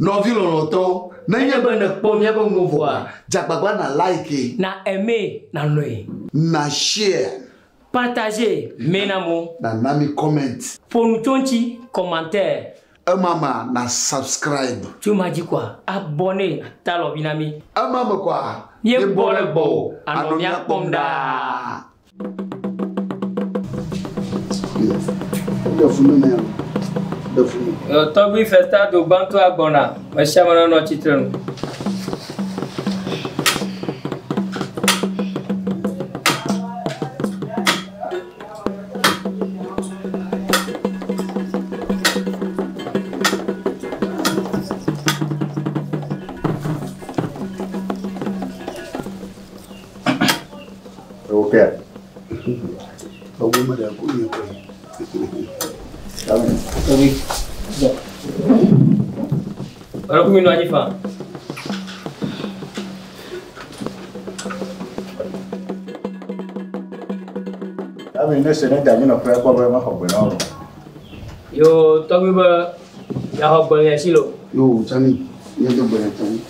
Nɔvi lɔlɔ̃tɔwo, nenye be nèkpɔ míaƒe nuwo vɔa, dze agbagba na like. Na aimer, na lɔ̃e. Na share. Partager, mɛ na amewo. Na na mi comment. Ƒo nu tso eŋuti, commentaire. Ema mea, na subscribe. Tso ema dzi koa, abonner, ate alɔvi na mí. Ema me koa, míebɔ ɖe gbɔwò, anɔ mía kpɔm ɖaa. Tɔgbui Festa do gbãtɔa gbɔna, me sia me nenɔ tsitre nu. Okay. Tɔgbu me ɖe ku nye koe. Tɔgbi. Ɔlɔ kumi nɔ anyi faa. Ami ne se ne da nye nɔƒe kpɔ be mexɔ gbe na wo. Yo tɔgbi be yaxɔ gbe le si lo. Yo tsami, nye do gbe ne tsami.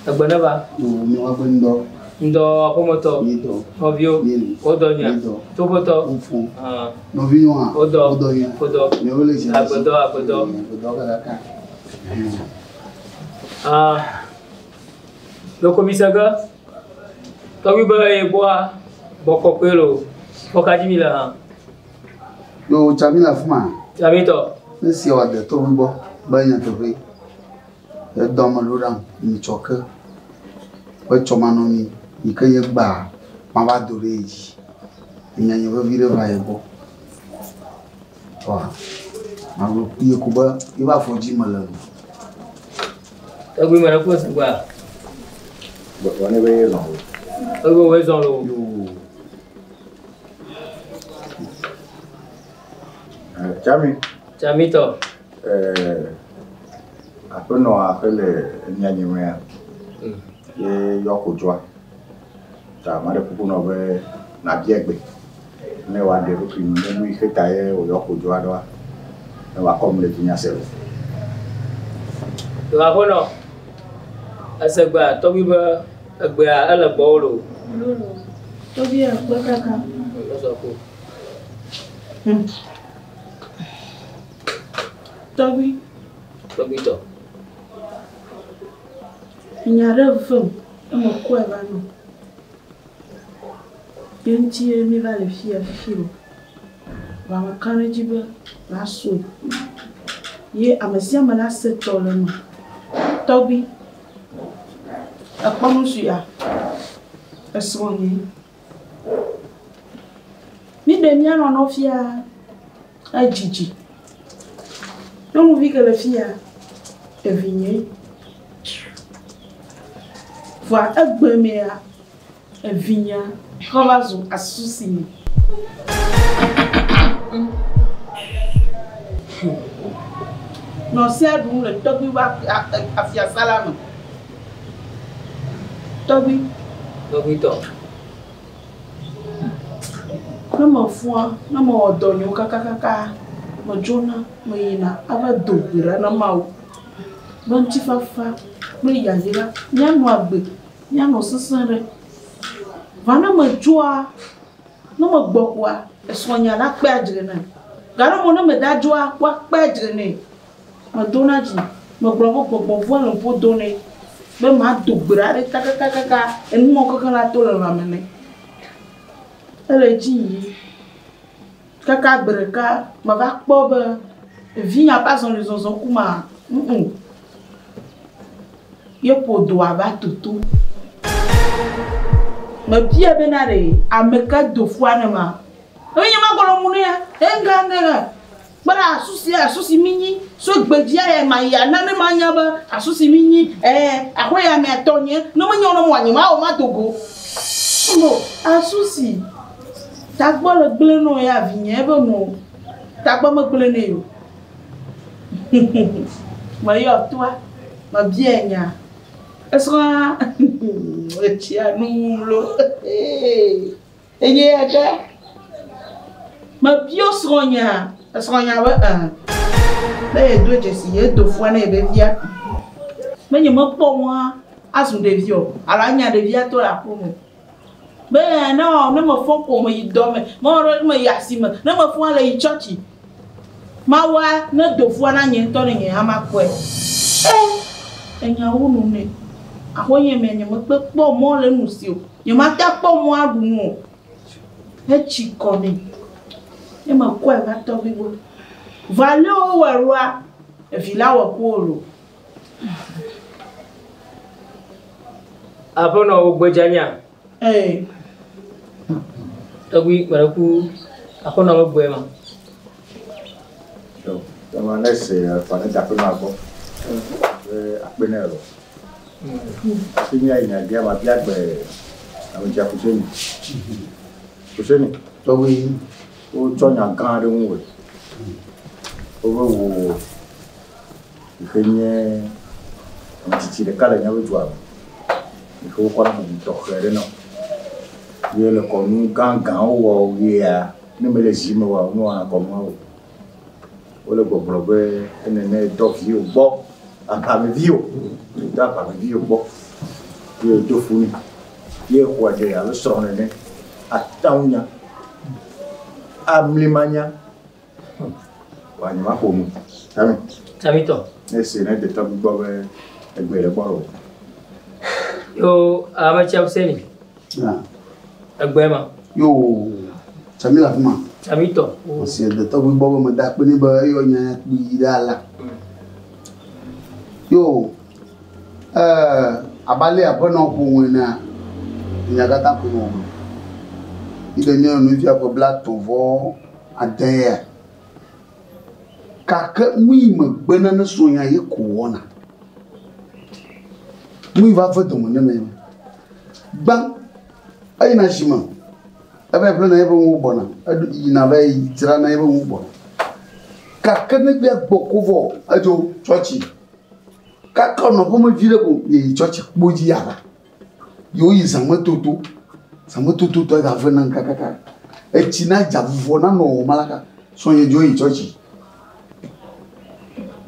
Egbe ne va. Yo mi wa gbe ŋdɔ. Ŋdɔ aƒemetɔ. Mi dɔ. Nɔviwo. Mi li. Wodɔ nyuia. Mi dɔ. Toƒetɔ. Wofɔ. Ah. Nɔvinyɔa. Wodɔ. Wodɔ nyuia. Wodɔ. Miawo le dzi. Agbedɔ agbedɔ. Agbedɔ kakaka. Ah. Loko mi se ge. Tɔgbi be ye gbɔa gbɔ kɔkɔe lo. Kɔ ka dzi mi le hã. Yo tsami le afi ma. Tsami tɔ. Ne si wɔ de tɔgbi gbɔ be nyateƒe. Edɔ me ɖo ɖam nyitsɔ ke. Etsɔ manɔ mi yi ke nye gbaa mava do ɖe ye dzi. Enya nye vevi ɖe va ye gbɔ. Wa magblɔ kpuie ko be yeva afɔ dzi mele o. Tɔgbi me ɖe kpɔ zigba. Gbɔgbɔ ne be ye zɔn o. Tɔgbi wo zɔn lo. Yo. Tsami. Tsami tɔ. Aƒenɔ aƒe le mia nyemea. Ye yɔ kodzɔa. Ta ame aɖe kuku nɔ be nabia gbe. Ne wòaɖe eɖokui nu ne nu yi ke ta ye wòyɔ kodzɔa ɖoa. Ne wòakɔ nu le dzi ase o. Yo aƒenɔ. Ese gbea tɔgbi be egbea ele gbɔwò lo. Lolo. Tɔgbi akpe kaka. Lɔsɔ ko. Tɔgbi. Tɔgbi tɔ. Nya ɖe vem eme kɔe va nɔ. Ye ŋuti ye mi va le fia fifi o. Vɔ ame ka ɖe dzi be la sɔe. Ye ame sia ame la se tɔ le eme. Tɔgbi. Ekpɔ nu suya. Esrɔ̃ nye. Mi ɖe mía nɔnɔ fia edzidzi. Nyɔnuvi ke le fia evi nye. Vɔa egbe mea evi nya trɔ va zu asusi me. Nɔ sia ɖum le tɔgbi wa afiasa la me. Tɔgbi. Tɔgbi tɔ. Ne mefɔa, ne mewɔ dɔ nyewo kakakaka, medzona, meyina ava do gbe ɖa na Mawu. Be ŋutifafa kple yayra míanɔ agbe, míanɔ sesẽ ɖe. Va ne medzoa, ne megbɔ koa, esrɔ̃nya la kpe adzre nam. Gake ne meda dzoa, woakpe adzre nɛ. Medona dzi, megblɔ be gbɔgbɔ vɔ̃ le ŋƒo do nɛ. Be mado gbe ɖa ɖe kakakakaka, enumɔ kekeŋ la to le lãme nɛ. Ele dzi yim. Kaka gbe ɖeka meva kpɔ be vinya ƒe azɔlizɔzɔ kuma, ŋu. Ye ƒo doa va toto. Mebia bena ɖe ame ke do fua ne ma. Eye nye magblɔ mu nea, enga nega. Kpɔɖa asusi asusi mi nyi. So gbedzia ya ma ya na ne ma nya be asusi mi nyi. Axɔ ya mea tɔ nye. Ne me nya ne mo anyi ma o ma dogo. Mo asusi. Tagbɔ le gble no ya vi nye be no. Tagbɔ me gble ne yo. Me yɔ toa. Me bia nya. Esrɔ̃a etsia nu lo. Enye ya ke. Me bio srɔ̃nya. Esrɔ̃nya be Be yedo dzesi ye do fua ne ye be via. Be nye mekpɔ mɔ azu ɖevi o alo anya ɖevia to le aƒe me. Be ne ne mefɔ ko meyi dɔ me, mewɔ ɖe meyi asime, ne mefɔ le yi tsɔtsi. Mawua ne do fua na nye ŋutɔ ne nye hã makpɔe. E enyawo nu nɛ. Aƒenye me nye mekpe kpɔ mɔ le nu si o. Nye mate akpɔ mɔ aɖu nu o. Etsi kɔ nɛ. Ne mekɔe va tɔgbi gbɔ. Va lé wowɔe ɖoa, evi la wɔ ko lo. Aƒenɔ wo gbedza nya. Ee. Tɔgbi gbe ku aƒenɔ me gbe ma. Yo, ema ne se fa ne da aƒenɔa gbɔ. Be akpe nɛ lo. Hafi míayi nya dzia, mabia gbe ame tsia Fuseni. Fuseni, Tɔgbi. wotsɔ nya gã aɖe ŋu wòe. Wobe wò yi ke nye ame tsitsi ɖeka le míaƒe dua me. Yi ke wokɔna bubu tɔxɛ aɖe na wò. Ye le kɔnu gãgãwo wɔ yea, ne mele zi me oa, womewɔna kɔnuawo o. Wole gbɔgblɔ be enene dɔ viwò gbɔ, aʋameviwò, dɔ aʋameviwò gbɔ. Ye do fu nɛ. Ye xɔe ɖe abe srɔ̃ nene. Ataŋunya. Amlimanya. Wa nye maƒo nu. Tami. Tamitɔ. Ne se ne detɔ gbɔ be egbe le gbɔ o. Yo ame tsia Fuseni. Egbe ma. Yo, Tsami le afi ma. Tamitɔ. Ɔsi detɔgbi gbɔ be meda akpe nɛ be eyɔ nya kpui ɖe ala. Yo, abe ale aƒenɔ ƒo ŋue nea, nya katã koe wògblɔ. Yi ɖe nye nuvia ƒe 38 ya. Gake nu yi megbe na ne srɔ̃nya ye ko wɔna. Nu yi va ve dɔme ne me. Gbã, eyina asime, eva yi ƒlena eƒe nuwo gbɔna, eɖo yina va yi dzrana eƒe nuwo gbɔna. Gake ne gbea gbɔ ko vɔ, edzo tsɔtsi. Kaka nɔ ƒomevi ɖe ko yeyi tsɔtsi kpo dzi ava. Yewo yi zãmetoto. Zãmetoto tɔ ega ve nam kakaka. Etsi na dza vuvɔ na nɔ wɔm alaka. Srɔ̃nye dzo yi tsɔtsi.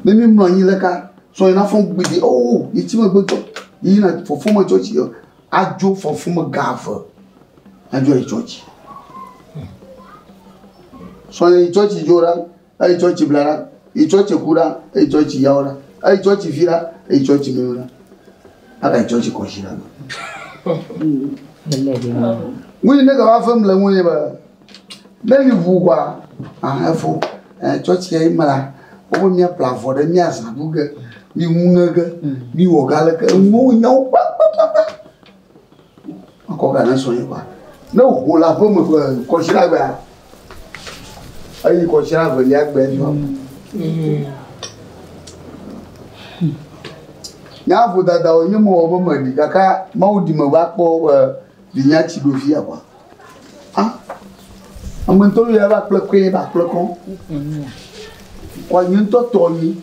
Ne mi mlɔ anyi le ka, srɔ̃nye na fɔ gbidi, oh, yetsi megbe tɔ. Yina fɔfɔ me tsɔtsi, adzo fɔfɔ me ga eve. Adzo yi tsɔtsi. Srɔ̃nye yi tsɔtsi dzo ɖa, eyi tsɔtsi bla ɖa, yi tsɔtsi ku ɖa, eyi tsɔtsi yawo ɖa, eyi tsɔtsi fi ɖa, eyi tsɔtsi menu ɖa. Aga yi tsɔtsi kɔsi ɖa. Ŋu yi ne gava fem le ŋu nye be, ne mi ʋu kɔa, ah efo, tsɔtsi ya yi me la, wobe míaƒle avɔ ɖe míazã ɖu ge, mi ŋu ŋe ge, mi wɔ ga leke, enuwo nyawo kpakpakpakpa. Akɔ ga ne srɔ̃nye kɔa. Ne ho le aƒe me ƒe kɔsiɖa gbea, eyi kɔsiɖa evelia gbe dzi va. Nya vodadawo nye mewɔ be meɖi gake Mawu ɖi me va kpɔ be vinya tsi ɖo fia kɔa. Ah, ame ŋutɔ ya va kple koe va kple kɔ. Kɔ nye ŋutɔ tɔ nyi.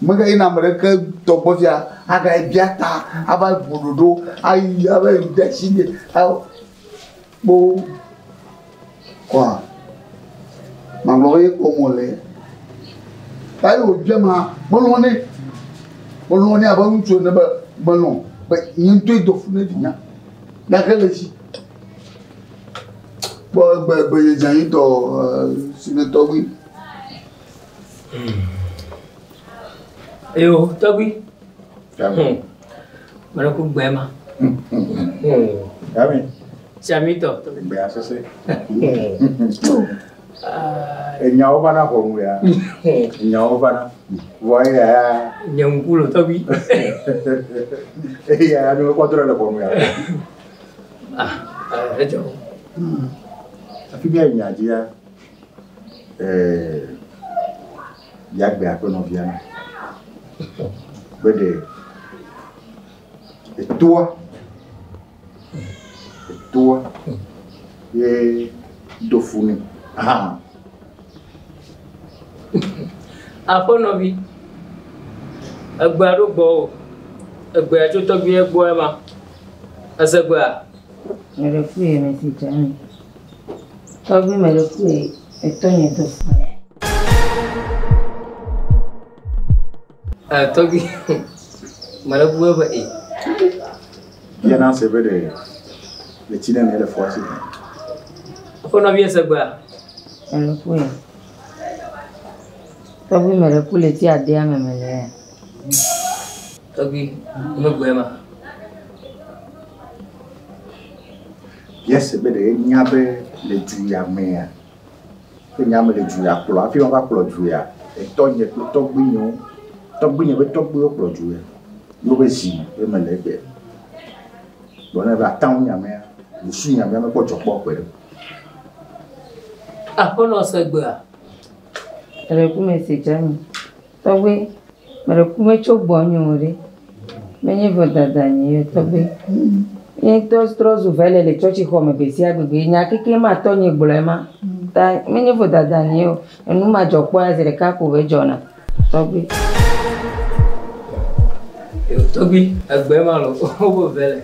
Megayina ame ɖeke tɔ gbɔ fia aga yi bia ta ava ʋu ɖoɖo ayi ava yi de asi ɖe awo kpo kɔa magblɔ be ye kpɔm wòle. Ta ye wòbia ma melɔ̃ nɛ. Melɔ̃ nɛ abe ŋutsu ene be melɔ̃ be nye ŋutɔe do fu ne vinya. Gake le esi. Kpɔ egbe egbe ye dze anyi tɔ si ne tɔgbi. Yo, tɔgbi. Mele ku gbe ma. Yami. Tsiamitɔ. Gbea sese. Enyawo va na ʋɔnu ya. Enyawo va na. Vɔ eya ya. Nye ŋku lo tɔgbi. Eya ya mi mekpɔ drɔ le ʋɔnu ya. Ah, edzɔ. Hafi míayi nya dzia, bia gbe aƒenɔvia na. Be ɖe etoa, etoa ye do fu nɛ. Aha. Aƒenɔvi, egbea ɖo gbɔwò. Egbea tso tɔgbi gbɔ ema. Ese gbea? Mele kue me si dza mi. Tɔgbi mele kue etɔnye do fu. Tɔgbi. Mele ku be e. Bia na se be ɖe le tsi ɖe ne le fua si. Aƒenɔ vie se gbea. Mele ku ye. Tɔgbi mele ku le ti adea me mele ya. Tɔgbi megbe ma. Bia se be ɖe nya be le du ya mea. Ke nya me le du ya kplɔ hafi woava kplɔ du ya. Etɔnye kple tɔgbuinyewo. Tɔgbuinye be tɔgbuiwo kplɔ du ya. Yewo be zi ye mele egbe. Gblɔ nɛ be ataŋu nyamea, busu nyamea mekpɔ dzɔ kpɔ kpe ɖe. Aƒenɔ se gbea. Mele ku me se tsami. Tɔgbi mele ku metso gbɔ nyo ɖe. Menye vodada nye ye tɔgbi. Nye ŋutɔ trɔ zu vɛ le le tsɔtsixɔ me gbe sia gbegbe. Nya keke ma tɔ nye gblɔe ma. Ta menye vodada nye o. Enu ma dzɔ kpɔ ya zi ɖeka ko be dzɔna. Tɔgbi. Yo tɔgbi egbe ma lo wo be vɛ le.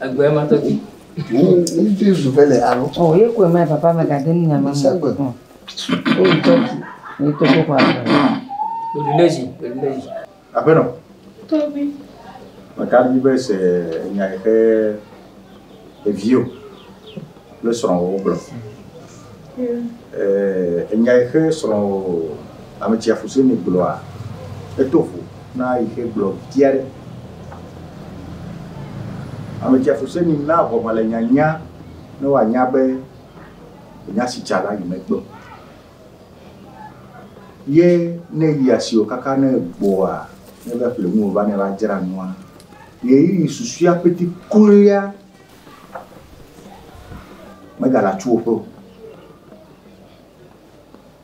Egbe ma tɔgbi. Ŋuti zu vɛ le alo. O ye koe ma papa megade nu nya ma. Segbe. Eyi tsɔtsi. Ye to ko xɔ agbe. Oluneji, oluneji. Aƒenɔ. Tɔgbi. Meka ɖe be se nya yi ke eviwo kple srɔ̃wò gblɔ. Enya yi ke srɔ̃wò ame tsi afuseni gblɔa, eto vo na yi ke gblɔ via ɖe. Ame tsi afuseni na ʋɔme le nyanya ne woanya be enya si tsa la yi megbe o. Ye ne yi asiwò kaka ne gbɔa, ne va ƒle nuwò va ne va dzra nua, ɣeyiɣi susɔea pete kloea megale atsuwòƒe o.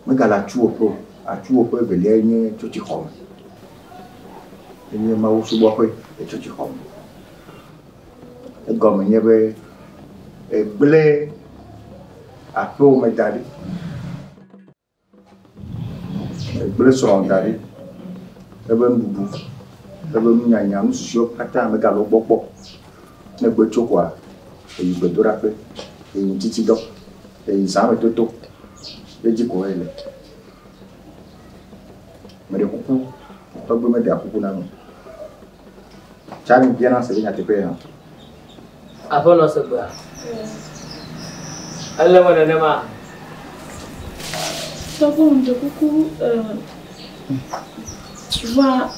Megale atsuwòƒe o. Atsuwòƒe evelia nye tsɔtsixɔme. Enye mawusubɔƒe le tsɔtsixɔme. Egɔme nye be egblẽ aƒewò me da ɖi. Egblẽ srɔ̃wò da ɖi. Ebe nuɖuɖu, ebe nunyanya, nu susuewo katã megale wo gbɔ kpɔ o. Ne egbe tso koa, eyi gbedoɖaƒe, eyi ŋutitsidɔ, eyi zãmetoto, edzi ko ele. Meɖe kuku, tɔgbe meɖea kuku na mi. Tsani biana se be nyateƒe hã. Aƒenɔ se gbea. Ele me nenema. Tɔgbi ŋdze kuku va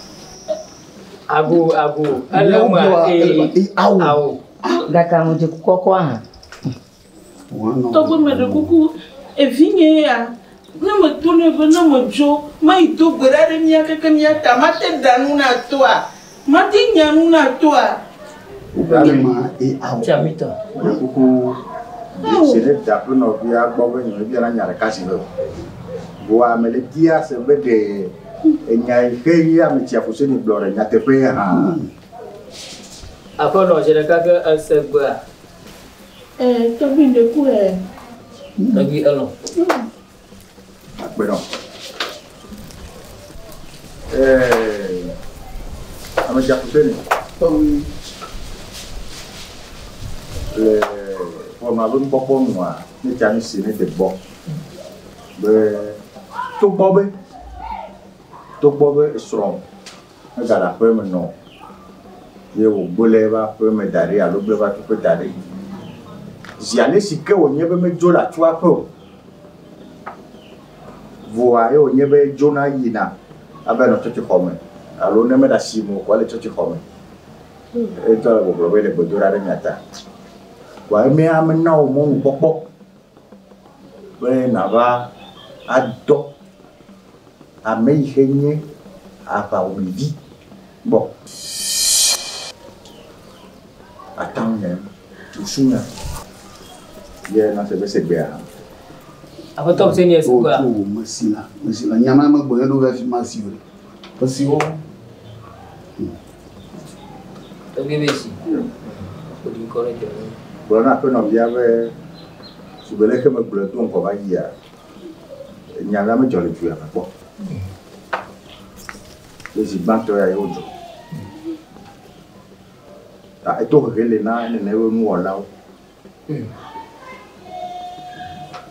Ago ago. Ele me ee Awo. awo. Gake ŋdze ku kɔkɔa hã. Tɔgbi meɖe kuku evinye ya ne meto nɛ be ne medzo mayi do gbe ɖa ɖe mía keke mía ta mate ɖa nu na toa mate nya nu na toa. Wobe nye ma e awo. Tsamitɔ. Meɖe kuku se ne da aƒenɔvia gbɔ be nye biana nya ɖeka si be o. Voa mele bia se be ɖe enya yi ke ye ame tsi afuseni gblɔ ɖe nyateƒe hã. Aƒenɔ zi ɖeka ke ese gbea. Tɔgbi ŋɖe ku ɛ. Tɔgbi elɔ̃. Akpe nɔ. Ame tsi afuseni Tɔgbi. le ʋɔnua be nukpɔkpɔ nua ne tsa nu si ne de gbɔ be togbɔ be srɔ̃ megale aƒe me nɔ ye wògblẽ eƒe aƒe me da ɖi alo gblẽ eƒe atuƒe da ɖi. Zi ale si ke wònye be medzo le atua ƒe o, voa ye wònye be dzona yina ava nɔ tsɔtsixɔ me alo ne mele asi me o ko ele tsɔtsixɔ me. Etɔ le gbɔgblɔ be le gbe do ɖa ɖe mia ta. Voa emea mena wò mɔnukpɔkpɔ be nava adɔ ame yi ke nye aʋawɔmevi gbɔ. Ataŋu nye busunya ye na se be se gbea. Aƒetɔ se nye se gbea. O mesi la, mesi la. Nyama me gbɔ ye ɖo va fi ma si o. Esi wo. Tɔgbi be si. Odi ŋkɔ ɖe dze. Gblɔ na aƒenɔvia be sigbe leke megblɔe do ŋgɔ va yia, nya la medzɔ le du ya me kpɔ. Ye zi gbãtɔ ya ye wodzɔ. Ta eto hehe le na nene ƒe nuwɔlawo.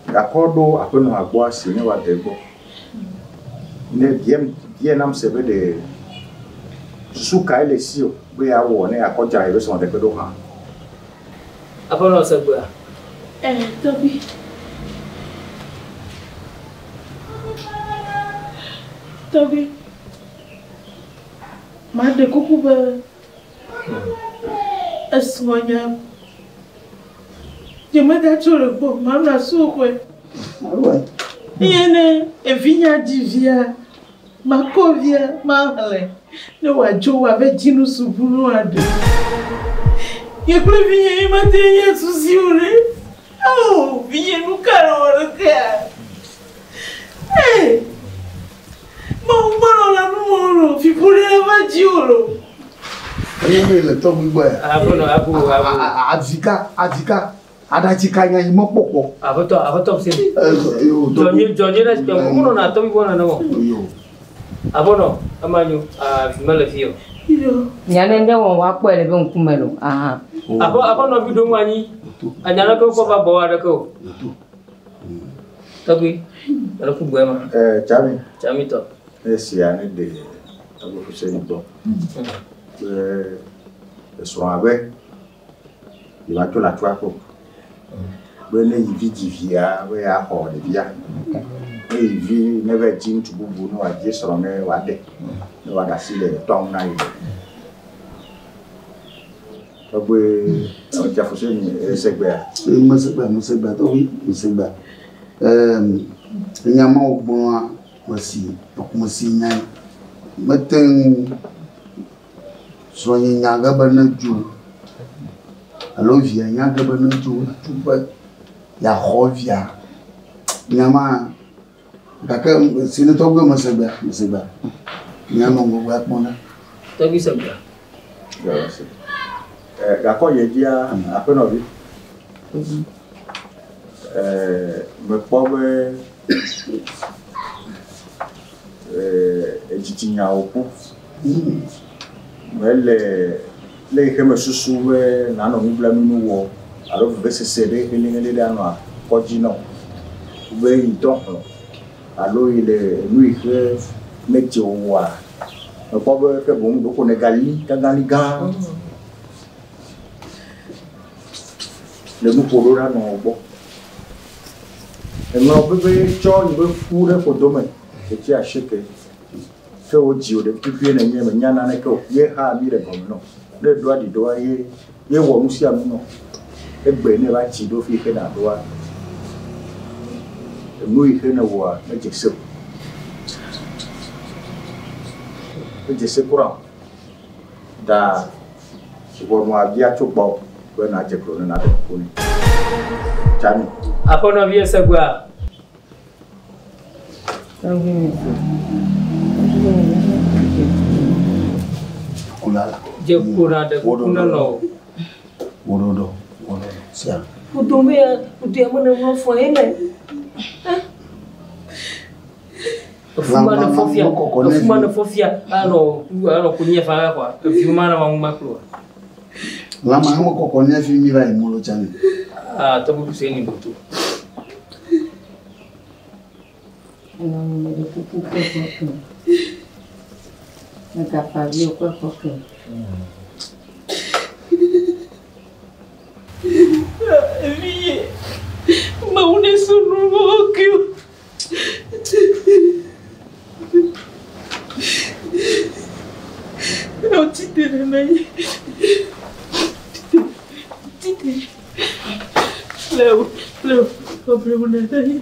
Gakɔ ɖo aƒenɔa gbɔ asi ne wòade egbɔ. Ne bia nam se be ɖe Susu kae le si o be yeawɔ ne yeakɔ dzra yeƒe srɔ̃ɖeƒe ɖo hã? Aƒenɔ Segbea. Ɛ, tɔgbi. Tɔgbi, maɖe kuku be esrɔ̃nya nyemegatso le gbɔ o, manɔ asiwò xɔe. Eye ne evinya dzi via, makɔ via mahlẽ ne wòadzo wòave dzi nusubu ne wòaɖe. Nye kple vinye ye mate ŋu nye susi o ɖe. Ao, vinye nu ka nèwɔ ɖekea? Ee, Mawu melɔ̃na nu mɔ o loo, fiƒode ava dziwò loo. Enye be le tɔgbui gbɔ ya. Aƒenɔ, abu, abu. Avika, avika, aɖatsi ka nya yi mɔkpɔkpɔ. Aƒetɔ, aƒetɔ se. Dzɔnye, dzɔnye ɖe tɔ, kuku nɔna tɔgbui gbɔ nene wɔ. Aƒenɔ, ema nyo, avi mele fi o. Nya ne ŋɖe wɔm woakpɔe le be ŋkume lo. Aha. Aƒe, aƒenɔ vi ɖo ŋu anyi. Anya ɖeke wokpɔ va gbɔ aɖeke o. Tɔgbui, ele ku gbɔe ma. Eh, Tsami. Tsami tɔ. Esia ne ɖe tɔgbui Fuseni gbɔ. Be esrɔ̃a be yeva tso le atua ƒe o. Be ne yi vi dzi via be yeaxɔ ɖevia. Ne yi vi ne va dzi ŋutsu bubu ne wòadzi srɔ̃ ne wòaɖe ne wòaɖe asi le tɔa ŋu na ye. Tɔgbui Tsa Fuseni esegbea. Mesegbea, mesegbea tɔgbui, mesegbea. Enya ma wògblɔa mesi, mesi nyae. Mete ŋu srɔ̃nye nya ge be nedzo alo via nya ge be nedzo tu be yeaxɔ via. Nya ma gake si ne tɔgbui mesegbea, mesegbea. Míanɔ ŋgɔgbe akpɔ ɖa. Tɔgbui segbea. Gakɔ yi dzia aƒenɔvi. Mekpɔ be edzitinyawo ku. Mele le yi ke mesusu be nanɔ nublanui wɔ alo vevesese ɖe helĩhelĩ ɖe anɔ akɔ dzi nɔ be yi dɔ hlɔ̃ alo yi le nu yi ke medze o wɔa, mekpɔ be ke boŋ ɖeko nègali gãgãli gã le nuƒo ɖo ɖa nɔ gbɔ. Eŋlɔ be tsɔ yi be fu ɖe ƒodo me ɣleti asieke ke wodzi wò ɖevi tukui nenye menya naneke o. Ye hã mi le gɔme nɔ. Ne ɖo aɖi ɖoa ye ye wɔ nu sia nu nɔ. Egbe ne va tsi ɖo fi ke na ɖoa enu yi ke ne wɔa medze se o. Medze se kura o. Da ʋɔnua bia tso gbɔ be nadze klo ne naɖe kuku nɛ. Tsami. Aƒenɔvi esegbea. Tɔgbui mese. Kulala. Dze klo na ɖe kuku ne nɔ o. Woɖoɖo, woɖoɖo, sia. Kudo me ya, kudo ya mene ŋlɔ fɔ ye me. Efuma ne fɔ fia, efuma ne fɔ fia, anɔ anɔ konye fa la kwa. Eviwo ma na wa ŋu ma klo. Lama hã kɔkɔ ne fi mi va yi molo tsami. Ah, tɔgbui Fuseni boto. Enɔ meɖe kuku kpe kɔ ke. Megafa viwo kpe kɔ ke. Vinye, Mawu ne sunu wo ke o. Tite ɖe na ye. Tite, tite. Leo, Leo, ɔblewu na na ye.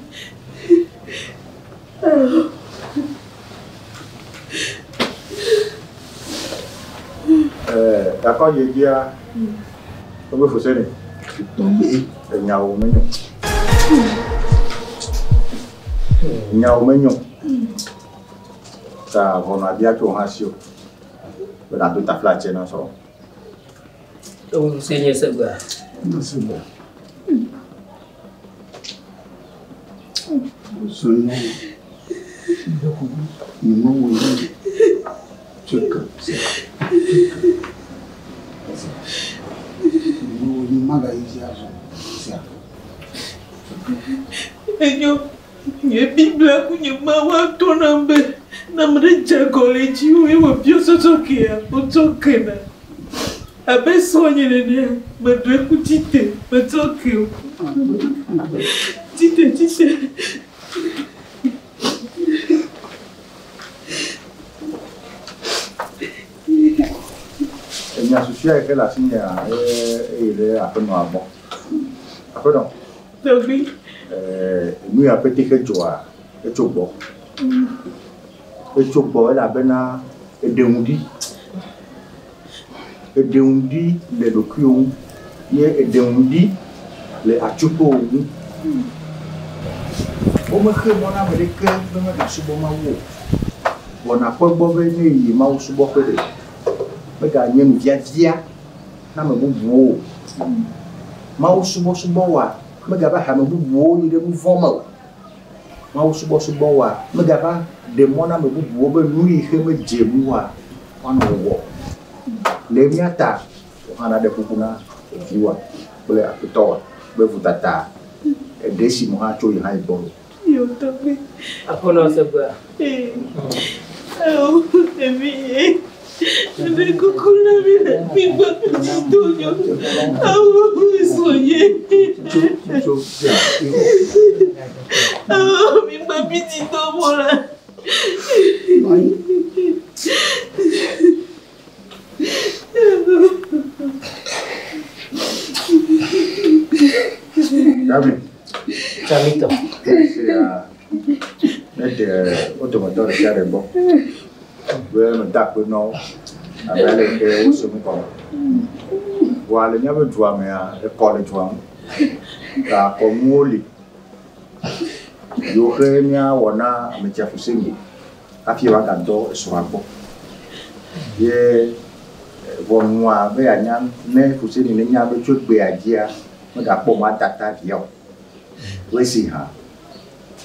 Gakɔ yi dzia tɔgbui Fuseni. Tɔgbui. Enyawo menyo. Nyawo menyo. Ta ʋɔnua bia tso hã si o. Be nàdo taflatse na srɔ̃. Tɔgbui Fuseni esegbea. Mesegbea. Sɔnyɔ. Nyemewɔ nu. Tseke, se, tseke. Nyemewɔ nu magayi dzi azɔ. Sia. Enyo, nye Biblia ku nye Mawu ato nam be ne ame ɖe dze agɔ le dzi. dziwo ye mebiɔ tsɔtsɔkea, wotsɔ kena. Abe srɔ̃nye nenea, meɖe ku tsite, metsɔ ke o. Tsite, tsite. Enya susɔea yi ke le asinyea eye ɖe aƒenɔa gbɔ. Aƒenɔ. Tɔgbi. Nu ya pete xe dzɔa, etso gbɔ. Etso gbɔ elabena eɖe ŋu ɖi. Eɖe ŋu ɖi le ɖokuiwò ŋu ye eɖe ŋu ɖi le atsuƒewò ŋu. Womexe mɔ na ame ɖeke be megasubɔ Mawu o. Vɔ nàkpɔ egbɔ be ne èyi Mawu subɔƒe ɖe, meganye nuviavia na ame bubuwo o. Mawu subɔsubɔ wɔa, megava he ame bubuwo yi ɖe nu vɔ̃ me o. Mawu subɔsubɔ wɔa, megava ɖe mɔ na ame bubuwo be nu yi xe medze ŋuwòa, woanɔ wɔwɔ. Le mía ta, wò hã naɖe kuku na viwòa kple aƒetɔwòa be vodada eɖe esi me hã tso yi hã yi gbɔ lo. Yo tɔgbi. Aƒenɔ segbea. Ee. Awo evi ye. Eɖe kuku na mi le mi gbɔ dzi do nyo. Awo srɔ̃ ye. Awo mi gbɔ mi dzi do mo la. Gabi. Tsamitɔ. Esia ne ɖe wo dometɔ ɖe sia ɖe gbɔ be meda akpe na wo abe ale yi ke wose nu gɔme. Vɔa le míaƒe dua mea, ekɔ le dua ŋu. Ta kɔnuwo li yiwo ke míawɔ na ame tsia Fuseni hafi woagadɔ esrɔ̃a gbɔ. Ye ʋɔnua be yeanya ne Fuseni nenya be tso egbea dzia, megakpɔ mɔ ada ta via o. Woesi hã.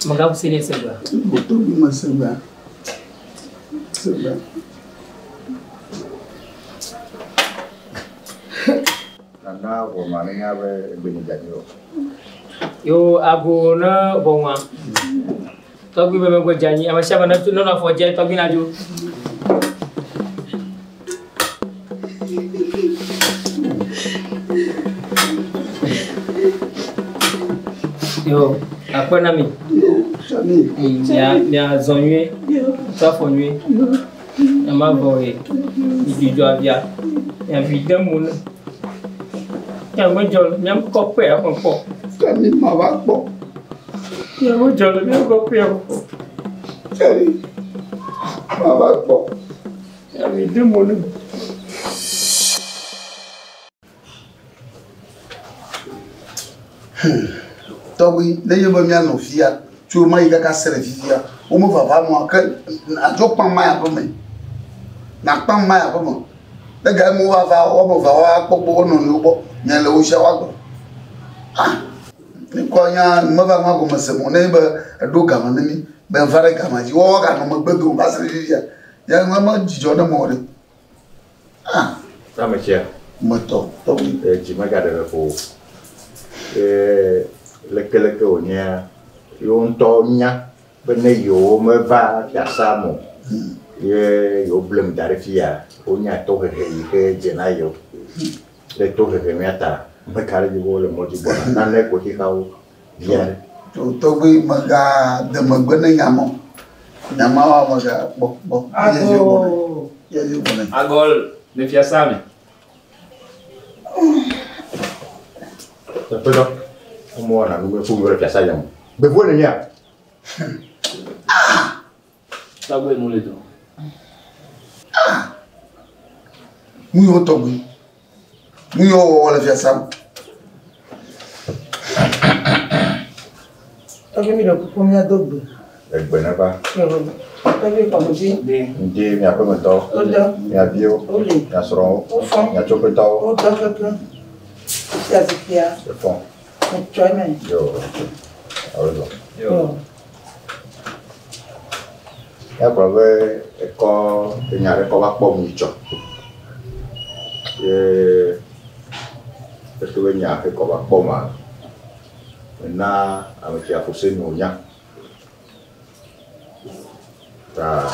Mega Fuseni segbea. Tɔgbi me segbea. Segbea. Nana ʋɔnua nenya be egbe nye dzadzi o. Yo ago ne ʋɔnua. Tɔgbi be megbe dze anyi. Ame sia ame nenɔ afɔ dze tɔgbi nadzo. Yo, akpe na mi. Tsami. Mia miazɔ nyuie. Trɔ afɔ nyuie. Nyama vɔ ye. Dzidzɔ avia. Miavi de mo ne. Miagbedzɔ le miakɔ ƒe akɔ kpɔ. Tsami ma va kpɔ. Miagbedzɔ le miakɔ ƒe akɔ kpɔ. Tsami ma va kpɔ. Miavi de mo ne. Tɔgbi, ne nye be míanɔ fia tso ma yi kaka se le fifia, womevava mɔa ke adzo kpam ma ya ƒe me. Nakpam ma ya ƒe me. Ne ga yi me wova woame eve woakpɔ gbɔ wo nɔnɔewo gbɔ, nye le wo sia woagbɔ. Ah, ŋkɔ nya meva nua gɔme se mo ne nye be eɖo game ne mí be va ɖe game dzi woawo ganɔ megbe dom va se ɖe fifia. Ya nua me dzidzɔ ne mɔ ɖe. Ah. Ame tsia. Metɔ tɔgbi. Dzi megaɖe le ƒo o. Ye lekeleke wònyea, yewo ŋutɔ nya be ne yewo meva fiasa me o, ye yewo blem da ɖe fia, wonya tohehe yi ke dze na yewo. Le tohehe mía ta, meka ɖe edzi be wole mɔ dzi gbɔna. Nane ko xixa wo via ɖe. Tɔgbi mega de megbe ne nya mɔ. Nya ma wa mega kpɔ kpɔ. Ago. Yevi gbɔna. Agol le fiasa me. Aƒetɔ, womewɔna nu be ƒu le fiasa ya me. Gbevuwo nenye? Tɔgbi nu le do. Nu yiwo tɔgbi. Nu yiwo wɔwɔ le fiasa me. Tɔgbi mi le kuku míado gbe. Egbe ne va. Tɔgbi kɔmiti. Ŋdi miaƒe metɔwo, Wodɔ. mia viwo, Wole. mia srɔ̃wo, Wofɔ. mia tsoƒetɔwo. Wodɔ kekeŋ. Fisia zikpuia. Efɔ. Etsɔ eme. Yo. Alo zɔ. Yo. Míagblɔ be ekɔ enya ɖe kɔ va kpɔ mu tsɔ. Ye eto be nya ke kɔ va kpɔ ma, mena ame tsia Fuseni wònya. Ta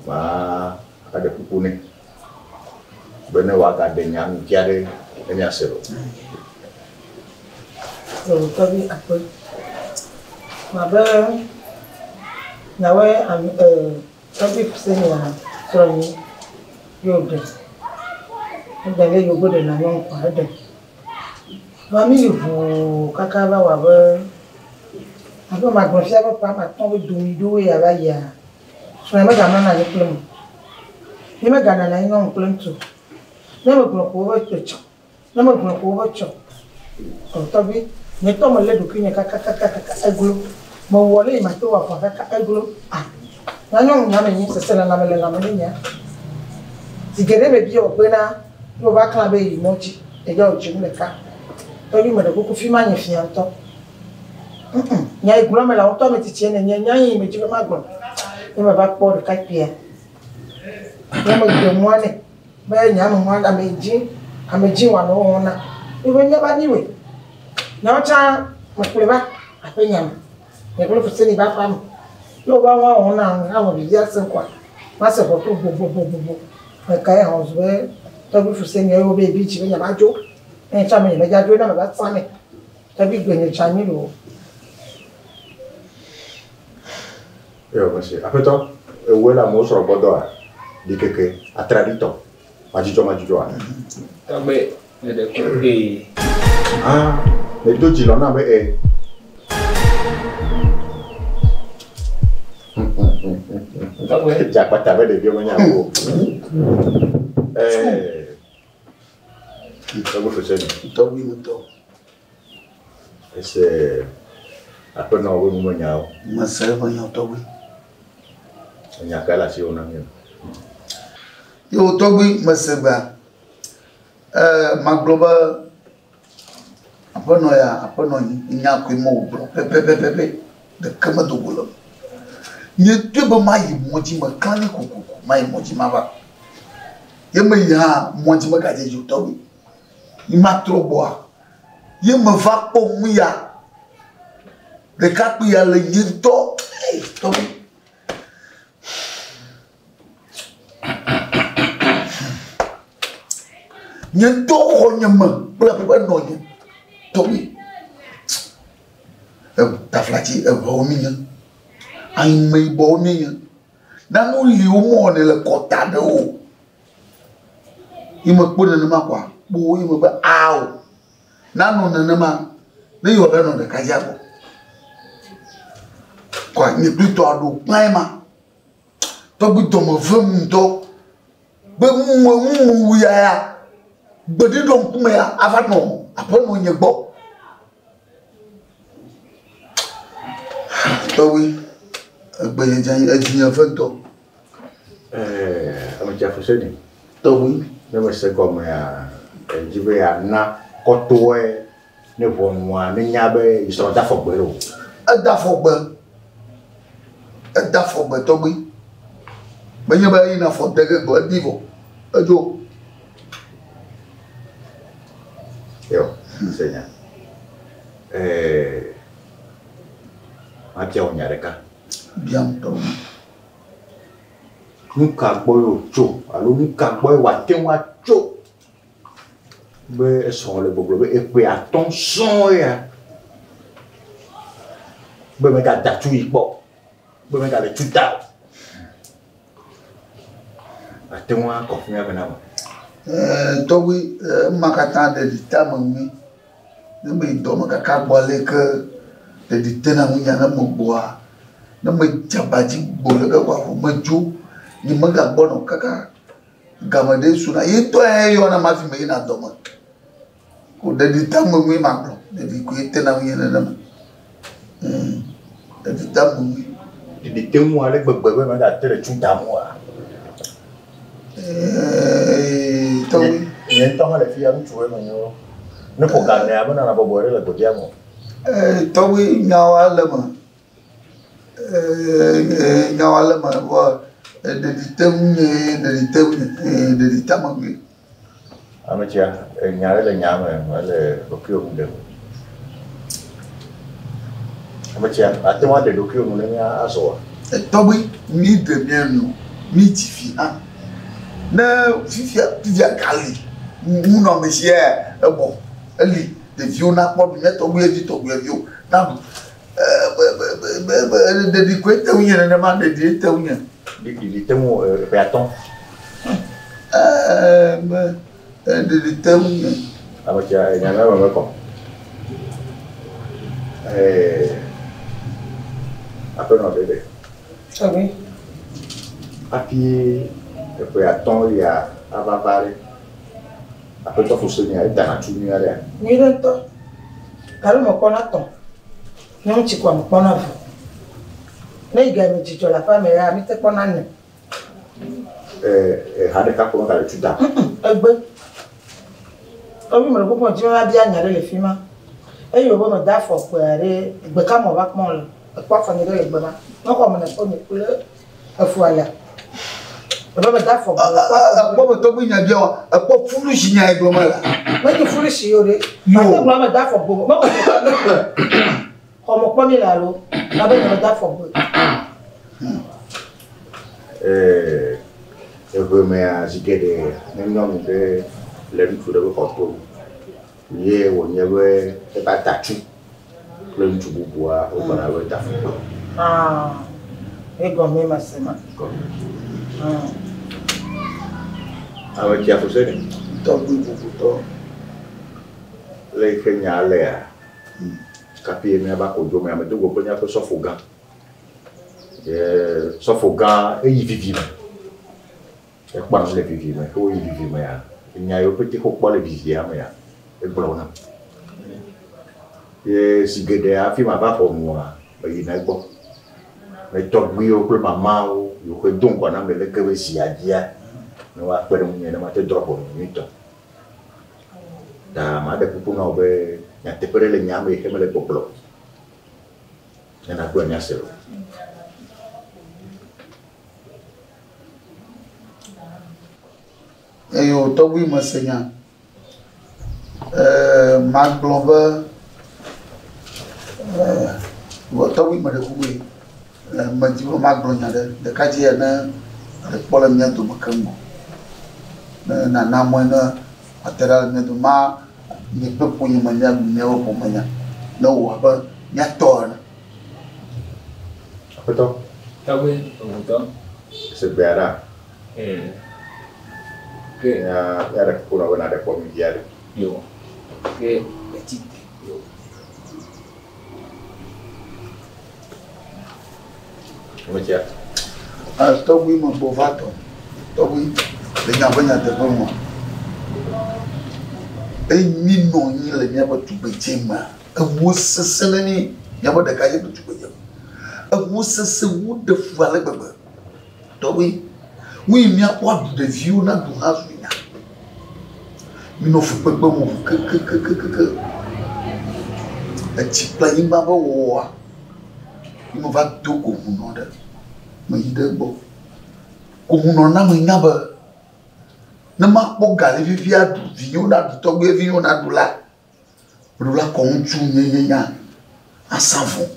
Ma aɖe kuku nɛ be ne wòagaɖe nya nu fia ɖe ne míase o. Tɔgbi akpe. Mabe nyawoe ame tɔgbi Fusenia srɔ̃nye ye wòɖe. Eɖe ɖe yewo ɖena nyɔnu kɔa eɖe. Vɔa mi yi ʋuu kaka va wɔ abe abe magblɔ fia be ƒe ame atɔ̃ be domi ɖo ya va yia, srɔ̃nye megamlɔna anyi kple me. Mi meganɔna anyi nyɔnu kple ŋutsu. Ne megblɔ ko wobe etsɔ, ne megblɔ ko wobe tsɔ. Tɔgbi, nye ŋutɔ melé ɖokuinye kakakakaka eglo. Mewɔ ɖe yi mate wɔ avɔa kaka eglo. Ah, nya nyɔnu nya menye seselelãme le lãme ne nyea. Zi geɖe mebia wò bena ne wova klã be yeyi mɔ dzi, edza wò dzim ɖeka. Tɔgbi meɖe kuku fi ma nye fia ŋutɔ. Mm nya yi gblɔm mele ŋutɔ ame tsitsi nenye nya yi medzi be magblɔ. Ne meva kpɔ ɖekakpuia, ne meɖe mɔa nɛ be nye ame ŋua ame dzi ame dzi wòanɔ wɔm na. Ebe nye va nyiwòe. Nyawo tsã mekplɔe va aƒenya me. Nye kple Fuseni va aƒea me. Ne wova nua wɔm na anɔ vivia sem koa, mase ʋɔtru gbogbogbogbo. Meka ye hã zu be tɔgbi Fuseni ye wobe yebi dzi be nyemadzo. Ne nye tsã me nyemedza dzo na meva tsã nɛ. Tɔgbi gbe nye dze anyi loo. Yo, monsieur. Aƒetɔ, ewɔe le amewo srɔ̃ gbɔ dɔa? Ɖikeke, atraɖitɔ, madzudzɔ madzudzɔa? Tɔgbe, meɖe kuku ee. Ah, medo dzi lɔ na be ee. Tɔgbe. Dzakpata be ɖeviwo menya o. Ee. Tɔgbe Fuseni. Tɔgbi ŋutɔ. Ese aƒenɔ be numenyawo. Mese eƒe nya tɔgbi. Enya ka le asiwò na mí o? Yo tɔgbi mese gbea. Magblɔ be aƒenɔ ya aƒenɔ nya koe me wògblɔ pɛpɛpɛpɛ ɖeke medo go le eme. Nye toe be mayi mɔ dzi me klã ɖi kokoko mayi mɔ dzi mava. Ye meyi hã mɔ dzi megadze dzi o tɔgbi. Yi matrɔ gbɔa ye meva kpɔ nu ya ɖekakpui ya le nye ŋutɔ ee tɔgbi. Nye ŋutɔ xɔ nye me kple ƒe nɔ nye tɔgbi. Taflatsi eʋewo mi nye, ameyibɔwo mi nye. Nanu li womewɔnɛ le kɔta ɖe o. Ye mekpɔ nenema koa, kpo ye megbe ao. Nanɔ nenema ne yewoa be nɔ ɖeka dzi agbɔ. Kɔa nye kple tɔa ɖo kplãe ma. Tɔgbi dɔme vem ŋutɔ. Be ŋu ya ya gbeɖiɖɔ ŋkume ya ava nɔ aƒenɔ nye gbɔ. Tɔgbi egbe nye dze edzi nye ve ŋutɔ. Ame tsia Fuseni. Tɔgbi. Ne mese gɔmea, edzi be yeana kɔtoe ne ʋɔnua ne nya be yi srɔ̃ da afɔgbe ɖo. Eda afɔgbe. Eda afɔgbe tɔgbi. Menye be eyina afɔ de ge gbɔ edi vɔ. Edzo. Yo, se nya. Mabia wò nya ɖeka. Biam tɔgbi. Nu ka gbɔe wòtso alo nu ka gbɔe wòate ŋu atso be esrɔ̃ le gbɔgblɔ be eƒe atɔ̃ sɔŋ ya be megada tu yi kpɔ be megale tu da o. Ate ŋu akɔ fi mía me na me. Tɔgbi ema katã ɖeɖi te ame ŋui. Ne meyi dɔme kaka gbɔ aleke ɖeɖi tena ŋunye ne megbɔa, ne medze aba dzi gbɔ le ke kɔa medzo nye megagbɔna o kaka game ɖe suna. Ye ŋutɔ ya yɔna hafi meyina dɔme. Ko ɖeɖi te ame ŋui magblɔ. Ɖeɖi koe tena ŋunye nenema. Ɖeɖi te ame ŋui. Ɖeɖi te ŋu ale gbegbe be megate le tu dam oa? Tɔgbi. Nye ŋutɔ hã le fia ŋutsuwoe menye wo. Ne ƒo ga nɛa menɔna bɔbɔe ɖe le godia me o. Tɔgbi nyawoa le eme. Nyawoa le eme vɔ ɖeɖi te ŋunye ɖeɖi te ŋunye ɖeɖi te ame ŋui. Ame tsia enya ɖe le nya me mele ɖokuiwò nu ɖem. Ame tsia ate ŋu aɖe ɖokuiwò nu ne mía azɔ oa? Tɔgbi mi ɖe mía nu. Mi dzi vi hã. Ne fifia fifia gali nunɔamesi ya ebɔ eli ɖeviwo nakpɔ ɖu mía tɔgbuivi tɔgbuiviwo naɖu. Ɖeɖi koe te ŋu nye nenema ɖeɖi te ŋu nye. Ɖeɖi te ŋu ƒe atɔ̃. Ɖeɖi te ŋu nye. Ame sia nya na me kɔ. Aƒenɔ ɖe ɖe. Tɔgbi. Hafi eƒe atɔ̃ ya ava va ɖe. Aƒetɔ Fusenia edana tu nyui aɖea. Nyui ɖe ŋutɔ. Galo mekpɔna tɔ̃. Ne ŋutsi koa mekpɔna ve. Ne yi game dzidzɔ le aƒea me ya mi te kpɔna ne. Ha ɖeka ko megale tu dam. Egbe. Tɔgbi me le kuku dzi ma bia nya ɖe le fi ma. Eye wo be me da afɔ kpe aɖe gbe ka me va kpɔm le. Ekpɔ afɔ nye ɖe le gbe ma. Mexɔ me ne kpɔ nye kple efua ya. Ebe me da afɔ gbe. Ekpɔ me tɔgbi nya bia wa. Ekpɔ fulusi nya gblɔ me la. Menye fulusi yo ɖe. Yo. Ate gblɔ me da afɔ gbe. Mexɔ me xɔ me kpɔ mi le alo. Abe nye me da afɔ gbe. Eʋe mea zi geɖe ne nyɔnu ɖe le ŋutsu ɖe be xɔ to ye wònye be eva da tu kple ŋutsu bubua wogblɔna be da fukpe. Egɔme ma se ma. Ame tsia Fuseni. Tɔgbi bubutɔ. Le yi ke nya alea, kafi míava kodzo me, ame do go kple míaƒe sɔfo gã. Sɔfo gã eyi vivi me. Ekpɔ nu le vivi me. Ke woyi vivi mea, nya yiwo pete wokpɔ le vivia mea, egblɔ nam. Ye zi geɖe hafi mava xɔ nua, meyina egbɔ. Me tɔgbuiwo kple mamawo yiwo ke do ŋgɔ na me leke be zia dzia, ne woakpe ɖe ŋunye ne mate drɔ̃ ʋɔnu nyuitɔ. Ta maɖe kuku na wò be nyateƒe ɖe le nya me yi ke mele gbɔgblɔ. Ne nàgblɔ nya se o. Eye wò tɔgbui mese nya. Magblɔ be tɔgbui me ɖe kuku medzi be magblɔ nya ɖe ɖekadze ya ne ekpɔ le mía dome keŋ o. Ne nana mɔe ne ate ɖa le mía dome ma nye kple ƒonye me míaɖu míaƒe ƒomenya ne wò abe míatɔ ene. Aƒetɔ. Tɔgbi bubutɔ. Se gbea ɖa. Ke ya ɖe kuku na wo be naɖe kpɔ mi vi aɖe. Yo. Ke etsi te. Yo. Ame tsia. Tɔgbi me gbɔ va tɔ. Tɔgbi le nya ƒe nyateƒe me. Eye mi nɔ anyi le míaƒe tugbedze mea, eŋuwo sesẽ ne mi míaƒe ɖekadze ƒe tugbedze me. Eŋuwo sesẽ ŋu ɖe fu ale gbegbe. Tɔgbi, nu yi míakpɔ aɖu ɖeviwo naɖu hã zu nya. Minɔ fukpekpe me kekekekeke. Etsi kple anyigba ƒe wɔwɔa, yi meva do go hunɔ ɖe, meyi ɖe egbɔ. Ko hunɔ na menya be ne makpɔ gali vivi aɖu, vinyewo naɖu, tɔgbuiviwo naɖu la, meɖo la kɔ ŋutsu nyenye nya asa vɔ.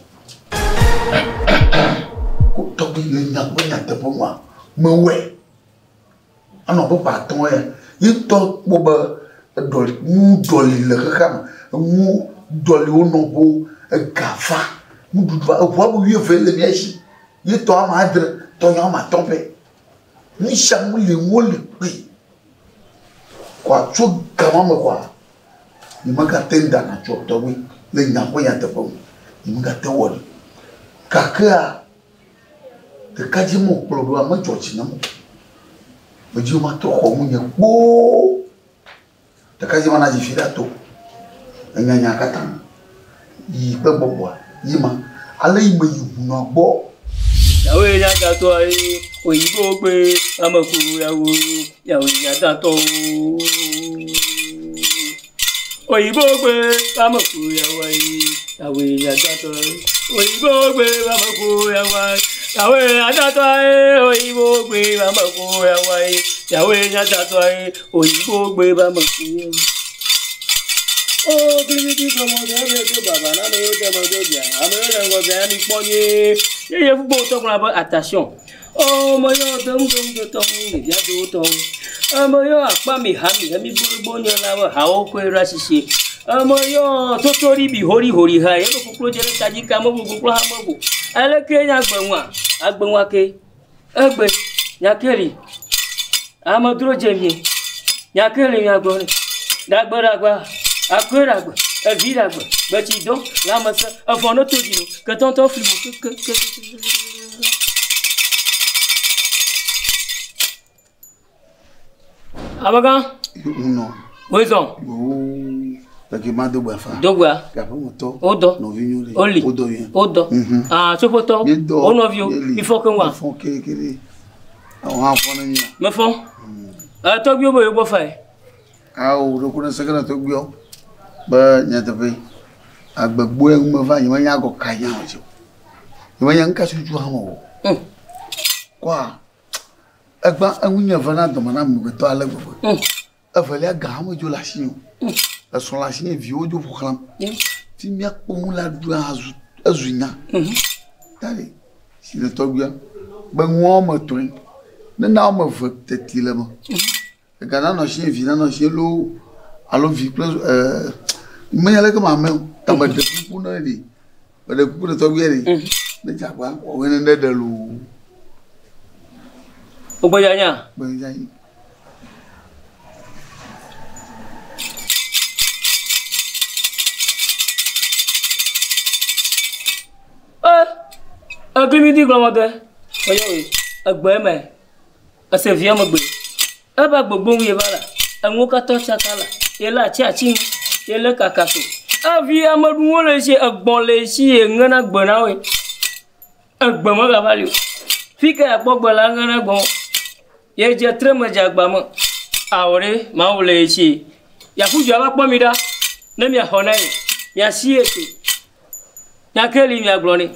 Ko tɔgbi le nya ƒe nyateƒe nua, mewɔe. Anɔ abe ƒe atɔ̃ ya. Ye ŋutɔ kpɔ be eɖɔli, nu ɖɔli le xexea me. Enuwo ɖɔli wo nɔƒewo, ega va, nuɖuɖu va, eʋua be wuieve le mía si. Ye tɔ ame adre, tɔnye ame atɔ̃ pɛ. Nu sia nu li, nuwo li kpui. Kɔa tso gama me kɔa, nyemegate ŋu dana tso tɔgbi le nya ƒe nyateƒe me. Nyemegate wɔ ɖi. Gakea, ɖekadze me wòkplɔ ɖoa, medzɔ dzi nam o. Medzi be matrɔ xɔ ŋunye kpoo. Ɖekadze mana dzi fi ɖa to. Enyanya katã yi kple gbɔgbɔa yi ma. Ale yi meyi ʋunua gbɔ. Yawe nyatatɔ ye oyibo gbe ameku yawo yawe nyatatɔ. Oyibo gbe ameku yawo yawe nyatatɔ. Oyibo gbe ameku yawo yawe nyatatɔ ye oyibo gbe ameku yawo yawe nyatatɔ ye oyibo gbe ameku yawo. O kirikiti kɔmɔdé ebe do baba na amewo de me do bia amewo le ŋgɔ bia mi kpɔ nyuie ye yevu gbɔ wotɔ gblɔna be attention. O meyɔ deŋudeŋudetɔwo, ɖeviadowotɔwo. Emeyɔ akpami hami hemi gbogbo nye la be hawo koe ɖo asisi. Emeyɔ totori bi hori hori ha ye be kuklo dze ɖe tadzi ka me gbogbo kple hame go. Aleke nye agbeŋua? Agbeŋua ke. Egbe nyakeli. Amedro dze mie. Nyakeli miagblɔ nɛ. Ɖagbe ɖagba. Akɔe ɖagbe. Evi ɖagbe. Gbetsi dɔ. Lãmesẽ. Evɔ ne to dzi lo. Ketɔntɔ fli mo ke ke ke. Amegã. Ŋunɔ. Wozɔ. Yoo. Leke ma do gbe fa. Do gbea. Gaƒemetɔ. Wodɔ. Nɔvinyɔnu ɖe. Woli. Wodɔ yɛ. Wodɔ. Aa tsoƒetɔ. Míedɔ. Wo nɔviwo. Míeli. Mifɔ keŋ wa. Mifɔ kekele. Awɔ hã fɔ ne mía. Mefɔ. Tɔgbuiwo be yewo gbɔ fae. Awo ɖo ku ɖe seke na tɔgbuiwo be nyateƒe agbegboe ŋu meva nye menya gɔ ka nya o dzi o. Nye menya nu ka tutu hã o. Kɔa egba eŋu nye ve na dɔme na amegbetɔ ale gbegbe. Evelia ga hã medzo le asinye o. Esrɔ̃ le asinye viwo dzo ƒo xlãm. Ti míakpɔ nu la ɖu azu ezu nya. Tari si le tɔgbuia be nua woame etɔ̃e. Ne na woame eve teti le eme. Ega nanɔ asinye vi nanɔ asinye loo alo vi kple ɛɛ menya leke ma me o. Ta meɖe kuku ne ɖi. Meɖe kuku ne tɔgbuia ɖi. Ne dze agba wɔwɔe ne ɖe loo. Wogbedza nya? Gbedza nyi. Eglimi di gblɔmɔdɔe. Meyɔ wòe. Egbe me. Ese via megbe. Eva gbogbo ŋu ye va la. Enuwo katã tsaka la. Ye le atsi atsi ŋu. Ye le kaka so. Evi ameɖuwo le esi egbɔ̃ le esi ye ŋena gbe na woe. Egbe megava li o. Fi ka akpɔ gbe la ŋena gbɔ̃. Ye dze tre me dze agba me. Awɔ ɖe Mawu le esi. Yaƒu dua va kpɔ mi ɖa. Ne miaxɔ na ye. Miasi ye to. Nyakeli miagblɔ nɛ.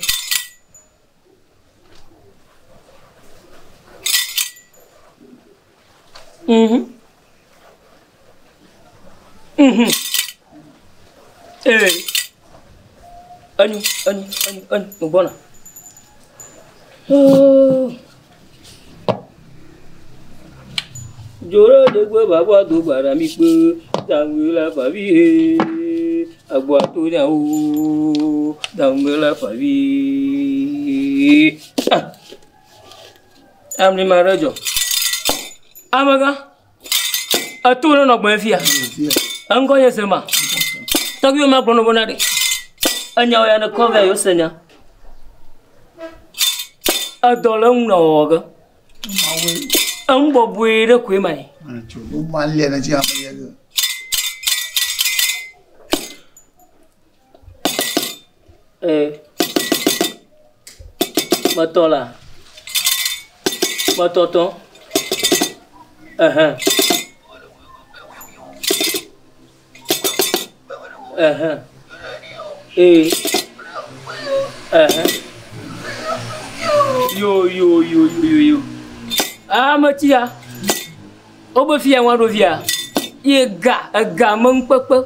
Ee. Enyo, enyo, enyo, enyo. Megbɔna. Oo. Dzo ɖe degbe baba do gba ɖa mi kpe. Dangbe la favi he. Agboa to nya o. Dangbe la favi. Ah. Amli ma ɖe dzɔ. Amegã. Eto ne nɔ gbɔe fia. Eŋkɔ nye Zema. Tɔgbuiwo ma gblɔ nɔ bona ɖe. Enyawo ya ne kɔ vɛ yewo se nya. Edɔ le ŋu nɔ wɔwɔ ge. Enu bɔbɔe ɖe koe ma ye. Tso nu ma lia ne dzi ame ye ge. Ee. Metɔ la. Metɔtɔ. Ɛhɛn. Ɛhɛn. Ee. Ɛhɛn. Yo yo yo yo yo. Ametia. Wobe fia ŋua ɖo fia. Ye ga ega me ŋukpekpe.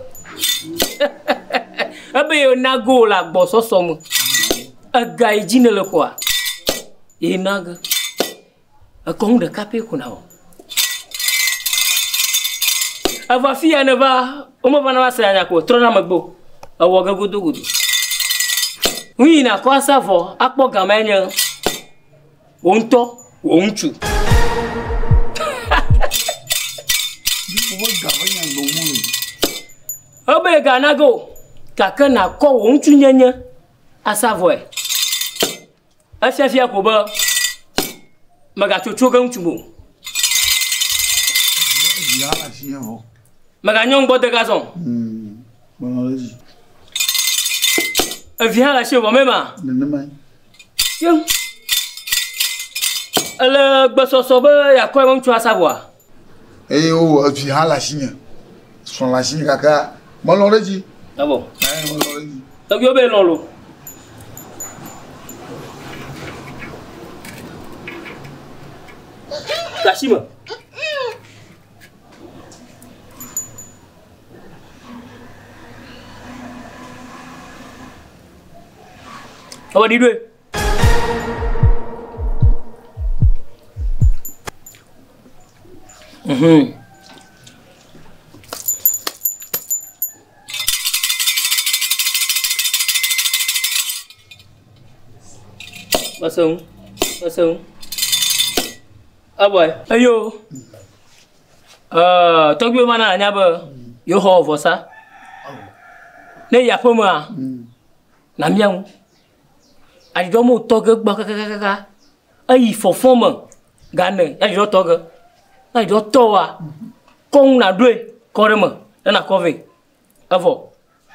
Ebe ye na go le agbɔsɔsɔ me. Ega yi dzi ne le xɔa. Ye na ge. Ekɔ nu ɖeka pɛ ko na wɔ. Eva fia ne va womeva na va se anya ko trɔna megbe o. Ewɔ ge godogodo. Nu yi nakɔ asa vɔ akpɔ game nye wò ŋutɔ wò ŋutsu. Ebe ga na ge o gake nakɔ wò ŋutsu nyenye asa vɔe. Efiafia ko be megatsotso ge ŋutsu o. Via le asinye vɔ. Meganyɔ ŋgbɔ de gazɔ. Gbɔnɔ ɖe dzi. Evi hã le asi vɔ mema. Nenema ye. Yeŋ. Ele gbesɔsɔ be yeakɔ eƒe ŋutsu asa vɔa? Eye wo evi hã le asinye. Srɔ̃ le asinye gake melɔ̃ ɖe edzi. Evɔ. Ɛɛ melɔ̃ ɖe edzi. Tɔgbuiwo be lɔ̃ lo. Le asi me. Ewɔ ɖi ɖoe. Mhm. Mese ŋu, mese ŋu. Ebɔe. Eyo. Ee, tɔgbuiwo mana anya be yewoxɔ vɔsa. Ne yi aƒemea, nàmia ŋu. Adzidzɔ mo tɔ ge gbɔ kakakaka. Eyi fɔfɔ me gane adzidzɔ tɔ ge. Ne adzidzɔ tɔ wa, kɔ ŋu nàɖoe kɔ ɖe eme ne nàkɔ vɛ. Evɔ.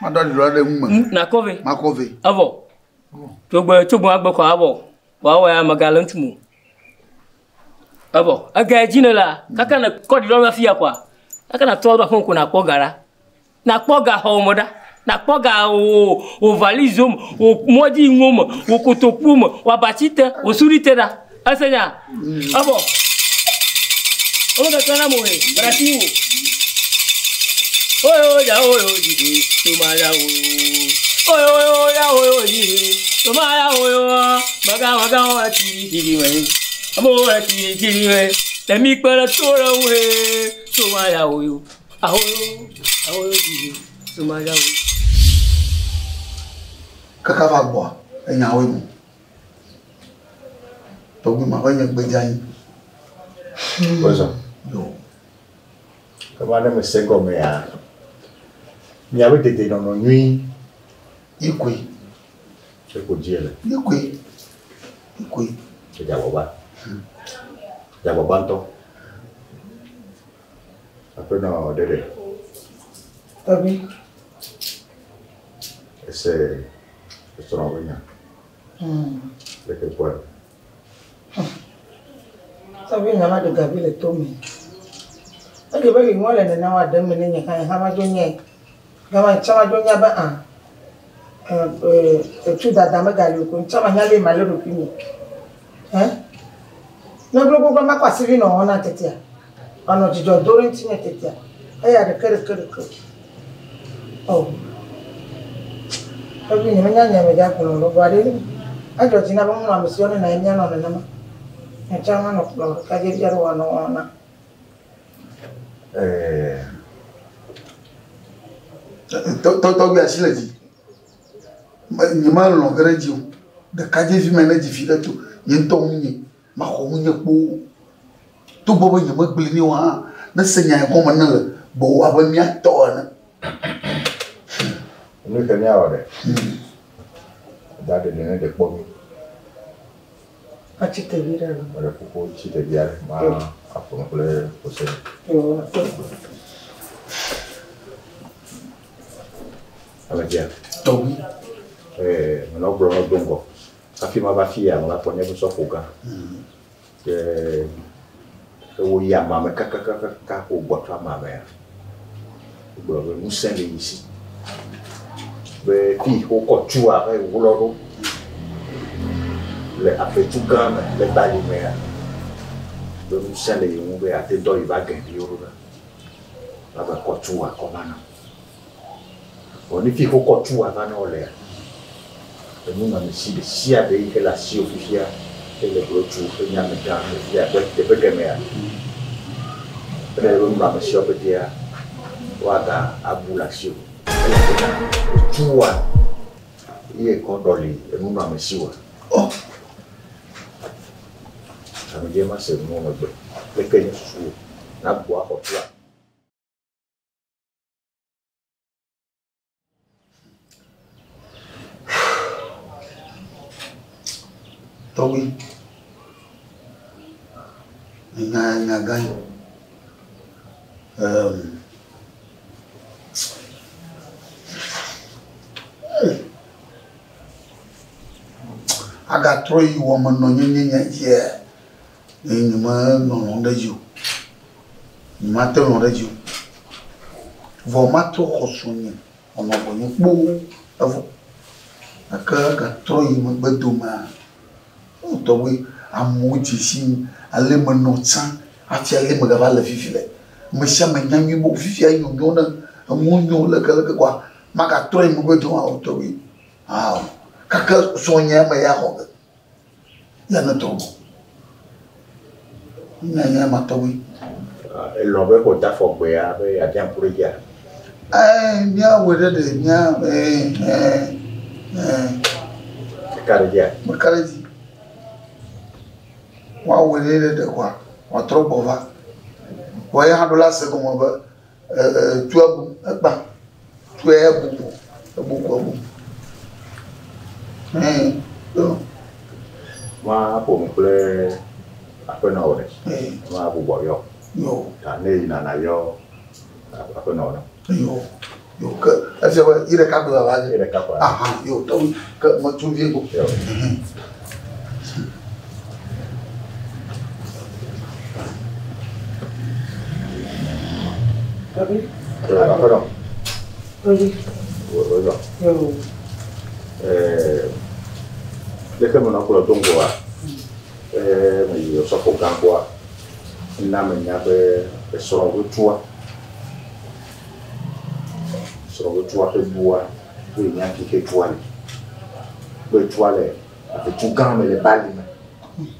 Maɖo adzidzɔ ɖe ŋu me. Nàkɔ vɛ. Makɔ vɛ. Evɔ. Tsogbe tsogbe agbe kɔ abɔ. Wòawɔ ya megale ŋutsu mo. Evɔ ega dzi ne la kaka ne kɔ ɖi ɖe afi ya kɔa kaka na trɔ ɖo aƒe ko nakpɔ ga ɖa. Nakpɔ ga xɔ me ɖa. Nakpɔ ga wò wò valise me, wò mɔdzi ŋuwo me, wò kotokuwo me, wò abatsi te, wò suɖi te ɖa. Ese nya? Evɔ. Wo keke na mo he, brati wo. Oyo ya oyo jihe, toma ya oyo. Oyo oyo ya oyo jihe, toma ya oyo. Maga maga o tiri tiri we. Amo o tiri tiri we. Temi kpere tore we, toma ya oyo. Ahoyo, ahoyo jihe, toma ya oyo. Kaka va gbɔa, enyawoe mo. Tɔgbi ma ƒe nye gbedzi anyi. Wozɔ. Yo. Ema ne mese gɔmea, miabe dedenɔnɔ nyui. Ikoe. Eko dzi ele. Ikoe. Ikoe. Edze agbagba. Edze agbagba ŋutɔ. Aƒenɔ ɖeɖe. Tɔgbi. Ese esrɔ̃ ƒe nya. Leke kpɔe? Tɔgbi nya ma ɖe gavi le to me. Edze be li ŋua le nene wa ɖe me ne nye hã nye hã ma dzo nye. Gama tsã ma dzo nya be a etu dada megali o ko tsã ma nya le ma le ɖokui nye. Hɛ? Ne gbogbo ma kɔ asivi nɔ wɔna tetea. Anɔ dzidzɔ do ɖe ŋuti nye tetea. Eya ɖeke ɖeke ɖeke. Oh. Tɔgbi nye menya nye me dza gblɔ lo vɔa ɖe edzɔ dzi na be ŋu ame siwo nena mía nɔ nenema. Nye tsã manɔ kplɔ ɖekadzevi aɖe wòanɔ wɔna. Tɔgbi asi le dzi. Nye melɔ̃ ge ɖe edzi o. Ɖekadzevi ma ne dzi vi ɖe to nye ŋutɔ ŋunye maxɔ ŋunye kpoo. Togbɔ be nyemegblɔe nɛ o hã, ne se nya gɔme ne le gbɔwò abe mía tɔ ene. Nu ke míawɔ ɖe? Da ɖeɖe ne ɖe kpɔ mí. Atsi tevi ɖe alo? Meɖe kuku tsi tevi aɖe ma aƒo nu kple Hosea. Amedzia. Tɔgbi. Ee, menɔ gblɔm na do ŋgɔ. Hafi mava fi ya, meva kpɔ nye sɔƒo gã. Ke woyi ama me kakakaka wogbɔ tso ama mea, wogblɔ be ŋusẽ le yi si. Be fi wokɔ tua va yi wlɔ ɖo le afetsu gã me le bali mea, be ŋusẽ le yi ŋu be yeate dɔ yi va gɛviwo ɖo ɖa. Va va kɔ tua kɔ va na. Vɔ ne fi wokɔ tua va na wo lea, enunɔamesi ɖe sia ɖe yi ke le asiwò fifia hele blotsu henye amegã le fia abe teƒe kemɛa, ele be nunɔamesiawo ƒetea woaga abu le asiwò elabena etua ye kɔ ɖɔli enunɔamesiwòa. Oh. Ame dze ma se nuwo megbe. Leke nye susu nabu axɔ tua? Tɔgbi, nya nya gã yi. Um, agatrɔ yi wɔmenɔnyenye nya dzia, nye nyemelɔ̃ ɖe edzi o. Nyemate lɔ̃ ɖe edzi o. Vɔ matrɔ xɔ srɔ̃nye wòanɔ gbɔnye kpoo evɔ. Gake egatrɔ yi megbe domea, o tɔgbi, amewo dze sim ale menɔ tsã hafi ale megava le fifi le. Ame sia ame nya nyuie be fifia nyonyo ne enuwo nyo lekeleke kɔa, magatrɔ yi megbe domea o tɔgbi. Ao, gake srɔ̃nye me ya xɔ ge. Ya ne trɔ gbɔ. Nya nye ma tɔgbi. Elɔ̃ be xɔ da afɔgbea be yeabia ŋku ɖe dzia? Ɛɛ míawɔe ɖe ɖe mía ɛɛ ɛɛ ɛɛ. Eka ɖe dzia? Meka ɖe dzi. Woawɔe ɖe ɖe ɖe koa wòatrɔ gbɔ va. Vɔ ya hã ɖo la se gɔme be ɛɛ tua bu egba. Tua ya bu ko ebu ko ebu. Ɛɛ yo. Ma ƒo nu kple aƒenɔwo ɖe. Ɛɛ. Ma gbugbɔ yɔ. Yo. Ta ne yina na yɔ aƒenɔwo na. Yo. Yo ke efia be yi ɖeka gbe vava Yi ɖeka koa. Aha yo tɔgbi ke metso vie ko. Yo. Tɔgbi. Yo aƒenɔ. Tɔgbi. Wo wo yɔ. Yo. Ɛɛ leke menɔ kplɔ do ŋgɔa ɛɛ meyi osɔfo gã gbɔa ena menya be esrɔ̃ be tua srɔ̃ be tua ƒe bua be nya fi ke tua le be tua le aƒetu gã me le bali me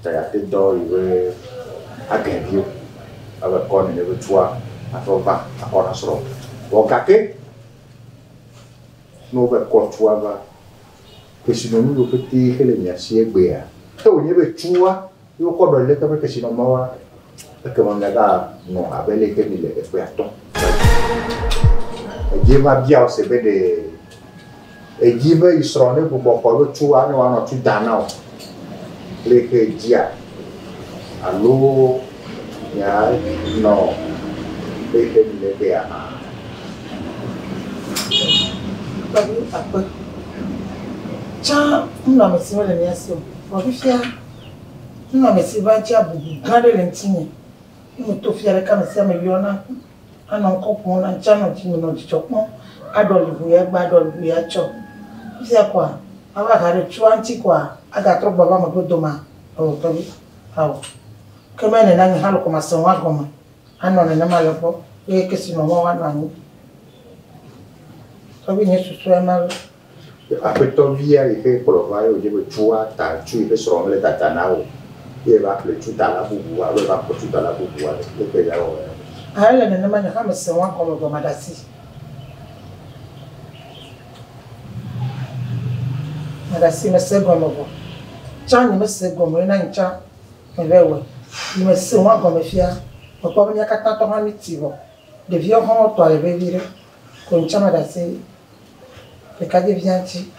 ta ya te dɔ yi be agɛviwo abe kɔ nene be tua atrɔ va akɔ na srɔ̃ vɔ gake ne wobe kɔ tua va kesinɔnu yiwo pete hele mia si egbea ke wònye be tua ye wokɔ ɖɔ leke ƒe kesinɔnuawoa ekema miaganɔ abe leke mi le eƒe atɔ̃ edzi va bia wo se be ɖe edzi be yi srɔ̃ ne gbugbɔ xɔ be tua ne woanɔ tu da na wo leke dzia alo mianɔ leke mi le egbea hã. Tɔgbi akpe. Tsã nunɔamesi mele mía si o. Vɔ fifia nunɔamesi va ŋutia bubu gã ɖe le ŋutinye. Ne meto fia ɖeka ame sia ame yɔna anɔ ŋkɔ ƒom na ŋutia nɔ dzi nɔ dzidzɔ kpɔm aɖɔ liʋu ya gba aɖɔ liʋu ya tsɔ. Fifia koa ava ha ɖe tsoa ŋuti koa agatrɔ gbɔ va megbe doma. O tɔgbi awɔ. Ke me nena nye hã le kɔmase ŋua gɔme anɔ nenema le gbɔ eye kesinɔnuawo anɔ anyi. Tɔgbi nye susue ma lo. Aƒetɔvia yi ke kplɔ va ye wòdze be tua ta tu yi ke srɔ̃ mele dada na o ye va ƒle tudala bubu alo va kpɔ tudala bubu aɖe leke ya wɔ ya. A ele nenema nye hã mese ŋua gɔme vɔ maɖe asi. Maɖe asi mese gɔme vɔ. Tsã nye mese gɔme yena nye tsã meva wɔe. Yi mese ŋua gɔme fia mekpɔ be mía katã tɔ hã mi ti vɔ. Ɖeviwo hã wotɔ le vevi ɖe. Ko nye tsã maɖe asi ɖekadzevia ŋuti.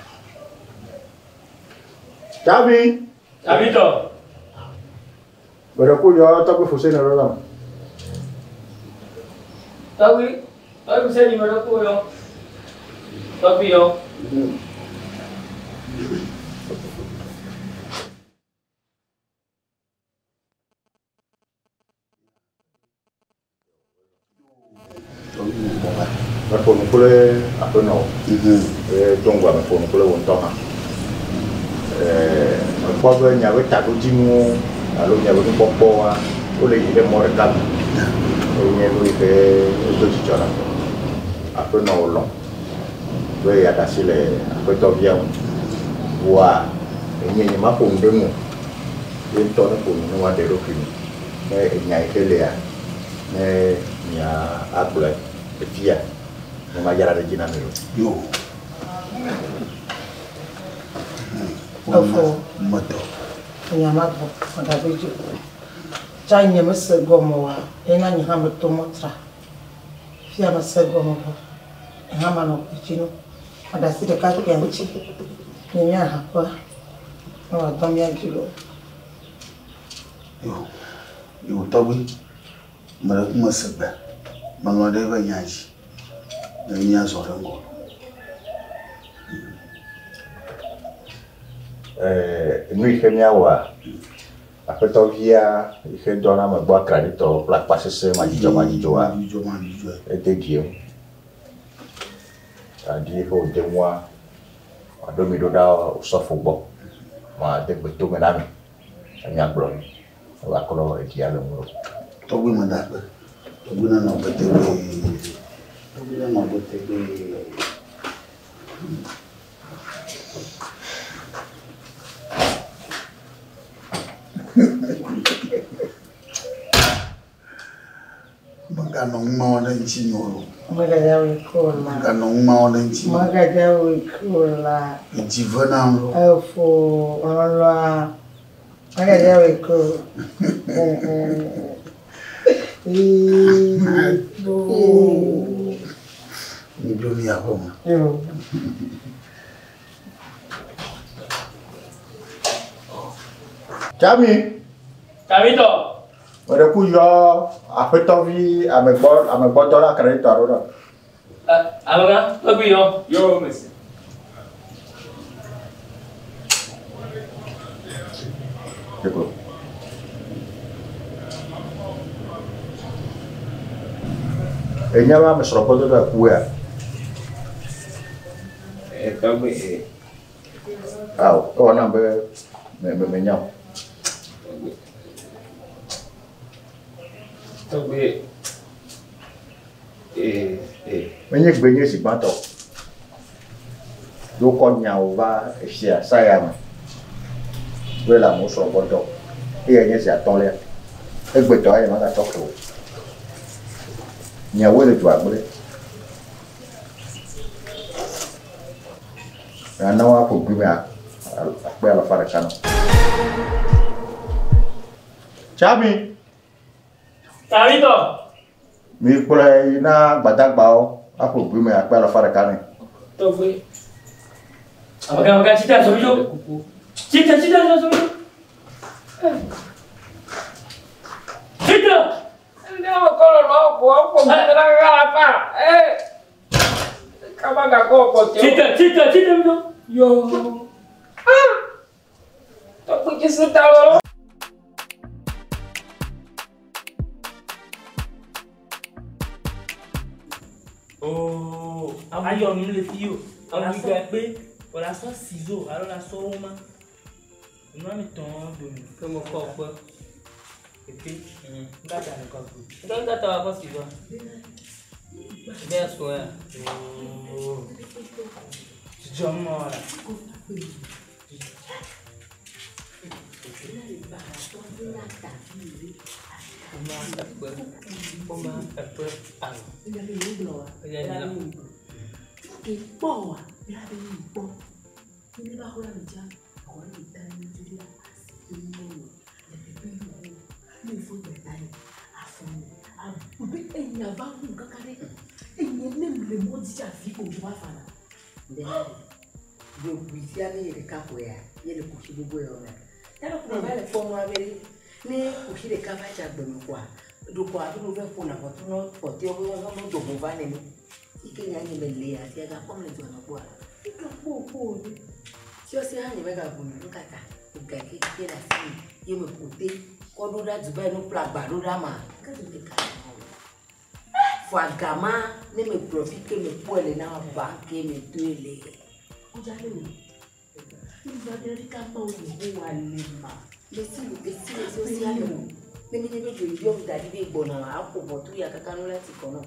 Tsavi. Tsavi tɔ. Gbeɖe ku yɔ tɔgbi Fuseni ɖo nam. Tɔgbi tɔgbi Fuseni me ɖe ku yɔ. Tɔgbi yɔ. Meƒo nu kple aƒenɔwo. Eye do ŋgɔa meƒo nu kple wò ŋutɔ hã. Mekpɔ be miaƒe taɖodzinuwo alo miaƒe nukpɔkpɔwoa wole yi ɖe mɔ ɖeka nu. Eye nye nu yi ke edo dzidzɔ nam. Aƒenɔwo lɔ̃ be yeaɖe asi le aƒetɔvia ŋu. Vɔa enye nye maƒo nu ɖe ŋu o. Ye ŋutɔ ne ƒo nu ne wòaɖe eɖokui nu. Ne enya yi ke lia ne mia agblɔe efia ne madzra ɖe edzi na mi o. Yo. Efo. Metɔ. Enya ma gbɔ megabe dzi o. Tsã nye mese gɔme oa yena nye hã meto mɔ tra. Fia mese gɔme vɔ. Nye hã manɔ gbe dzi no. Maɖe asi ɖeka kpuia ŋuti. Nye mía haƒea ne wòadɔ mía dzi lo. Yo. Yo tɔgbi. Mele ku mese gbe. Melɔ̃ ɖe eƒe nya dzi. Ne míazɔ ɖe ŋgɔ. Nu yi ke míawɔa, aƒetɔvia yi ke dɔna ame gbɔ akraɖitɔ kple akpasesẽ madzidzɔ madzidzɔa, Madzidzɔ madzidzɔe. ede dzi eŋu. Aɖi yi ke wòde ŋua, wòaɖo mi ɖo ɖa osɔfo gbɔ. Wòade gbe tome na mi. Enya gblɔ mi. Wòaklɔ eɖia le ŋu. Tɔgbi meda akpe. Tɔgbi nenɔ agbe tegbee. Tɔgbi nenɔ agbe tegbee. Meganɔ ŋumawɔ ɖe ŋutinye o loo. Megadza wòe ko la. Meganɔ ŋumawɔ ɖe ŋutinye o. Megadza wòe ko la. Edzi ve nam loo. Efo lɔlɔa. Megadza wòe ko. Midzo mi aƒe me. Yo. Tsami. Tsamitɔ. Meɖe ku yɔ aƒetɔvi amegbɔ amegbɔdɔ la kreditɔ aɖewo ɖa. Amegã, tɔgbi yɔ. Yo, mesi. Deko. Enya be ame srɔ̃gbɔdɔdɔ ekuea? Tɔgbi e. Ao, ewɔ nam be me me menya o. Tɔgbi e e. Menye gbe nye zi gbãtɔ o. Ye wokɔ nyawo va efia saya me be le amewo srɔ̃ gbɔ dɔ. Eyae nye zi atɔ̃lia. Egbetɔ ya nyemagatsɔ ke o. Nyawoe le dua gblẽ. Nane woaƒo gui me akpe alafa ɖeka nɔ. Tsami. Tsamitɔ. Mikplɔe yi na gbadagbawo aƒo gui me akpe alafa ɖeka nɛ. Tɔgbi. Amegã, amegã, tsi tre azɔ mi dzo. Tsi tre, tsi tre azɔ mi dzo. Tsi tre. Ne wokɔ lɔlɔ ƒo woƒo gui me na ɣla fa. Ee. Kaba gakɔ kɔtɛ. Tsi tre, tsi tre, tsi tre mi dzo. Yo. Ah. Tɔgbi dzi su ta lɔlɔ. Oh, ayɔ nu le fi o. Awu gbe, wòle asɔ ciseau alo la sɔ woma. Nua mi tɔn domi. Ke mo kɔ kpe. Epe, ŋgata ne kɔ kpe. Ŋgata ŋgata wa kɔ ciseau. Bɛ sɔ ya. Oh, dzidzɔ mɔ la. Woma ekpe, woma ekpe alo. Eya nyi la. Ɖoɖoe sia mi ɖeka koe ya, ye le kuxi gbogbo yawo mea. Ya ɖe kuma va le kpɔnua be ɖe, ne kuxi ɖeka va dze agbe me koa, ɖokoa afi ɖo va ƒona ʋɔtru nɔ kpɔtɔewo be woava no dogo va nene. Yi ke nya nye me le afi gakpɔm le dua me kpɔa, eka kpo kpo ɖe. Fiɔsi hã nye megaʋu nu nu kata, ega ke ke le asi nye, ye me ƒo te kɔ ɖo ɖa Dubai no ƒle agba ɖo ɖa ma, ke do ɖeka nɔ. Fɔ gama ne me gblɔ fi ke me kpɔe le na banke me doe le. Ne mi nye be dzo yɔm da ɖi be gbɔna aƒo ʋɔtru ya kaka nu la ti kɔ nɔ.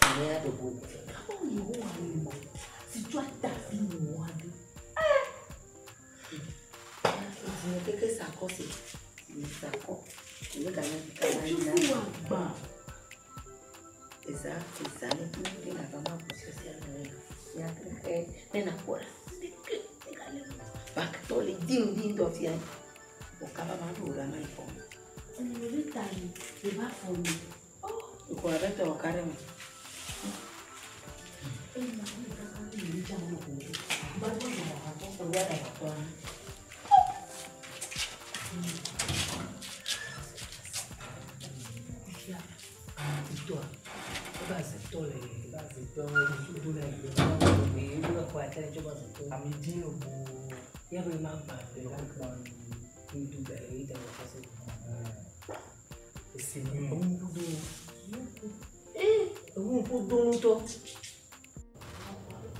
Ame ya do go. Dzi keke sakɔ se. Sakɔ. Ne ka nya kaka na. Eza eza ne tu ne na va ma bu sia ne. Ya ke ne na kpɔ la. Ne ke ne ka le. Bakitɔ le dim dim dɔ fia. O kaba ma ɖo la ma yi fɔ. Ŋkɔ aɖe tɔ ka ɖe me.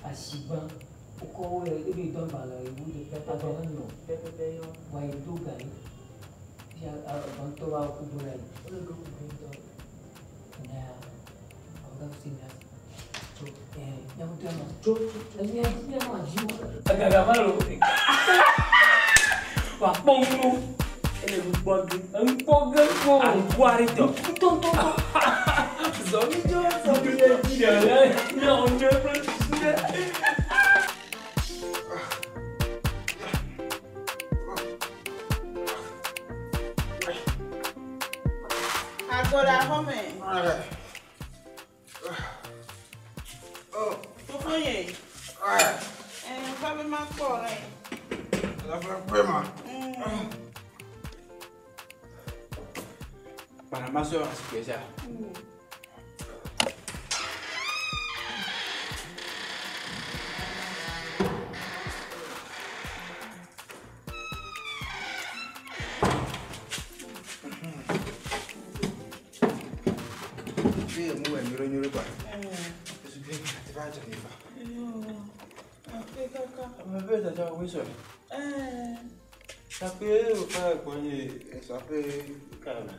Asigba, wokɔ wo le ebe dɔn gbalẽ ewu de pɛpɛpɛ pɛpɛpɛ yɔ wa yi do ga yi. Fia agbãtɔ va ku do la yi. Nya awo fi nya. Tso nyamutu ya ma tso tso nya nya ma dzi wo. Agaga ma lo. Wa kpɔ ŋu. Ele nu kpɔ ge. Ŋu kpɔ ge ko. Anukwari tɔ. Ŋutɔŋutɔ. Agora, homem. Fofonye. Fa be ma kpɔ rɛ. Panama sɔ asike sa. Fi mu wɛ nyoro nyoro kwa. Esu bi ati ba jɛ nifa. Ape kaka. Ame bɛ tata wo sɔ. Sape o fa gbɔnye sape kana.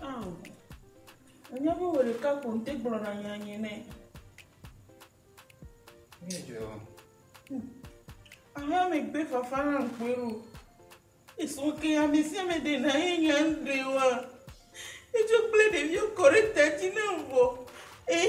Awo. Enya be wo ɖeka ko ŋte gblɔna nya nye nɛ. Mi jɔ. Ahã me gbe fafa na ŋkpɛ lo. Esɔ ke ame sia ame ɖe na ye nya ŋɖe wa. Etso kple ɖeviwo kɔ ɖe ta dzi na vɔ. E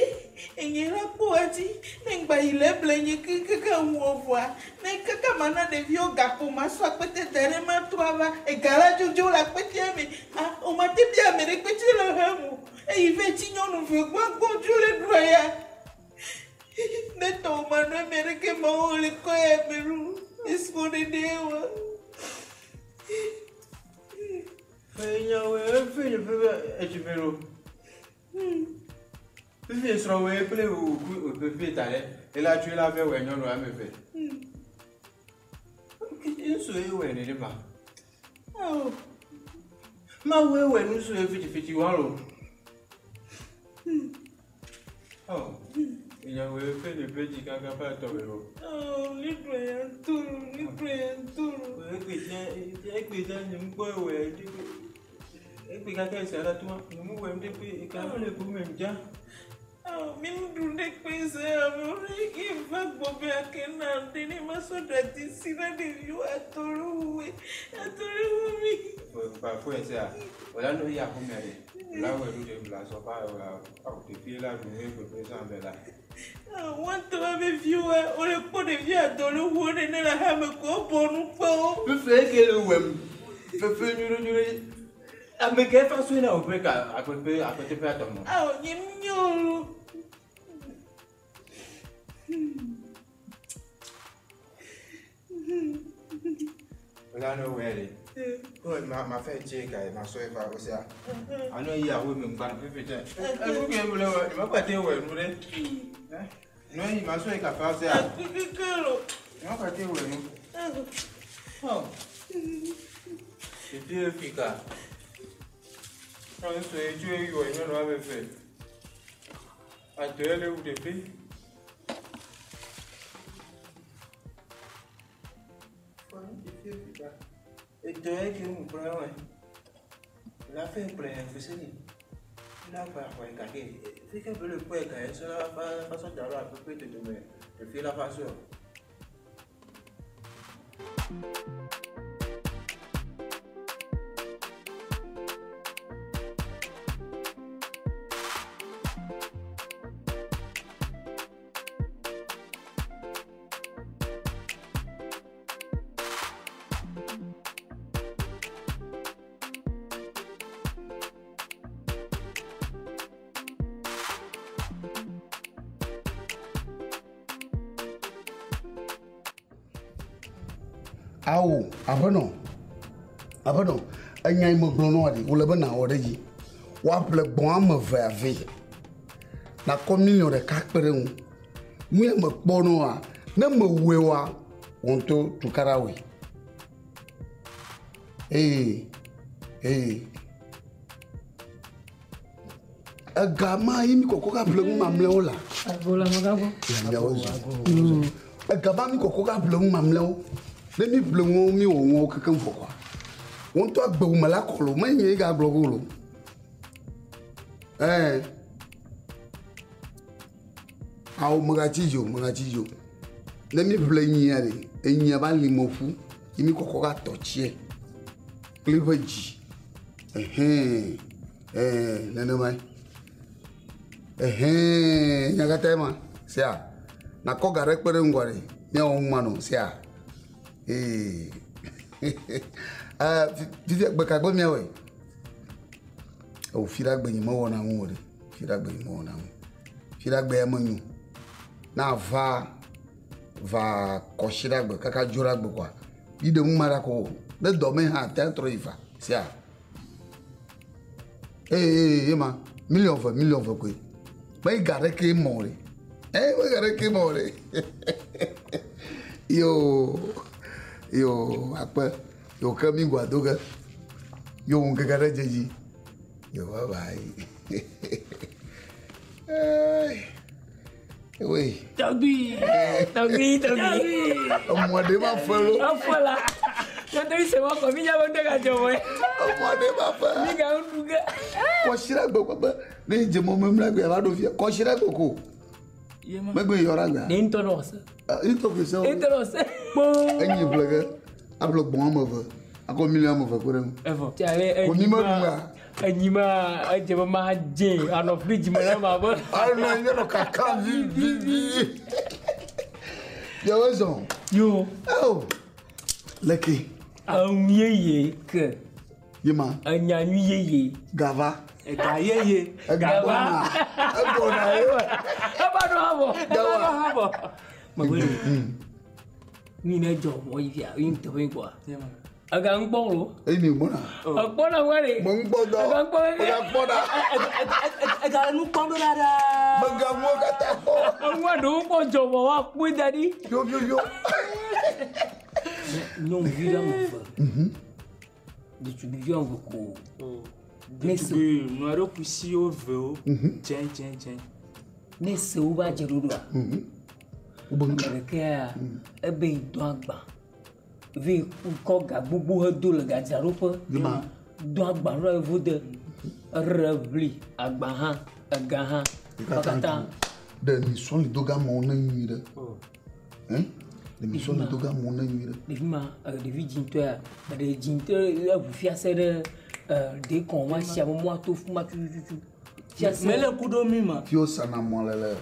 enye la kpɔ edzi ne ŋgba yi le eble nye kekeke ŋu vɔa ne kaka ma na ɖeviwo gakpo ma sɔ akpete da ɖe ma trɔ ava ega la dzodzo le akpetea me. Ah o ma te bia ame ɖe kpetsi le hem o. Eyi ve tsi nyɔnuvi gbãgbɔ dzo le ɖua ya. Ne tɔwo ma nɔ eme ɖeke ma wo le kɔ ya me lu. Esrɔ̃ ɖeɖe wa. Fɛ nyawo efe nye fe be etsi fe lo. Fifi srɔ̃ woe kple wo ku fefe ta ɖe ela tso ela fɛ wɔ nyɔnu ame eve. Ŋutsu ye wɔ nene ma. Awo. Mawu ye wɔ ŋutsu ye fitifiti wa lo. Ɔ ìyàwó efe nye fe dzi kaka fa tɔ me lo. Oh, libro ya nturu, libro ya nturu. Egbe dze egbe dze nye ŋkpɔ wɔ egbe kaka esi ala tuma nye mu wɔ ŋɖe kpe eka le ku me dza. Oh, mi nuɖu ɖe kpe ze ame ɖe ke va gbɔ be ake na ɖe ne ma sɔ ɖe ati si na ɖeviwo atɔ ɖe woe, atɔ ɖe wo mi. Kpafo sia wòla no ya xɔme ɖe wòla wɔ ɖo ɖe wòla sɔ fa wòla awu ɖevi la ɖu ne gbegbe sã be la. Wɔn tɔ be viwoa, wole kpɔ ɖevi atɔ ɖe wo ɖe ne le hame ko wobɔ nu kpe wo. Fefe ke le wɔm fefe nyoro nyoro ame ke fa sue na wòƒe ka akpeƒe akpeteƒe atɔ mɔ. Awo nye nyoro. Wòla no wɔ ɖe. Ko ma ma fɛ tse ka ma sɔ efa o sia. Ano yi awo mi ŋgba fefe tse. Efu ke wòle wɔ ma kpate wɔ nu ɖe. No yi ma sɔ eka fa o sia. Akeke lo. Ma kpate wɔ nu. Ɔ. Ɖevi efi ka. Ŋutsu ye tso yi wɔ nyɔnu ame eve. Adɔ le wu ɖevi. Edɔ ye ke mu kplɔ wɔe. La fɛ kplɔ yɛ fuseni. La kplɔ xɔ yi gake fi ke be le kpɔe ga ye sɔ la fa fa sɔ da ɖo aƒe dodome ɖevi la fa sɔ. Awo, aƒenɔ, aƒenɔ, enya yi megblɔ na woa ɖi, wòle be nawɔ ɖe dzi. Woaƒle gbɔ̃ ame eve ave. Nakɔ miliɔn ɖeka kpe ɖe ŋu. Nu ya mekpɔ na woa, ne mewɔe oa, wò ŋutɔ tukaɖa wɔe. Ee, ee. Ega ma yi mi kɔkɔ ka ƒle nu mamlɛwo la. Ago la magago. Miawo zu. Ega ma mi kɔkɔ ka ƒle nu mamlɛwo. Ne mi ƒle nuwo mi wɔ nuwo kekeŋ vɔ kɔa. Wo ŋutɔ agbewu me la kɔ lo, menye ye gagblɔ go lo. Ɛɛ. Awo megatsi dzi o, megatsi dzi o. Ne mi ƒle enyia ɖe, enyia va li me ƒu ye mi kɔkɔ ka tɔ tsie kple eƒe dzi. Ɛhɛn. Ɛɛ nenemae. Ɛhɛn, nya katã ye ma. Sea, nakɔ ga ɖe kpe ɖe ŋgɔ ɖe. Míawɔ nu ma nɔ, sea. Ee. Fifia gbe ka gbe míawɔe? O fiɖagbe nye mewɔna ŋu o ɖe. Fiɖagbe nye mewɔna ŋu. Fiɖagbe ya menyo. Na va va kɔsiɖagbe kaka dzoɖagbe koa. Yi ɖe ŋu ma ɖa ko. Ne dɔ me hã te trɔ yi fa. Sea. Ee ye ma miliɔn 2 koe. Me ga ɖeke mɔ ɖe. Ee me ga ɖeke mɔ ɖe. Yo yo akpe. Yo ke mi gua do ge. Yo ŋkeke ɖe dze dzi. Yo bye bye. Oui. Tɔgbi, tɔgbi, tɔgbi. Emɔ ɖe ma fɛ lo. Afɔ la. Tɔgbi se ma kɔ mi nya be ŋdɔ ka dzɔ wɛ. Emɔ ɖe ma fɛ. Mi ga ŋu ɖu ge. Kɔsiɖagbe kɔ be ne dze mɔ memlɛ gbe ava ɖo fia. Kɔsiɖagbe ko. Megbe yɔ ɖa gbea. Ne ŋutɔ nɔ se. Ŋutɔ koe se. Ŋutɔ nɔ se. Kpoo. Enyi ƒle ge. Aƒle gbɔn ame 2. Akɔ miliɔn ame 2 kpe ɖe ŋu. Evɔ. Tiale Ko mi me ɖu ya. Enyi ma edze be ma dze anɔ fridge me na ma be. Anɔ anyi anɔ kaka vi vi vi. Yewo zɔn. Yo. Oh. Leke. Enu yeye ke. Ye ma. Enya nyui yeye. Gava. Ega yeye. Gava. Egbɔna ye. Eba ɖo habɔ. Eba ɖo habɔ. Megbe ɖe. Mi ne dzɔ mɔ yi fia, yi ŋutɔ yi kɔa. Ega ŋu kpɔ lo. Eyi mi gbɔna. Ekpɔna wa de. Mo ŋu kpɔ dɔ. Ega ŋu kpɔ Ega kpɔ ɖa. Ega le nu kpɔm ɖo ɖa ɖaa. Mega ŋuwo katã kpɔ. Eŋua ɖewo kpɔ dzɔ vɔ wa kpɔe da ɖi. Yo yo yo. Nyɔnuvi ɖe ame 2. Ɖetugbivi ame 2 ko. Ɖetugbi nɔa ɖokui si wo vewo. Dze dze dze. Ne se wo va dze ɖoɖoa. Ame ɖekea ebe yi dɔ agba. Ve kɔ ga gbogbo hedo le gadzraɖoƒe. Do agba ɖo yevu de. Eɖe ʋli agba hã, ega hã. Katã. Ɖe mi sɔli do ga mɔ ne nyui ɖe. Hein? Ɖe mi sɔli do ga mɔ ne nyui ɖe. Ɖevi ma, ɖevi dzĩtɔa, ɖe dzĩtɔ eʋu fiase ɖe dekɔn ma sia me mɔa to fi ma tututu. Fiase. Mele ku ɖo mi ma. Fi wo sana mɔ le le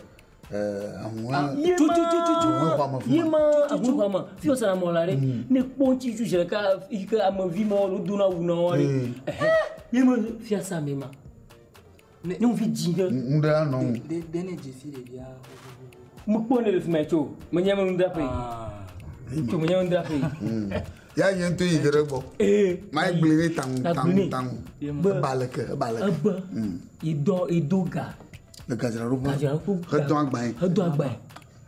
ahuhɔ̃e. Ye ma ahuhɔ̃e ma fi wo sana mɔ la ɖe. Ne kpɔ ŋuti tu zi ɖeka yi ke amevi ma wo dona awu na wo ɖe. Ye ma fiasa me ma. Nyɔnuvi dzĩ ɖe. Nu ɖe anɔ ŋu. De ne dzesi ɖevia. Mekpɔ ne le fi ma tso. Menye me nudzraƒe. Tso menye nudzraƒe. Ya nye ŋutɔ yi ge ɖe gbɔ. Ma gblẽ ne taŋu taŋu taŋu. Eba leke eba leke. Ebe idɔ ido ga. Le gadzraɖoƒe. Gadzraɖoƒe. Hedɔ agbae. Hedɔ agbae.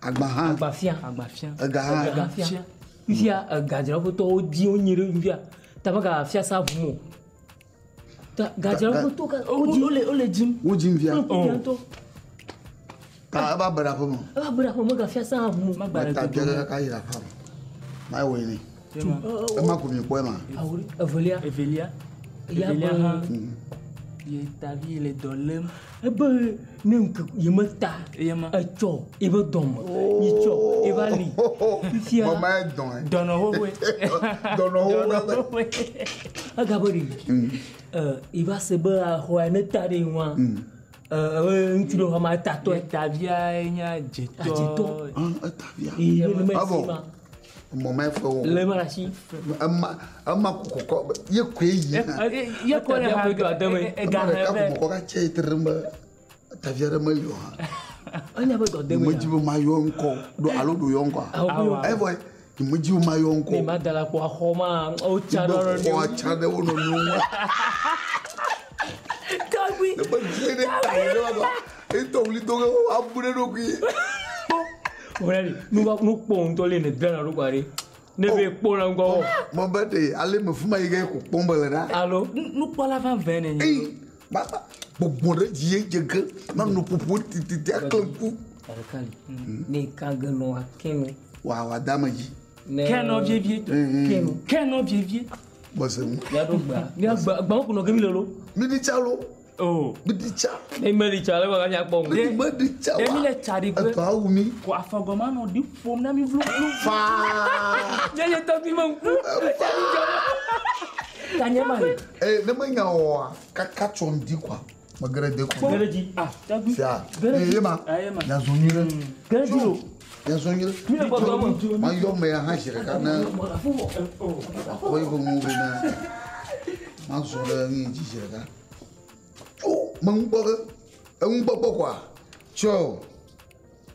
Agba hã. Agba fia. Agba fia. Ega hã. Ega fia. Fifia gadzraɖoƒetɔwo di wo nyi ɖe fifia. Tama ga fiasa ʋu mo. Ta gadzraɖoƒetɔwo ka wo di. Wo le dzim. Wo dzim fia. Wo ŋutɔ. Ta eba be ɖe aƒe me. Eba be ɖe aƒe me ga fiasa hã ʋu mo. Ta bia ɖe kaka yi ɖe aƒe me. Ma ye wɔ ne. Ema ko mi kpɔ ema. Evelia. Evelia. Evelia hã. Ye tavi le dɔ lém. Ebe ne ŋke ye me ta. Etsɔ ebe dɔme. Nyitsɔ ebe ali. Fifia. Mama ye dɔn. Dɔnɔ xoxoe. Dɔnɔ xoxoe. Egabe ɖe. Eva se be xɔa ne ta ɖe ŋua. Ŋutsu ɖe xɔ ma tatɔe. Tavia nye adzetɔ. Adzetɔ. Etavia. Eye ne me si ma. Mɔ ma fɛ wo. Le ma la si. Ema ema kɔkɔ ye koe yi. Ye koe le ha do ademe. Ega Ema hã ɖeka vɛ. ko mɔkɔ ka tse tre be tavia ɖe meli o hã. Enya be dɔ deme. Medzi be ma yɔ ŋkɔ ɖo alo ɖo yɔ ŋkɔa. Evɔ medzi be ma yɔ ŋkɔ. Ne ma da la kpɔ axɔ ma o tsa ɖe ɖe. Xɔ tsa ɖe wo nɔnɔewo ŋu. Tɔgbi. Ne be dzi ɖe ta yi ɖe wa ba. Etɔ wuli do ge abu ɖe ɖokui. Wòle nu va nu kpɔ ŋutɔ le ne dra na ɖo kɔ ɖe. Ne be kpɔ la ŋgɔ. Mɔ be ɖe ale me fuma yi ge ko kpɔm be le ɖa. Alo. Nukpɔla vavã ne nye. Eyi baba gbɔgbɔ ɖe dzi ye dze ge na nu ƒoƒo tititi akle ŋku. Ɖeka li. Ne ka ge nɔ akɛnu. Wa wa da me dzi. Kɛnɔ vievie. Kɛnɔ. Kɛnɔ vievie. Bɔse ŋu. Miaɖo gba. Miagba gbawo ko nɔ ge mi le lo. Mi di tsa lo. Oh. Mi di tsa. Ne me di tsa le wa mia kpɔ ŋu. Mi me di tsa wa. Ɖe mi le tsa ɖi gbe. Etɔ awu mi. Ko afɔgɔma nɔ ɖi ƒom na mi vlu vlu. Faa. Nye nye tɔgbi me ŋku. Tsa ɖi dzɔ. Tanye ma le. Ee ne me nya wɔa kaka tsɔ ŋdi kɔa. Megere de ko. Gere dzi. Ah, tɔgbi. Sia. Gere dzi. Eye ma. Ah, ye ma. Yazɔ nyuie ɖe. Gere dzi o. Yazɔ nyuie ɖe. Mi le gbɔgbɔ me. Ma yɔ me hã zi ɖeka ne akɔ yi be ŋu be ne ma zɔ ɖe nu dzi zi ɖeka. Tso me ŋu kpɔ ge. Eŋu kpɔkpɔ koa. Tso.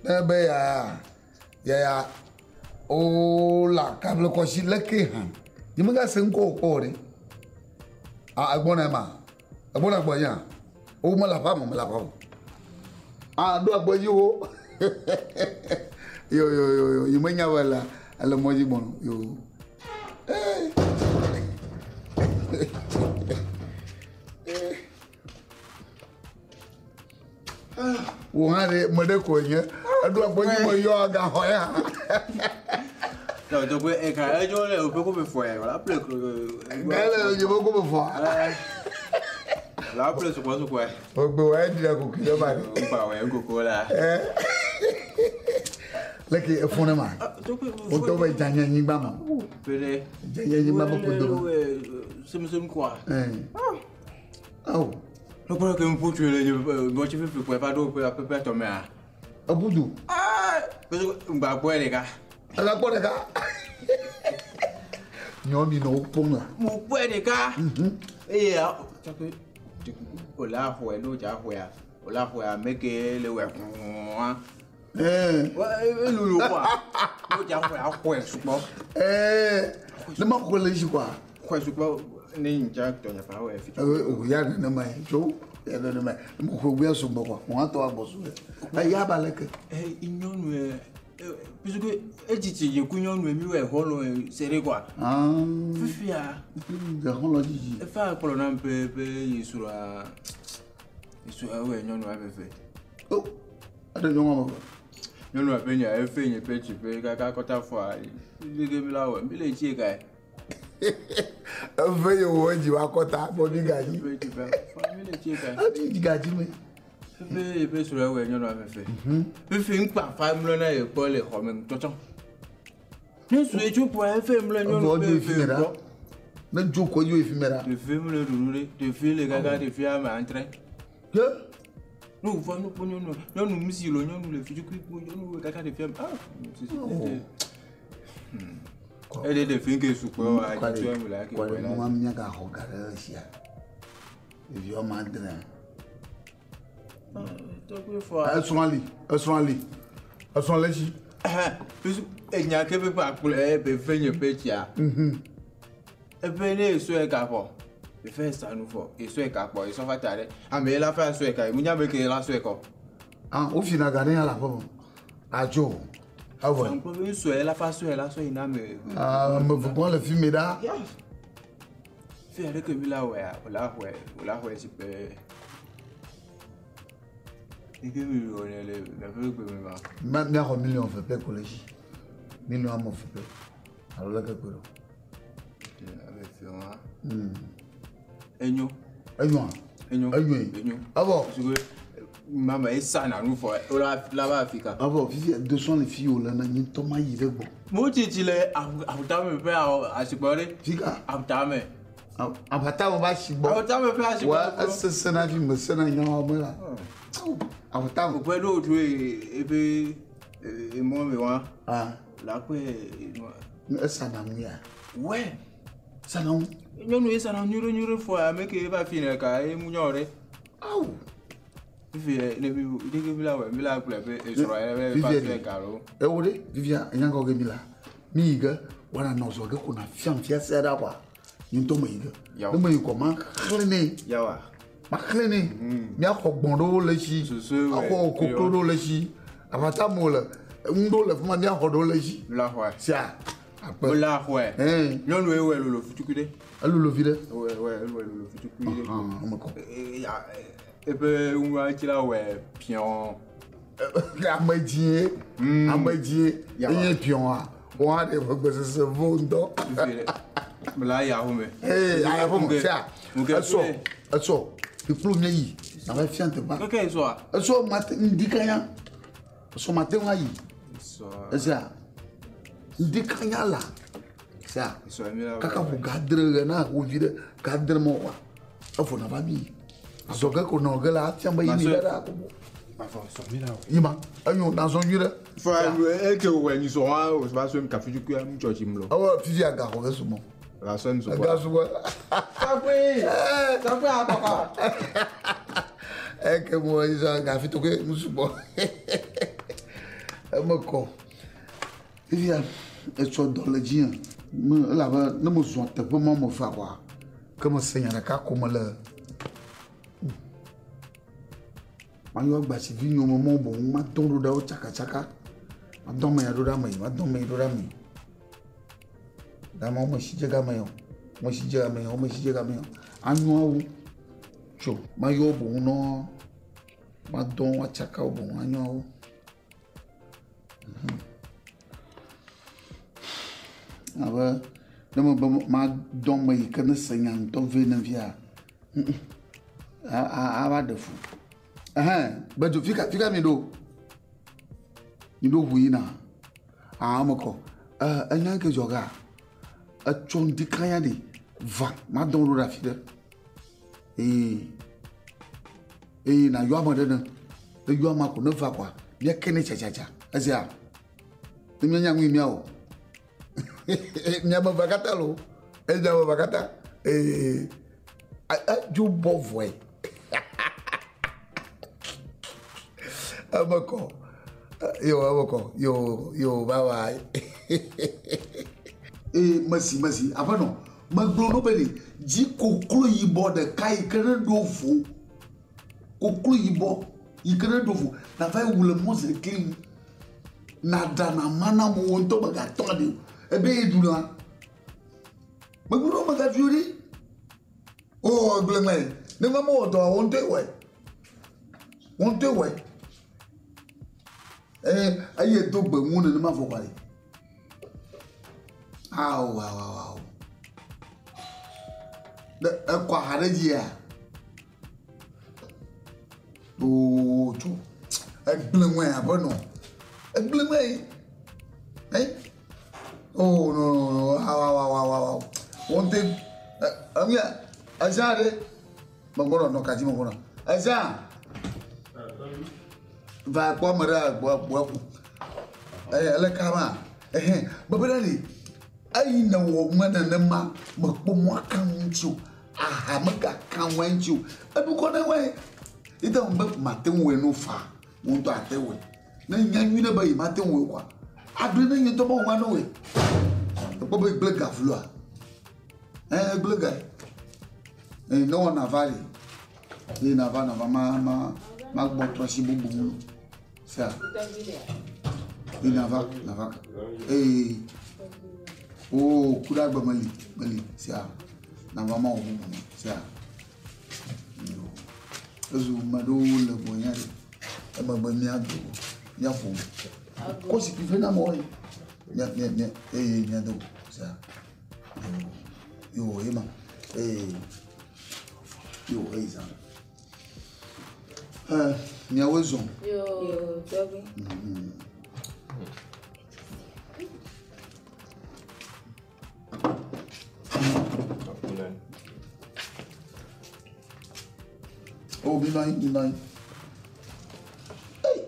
Ne be ya ya ya o la kable kɔsi leke hã. Nye megase ŋkɔ o kpɔ o ɖe. Ah, egbɔna ema. Egbɔna gbɔ nya. O mele aƒea me, mele aƒea me. Ah, ɖo agbɔ dzi wo. Yo yo yo yo, yi menya be le ele mɔ dzi gbɔna. Yo. Eh. Wò hã ɖe me ɖe ko nye. Eɖo agbɔ dzi me yɔ agaxɔ ya. Non, donc, eka, edzo le oƒe ko me fɔ ya, wòla ple. Gale nye be ko me fɔ. Wòla ple sukɔ sukɔ ya. Ogbe wa eɖi la koko yɔ ba ɖe. Ŋgba wɔ ŋkoko la. Leke efo ne ma. Wotɔ be dzanye anyigba ma. Pele. Dzanye anyigba be ƒodo ma. Semusemu kɔa. Awo. Lɔkpɔ ke ŋu tso le mɔtsi fifi kɔe va ɖo ƒe aƒe tɔmea. Ebudu. Ŋgba kpɔe ɖeka. Ega kpɔ ɖeka. Nyɔmi nɔ wo kpɔm la. Mo kpɔe ɖeka. Eye tsɔkpe wòle xɔe ne wòdza xɔea wòle xɔea ame ke le wɔ hũa. Elolo kɔa wòdza xɔea xɔe sugbɔ. Ne ma xɔe le dzi kɔa. Xɔe sugbɔ ne ŋdza tɔnya fa wɔ fi. O ya nenema ye tso ya nenema ye ne ma xɔe gbea sugbɔ kɔa wɔn atɔ agbɔ su ɖe. Eya ba leke. Nyɔnu yɛ puisque edzidzi yeku nyɔnu mi wɔ xɔlɔ se ɖe kɔa. Fifia. Xɔlɔ dzidzi. Efa kplɔ nam pe pe yesrɔ̃a yesrɔ̃a wɔ nyɔnua fefe. O eɖe nyɔnua me. Nyɔnua ƒe nya efe nye ƒe tsi ƒe kaka kɔta fɔa leke mi la wɔ mi le tsi ka ye. Efe ye wɔ edzi wa kɔta bɔ mi gadzi. Efe tsi ƒe fɔa mi le tsi ka ye. Ebi gadzi me. Fefe yeƒe srɔ̃a wɔ nyɔnua fefe. Fefe ŋkpa fa mlɔ na ye kpɔ le xɔ me ŋutɔtsɔ. Ne sue tso kpɔ efe mlɔ nyɔnu Evɔ ƒe dzo efi me efe ɖa. gbɔ. Ne dzo kɔ dzo efi me ɖa. Ɖevi mlɔ ɖuɖu ɖe ɖevi le kaka ɖevi ame andre. Ye. Ne wòva nu kpɔ nyɔnu nyɔnu mu si lo nyɔnu le fitukui kpɔ nyɔnu wɔ kaka ɖevi ame ah. Eɖe ɖevi ke sukpɔ wa dzidzɔ eme la ke Kɔle kpɔ la. nua mía gaxɔ ga ɖe esia. Ɖevi woame adre. Tɔgbe fɔa. Esrɔ̃ li, esrɔ̃ li, esrɔ̃ le esi. Enya ke ƒe akplɔ eƒe fe nye ƒe tsia. Eƒe ne esɔe ka fɔ. Efe sanu fɔ esɔe ka kpɔ esɔ fa ta ɖe. Ame ye la fa sɔe ka mu nya be ke la sɔe kɔ. Ah, wofina ga ɖe ya le aƒe me. Adzo. Evɔ. Ŋkpɔ be sɔe la fa sɔe la sɔe yina ame. Ah, ame eve gbɔ le fi mi ɖa. Fi aɖe ke mi la wɔa wòla xɔe wòla xɔe si ƒe. Ike mi wɔ ne le miaƒe gbe me ma. Ma míaxɔ miliɔn eve pɛ ko le esi. Miliɔn ame eve pɛ. Alo leke kpe ɖo. Abe fi wa. Enyo. Enyoa? Enyo. Enyoe. Enyo. Evɔ. Parce que mama esa na nu fɔ o la la va fi ka. Evɔ fifi dosɔn le fi wo le na nye ŋutɔ ma yi ɖe gbɔ. Mo tsitsi le ahutame ƒe asikpɔ ɖe. Fika. Ahutame. Aʋata me va si gbɔ. Ahutame ƒe asikpɔ. Wa esesẽ fi me sena nyawo me la. Aʋata me. Òpè ɖo tso eƒe emɔ me wa. Ah. La kpe enua. Esana ŋu ya. Wɛ. Sana ŋu. Nyɔnu ye sana nyuie nyuie fɔ ame ke va fi ne ka emu nyɔ ɖe. Awu. Fifi ne mi ɖeke mi la wɔ mi la gblɔ be esrɔ̃ yɛ be va Fifia fi ɖe. ka lo. Ewo ɖe fifia enya kɔ ke mi la. Mi yi ge wɔna nɔ zɔ ge ko na fiam fia sia ɖa kɔa. Nye ŋutɔ me yi ge. Yawo. Ne me yi kɔ ma xlẽ nɛ. Yawa. Ma xlẽ nɛ. Míaxɔ gbɔ̃ ɖewo le esi. Susu wɛ. Axɔ koklo ɖewo le esi. Aʋata mo le. Ŋu ɖewo le fi ma míaxɔ ɖewo le esi. Mi la xɔe. Sia. Akpe. Mi la xɔe. Ɛn. Nyɔnu ye wɔ lolo fitukui ɖe. Elolo vi ɖe. Wɔ wɔ wɔ lolo fitukui ɖe. Ɔhɔn, eme kɔ. Eƒe ŋua tsi la wɔ piɔn. Ame dzie. Ame dzie. Yawa. Enye piɔn a. Wɔn aɖe ƒe gbesese vo ŋutɔ. Fifi ɖe. Mi la ya xɔ me. Ee, ayaƒe me sia. Ŋke. Esɔ, esɔ. Ikplo mi yi. Na va fia teƒea. Keke esɔa. Esɔ mate ŋdi kanya. Esɔ mate ŋu ayi. Esɔa. Esia. Ŋdi kanya la. Sia. Esɔa mi la. Kaka ƒo ga adre ɣe na wo vi ɖe ga adre me wa. Efo na va mi yi. Azɔge ko nɔ ge la afia be yi mi ɖe ɖe akoko. Mafɔ sɔ mi la o. Yi ma enyo nazɔ nyui ɖe. Fɔ eke wɔ nyi sɔ wa o va sɔ mi kafi dukua mu tsɔtsi mu lɔ. Ewɔ fifi agaxɔ ge sumɔ. Va sɔ mi sɔ. Ega sumɔ. Tɔgbe tɔgbe akɔkɔ. Eke mu yi sɔ gafi to ke mu sumɔ. Eme kɔ. Fifia etsɔ dɔ le dzi me elabe ne me zɔ teƒe ma me va kɔa ke me se nya ɖeka ko me le. Mayɔ agbasivi nyɔme mɔ boŋ madɔ ɖo ɖe wo tsakatsaka. Madɔ ame ya ɖo ɖe ame yi, madɔ ame yi ɖo ɖe ame yi. Gama wo me si dze game yɔ, me si dze game yɔ, me si dze game yɔ. Anyɔawo tso mayɔ wo boŋ nɔ madɔ woatsaka wo boŋ anyɔawo. Abe ne me be madɔ ame yi ke ne se nya ŋutɔ vɛ ne via, ava ɖe fu. Ɛhɛn, Bedzo, fika fika mi ɖo? Mi ɖo ʋu yina? Ah, eme kɔ. Enya ke dzɔ ga. Etsɔ ŋdi kanya ɖi va madɔ ɖo ɖe afi ɖe. Eye na yɔ ame ɖe ne. Ne yɔ ame ko ne va kɔa, míake ne tsatsatsa. Esia. Ne míanya nu yi míawɔ. Míame va katã lo. Eye míame va katã. Eye edzo bɔ vɔe. Eme kɔ. Yo eme kɔ. Yo yo bye bye. Eye mesi mesi aƒenɔ megblɔ no be ɖe dzi koklo yibɔ ɖeka yi ke ne ɖo vo. Koklo yibɔ yi ke ne ɖo vo nava yi wu le mɔze kli ŋu. Naɖa na ma na amewo ŋutɔ megatɔ aɖi o. Ebe ye ɖu lã. Megblɔ no megaɖui o ɖi. O egblẽ ŋe. Ne me mewɔ dɔ wo ŋutɔe wɔe. Wo ŋutɔe wɔe. Eye eye do gbe ŋu nenema vɔ kɔa ɖe. Awo awo awo. Ne ekɔ aha ɖe dzia. Oo tso. Egblẽ ŋue aƒenɔ. Egblẽ ŋue. Ɛ. Oh no no no awo awo awo awo. Wo ŋutɔe emia ezã ɖe. Megbɔnɔ nɔ kadzi megbɔnɔ. Ezã. Va kpɔ ame ɖe gbɔ gbɔ ƒu. Eye ele kama. Ehe bebe ɖe li. Eyi ne wɔ ŋue nenema mekpɔ mɔ aka ŋuti o. Aha megaka ŋue ŋuti o. Eɖukɔ ne ŋue. Ite ŋu be mate ŋu wɔe no fa. Wo ŋutɔ ate wɔe. Ne nya nyui ɖe be yi mate ŋu wɔe kɔa. Agble ne nye ŋutɔ be wɔa ne wɔe. Ekpɔ be gble ga vloa. Ɛ gble ga. Ɛ ne wɔna va li. Ye nava nava ma ma ma gbɔ trɔ asi bubu ŋu. Sia. Ye nava nava. Ee. Oo ku ɖe agbe meli meli sia. Nava ma wɔ bubu ŋu sia. Yo. Ezu ame ɖewo le gbɔnya ɖe. Emegbe míado míaƒo. Kɔ zikpui vɛ na amewo yi. Mía mía mía eye míado sia. Yo. Yo ye ma. Ee. Yo eyi zã. Ɛ miawoe zɔ. Yo tɔgbi. Oh, mi nɔ anyi, mi nɔ anyi. Ei!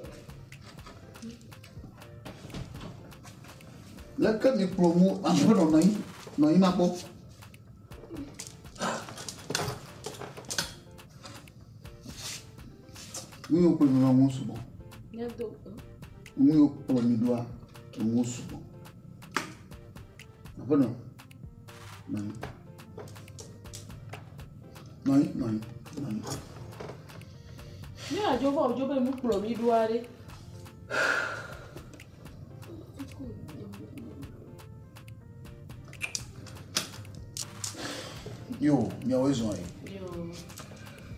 Leke mi kplɔ mu aƒenɔ nɔ anyi, nɔ anyi makpɔ. Nu yiwo kplɔ mi ɖoa ŋu sugbɔ. Nu yiwo kplɔ mi ɖoa ŋu sugbɔ. Aƒenɔ, nɔ anyi. Nɔ anyi, nɔ anyi, nɔ anyi. Ne adzo va wòdzo be nu kplɔ mi ɖoa ɖe. Yo, miawoe zɔ yi.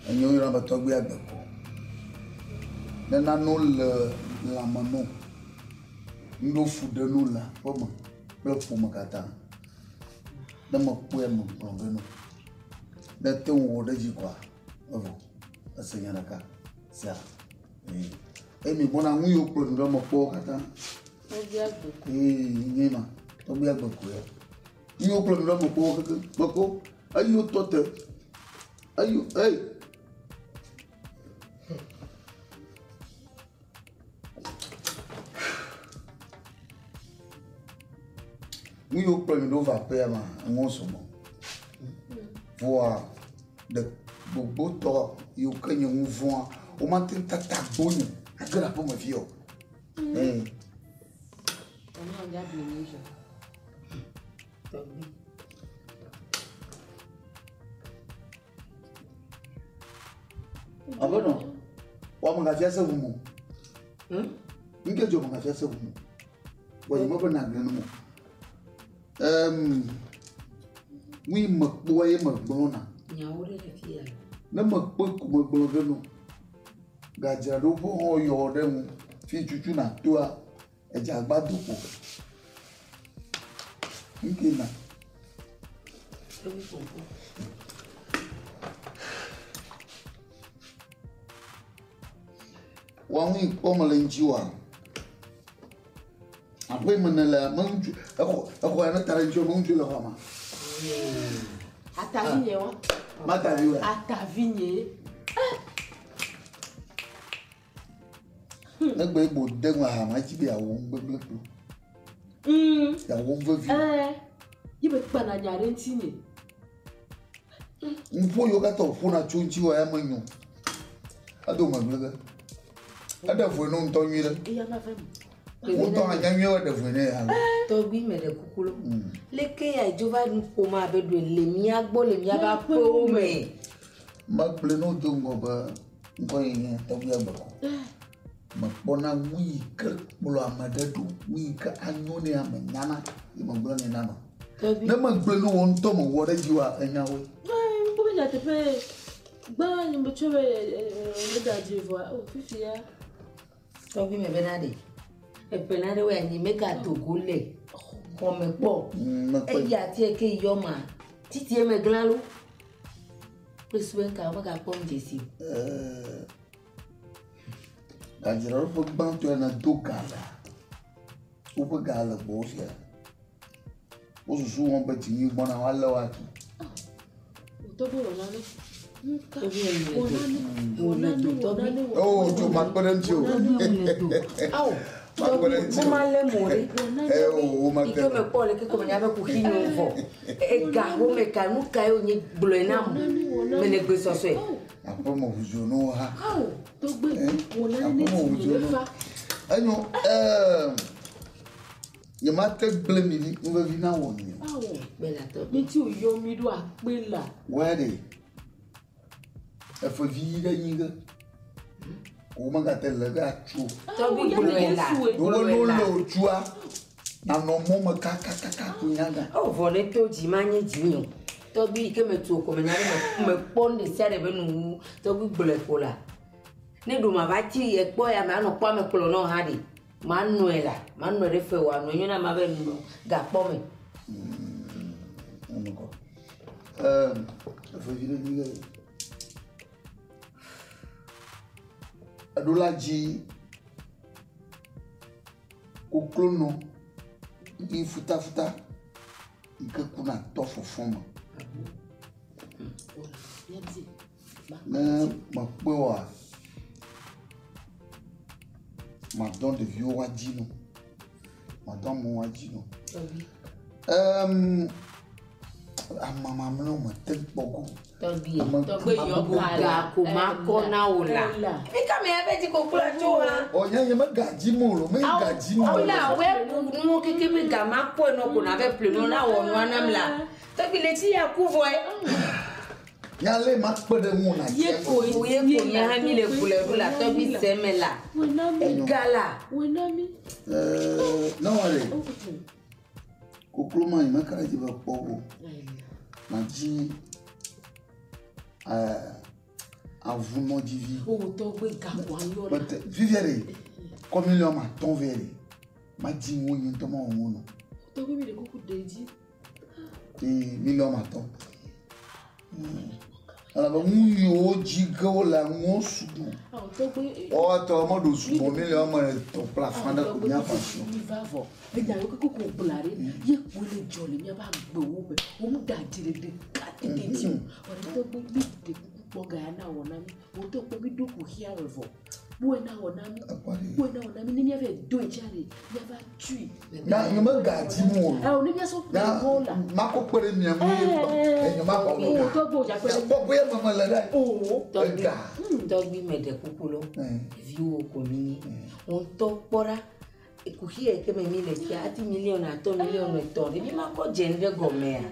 Enyo yɔna be tɔgbi agbe ko. Ne nanewo le lãme no, nuɖewo fu ɖe no le aƒeme kple ƒome katã. Ne mekpɔe megblɔ be no. Ne te ŋu wɔ ɖe edzi koa, evɔ. Ese nya ɖeka sia. Ee. Eye mi gbɔna nu yiwo kplɔ mi ɖo mekpɔ wo katã. Tɔgbi agbe ko. Ee, nye ma. Tɔgbi agbe ko ya. Nu yiwo kplɔ mi ɖo mekpɔ wo keke. Mekpɔ. Eyi wotɔ te. Eyi, ei. Nu yiwo kplɔ mi ɖo va aƒea ma, enuwo sɔgbɔ. Vɔa ɖe gbogbotɔ yiwo ke nye nu vɔ̃a, womate ŋu tata gbɔnye age ɖe aƒeme fi o. Ee. Tɔgbi. Aƒenɔ, wò ame gafia se ʋu mo. Nke dzɔ me gafia se ʋu mo. Wɔ yi meƒe nagblẽ nu mo. Nu yi mekpɔa ye megblɔna. Nyawo ɖe le fi ya. Ne mekpɔe ko megblɔ ge no. Gadzraɖoƒe hã yɔ ɖe ŋu. Fi tutu na toa, edze agba do kpo. Nke na. Tɔgbi ƒoƒu. Wa nu yi kpɔ mele ŋuti oa? Aƒe yi me nèlea, me ŋutsu, exɔ, exɔ ya ne ta ɖe ŋuti me ŋutsu le xɔa me. Atavi nye wa. Matavi wa. Atavi nye. Ne gbe gbo de ŋu aha ma dzi be yeawɔ nu gbegblẽ kplo. Yeawɔ nu vevi. Ye be kpana nya ɖe ŋuti nye. Nuƒo yiwo katã wòƒona tso ŋuti wa ya menyo. Edo megblẽ ge. Eɖe voe no ŋutɔ nyui ɖe. Eya ma ve me. Ŋutɔ hã nya nyuie eɖe voe nɛ ya. Tɔgbi me ɖe kuku lo. Leke ya dzo va nu ƒom abe ɖo le mía gbɔ le míaƒe aƒewo me. Megblẽ no do ŋgɔ be ŋkɔ yi nye tɔgbi agbekɔ. Mekpɔna nu yi ke kplɔ ame ɖe ɖo, nu yi ke anyo nɛ ame nyana ye megblɔ nɛ na ame. Tɔgbi. Ne megblẽ no wò ŋutɔ mewɔ ɖe dzi oa, enya woe. Ŋkɔ be nyateƒe gbã nye metsɔ be meda dzi vɔa o fifia. Tɔgbi me bena ɖe. Eƒe na ɖe woe anyi mega do go le xɔme kpɔ. Mekpɔe. Eya tie ke yɔ ma. Titi eme glã lo. Kple sue ka megakpɔ nu dzesi o. Gadzraɖoƒe gbãtɔe ne do ga lea, woƒe ga le gbɔwò fia. Wosusu wɔm be dzinyi gbɔna woalé wo atu. Tɔgbi wɔ nane. Tɔgbi wɔ nane. Wɔ nane do tɔgbi. Oh, tso makpe ɖe ŋuti o. Awo. Makpe ɖe ŋuti o. Mo ma lé mo ɖe. Eh, o, wo ma Ike te. me kpɔ le ke kɔme nya be kuxi nyo vɔ. Ega wo me ka nu ka ye wonye gblɔe nam. Me le gbe sɔsɔe. Aƒeme ʋudzo no ha. Awo tɔgbi wɔ nane ne Aƒeme dzinyi ʋudzo le no. fa. Enyo, nye ma te gblẽ mi ɖi, nu vevi na wɔ mi o. Awo. Kpe la tɔgbi. Mi ti o yɔ mi ɖo akpe la. Wɔ ɖe. Efe vi ɖe nyi ge. Wo megate le ge atso. Tɔgbi gblɔe la. Ɖo Gblɔe no la. le otsua. Nanɔ mɔ me kakakaka ko nyaga. Ɔ vɔ ne to dzi ma nye dzi o. Tɔgbi yi ke me tu o kɔme nya ɖe me kpɔ nu ɖe sia ɖe be nuwu. Tɔgbi gblɔe ko la. Ne ɖo ma va tsi ekpɔ ya ma nɔ kpɔ ame kplɔ nɔ hã ɖe. Ma nɔe la, ma nɔe ɖe fe wa nɔe nyɔna ma be nɔ gakpɔ me. Enukɔ. Efe vi ɖe nyi ge. Eɖo la dzi koklonɔ yi futafuta yi ke kuna tɔ fɔfɔ me. Ne mekpɔe oa, madɔ ɖeviwo woadzi no. Madɔ amewo woadzi no. Tɔgbi. Ame mamlɛwo mete kpɔ go. Tɔgbi. Ame- Tɔgbi yɔ Abubu ka ga ko ma kɔ na wo la. Ela. Fi ka me ya be dzi koklo atso hã. Ɔ nye nye megadzi mo lo, megadzi mo. Awo la wɛ nuwo keke be ga ma kpɔe nɔ ko na be ple nɔ na wɔ nua nam la. Tɔgbi le tsi ya ku vɔe. Nya le ma kpe ɖe ŋu na Ye ko Wo ye ko nye hã mi le gblɔe ɖo la tɔgbi se me la. Wɔ na mi. Ga la. Wɔ na mi. Ne wɔ ɖe koklo ma yi meka ɖe dzi be kpɔ go. Madzi avunɔdzivi. O tɔgbi ga ko ayɔ la. Mete vivia ɖe kɔ miliɔn ma tɔn vɛ ɖe. Madzi ŋu nye ŋutɔ mawɔ ŋu nɔ. Tɔgbi mi le kuku ɖe dzi. Ee miliɔn ma tɔn. Elabe nu yiwo dzi ge wole ŋuwo sugbɔ. Awo tɔgbi. Wɔtɔ meɖo sugbɔ miliɔn me etɔ̃ kple afã ɖe ko míaƒe asi. Mi va vɔ. Enya yiwo keke ko gblɔa ɖe ye kpoe le dzɔ le míaƒe agbewo me. Wo mu da dzi le ɖeka tete dzi o. Vɔ ɖe tɔgbi mi ɖe kuku kpɔ ga ya na wɔ na mi. Wo tɔgbi mi ɖo kuxia me vɔ. Kpɔe na wɔ na mi. Kpɔe na wɔ na mi ne míava do etsia le míava tui. Na nye me ga dzi mu o. Ɛ o ne míasɔ ƒle ŋɔ la. Makɔ kpe ɖe mia ŋu ye gba. Enye ma kɔ O tɔgbe o dza kpe ɖe. Kpɔ bóyá me me le ɖe. O. Tɔgbi Ega. tɔgbi me ɖe kuku lɔ. Viwo ko mi nyi. Ŋutɔ kpɔ ɖa. Kuxi yi ke me mi le fia ati miliɔn atɔ̃ miliɔn etɔ̃ ɖe mi ma kɔ dze nu ɖe gɔmea.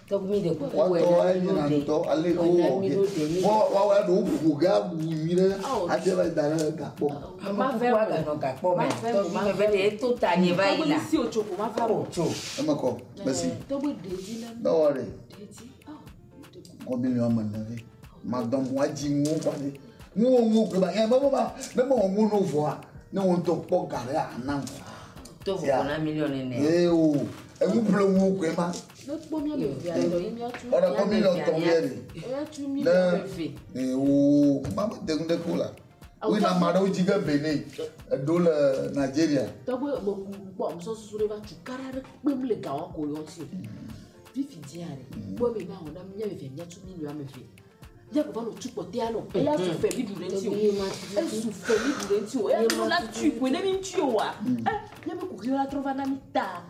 Tɔgbi mi ɖe kuku wɔ Woatɔ na mi enye ɖo na ɖe. ŋutɔ ale Wɔ na wowɔ mi ge. ɖo ɖe mi. Wɔ woawoe ɖewo ƒo ge awu nyui ɖe hafi va da ɖe gakpɔ. Ma vɛ aganɔ gakpɔ mea. Tɔgbi me be ɖe eto ta nye va yina. Si o tso ko ma va O tso. Eme kɔ. Merci. Tɔgbe ɖe dzi na mi. Ne wɔ ɖe. Ɖe dzi. Awo. Kɔ miliɔn ame ene vɛ. Madɔ ŋu adzi ŋuwo kɔ ɖe. Ŋuwo ŋuwo kple ba. Nye me ma ne mewɔ ŋuwo no vɔa ne wo ŋutɔ kpɔ ga ɖe anam. To vovo na miliɔn ene. Ee o. Eŋu ƒle ŋuwo koe ma. Ne kpɔ mía me via dɔ ye míatu. Ɔɖe kɔ miliɔn tɔ̃ vɛ ɖe. Míatu Ne miliɔn eve. ee o ma me de nu ɖe ko la. Woyina ame aɖewo dzi ge Benin, eɖewo le Nigeria. Tɔgbe meku kpɔ musɔ susu ɖe va tukaɖa ɖe kpem le gawa ko yɔ ŋuti o. Fifi dzia ɖe, kpɔ eme na wɔ na mía eve míatu miliɔn ame eve. Mía ko va nɔ tu kpɔtɛa lɔ. Eya su fɛ mi ɖu ɖe ŋuti o. Esu fɛ mi ɖu ɖe ŋuti o. Eya trɔ la tui koe ne mi ŋuti o wa. Ɛ míabe kuxiwo la trɔ va na mi ta.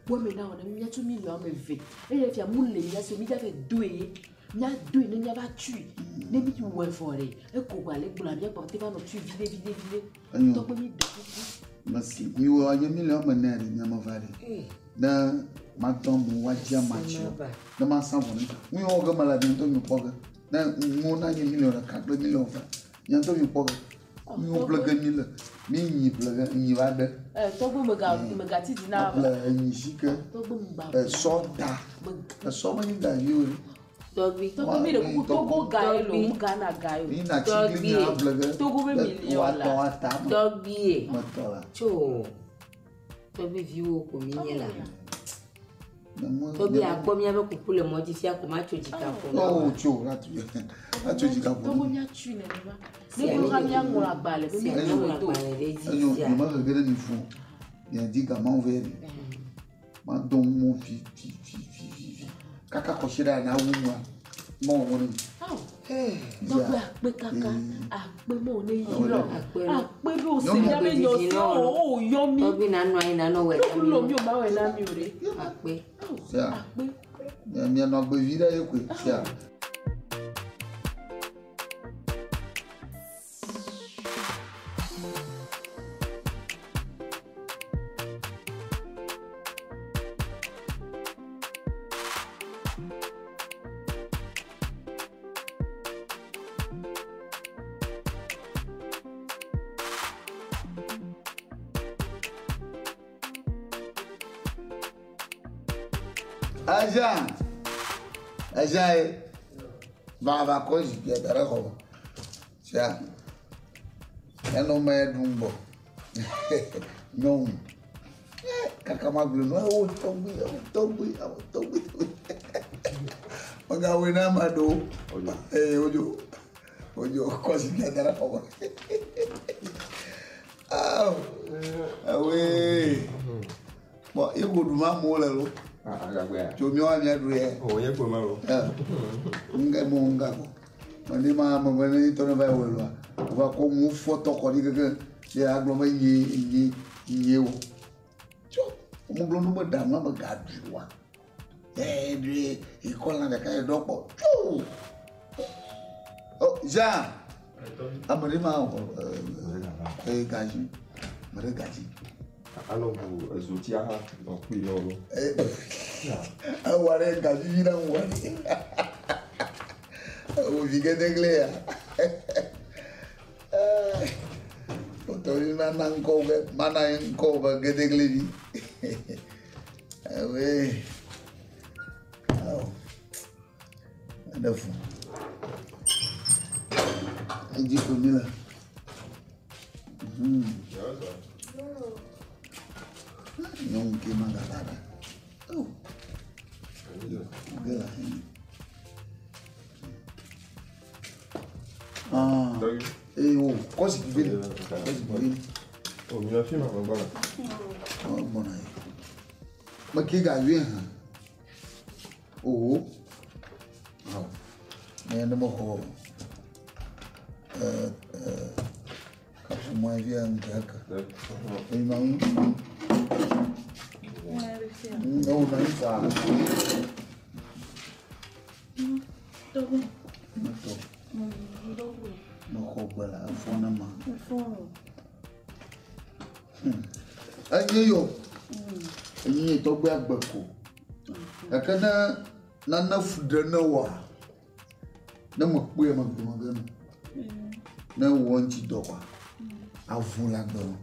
Kpɔ eme na wɔ na mi míatu miliɔn ame eve. Eye fia mu le mía si o mi dza vɛ doe ye. Míadoe ne míava tui. Ne mi wɔe vɔ ɖe, eko gba le gblɔa mía gbɔ te va nɔ tui viɖe viɖe viɖe. Enyo. Tɔgbe mi ɖe kuku. Merci. Miwɔ anye miliɔn ame ene ɖe miame va ɖe. Ne madɔ amewo woadzi amatsi o. Ne masa vɔ ne. Nu yiwo ge mele mia ŋutɔ mi kpɔ ge. Ne ŋuwo na nye miliɔn ɖeka kple miliɔn eve. Mia ŋutɔ mi kpɔ ge. Nu yiwo ƒle ge mi le. Mi nyi ƒle ge nyi va ɖe. Ɛ tɔgbe mega megati di na. Ƒle enyi si ke. Tɔgbe mgba. Esɔ da. Esɔ menye gavi o ɖe. Tɔgbi. Tɔgbe mi ɖe kuku Togo ga ye lo, mu Ghana ga ye o. Mi na tsigli mi aƒle ge. Togo be miliɔn la. Woatɔ ata me. Tɔgbi ye. Metɔ la. Tso. Tɔgbi viwo ko mi nye la. Ne Tɔgbi akpɔ míabe kuku le mɔ dzi fia ko matso dzika ƒo na Oh wa. tso la tu. Atso dzika ƒo. Tɔgbe míatui nenema. Ne gblɔ ha míaŋlɔ agbalẽ be Sia míaŋlɔ míaŋlɔ do. agbalẽ ɖe edzi Enyo sia. nye me hege ɖe mi fu. Miadi gamawo vɛ ɖe. Madɔ ŋuwo vi vi vi vi vi vi. Kaka kɔsi ɖe na wu nua. Mɔ wɔ ne mi. Awo. Tɔgbe akpe kaka akpe mɔ ne yi lɔ. Akpe lɔ. Akpe be o se míabe nyɔ si o o yɔ mi. Tɔgbi nanɔ anyi nanɔ wɔ Ne wulɔ mi o ma wɔ na mi o ɖe. Akpe. Sia. Akpe. Mia mianɔ agbe vi ɖe ye koe. Sia. Ajan. Ajan ye. Va va kɔ zikpuia da ɖe xɔ me. Sia. Enɔ me ɖum gbɔ. Nyɔnu. Kaka ma gblɔ nu ewo tɔgbi ewo tɔgbi ewo tɔgbi. Megawɔe na ame aɖewo. Ee wodzo wodzo kɔ zikpuia da ɖe xɔ me. Awo. Awoe. Bɔn iko ɖu ma amewo le lo. Agagbea. Tso miawo miaɖu yɛ. O nye kpo ma o. Nga mo nga ko. Mane ma me me ne tɔ ne va wɔ loa. Va kɔ ŋu fɔtɔ kɔ ɖi keke. Ye agblɔ be nye nye nye wo. Tso mo gblɔ nu me ɖa nua me ga ɖui wa. Ee ɖui ekɔ lã ɖeka ye ɖɔ kpɔ. Tso. Oh Jean. Ame ɖe ma wɔ ee gadzi. Ame ɖe gadzi. Anɔ bu ezotia hã nɔ kpui nɔ lo. Ewɔ ɖe gadzi vi na ŋu wa. Wo vi gedegle ya. Tɔtɔ mana ŋkɔ be mana ŋkɔ be gedegle vi. Awe. Awo. Eɖe fu. Edzi ko mi le. Nyɔnu ke ma gava ɖa. Oh. Ge le afi. Ah. Ee o kɔ zikpui vi ɖe. Kɔ zikpui vi. O mi le fi ma me gbɔna. Ɔ gbɔna ye. Meke gavi hã. Owo. Awɔ. Ne ne mexɔ Ọmọ ẹbí ẹ̀ ń kẹ́kẹ́. Ẹ̀yin máa ń ń náà ń fà á. Tɔgbe. Mɛtɔ. Ŋdɔgbe. Mexɔ gbe le efɔ ne ma. Efɔ. Enye yɔ. Enye tɔgbe agbe ko. Gake ne nane fu ɖe ne wɔa, ne mekpɔe megblɔ ge no. Ne wɔ ŋuti dɔ kɔa, avu le agbe me.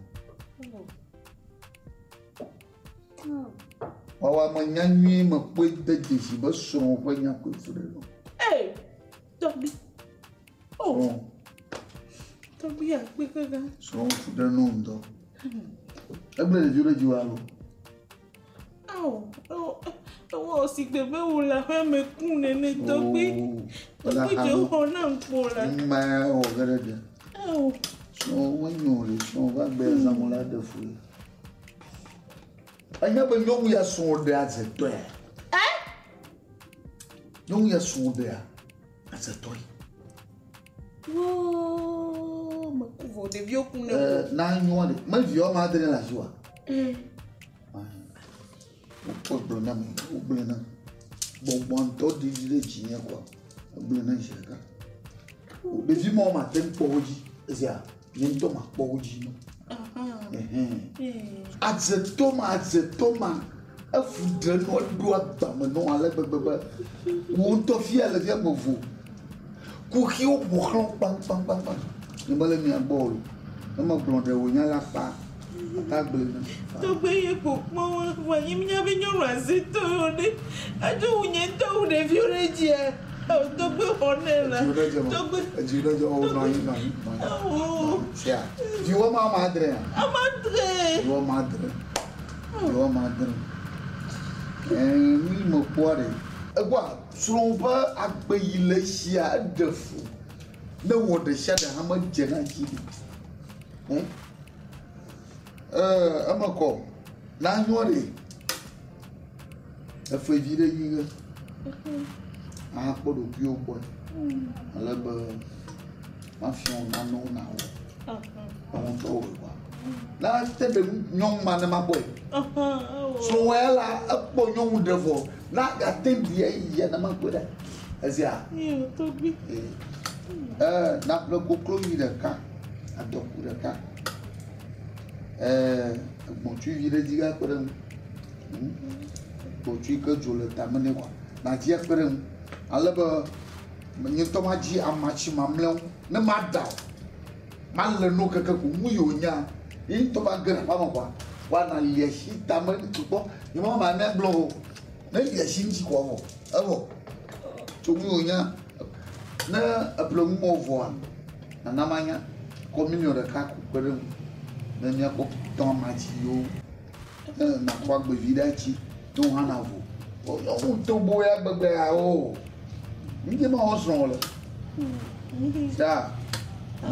Wɔwɔ ame nya nyuie mekpɔe de dzesi be srɔ̃ ƒe nya koe fu ɖe no. Ee, tɔgbi. O. Srɔ̃. Tɔgbi akpe kaka. Srɔ̃ fu ɖe no ŋutɔ. Egblẽ ɖeviwo ɖe dziwò alo? Awo, ewɔ si gbe be wò le aƒea me ku nene tɔgbi. Tɔgbi dze xɔ na ŋkpo la. Ŋma wɔ ge ɖe ɖe. Awo. Srɔ̃ menyo le srɔ̃ va gbe zãmu la ɖe fu. Enya be nyɔnu ya srɔ̃ ɖe azetɔe. Ɛ? Nyɔnu ya srɔ̃ ɖea azetɔe. Woo, meku vɔ ɖeviwo ku ne. Ɛɛ na nyɔa ɖe me viwo ma de ne le asiwòa? Ɛɛ. Wokpɔ gblɔ na me, wogblɔ na. Gbɔgbɔ ŋutɔ ɖiɖi ɖe dzinye kɔa, egblɔ na zi ɖeka. Ɖevi mawo mate ŋu kpɔ wo dzi. Ezia, nye ŋutɔ makpɔ wo dzi no. Adzetɔ ma, adzetɔ ma, efu ɖe nɔ eɖo agbame nɔ ale gbegbe be wò ŋutɔ fia le fia me vo. Kuxiwo ƒo xlã wo kpaŋkpaŋkpaŋ. Nye mele mia gbɔ o. Ne megblɔ ɖe wò nya la fa, ata gblɔe na. Tɔgbe ye ko kpɔ wo, vɔ nye mínya be nyɔnu azetɔ yewo ɖe. Edzo wu nye ŋutɔ wu ɖeviwo ɖe dzia. Eo tɔgbe xɔ nɛ la. Edziwo ɖe dze ma. Tɔgbe. Edziwo ɖe dze o nɔ anyi nɔ anyi nɔ anyi. Awo. Sia. Viwo ma ame adre ya. Ame adre. Viwo ame adre. Viwo ame adre. Ɛɛ mi me kpɔa ɖe. Egbɔa srɔ̃ ƒe agbe yi le sia eɖe fu. Ne wɔ ɖe sia ɖe hã medze na dzi. Ɛ? Ɛɛ eme kɔ. Na nyɔ ɖe. Efe vi ɖe nyi ge. Ahakpɔ ɖokuiwo gbɔe. Ale be mafia wò nanewo nawɔ. Ewo ŋutɔ wɔ kɔa. Na te ɖe nyɔnu ma ne ma gbɔe. Srɔ̃wɔ ya la ekpɔ nyɔnu ɖe vɔ. Na gate ɖi eyi ya ne ma gbɔe ɖe. Ezia. Tɔgbi. Ɛɛ naƒle koklovi ɖeka, adɔku ɖeka. Ɛɛ gbɔ̃tsuivi ɖe dzi akpe ɖe ŋu. Gbɔ̃tsui ke dzo le tame nɛ kɔa, nadzi akpe ɖe ŋu. Ale be nye ŋutɔ madzi amatsi mamlɛwo ne maɖa o. Male nu keke ko nu yi wònya. Ye ŋutɔ va ge ɖe aƒea me kɔa, woana li asi tame kpɔ. Nye ma ma ne gblɔ o. Ne li asi ŋuti kɔa vɔ. Evɔ. Tso nu yi wònya. Ne eƒle nu mɔ vɔa, nana manya. Kɔ miliɔn ɖeka ko kpe ɖe ŋu. Ne míakɔ tɔ amatsi yiwo. Ne nakɔ agbevi ɖe atsi, ne wò hã navo. Nyɔnu tobo ya gbegbe ya o. Ŋdie ma wɔ srɔ̃ le. Ya,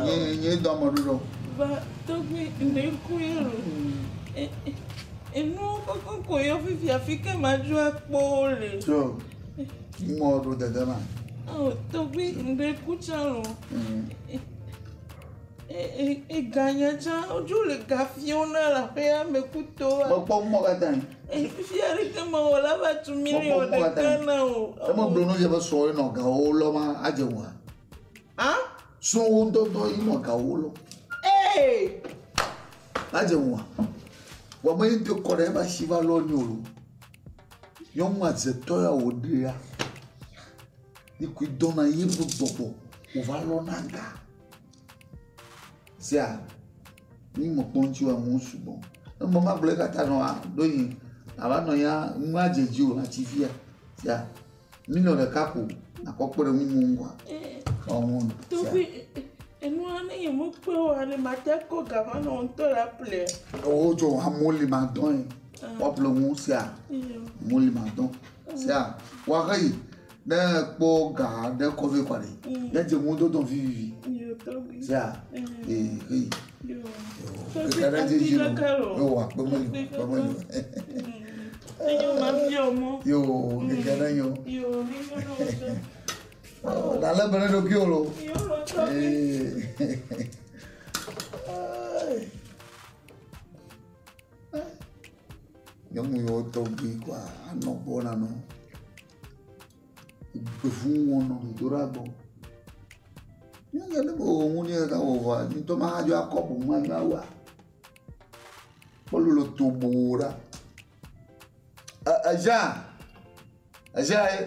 nye nye dɔ ame ɖoɖo. Va tɔgbi ŋɖe ku ye lo. Enuwo kɔkɔ ko yɔ fifi afi ke ma dzo akpɔ wo le. So, ŋmɔ ɖo dede ma. Oh, tɔgbi ŋɖe ku tsã lo. Eganya tsã wodzo le ga fiawo na le aƒea me kutoa. Mekpɔ ŋmɔ katã yi. Fifia ɖeke mewɔ la va tu miliɔn ɖeka na o. Eme gblɔ nu dze be srɔ̃wo nɔ gawo lɔ ma adze ŋua. Hã? Srɔ̃wo ŋutɔŋutɔ yi nɔ gawo lɔ. Ee. Adze ŋua. Wɔ me ŋutɔ kɔ ɖe ebe asi va lɔ ni o. Nyɔnu adzetɔ ya wò ɖea. Ikui dɔna ye ƒe gbɔgbɔ wòva lɔna ga. Sia, mi me kpɔ ŋuti wa ŋu sugbɔ. Ne me ma gblɔe katã nɔ ɖo yi ava nɔ ya ŋu adze dzi o atsi fia. Sia, miliɔn ɖeka ko nakɔ kpe ɖe ŋu ŋu ŋua. Ɔŋu. Tɔgbi, enua ne nye me kpe oa ne mate kɔ ga va nɔ ŋutɔ la ƒle. O tso amewo li ma dɔn ye. Woaƒle ŋu sia. Amewo li ma dɔn. Sia, woaxe yi. Ne kpɔ ga ɖe kɔ vɛ kɔ ɖe. Ne dze ŋu dɔdɔ vivivi. Sia, ee, hey. Keke ɖe dze dzi lo. Yo, akpe meli, akpe meli. Yo, keke ɖe nyo. Nalé be ne ɖokuiwò lo. Ee. Nyɔnu yiwo tɔgbi koa anɔ gbɔ na nɔ. Gbevu wɔnɔ dodo ɖa gbɔ. Nyɔnu ne mewɔ ŋu ne ka wɔ vɔa, ŋutɔ ma dzo akɔ boŋ anyo awua. Kpɔlolo tobo ɖa. Ɛ Jean, Jean ye.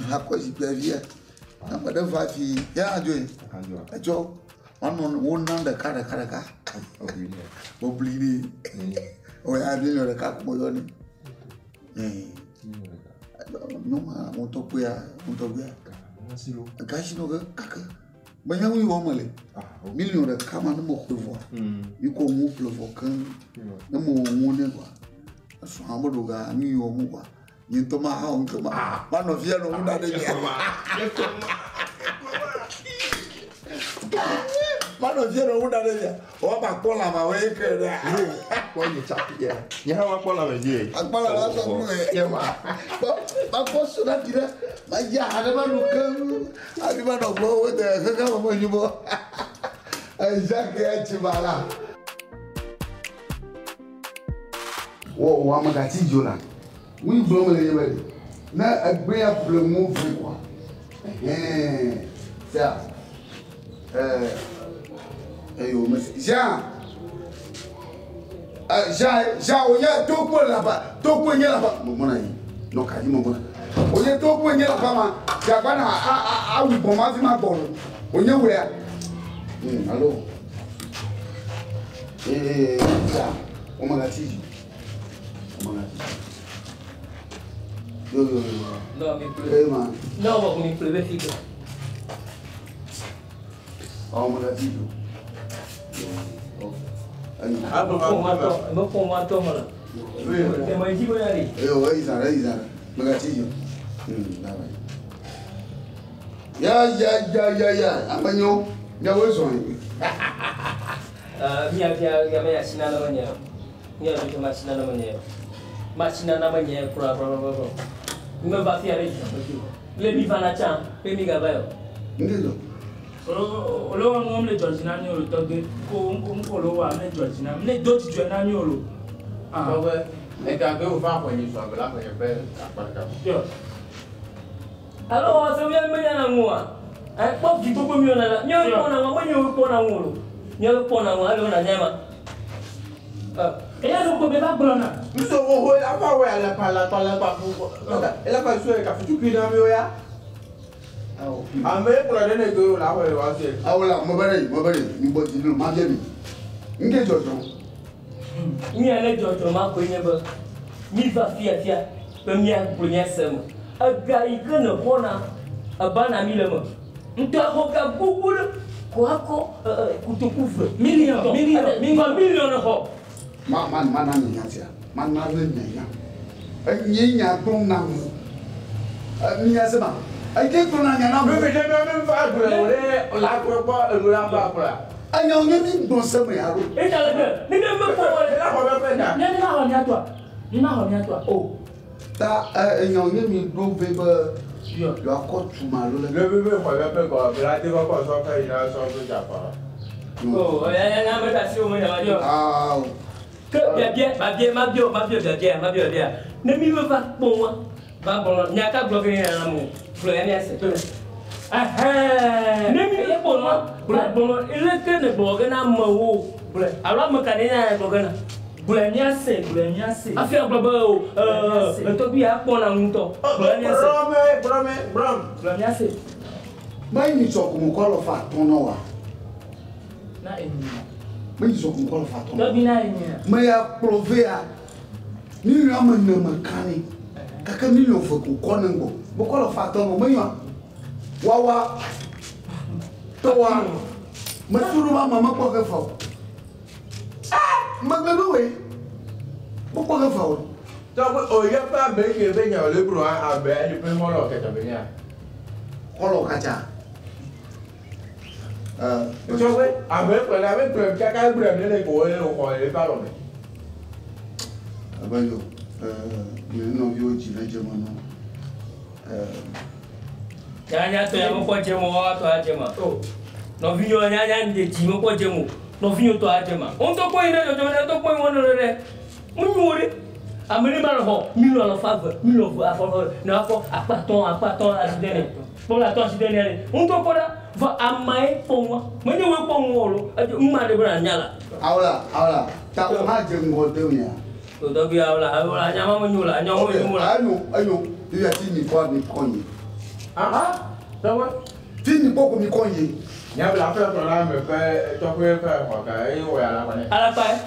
Akɔ zikpuia via. Ame ɖe va fi ya dzo yi. Etsɔ woanɔ wona ɖeka ɖeka ɖeka. Wobli nɛ. Oya miliɔn ɖeka ko meyɔ nɛ. Nyɔnua ŋutɔkpɔea ŋutɔkpɔea. Gasi no ke kake. Menya nu yi wɔm mele. Miliɔn ɖeka ma ne mexɔe vɔa, mi kɔ nu ƒle vɔ keŋ. Ne mewɔ nuwo nɛ vɔa, esrɔ̃a meɖo ga nu yi wɔm vɔa, nye ŋutɔ maha wo ŋke ma manɔ fia nɔ nu ɖa ɖe mia. Manɔ fia nɔ nu ɖa ɖe mia. Wọ́n bá kpọ́ làmà wọ́n yé kẹ́ rẹ̀. Kpɔ nye tsapi yɛ. Nye hã ma kpɔ lãme dzi ye. Akpɔ làmà sɔ fún mi. Nye ma. Ma kpɔ soda ti ɖe. Ma dzi aha ɖe ma nu keŋ. Hafi ma nɔ gbɔ wo de xexe me me nyibɔ. Jacques ya tsi ba la. Wɔ wɔ ame gati dzo la. Ŋui gblɔm le nye be ɖe. Ne egbe ya ƒle ŋu vɛ koa. Ɛhɛn. Sea. Eyo me Jean. Jean Jean o nye to kpo la ba to kpo nye la ba. Mo mona yi. No ka yi mo mona. O nye to kpo nye la ba ma. Jagba na a a a wu gbɔn ma fi ma gbɔ lo. O nye wea. Allo. Eh Jean. O ma gati. O ma gati. Yo yo yo. Non, mi pleut. Eh ma. Non, mi pleut figo. Oh, ma gati. Ya ya ya ya ya. Amenyo, ya wo so yi. Mi afia ya me asina na manya. Mi afia ma asina na manya. Ma asina na manya kura kura kura. Me va fia re. Le mi va na chan, pe mi ga ba yo. Ngezo. Olo ŋu le dzɔdzi na mi o tɔgbe ko ŋko lo wa le dzɔdzi na mi ne do dzidzɔ na mi o lo. Tɔgbe ega be wòva xɔ nyi sɔn bela xɔ nye ƒe akpa ɖeka. Alo wɔ se mi me nya na ŋua. Kpɔ vi gbogbo mi na la. Mi kpɔ na ŋua, me nye wo kpɔ na ŋu o. Mi kpɔ na ŋua alo na nya ma. Eya do ko be va gblɔ na. Muso wo ho afa wɔ ya le pa la tɔ le pa fu. Ele pa su ka futu kui na mi o ya. Ame kplɔ ɖe ne do la xɔ wa se. Awo la mo bere mi bo ti lu ma bia mi. Nge dzɔdzɔ. Mi ale dzɔdzɔ ma koe nye be mi va fia fia be mia gblɔ nya se me. Ega yi ke ne xɔna eba na mi le me. Ŋutɔ xɔ ga gbogbo ɖe ko akɔ kotoku ve. Million million xɔ. Ma ma ma na mi nya sia. Ma na le nya nya. Enye nya gblɔm na mi. Mi nya se ma. Eke gblɔ na nya na mi. Mi ɖe mi va gblɔ wo ɖe la gblɔ kpɔ enu la va gblɔa. Enya wo nye mi gblɔ se me ya ɖo. Eta le ke mi ne me kpɔ wɔ le. La xɔ be ƒe nya. Mi ma xɔ mia tɔa. Mi ma xɔ mia tɔa. O ta enya wo nye mi ɖo ve be yewoakɔ tuma lo le. Le be be xɔ be ƒe gɔ be la te kɔkɔ sɔ ƒe yi na sɔ ƒe dza fa. O ya ya ya me ta si wo me nya ma di o. Awo. Ke biabia ma bia ma bia ma bia biabia ma bia biabia. Ne mi me va kpɔ wa. Va gblɔ nya ka gblɔ ke nya na mo. Gblɔ ya mia se. Ne mi le kpɔ nua gblɔ ele ke ne gblɔ ke na amewo gblɔ alo ame ka ne nya gblɔ ke na. Gblɔ mia se gblɔ mia se. Afi agblɔ be o etɔgbi ya kpɔ na ŋutɔ. Gblɔ mia se. Gblɔ me gblɔ. Gblɔ mia se. Me nyi sɔ kun kɔ lɔ fa tɔn na wa. Na enyi. Me nyi sɔ kun kɔ lɔ fa tɔn. Tɔgbi na enyi. Me ya kplɔ ve ya. Million me ne me kan ni. Kake million ve kun kɔ ne gbɔ. Me kɔ lɔ fa tɔn me nyɔ. Wawa. Tɔwa. Me suru ma me kpɔ ke fa o. Me gblẽ be woe. Me kpɔ ke fa o. Tɔgbi o ye ƒe ame ke be nya le gblɔ abe enyi ƒe xɔlɔ kɛtɛ be nya. Xɔlɔ katsa. Tɔgbi ame kplɔ la ame kplɔ kaka gblɔ ne le ko le xɔ le va lɔ me. Abe yo nye nɔviwo dzi le dze me nɔ. Nya tɔ ya mekpɔ dze mo wa tɔ adze ma. Nɔvinyewo nya nya de dzi mekpɔ dze mo. Nɔvinyewo tɔ adze ma. Wo ŋutɔ kpɔ yi ɖe dzɔdzɔme ɖe ŋutɔ kpɔ yi wɔn ɖe ɖe. Menyo ɖe. Ame ɖe ma le xɔ miliɔn alafa eve, miliɔn eve afɔ eve ne woakpɔ akpa atɔ̃ akpa atɔ̃ asi de nɛ. Kpɔ be atɔ̃ asi de nɛ ɖe. Ŋutɔ kpɔ ɖa vɔ amae kpɔ nua. Menye woe kpɔ nua o lo. Edze nu ma ɖe be nànya la. Awola, awola, ta wo hã dze ŋgɔ de mia. Tɔgbi awola, awola nya ma menyo la, nya wo menyo la. Enyo, enyo. Fifia ti mi kɔ mi kɔ nye. Ah, tɔgbe. Ti mi kɔ ko mi kɔ nye. Nyabla ƒe kplɔ la me ƒe tɔgbe ƒe xɔ ka eye wɔ alakpa nɛ. Alakpa ye.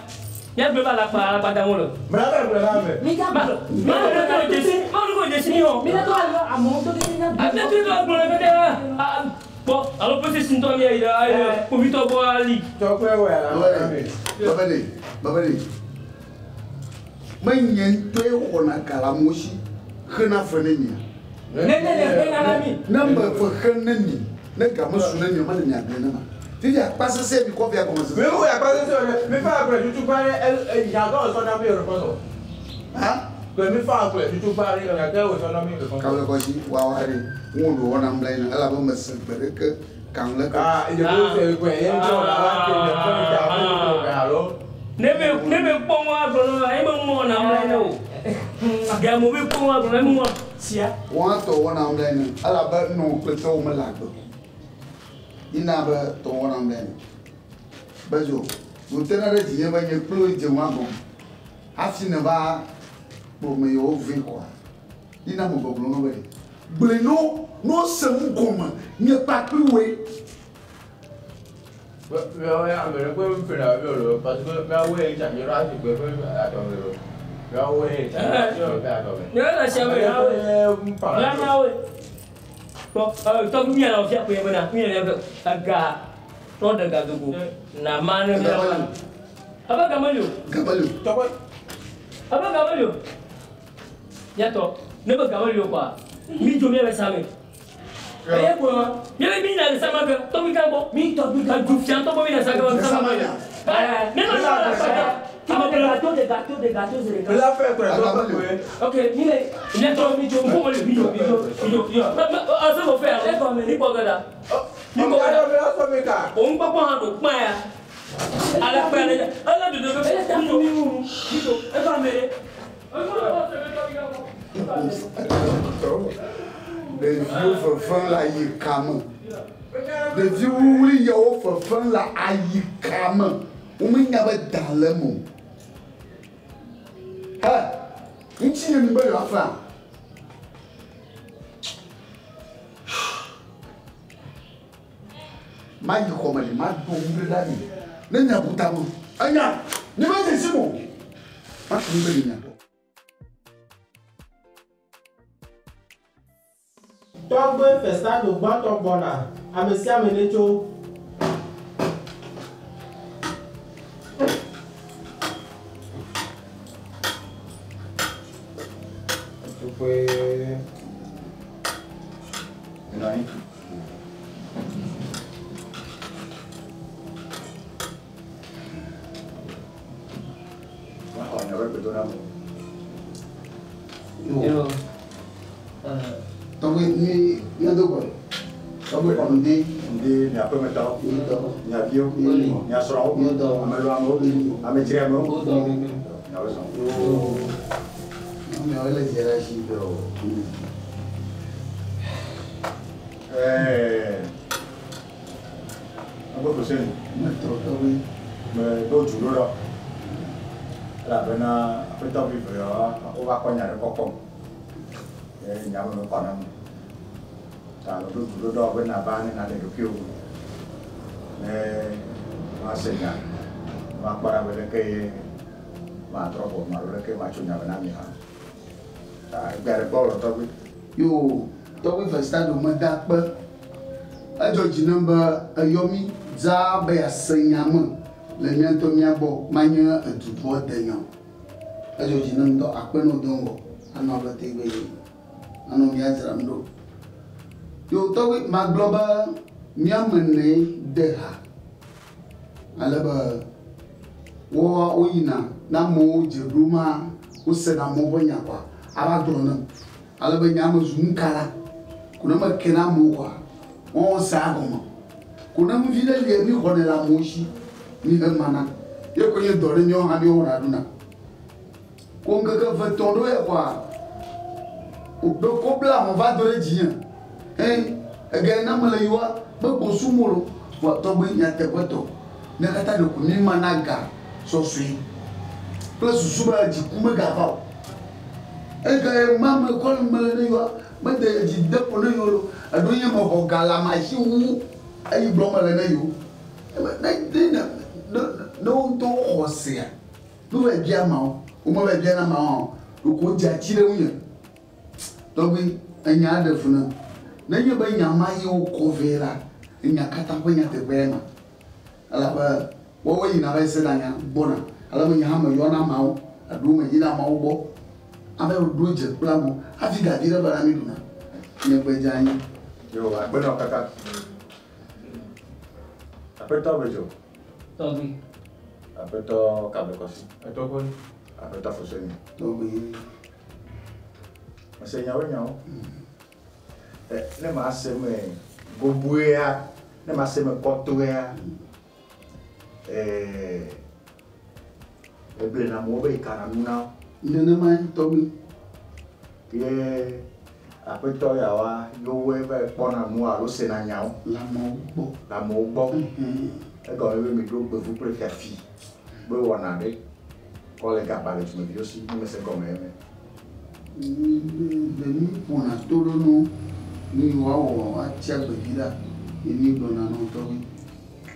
Nyagblɔ be alakpa alakpa dam wole. Mla ƒe kplɔ la me. Ma ma ɖe ko dzesi, ma ɖe ko dzesi ni o. Mi ɖe to ayɔ amewo to tete nya. Ate to to gblɔ le kete a kpɔ alo pese si ŋutɔ mi ayi ɖe ayi ɖe kpovitɔ gbɔ ali. Tɔgbe wɔ alakpa nɛ. Babele, babele. Menye ŋutɔe xɔna ga le amewo si xena fe ne mia. Ne ne ne xena na mi. Ne me fe xe ne mi, ne ga mesu ne mi o, mele mia gblẽ ne ma. Fifia akpa sesẽ mi kɔ via gɔme sese. Mi wɔ akpa sesẽ o ɖe, mi fa akplẽ tutu gba ɖe e nyagã wòsɔ na mi yɔrɔ sɔ. Ha? Ke mi fa akplẽ tutu gba ɖe nyagã wòsɔ na mi yɔrɔ sɔ. Kawle kɔsi wawa ɖe ŋu ɖo wɔna mla yina elabe mese gbe ɖeke kan le ke. Ah, ìdìbò ṣe gbẹ yẹn tí wọn làwọn ti lè fún ìjà fún ìgbà àlọ. Ne be ne be kpɔ ŋua gblɔ na eme ŋua na mla yina o. Gamɔ be kpɔ ŋua gblɔ na eme ŋua sia. Wɔn atɔ wɔna mla yina elabe nɔ kple tɔwo mele agbe. Yina be tɔ wɔna mla yina. Bedzo, wòtena ɖe dzinye be nye kple dze ŋua gɔme. Hafi ne va kplɔ yewo vɛ kɔa, yina me gbɔgblɔ na wo be ɖe. Gblɔe no, no se nu gɔme, nye kpakpli woe. Wọ́n yà mẹ̀rẹ̀ pé ń fèrè àbí ọ̀rọ̀ parce que bẹ́ẹ̀ wọ́n yẹ ìjà yọrọ àti gbẹ fẹ́ àtọ̀mẹ̀ lọ. Bẹ́ẹ̀ wọ́n yẹ ìjà yọrọ fẹ́ àtọ̀mẹ̀. Ne le sia me ya woe. Ya na woe. Kpɔ tɔgbi mi yɛrɛ fia koe bena mi yɛrɛ fɛ ega trɔ ɖe gadogo na ma ne mi yɛrɛ. Abe gameli o. Gameli o. Tɔgbe. Abe gameli o. Yatɔ ne be gameli o kɔa mi dzo mi yɛrɛ sa me. Eye ko ma mi bɛ mi na le sama kɛ tɔgbi kan bɔ. Mi tɔgbi kan du fia tɔgbi mi na sa kɛ sama kɛ. Ne ma sa la sa. Ama de gâteau, de gâteau, de gâteau, de gâteau. La fẹ́ kúrẹ̀ tɔgbe koe. Ok, mi le ne tɔ mi dzo nfo wole mi dzo mi dzo mi dzo mi dzo. Ɔsɛ ko fɛ yan ni kɔ gɛda. Ni kɔ gɛda. Òun gbọ́ kpɔn hàn do kpɔn ya. Ala kpɛ ne dɛ. Ala dodo bɛ Ele ta mi wuru. Mi dzo e ba mi de. Ɖeviwo fefem le ayikame. Ɖevi wuwli yawo fefem le ayikame. Womenya be da le eme o. He, ŋuti nye mi be yewoafea? Mayi xɔme ɖi, maɖo nu ɖe ɖa mi. Ne miabu tame. Enya, nye me dze sim o. Maɖo nu ɖe ɖi mia gbɔ. Tɔgbe Festado gbãtɔ gbɔna, ame sia ame netso. Tɔgbe nɔ anyi. Maxɔ nya be gbedoname. Yo. Tɔgbe mi míado gbɔ. Tɔgbe kɔ ŋdi. Ŋdi miaƒemetɔwo, miaviwo, miasrɔ̃wo, ameɖoamewo, amedzriamewo. Miawo zɔn. Miawo le dze ɖe asi. Tɔgbe Fuseni. Metɔ tɔgbe. Meɖo du ɖo ɖɔ. Elabena aƒetɔ vivi yewoa wova kɔ nya ɖe kɔkɔm. Ye nya me mekɔ nam. Ta meɖo du ɖo ɖɔ be nava ne naɖe ɖokuiwò. Ne woase nya, woakpɔ ɖa be leke ye matrɔ ʋɔnu alo leke matso nya me na mi hã. Ta egbe ɖe gbɔ wò tɔgbi. Yo, tɔgbi Festado meda akpe. Edzɔ dzi nam be eyɔ mi dzaa be yease nya me le mía ŋutɔ mía gbɔ manye edukɔ de nya o. Edzɔ dzi nam ŋutɔ akpe ne wo do ŋgɔ anɔ abe tegbe yi anɔ mía dzram ɖo. Yo, tɔgbi magblɔ be míame ene de ha ale be wo woyina ne amewo dze ɖom ma wosena amewo ƒe nya kɔa ava gblɔ nam ale be nya me zu nukala ko ne meke na amewo kɔa wɔn sea gɔme ko ne nuvi ɖe lia mi xɔnɛ le amewo si mi he mana ye ko nye dɔ ɖe míawo hã míewɔna ɖuna. Ko ŋkeke ve tɔ̃ ɖo ya kɔa. Ɖo ko bla hɔn va do ɖe dzinye. Ɛ ege na mele yiwa be kposu mo lo. Vɔ tɔgbe nyateƒetɔ. Ne katã ɖeko mi ma na ga sɔsɔe. Kple susu be dziku megava o. Ege ma me kɔ mele ne yiwa mede dzi de ƒo ne yiwo lo. Eɖo nye mexɔ ga le ama si wu eyi gblɔm mele ne yiwo. Ne ne ne ne wo ŋutɔ woxɔ sea, nu va bia ameawo, womeva bia na ameawo hã o. Ɖeko wodze atsi ɖe ŋunye. Tɔgbi, enya ɖe fu nam. Nenye be nya ma ye wokɔ vɛ la, enya katã ƒe nyateƒe ma. Elabe woawoe yina va se na nya gbɔna. Ale be nye hã meyɔna ameawo, eɖewo meyina ameawo gbɔ. Ame ɖo dze kple amewo hafi gavi ɖe va na mi ɖuna. Nye gbe dze anyi. Yo, agbenɔ kaka. Aƒetɔ Bedzo. Tɔgbi. Aƒetɔ Kablekɔsi. Etɔgbe. Aƒetɔ Foseni. Tɔgbi. Mese nyawo nyawo. Ɛ ne ma se me goboea, ne ma se me kɔtoea, ɛɛ eble na amewo be yi kana nu na wo. Nenema tɔgbi. Ye aƒetɔ yawoa, yewoe va kpɔna nu alo sena nyawo. Le amewo gbɔ. Le amewo gbɔ. Egɔme be mi ɖo gbevu kple fiafi be wɔna ɖe kɔ le gaba le dumeviwo si ne mese gɔme eme. Ɖe mi ƒona to ɖo nu nu yi woawɔ atsi agbevi la ye mi gblɔna na wo tɔgbi.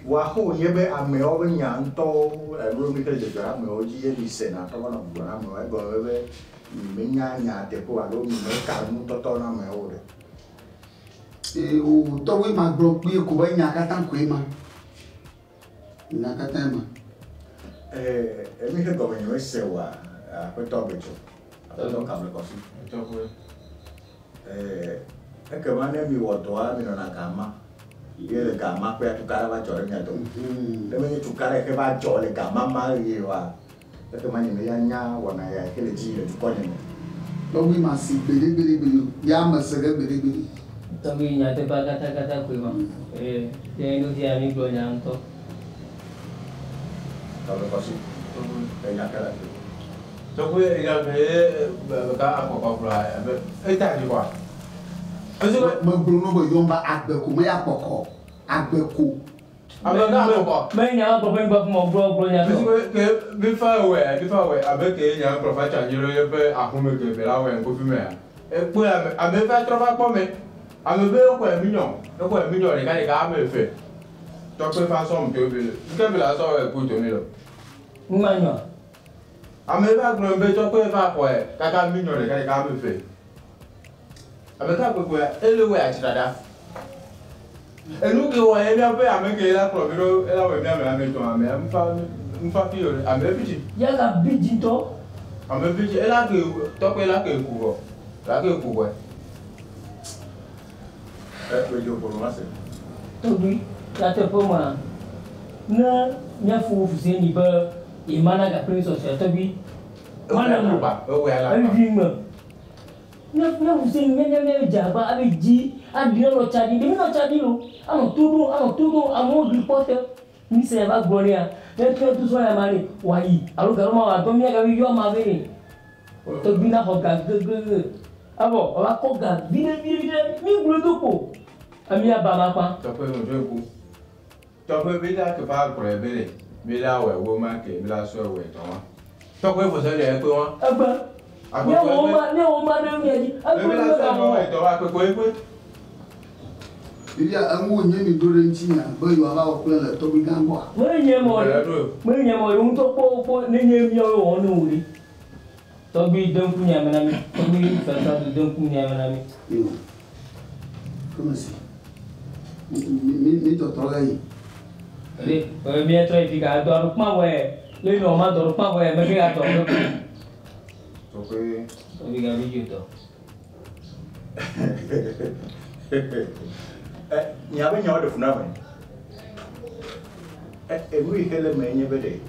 Woaxo nye be amewo be nya ŋutɔwo alo mi xe dzɔdzɔ ɖe amewo dzi ye mi sena trɔ va nɔ gblɔm na amewo egɔme be mi menya nya teƒe o alo mi meka nu tɔtɔ na amewo o ɖe. Ee o tɔgbi ma gblɔ kpuie ko be nya katã koe ma. Nya katã ma. Ɛɛ emi xe gɔme nye mese oa aƒetɔ Bedzo aƒetɔ Kablekɔsi. Etɔgbe. Ɛɛ ekema ne mi wɔ dɔa mi nɔna gama ye le gama kple tukaɖa va dzɔ ɖe mia dome. Ne menye tukaɖa yi ke va dzɔ le gama ma ɣi oa ekema nye me ya nya wɔna ya yi ke le dzi le dukɔ nye me. Tɔgbi ma si gbeɖegbeɖegbeɖe o ya me se ge gbeɖegbeɖe. Tɔgbi nyateƒea katã koe ma. Ee, ye nu fia mi gblɔ nya ŋutɔ. Kablekɔsi. Enya ke le afi. Tɔgbe enya ke ye ka akɔkɔ kplɔ abe eta dzi kɔa. Megblɔ no be yɔm ba agbe ko me ya kpɔkɔ. Agbe ko. Ame ka akɔkɔ. Me nya ma gbɔ be ŋgbɔ fún gblɔ gblɔ nya tɔ. Ke bifa wɛ bifa wɛ abe ke nya kplɔ fa tsa anyi ɖe yeƒe aƒeme ke be la wɛ ŋkufi mea. Ekpɔe ame ame fa trɔ va kpɔ me. Ame be exɔe minyɔ exɔe minyɔ ɖeka ɖeka ame eve. Tɔgbe fa sɔm to bi le. Nke bi la sɔ wɛ ku to mi le. Ŋma nyɔ. Ame va gblɔ be tɔgbe va xɔe kaka minyɔ ɖeka ɖeka ame eve. Ame ka gbegbe ele wɛ atsi dada. Enu ke wɔ ye miaƒe ame ke la kplɔ mi ɖo ela wɔ miame ame tɔn ame ŋfa ŋfa fi o ame fi dzi. Yaga bi dzi ŋutɔ. Ame fi dzi ela ke tɔgbe la ke ku vɔ la ke ku vɔe. Ɛ Bedzo ƒo nu ase. Tɔgbi nyateƒe ma ne míafo Fuseni be yemana ga kple sɔsɔe tɔgbi. Mana mo. Ewɔe ala. Evi me. Mía Fuseni mía mía mía dze agba abe dzi aɖi anɔ tsa ɖi ɖe mi nɔ tsa ɖi lo anɔ to ɖo anɔ to ɖo amewo gli kpɔ te. Mi se va gblɔ nea ne trɔ tu sɔ ya ma ne wòayi alo galo ma wòadɔ mía gabi yɔ ama vɛ ne. Tɔgbi na xɔ ga gegege. Evɔ wòava kɔ ga viɖe viɖe viɖe mi gblɔ do kpo. Emi aba ma kpa. Tɔgbe mo dzo ku. Tɔgbe bi la ke fa gblɔe be le mi la wɔ wo ma ke mi la sɔ wɔ tɔ wa. Tɔgbe fosɛ le ekpe wa. Egbe. Akpekpe Ne wo ma ne wo ma ɖe mia dzi. Egbe Mi la mi sɔ ga wɔ wɔ. tɔ wa kpekpe ekpe. Fifia eŋu nye mi ɖo ɖe ŋutinya be yewoava wɔ kple le tɔgbi gã gbɔa. Menye mɔ ɖe menye mɔ ɖe ŋutɔ kpɔ kpɔ ne nye miawo wɔ ne wò ɖe. Tɔgbi de ŋku nya me na mi. Tɔgbi fɛfɛ de ŋku nya me na mi. Yo. Kɔmɛ si. Mi mi tɔtrɔ la yi. Le ɛ mi trɔ yi fi ka dɔ aɖo kpã wɔ le nɔ ma dɔ aɖo kpã wɔ mɛ ke ka tɔ ɖo. Tɔgbi. Tɔgbi gabi dzi tɔ. Ɛ nya be nyawo ɖe fu na ame. Ɛ enu yi ke le me nye be ɖe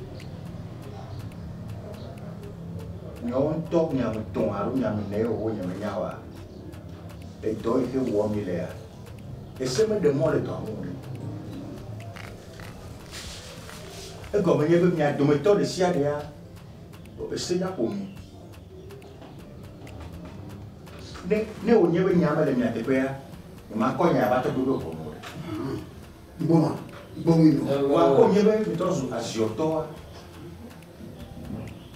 nyawo ŋutɔ miame tɔn alo miame ne wo nye menya oa edɔ yi ke wɔm mi lea ese meɖe mɔ le dɔa ŋu o. Egɔme nye be mia dometɔ ɖe sia ɖea ese nya ƒo mi. Ne ne wònye be nya mele mia teƒea, nyemakɔ nya va tɔgbe be ʋɔnu o ɖe. Gbɔma, gbɔmi nɔ. Vɔa ko nye be mitrɔ zu aziɔtɔa,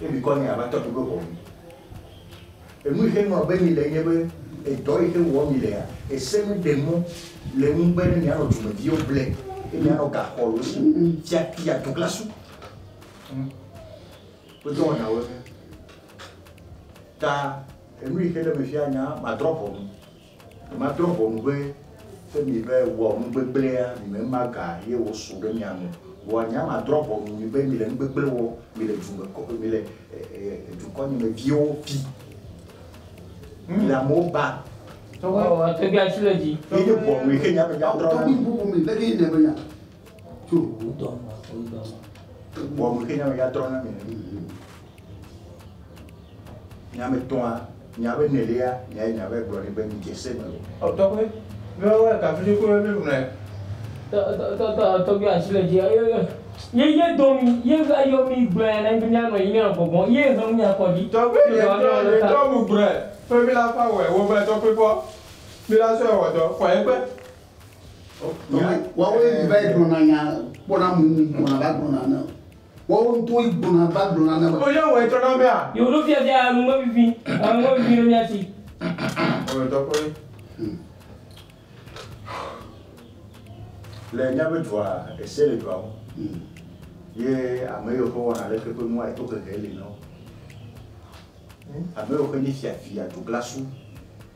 ye mikɔ nya va tɔgbe be ʋɔnu. Enu yi ke ŋlɔ be mi le nye be edɔ yi ke wɔm mi lea, ese meɖe mɔ le ŋu be ne mianɔ dumeviwo ble, ye mianɔ gaxɔ le wo si, fiafia duglasu. Wo dɔwɔnawoe nye. Ta enu yi ke le me fia nya madrɔ̃ ʋɔnu. Madrɔ̃ ʋɔnu be ke mi be wɔ nugbegblẽa, mi me ma ga ye wòsu ɖe mia ŋu. Vɔa nya madrɔ̃ ʋɔnu mi be mi le nugbegblẽ wɔ, mi le dume kɔ, mi le dukɔ nye me viwo fi. Mi le amewo ba. Tɔgbi asi le dzi. Ye nye ʋɔnu yi ke nya me nya drɔ̃ na Tɔgbi mi. bubu mi, leke yi ne be nya. Tso. Ʋɔnu yi ke nya me nya drɔ̃ na mi. Nya me tɔa, nya be nelia, nya ye nya be gblɔ ɖi be mi dze se me o. Tɔgbi, mi wɔ kafi dzi ko mi ɖunɛ. Tɔgbi asi le dzi. Ye ye dɔ mi, ye va yɔ mi gblɔ ya na mi be mianɔ anyi mianɔ gbɔgbɔm. Ye he mia kɔ dzi. Tɔgbi, ye tɔ ye tɔ mu gblɔe. Fe mi la fa wɔe, wo be tɔgbi fɔ. Mi la sɔe wɔ dɔ, fɔ ye kpe. Woawoe mi va yi gblɔna nya kpɔna mu gbɔna va gblɔna ne. Woawo ŋutɔ yi gbɔna va gblɔna ne. O ye wɔ etɔ na mea. Yewo ɖo fiafia numevivi, numevivi ɖe mia si. O tɔgbi. Le míaƒe dua, ese le dua ŋu. Ye ame yiwo ke wɔna leke ƒe nua eto hehe li na wo. Ame yiwo ke nye fiafia duglasu,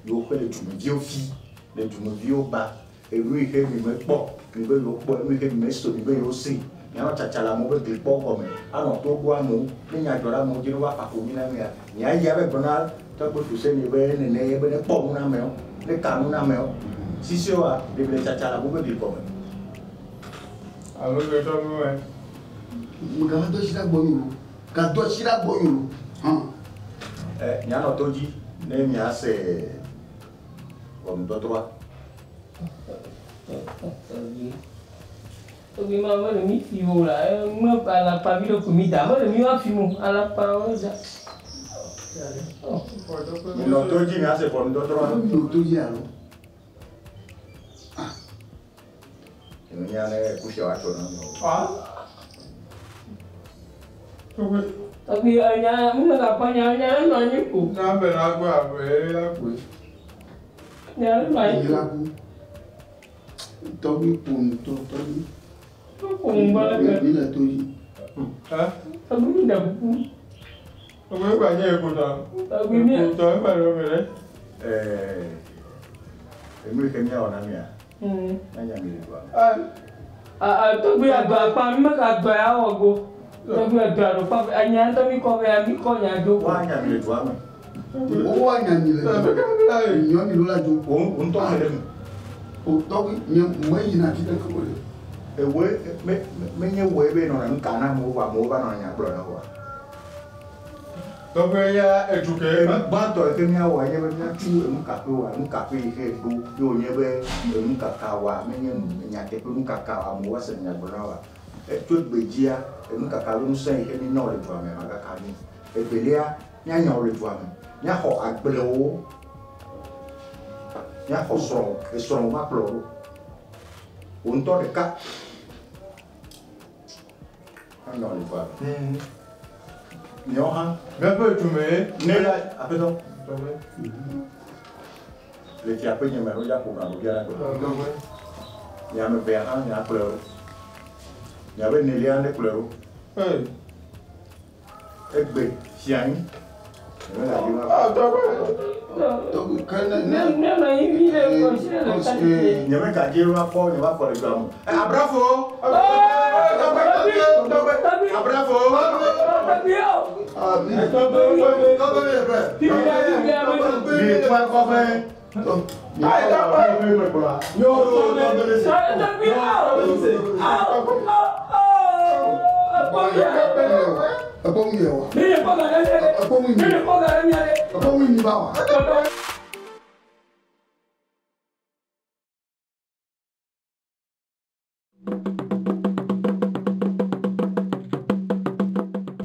yiwo ke le dumeviwo fi, le dumeviwo ba, enu yi ke mi mekpɔ, mi be yewo kpɔ, enu yi ke mi mese, mi be yewo se. Mianɔ tsatsa le amewo be glikpɔ gɔme, anɔ to ɖo amewo, ne nya dzɔ ɖe amewo dzi ne woava fa konyi na mia, miayi abe gblɔ na tɔgbe Fuseni be nene ye be ne kpɔ nu na amewo, ne ka nu na amewo. Sisi wa, ɖevi le tsatsa le amewo be gli gɔme. Alo ke tɔ nu wɛ. Megava do asi ɖe gbɔ nyolo. Gado asi ɖe gbɔ nyolo. Hã. Mianɔ to dzi ne miase ʋɔnudɔdrɔ̃a. Tɔgbi ma mele mi fi o la, me alakpa vi ɖe ko mi da, mele mi wa fi mo, alakpa wo da. Minɔ to dzi miase ʋɔnudɔdrɔ̃a. Minɔ to dzi alo. Nya ne kusia woatsɔ na mi o. Tɔgbi enya mi megakpɔ nya nya enɔ anyi ko. Na be la gbɔ abe la koe. Nya enɔ anyi Ye la ku. Tɔgbi ƒo nu tɔ tɔgbi. Ƒo nu gbɔ leke. Mi le to dzi. Tɔgbi mi ɖe kuku. Tɔgbi gba nye ekutɔ. Tɔgbi mi. Ekutɔ egba ɖe me ɖe. Enu yi ke míawɔ na mia, míanya mi le dua me. Tɔgbi adɔ akpa mi mega dɔ ya wɔ go. Tɔgbi adɔ aɖo kpa enya ŋutɔ mi kɔ be mi kɔ nya do. Woanya mi le dua me. Woanya mi le dua me. Nyɔ mi ɖo la dzo. Wo ŋutɔ me ɖe me. O tɔgbi nye me yina fi ɖeke o ɖe. Ewoe me menye woe be nɔna nu ka na amewo vɔ amewo va nɔna nya gblɔ na woa. Tɔgbi ya edu ke. Enu gbãtɔ yi ke míawɔ nye be míatu enukakpe wa, enukakpe yi ke ɖo ye wònye be enukaka wa menye nyateƒe nukaka wa amewo va se nya gblɔ na wa. Etso egbedzia enukaka be ŋusẽ yi ke mína wo le dua me magaka mí. Evelia míanya wo le dua me, míaxɔ agblewo, míaxɔ srɔ̃wo, esrɔ̃wo va kplɔ ɖo. Wò ŋutɔ ɖeka anya wo le dua me. Miawo hã. Míaƒe dume ye. Ne la aƒetɔ. Le fiaƒe nye me wodza ƒo nu bia na gblɔ. Mia ame evea hã miakplɔe ɖo. Miabe nelia ne kplɔe ɖo. Egbe fia anyi. Nye me gadze va kpɔ nye va kpɔ le dua me. Abrafo. Abrafo. Mi tɔ kɔfɛ.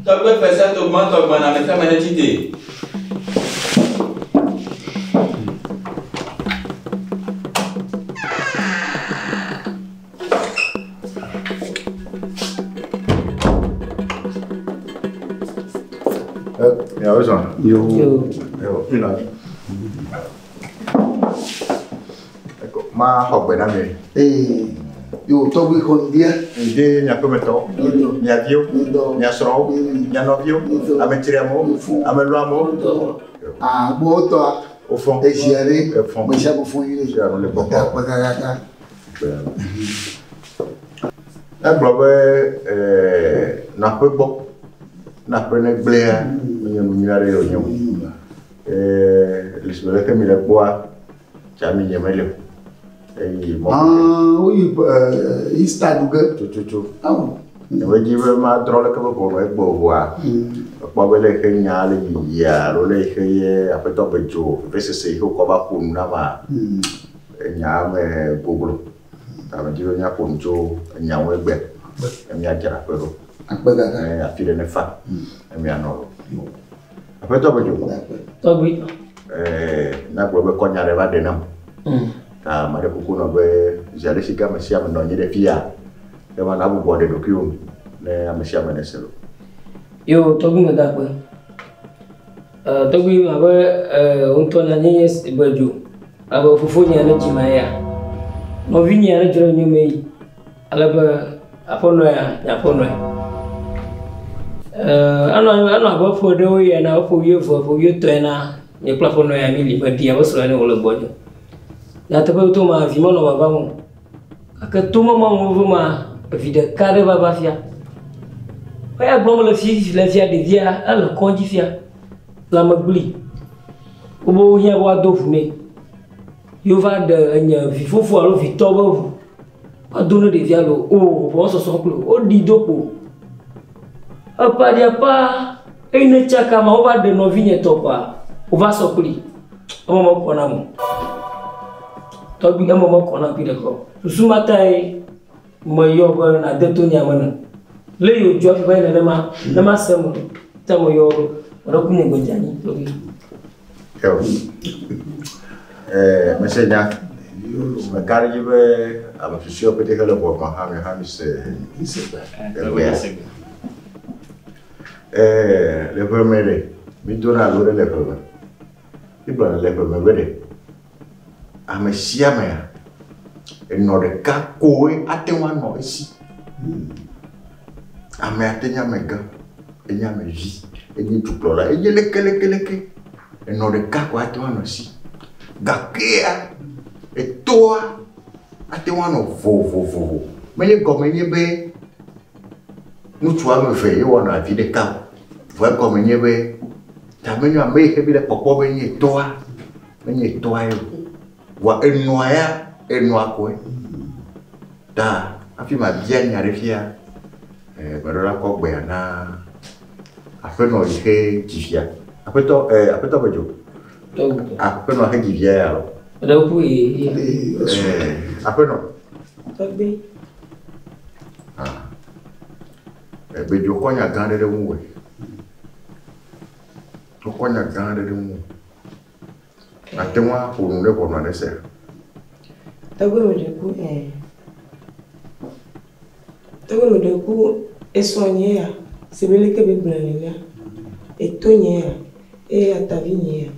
Tɔgbe fɛsɛ to gbãtɔ gbɔna ame sia ame ɖe tsi te. Miawo zɔn. Yo. Yo, mi nɔ anyi. Ma xɔ gbe na mi. Ee, yo tɔgbi xɔ ŋdia. Ŋdi miaƒe metɔwo, mia viwo, mia srɔ̃wo, mia nɔviwo, ame tsriamewo, ame lɔamewo. Ah, gbɔ tɔa. Wofɔ. Ezia ɖe. Efɔ. Me sia me fɔ nyuie. Ezia le gbɔ. Da kpe kakaka. Egblɔ be nɔaƒe gbɔ, nɔaƒe ne gblẽa, menye nu nyui aɖe wònye o. Le si leke mi le kpɔa, tsa mi nye mele o. Eyi mɔ. Ah, woyi Easter ɖu ge. Tututu. Awo. Nye medzi be madrɔ̃ leke be ʋɔnu egbɔ o vɔa, mekpɔ be le yi ke nya le yiyia alo le yi ke ye aƒetɔ be dzo vevesese yi ke wokɔ va ƒo nu na ma, enya me goglo. Ta medzi be míaƒo nu tso enya ŋu egbea, ne míadzra aƒe ɖo. Akpe kaka. Ne afi ɖe ne fa, ne míanɔ ɖo. Aƒetɔ be dzo. Tɔgbi. Nagblɔ be kɔ nya ɖe va ɖe nam. Ta ame ɖe kuku nɔ be zi ale si ke ame sia ame nɔ anyi ɖe fia, ke ma nabɔbɔ ɖe ɖokuiwò nu ne ame sia ame nese lo. Yo, tɔgbi me da akpe. Tɔgbi abe ŋutɔ na nye nye be dzo abe fofonye ne dzi ma ya. Nɔvinye ne dzro nye me yi. Ale be aƒenɔ ya, nye aƒenɔe. Anɔ abe ƒe ɖewo ya na ƒe wuieve, ƒe wuietɔ̃ ena nye kple aƒenɔ ya mi li meɖi abe srɔ̃ ene wòle gbɔnye. Nyateƒe to ma vi menɔ vavam o. Gake to ma ma ma vi ɖeka ɖe va va fia. Eya gblɔm le fi le fia ɖevia ele kɔdzi fia. Lãmegbli. Wobe wohiã be woado ʋu nɛ. Ye wova ɖe enye vifofo alo vitɔ be ʋu. Woado ne ɖevia lo o ʋua sɔsɔ kpli o. Woɖi do kpo. Eƒe ɖia ƒa eyi ne tsaka ma wova ɖe nɔvinye tɔ kɔa wova sɔ kpli. Eme mekɔ nam o. Tɔgbi eme mekɔ nam kpi ɖeka o. Susu ma tae meyɔ be nade to nya me ne. Le yi wòdzɔ hafi va yi nenema, ne mase eme ta meyɔ ɖo. Meɖe ku nye gbe dze anyi tɔgbi. Yo. Mese nya. Meka ɖe edzi be ame susɔewo pete hele ʋɔnua hã mi hã mi se egbea. Le ʋe me ɖe, mi dona alo ɖe le ʋe me. Mi gblɔna le ʋe me be ɖe, ame sia amea, enɔ ɖeka koe ate ŋu anɔ esi. Ame ate nye amegã, enye amevi, enye dukplɔla, enye lekelekeleke. Enɔ ɖeka koe ate ŋu anɔ esi. Gakea, etoa ate ŋu anɔ vovovovo. Menye gɔme nye be ŋutsu woame eve ye wɔna vi ɖeka o. Vɔ egɔme nye be ta menye ame yi ke mi le kpɔkpɔ be nye toa, menye toa ye o. Vɔa enɔa ya, enɔa koe. Ta hafi mabia nya ɖe fia, meɖo la kɔ gbea na aƒenɔ yi ke dzi fia. Aƒetɔ, aƒetɔ be dzo. Aƒenɔ he dzi via ya lo. Ɖe ku ye. Aƒenɔ. Tɔgbi. Ah. Be dzo kɔ nya gã ɖe ɖe ŋuwò. Wokɔ nya gã ɖe ɖe ŋuwò. Ate ŋu aƒo nu ɖe ʋɔnua ɖe sea? Tɔgbi me ɖe ku Tɔgbi me ɖe ku esrɔ̃ nye ya si be leke be gblɔe nenea. Eto nye ya eye atavi nye ya.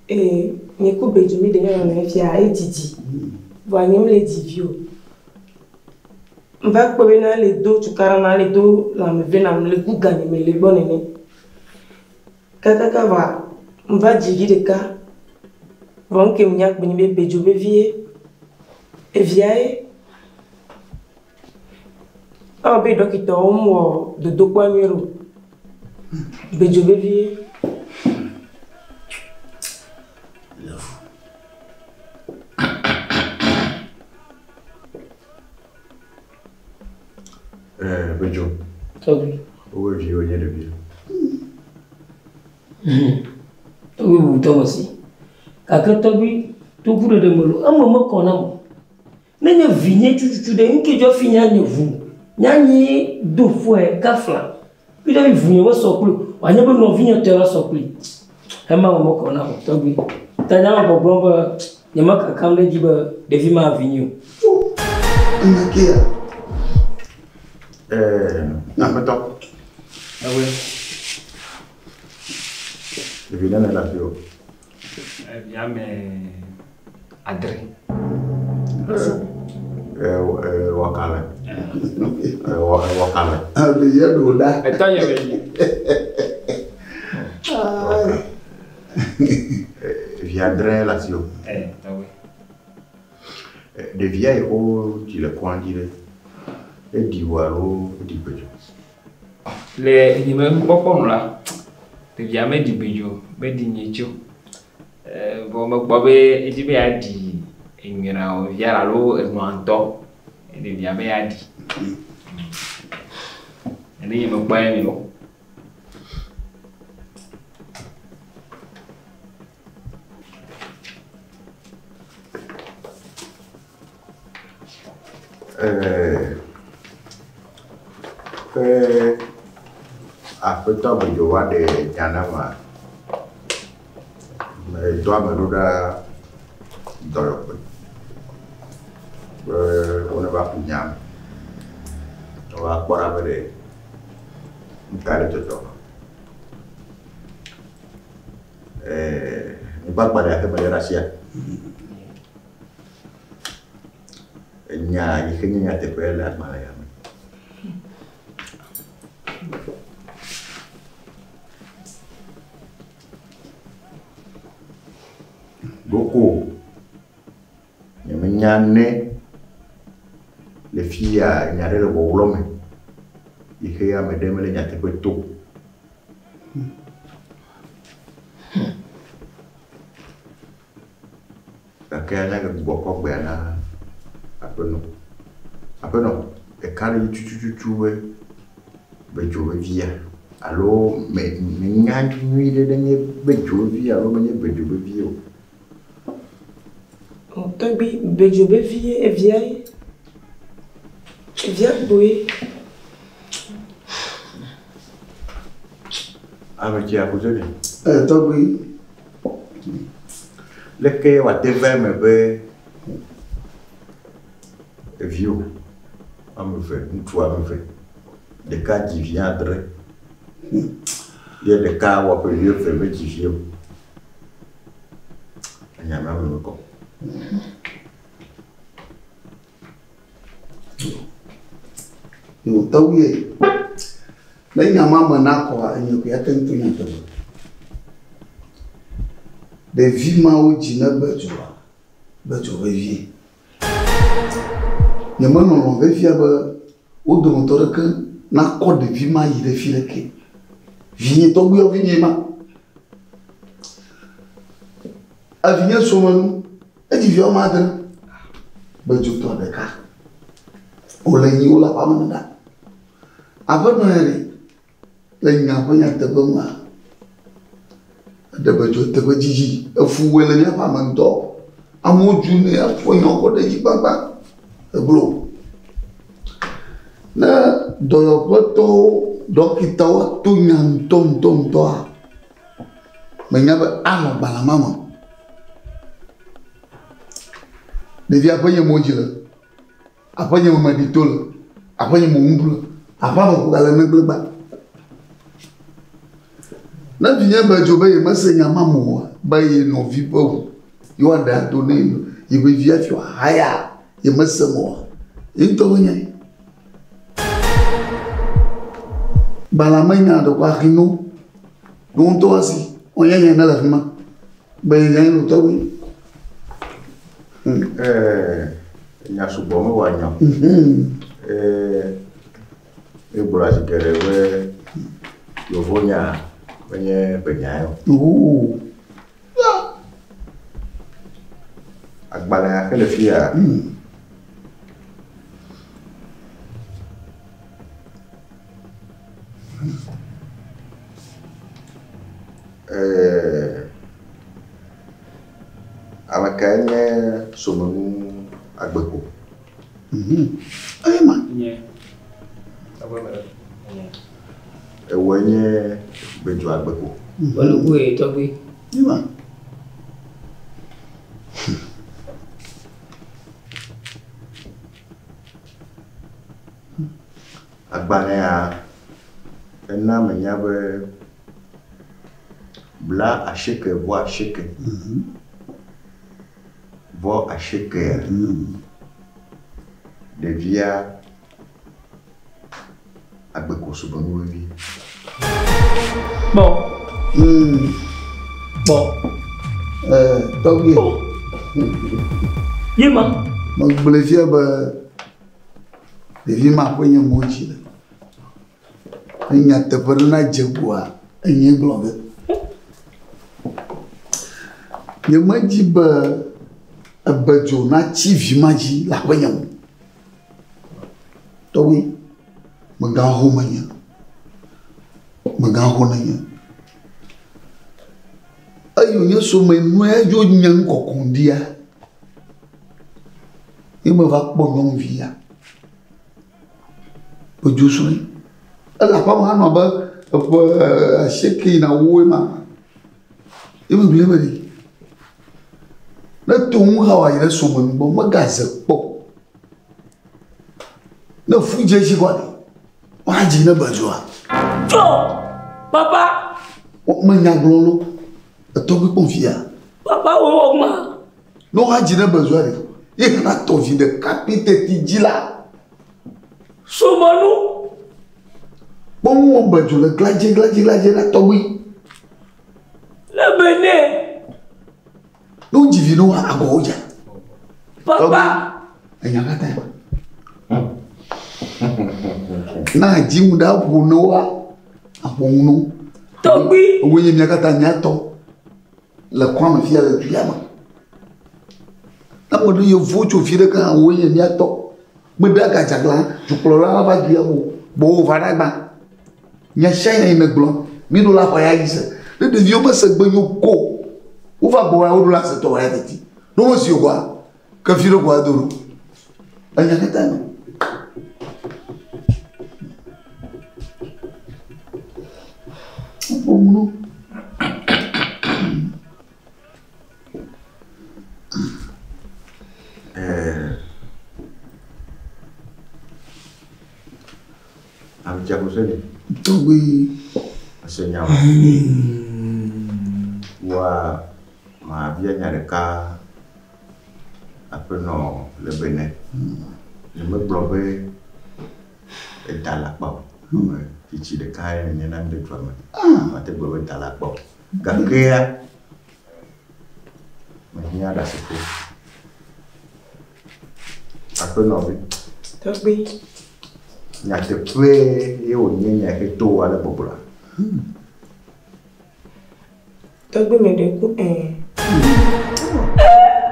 Eye nye ku be dzo mi ɖe mía nɔnɔe fia edzidzi. Vɔa nye mele dzi vi o. Mva kpɔ bena le do tukaɖa na le do lãmeve nam le ku ganye me le gbɔ nene. Kakaka va mva dzi vi ɖeka. Vɔ ŋke nya kpe nye be bedzo be vie. Evia ye. Ewɔ be dɔkitɔwo mewɔ dodokpɔ nyuie o. Bedzo be vie. Bedzo. Tɔgbi. Wobe viwo nye ɖevi. Tɔgbi bu tɔme si. Gake tɔgbi toku ɖeɖe me lo, eme mekɔ nam o. Ne nye vi nye tututu ɖe, ŋke dzɔ fi nya nye ʋu. Nya nye do ƒoe kafla. Fi ɖe ʋu nye mesɔ kpli o. Wòanye be nɔvinye tɔe va sɔ kpli. Ema me mekɔ nam o tɔgbi. Ta nya me gbɔgblɔm be nye mekakam ɖe edzi be ɖevi ma vi nye o. Enya ke ya. Aƒetɔ. Ewe. Evi nene le asiwò? Evi ame adre. Ewɔ kalẽ. Ewɔ kalẽ. Ɖevia ɖe wò ɖa. Etɔnye me yi. Vi adre le asiwò. Tɔgbe. Ɖevia yi wodzi le kɔa dzi ɖe, eɖi wò alo eɖi gbedzo? Le nye me nukpɔkpɔ nu la, ɖevia meɖi gbedzo o, meɖi nye tso. Vɔ mekpɔ be edzi be yeaɖi enyrawo via alo enɔa ŋutɔ. Ɖevia be yeaɖi. Ene nye mekpɔ ya mi o. Ke aƒetɔ gbedzo va ɖe nya na ma. Medɔ ame ɖo ɖa dɔyɔƒe be wone va ƒo nya me. Ne woakpɔ ɖa be ɖe nu ka le dzɔdzɔm. Nyigba ke mele ɖe asia. Enya yi ke nye nyateƒe le agbalẽ ya me. Ɖoko nyemenya ne le fi ya nya ɖe le wɔwlɔ me yi ke ame ɖe mele nyateƒe to. Gake anya gagbugbɔ kɔ gbea na aƒenɔ. Aƒenɔ, eka ɖe dzi tututu be bedzo be via alo me menya nyui ɖe ɖe nye bedzo be vi alo menye bedzo be vi o. Tɔgbi bedzo be vie evia ye. Evia kpoe. Ame tsi akuse mi. Tɔgbi. Leke wòate va eme be eviwò ame eve, ŋutsu ame eve, ɖeka dzi vi adre, ye ɖeka wɔ ƒe wuieve medzi vi o. Enya ma me mekɔ. Yo, tɔgbi ye. Ne nya ma me nakɔa, enye koe ate ŋu to nyateƒe. Ɖevi mawo dzi ne bedzoa, bedzo vevie. Nyemelɔlɔ vevia be wo dometɔ ɖeke nakɔ ɖevi ma yi ɖe fi ɖeke. Vinye tɔgbuiawo vinye ma. Evinye srɔ̃menu, edzi vi woame adre. Bedzotɔ ɖeka. Wòle nyi wo le aƒea me ɖa. Aƒenɔ ya ɖe, le nya ƒe nyateƒe nua, eɖe bedzo teƒe dzidzi. Efu wɔe le míaƒe ame ŋutɔ. Amewo dzu nɛ, afɔ nyawo kɔ ɖe edzi gbagba. Eglo. Ne dɔyɔƒetɔwo, ɖɔkitawo to nya ŋutɔ ŋutɔ ŋutɔa, menya be anɔ gbalẽ ma me. Ɖevia ƒe nye mo dzi le, aƒe nye me meɖi to le, aƒe nye me ŋu le, aƒea me ko gale negble gba. Ne vinye be dzo be yemese nya ma me oa, be ye nɔvi ƒe ʋu, yewoaɖe ado ne ye ƒe vi hafi wòahaya, yemese me oa, ye ŋutɔ ƒe nyae. Gbalẽa me nya ɖeko axi no, ne wo ŋutɔ asi, wonye nya ne le fi ma. Be nya no tɔgbi. Nya sugbɔ mewɔ anya. Egblɔ zi geɖe be yevonya menye benyae o. Agbalẽa ke le fi ya. Ame kae nye somenu agbeko? Eye ma. Nye. Nye. Ewɔe nye gbedzo agbeko. Olugu ye tɔgbi. Ye ma. Agbalẽa ena menya be Bla asieke vɔ asieke. Vɔ asiekea, ɖevia agbeko subɔnu vevi. Kpɔ. Kpɔ. Tɔgbi. Ye ma. Megblɔe fia be ɖevi ma ƒe nye mo dzi le. Ne nyateƒe ɖe nadze goa, enye gblɔ be. Nyemedi be ebedzo natsi vi ma dzi le aƒenye me o. Tɔgbi, megaho menye. Megaho nenye. Eyi wònye some nue dzo nye ŋkɔkɔ ɖia, ye meva kpɔ nyɔnuvi ya. Edzo srɔ̃e. Ele aƒea me hã nɔ abe eƒe asieke yina woe ma. Ye megblɔe be ɖe ne to ŋu hã wòayi ɖe srɔ̃menu gbɔ megaze kpɔ o. Ne fu dze edzi kɔa ɖe, woadzi ne bedzoa. Tso! Papa! Menya gblɔ lo. Etɔgbi kpɔ fia. Papa wowɔ ma. Ne woadzi ne bedzoa ɖe, ye hã tɔ vi ɖeka kple teti dzi la. Sumɔnu. Kpɔ nu wɔ bedzo le gladze gladze gladze la tɔgbi. Le bene. Ne wodzi vi ne wo agɔ wodza. Papa. Enya katã. Na dzi ŋu ɖe aƒo ne woa aƒo ŋu no. Tɔgbi. Wo nye mia katã mia tɔ le kɔa me fia le du ya me. Ne ame ɖe yevu tso fi ɖe ke hã wo nye mia tɔ. Meɖe agadzagla dukplɔla va du ya me o. Gbɔwò va ɖe agba. Nya sia nya yi megblɔ, mi ɖo la xɔ ya yi se. Ne ɖeviwo mese gbe nyo ko, wova gbɔ ya woɖo la se tɔ ya teti. Ne wosi o kɔa, ke fi ɖe kɔa do ɖo. Enya katã nyo. Ƒo nu. Abidzakoseli. Tɔgbi. Ese nyawo. Wa mabia nya ɖeka aƒenɔ le bene. Nyemegblɔ be eda le akpa o. Tsitsi ɖeka ye nye na mi le dua me. Mate gblɔ be eda le akpa o. Gakea mehiã ɖasefo. Aƒenɔvi. Tɔgbi. Nyateƒe ye wònye nya yi ke to wò ale gbɔgblɔa? Tɔgbi me ɖe ku ɛɛ.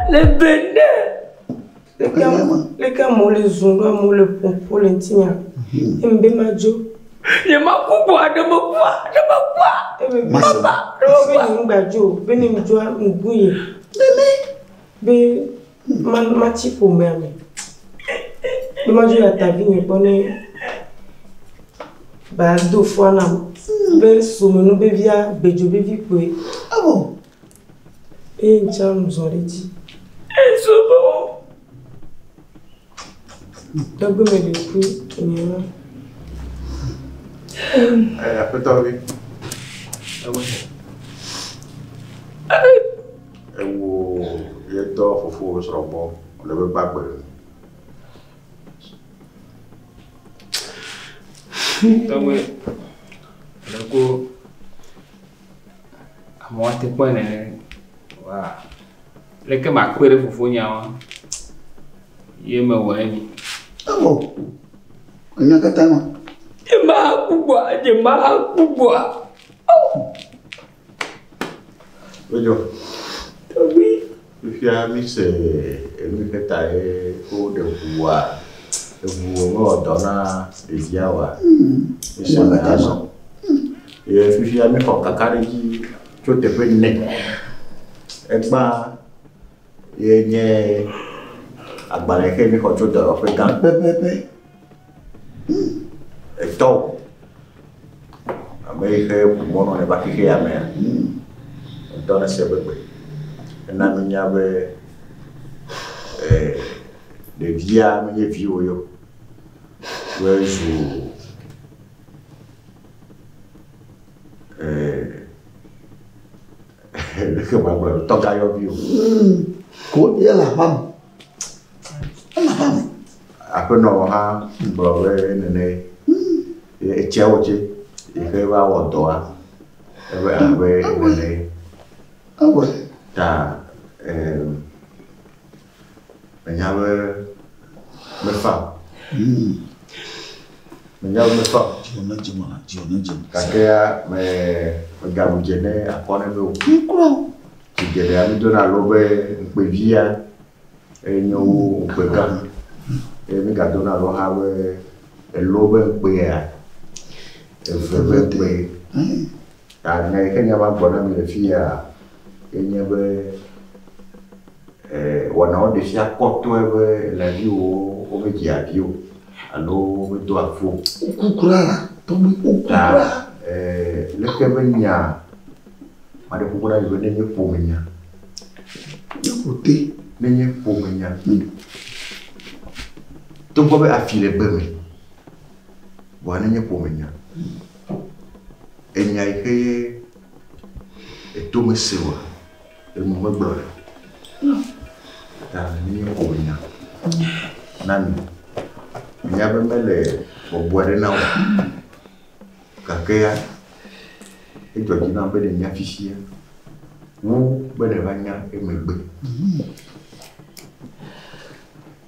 Le bene. Leke amewo le zɔm ɖo amewo le ƒoƒo le ŋutinya. Eye be madzo. Nye maku gbɔa ɖe mekua ɖe mekua. Papa ɖe mekua. Be nye ŋgba dzo be ne ŋdzoa ŋgu ye. Be matsi ƒomea me. Be madzo ya ta vi nye gbɔ ne ba do fua nam. Be somenu be via gbedzo be vi kpoe. Eye ŋtsa ŋzɔ ɖe dzi. Ezobo. Tɔgbi me ɖe ku nye ma. Aƒetɔvi. Ewo ye dɔ fofo srɔ̃ gbɔ le be gbagbe. Tɔgbi, ɖe ko amewo ate kpɔe nene. Wa leke makpe ɖe fofonyawo ye mewɔ emi. Ewɔ. Enya katã ma. Nye maku gbɔa, nye maku gbɔa. Ojo. Tɔgbi. Fifia mi se enu yi ke ta ye woɖe ʋua, eʋu mewɔ dɔ na ɖevia oa. Mi se me azɔ. Ye fifia mi xɔ kakaɖedzi tso teƒe ne. Egbã ye nye agbalẽ ke mi xɔ tso dɔyɔƒe gã. Pɛpɛpɛ. Etɔwo. Ame yi ke ʋu mɔnu ne va xexe ya mea. Ŋutɔ ne se be gbe. Ena mi nya be ɖevia menye viwò ye o. Be zu Leke magblɔe ɖo, tɔgãyɔvi o. Ko ye le aƒea me. Ele aƒea me. Aƒenɔ hã gblɔ be nene ye etsiawo tse yi ke va wɔ dɔa ebe abe nene. Ewɔe. Ta em, menya be mefa o. Menya be mefa o. Dziwò ne dze me la, dziwò ne dze me. Gake ya me megabu dze ne akɔ ne mi o. Kura o. Zi geɖea mídona lo be ŋukpevia enyo wu ŋukpe gã. Eye mígadona lo hã be elo be ŋukpea eve be ŋukpe. Ta nya yi ke nya magblɔ na mi le fi ya enye be eh, wɔnawo ɖe fia kɔtɔe be lãviwo womedzia vi o alo womedoa fu o. Woku kura la, tɔgbi woku Ta kura. eh, leke be nya maɖe kuku na mi be nenye ƒomenya. Neƒo te. Nenye ƒomenya. Togbɔ be afi le gbe me, vɔa nenye ƒomenya. Enya yi ke eto mese oa, enu megblɔ le. Ta nenye ƒomenya na mi. Menya be mele bɔbɔe ɖe na wo. Gake ya, edzɔ dzi nam be nènya fifia wu be nèva nya emegbe.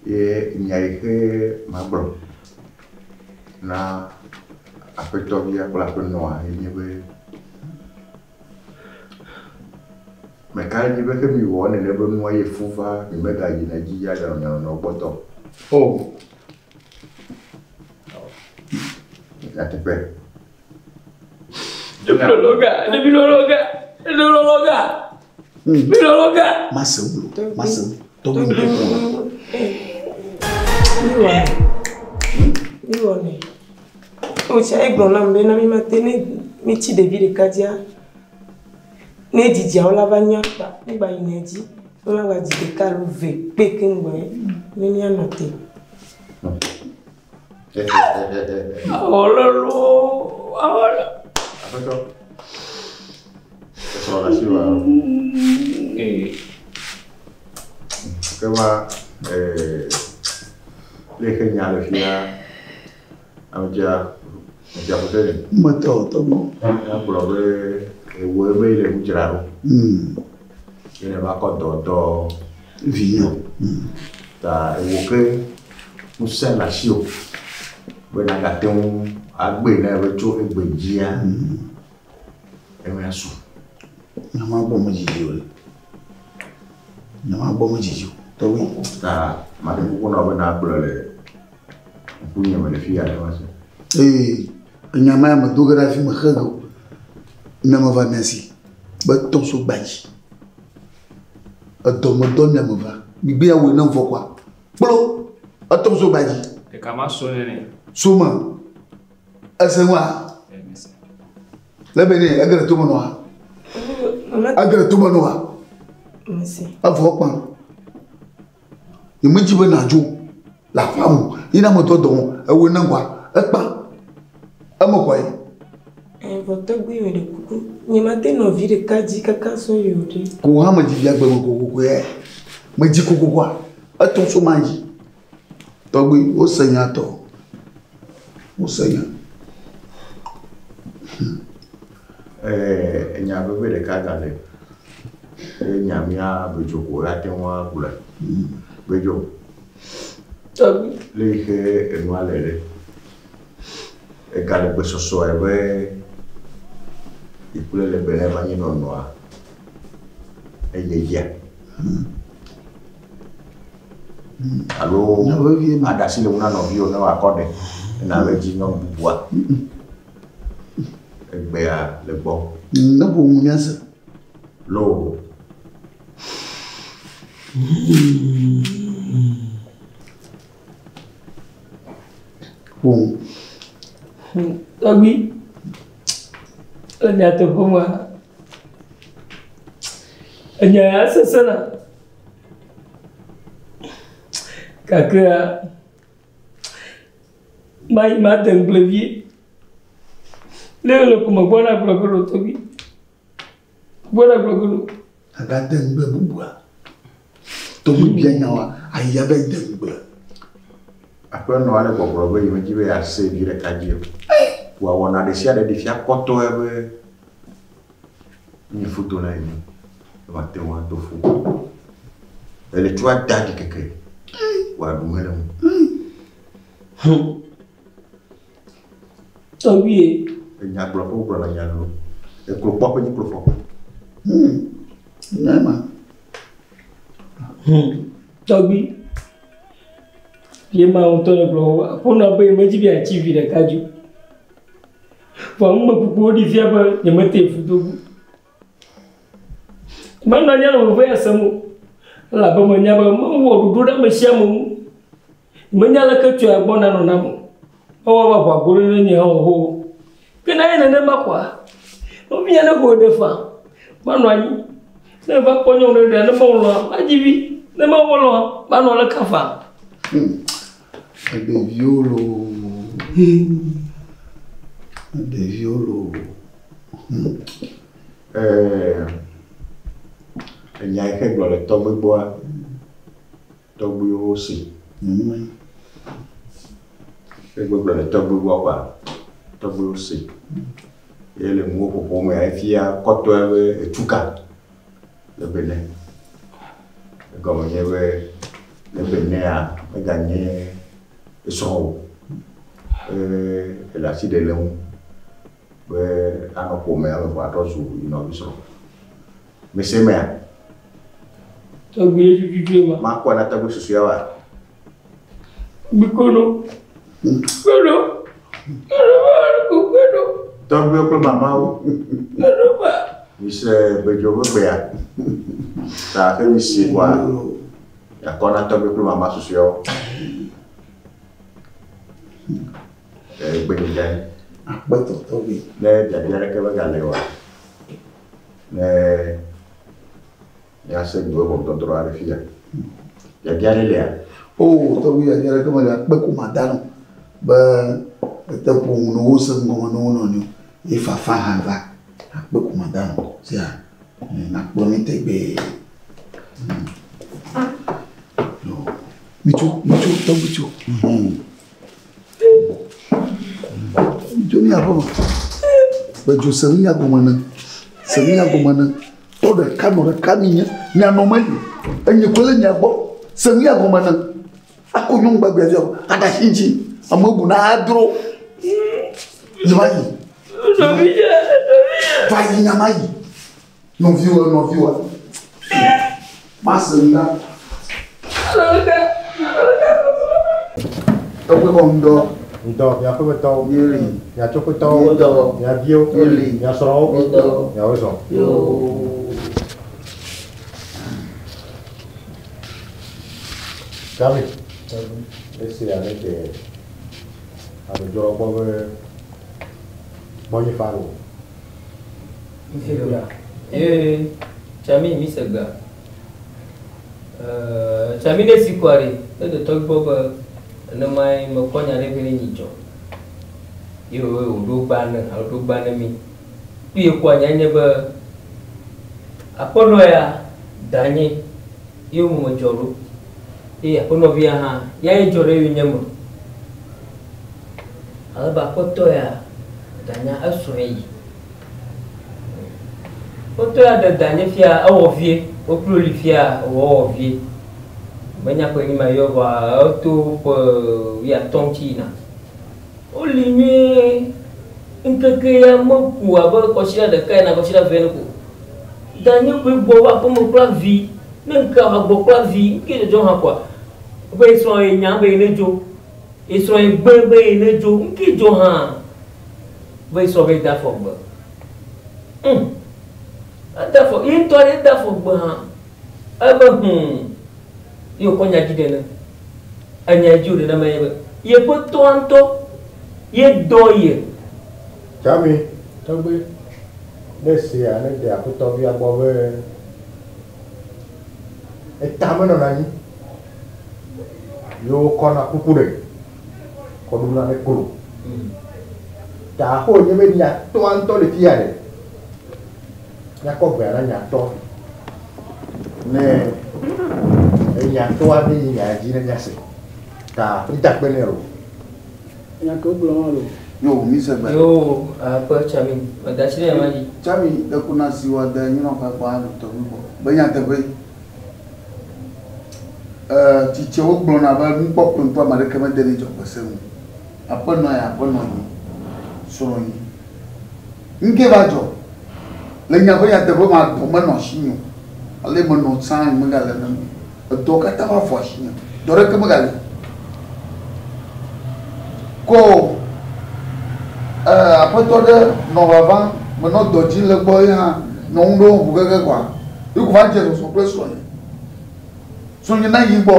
Ye nya yi ke magblɔ na aƒetɔvia kple aƒenɔa ye nye be meka ɖe edzi be ke miwɔ nene be nua ye fu va mi megayina edzi ya ɖe mia nɔnɔewo gbɔ tɔ. O. Nyateƒe. Ɖevi ɖevi lɔlɔga, ɖevi lɔlɔga, ɖevi lɔlɔga. Mase wu, mase wu. Tɔgbi ŋkɔ kpɔ. Miwɔnɛ. Miwɔnɛ. Wotsa egblɔ nam be na mi mate ne mitsi ɖevi ɖeka dzia, ne dzidziawo la va nya kpa, ne gba yina edzi, ne magba dzi ɖeka alo ve kpe keŋ gbɔ ye, ne míanɔ te. Awɔlɔlɔ, awɔlɔ. Aƒetɔ, esrɔ̃ le asiwòa? Ee. Ke va eh, le ke nya le fia, ame dzia, ame dzia ƒote ne. Metɔ tɔgbi. Míagblɔ be ewɔe be le nu dzra ɖo. Ye ne va kɔ dɔ dɔ Vinye. Ta ewɔ ke ŋusẽ le asiwò be nagate ŋu agbe ne be tso egbe dzia, eme asu. Nya ma gbɔ medzidzi o ɖe. Nya ma gbɔ medzidzi o. Tɔgbi. Ta maɖe kuku na wò be nagblɔ le ŋkunye me le fi ya ne mase. Ee, enya ma ya medo ge ɖe hafi mexe ge o. Ne meva mia si be tɔ so gba dzi. Edɔ medɔ mia me va. Migbe ya wɔe ne vɔ koa. Kplo etɔ so gba dzi. Ɖeka ma so nene. Soma. Ese ŋua. Le be ne ege ɖe tome nɔa. Ege ɖe tome nɔa. Mese. Evɔ kpã. Nyemedzi be nàdzo le aƒea me yi ne ame dɔ dɔ wɔm ewɔe ne ŋgɔa ekpã. Eme kɔe. Vɔ tɔgbi me ɖe kuku. Nye mate nɔ vi ɖeka dzi kaka sɔ yi o ɖe. Ko hã medzi via gbe me kokoko ye. Medzi kokokoa. Etɔ so ma dzi. Tɔgbi wose nya tɔ. Wose nya. Eh, enya veve ɖeka gale. Eye nya mía bedzo ko ate ŋu agblɔe. Bedzo. Tɔgbi. Le yi ke enua le ɖe. Ega le gbesɔsɔe be ikple le be ne va nyi nɔnɔa eye dzia. Alo aɖe asi le ŋu na nɔviwò ne wòakɔ ɖe ne nàve dzi nyɔnu bubua. Egbea le gbɔ. Ne ƒo nu míase. Loo. Ƒo nu. Tɔgbi, le nyateƒe mea, enya ya sesẽna. Gakea, mayi made ŋugble vie. Ne ele ko megbɔna gblɔ ge ɖo tɔgbi. Gbɔna gblɔ ge ɖo. Agade ŋugble bubua. Tɔgbi bia nya wa, ayi ava yi de ŋugble. Aƒenɔ aɖe gbɔgblɔ be yemedi be yease vi ɖeka dzi o. Wòa wɔna ɖe sia ɖe ɖi fia kɔtɔe be nye futo na ye be mate ŋu ado fu. Ele tso ada ɖi keke wòaɖu mele ŋu. Tɔgbi. Enya gblɔ ƒe wogblɔna nya lolo. Eklo kpɔ ƒe nyi klo fɔ. Nya ma. Tɔgbi. Ye ma ŋutɔ le gblɔ aƒenɔ be yemedzi be yeatsi vi ɖeka dzi o. Vɔ numekukuwo ɖi fia be nyemete fu do go. Menɔ anyi anɔ veve ya sem o. Elabe menya be mewɔ ɖoɖo ɖe ame sia ame ŋu. Menya leke tso ya gbɔ nanɔ nam o. Ewɔ abe aʋa go ɖe nye hã o. Ke ne enye nenema koa, nɔvinye ne xɔ ɖe faa, manɔ anyi. Ne va kpɔ nyɔnu ɖe ɖea, ne Mawu lɔ̃a, madzi vi. Ne Mawu melɔ̃a, manɔ aleke faa. Ɖeviwo loo. Ɖeviwo loo. Enya yi ke gblɔ le tɔgbi gbɔa, tɔgbiwo si. Ke gbɔgblɔ le tɔgbi gbɔ kɔa, tɔgbiwo si. Ye le nuwo ƒoƒo mea, efia kɔtɔe be etuka le Benin. Egɔme nye be le Benin meganye esrɔ̃ o. Ele asi ɖe le ŋu be anɔ ƒomea me vɔ atrɔ zu yi nɔvi srɔ̃. Mese mea? Tɔgbi ye tututu ma. Makpɔ na tɔgbi susua wa. Gbikono. Kono. Kono kono. Tɔgbiwo kple mamawo. Kono ba. Mise gbedzo ƒe gbea. Ta ke mi si kɔa, yakɔ na tɔgbi kple mama susuawo. Gbe dza yi. Akpɛtɔ tɔgbi. Ne biabia ɖeke megale oa, ne míase gbe ʋɔnudɔdrɔ̃ aɖe fia. Biabia ɖe lia? O, tɔgbi biabia ɖeke mele akpe ko mada nɔ be ete ƒo ŋu ne wose ŋgɔme ne wo nɔnɔewo ye fafa hã va. Akpe ko mada nɔ sia nakplɔ mi tegbee. Mitso, mitso, tɔgbi tso. Mitso mi aƒeme. Gbedzo se nu ya gɔme ne. Se nu ya gɔme ne. Tɔ ɖeka nɔ ɖeka mi nye. Mianɔ meli. Enye koe le mia gbɔ. Se nu ya gɔme ne. Ako nyɔnu gbagbe fia aɖe asi dzi. Ame bu na adro. Ne va yi. Va yi nya ma yi. Nɔviwo, nɔviwo. Ma se nu la. Tɔgbe xɔ ŋdɔ. Ŋdɔ, miaƒe metɔwo. Míeli. Miatsoƒetɔwo. Míedɔ. Miaviwo. Míeli. Miasrɔ̃wo. Míedɔ. Miawo zɔ. Yoo. Gami. Esi ale de amedzroa gbɔ be gbɔnye fa o. Ee, Tsami mi se gbea. Tsami ne si kɔa ɖe, ne de tɔgbi gbɔ be nenemae mekɔ nya ɖe vɛ ne nyi dzɔ. Ye wòwɔe wòɖo gba ne alo ɖo gba ne mi. Kpuie kɔa nya nye be aƒenɔ ya danye ye wo me dzɔ ɖo. Eye aƒenɔvia hã ya ye dzɔ ɖe yonye me. Ale be aƒetɔ ya danya esrɔ̃e yi. Aƒetɔ ya ɖe danye fia ewɔ vie, wokple li fia ewɔwɔ vie. Menya ƒe nyi ma yɔ vɔa eto ƒe wuiatɔ̃ ŋuti yina. Woli nyuie. Ŋkeke ya meku abe kɔsiɖa ɖeka ene kɔsiɖa eve ene ko. Danye koe gbɔ va aƒeme kple avi. Ne ŋke ava gbɔ kple avi, ŋke dzɔdzɔ hã koa. Be esrɔ̃ ye nya be ye ne dzo. Esrɔ̃ ye gbe be ye ne dzo. Ŋke dzɔ hã. Be esrɔ̃ be da afɔ gbe. Eda afɔ, ye ŋutɔ ɖe da afɔ gbe hã. Ebe Ye wòkɔ nya dzi ɖe ne. Enya dzi wòɖe na ame ye be yeƒe tɔa ŋutɔ ye dɔ ye. Tsami, tɔgbi, ne sia ne de aƒetɔvia gbɔ be eta menɔna anyi. Ye wokɔna kuku ɖe kɔ ɖuna ne klo. Ta xo nye be nya tɔa ŋutɔ le fia ɖe. Míakɔ gbea na nya tɔ. Ne enya toa ne yi nya dzi ne míase. Ta mi da kpe nɛ o. Nya ke wogblɔ ma lo. Yo, mi se gbe. Yo, aƒe Tsami, meda asi ɖe nya dzi. Tsami, ɖeko na si wɔ de nyinɔƒe kpɔ aɖu tɔgbi gbɔ. Be nyateƒe. Ee, tsitsewo gblɔna be nukpɔkplɔ ŋutɔ ame aɖeke mede ɖe dzɔgbese ŋu. Aƒenɔ ya aƒenɔ nyi, srɔ̃ nyi. Ŋke va dzɔ. Le nya ƒe nyateƒe ma dɔ menɔ asinye o. Ale menɔ tsã megale nene. Edɔ katã va vɔ asinye. Dɔ ɖeke megale. Ko ee aƒetɔ ɖe nɔ vava menɔ dɔ dzi le gbɔ ye hã nɔ ŋu ɖewo ʋu gege kɔa. Ye ko va dze zɔzɔ kple srɔ̃nye. Srɔ̃nye na yi gbɔ.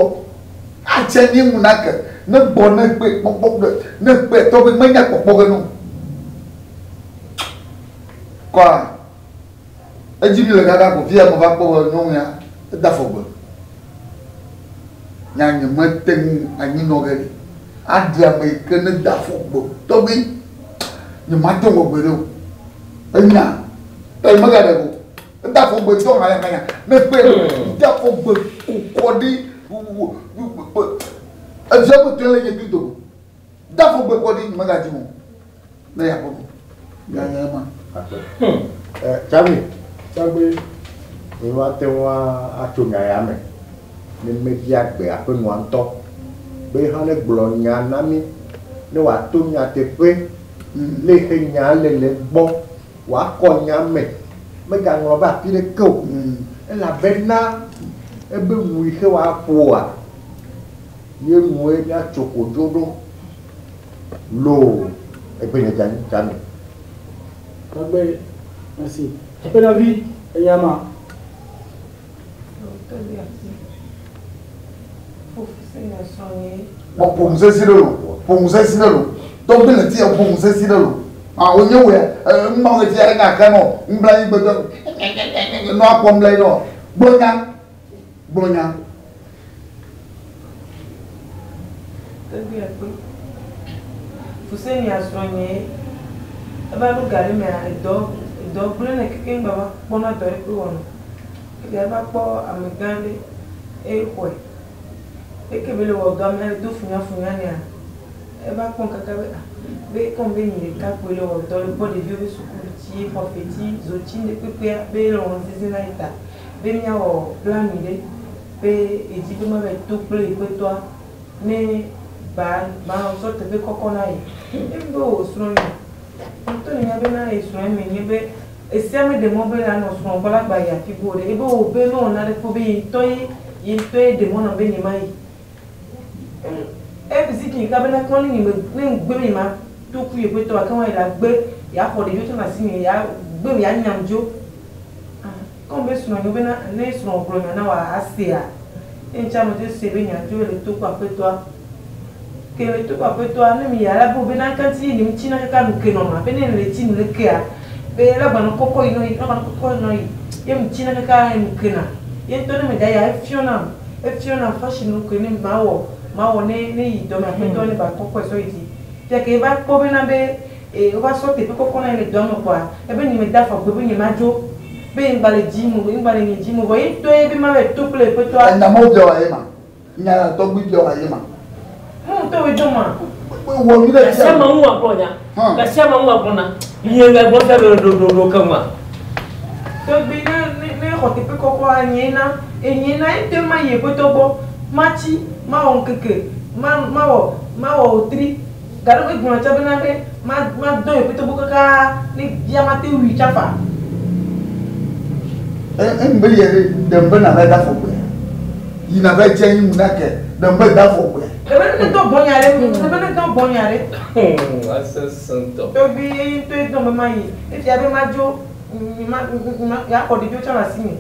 Atse nye ŋu na ke ne gbɔ ne kpe kpɔkpɔ ne kpe tɔgbi menya kpɔkpɔ ge no. Kɔa edzi mi le kaka ko fia me va kpɔ be nyɔnu ya eda afɔgbe. Nya nye mete ŋu anyinɔ ge ɖi. Aɖi ame yi ke ne da afɔgbe tɔgbi nye mate ŋu gbe ɖe o. Enya ta megaɖe o. Eda afɔgbe tɔ haya ne kpe da afɔgbe kokɔ ɖi evia me tɔ le nye kli dogo. Da afɔgbe kɔ ɖi megadzi o. Ne ya kpɔ. Nya nya ma. Tsami. Tsagbe. Mi ma te ŋu atso nya ya me. Ne mebia gbe aƒenɔa ŋutɔ be hã ne gblɔ nya na mi ne wòato nyateƒe le xe nya le le gbɔ wòakɔ nya me megaŋlɔ be afi ɖeke o elabena ebe nu yi xe wòaƒoa ye nue míatso kodzo ɖo loo egbe nye dzanyi Tsami. Tɔgbe, merci. Aƒenɔvi, enya ma. Kpɔ ƒo ŋusẽ si ɖe lo, ƒo ŋusẽ si ɖe lo. Tɔgbi le tia ƒo ŋusẽ si ɖe lo. Ah, wonye wòe, ŋgbɔ le tia enya ke nɔ, ŋbla yi gbedɔ, nɔ akpɔ ŋbla yi nɔ. Gblɔ nya, gblɔ nya. Tɔgbi akpe. Fuseni asrɔ̃nye eva ɖo ga ɖe mea edɔ edɔ gblẽ ne kekeŋ gba va kpɔna dɔ ɖe kpe wɔna. Eya va kpɔ amegã ɖe eye xɔe. Eke be le wɔ dɔ amea le do funyafunya nea eva kpɔm kaka be ah be kɔm be nye ɖeka koe le wɔ dɔ le kpɔ ɖeviwo be suku tsi xɔfetsi zotsi ŋɖe kpekpea be ele wɔm sesẽ na ye ta be míawɔ plani ɖe be edzi be mava yi to kple yeƒe tɔa ne ba ba sɔ teƒe kɔkɔ na ye. Ebe wò srɔ̃nye ŋutɔ ne nya bena ye srɔ̃ me nye be esia meɖe mɔ be la nɔ srɔ̃ gbɔ la gba yi afi bo ɖe ebe wò be mewɔ naɖeke o be ye ŋutɔ ye ye ŋutɔ ye ɖe mɔ nam be nye ma yi. Ezi ki ka bena kɔ ne nye me ne ŋgbe be nye ma to ku yeƒe tɔa ke wɔn yi la gbe ya xɔ ɖeviwo tsɔ na asi nye ya gbe ya nyam dzo. Kɔm be srɔ̃ nye bena ne srɔ̃ gblɔ nya na wòa asea ye ŋuti ame te se be nya dzo le to ku aƒetɔa. Ke le to ku aƒetɔa ne mi ya la be bena ŋka ŋuti ye nye ŋuti na kaka nu ke nɔma be ne le tsi nu le kea be la gbanɔ kɔkɔ yi nɔ yi la gbanɔ kɔkɔ yi nɔ yi ye ŋuti na kaka nu ke na ye ŋutɔ ne me da ya efiɔ nam efiɔ nam fashion ke ne mawɔ mawɔ ne ne yi dɔme aƒetɔ ne ba kɔkɔ sɔ yi dzi. Fia ke eva kpɔ bena be e wova sɔ teƒe kɔkɔ na ye le dɔa me kɔa ebe nye me da afɔgbe be nye ma dzo be ŋgba le dzi mo ŋgba le nye dzi mo vɔ ye ŋutɔ ye be ma va yi to kple yeƒe tɔa. Enya mawo bia wɔ ye ma. Nya tɔgbi bia wɔ ye ma. Mu ŋutɔ woe dɔ ma. Wɔ nu ɖe Gasia ma ŋu agblɔ nya. Gasia ma ŋu agblɔ na. Nye le gbɔ fia ɖo ɖo ɖo ɖo ke ŋua. Tɔgbi ne ne ne xɔ teƒe kɔkɔ enye na enye na ye ŋutɔ ma yi yeƒe tɔ gbɔ matsi mawɔ ŋkeke ma mawɔ mawɔ wotri gake egblɔ tsã bena be ma ma dɔ yeƒe tɔ gbɔ kaka ne bia ma te wui tsafa. Ŋgbe yɛ ɖe ɖem be na va da afɔgbe. Yi na va dze anyi ŋu na ke ɖem be da afɔgbe. Ebe ne dɔ gbɔ nya ɖe ebe ne dɔ gbɔ nya ɖe. Asese ŋutɔ. Tɔgbi ye ŋutɔ ye dɔ be ma yi efia be ma dzo ma ma ya xɔ ɖeviwo tsã le asi me.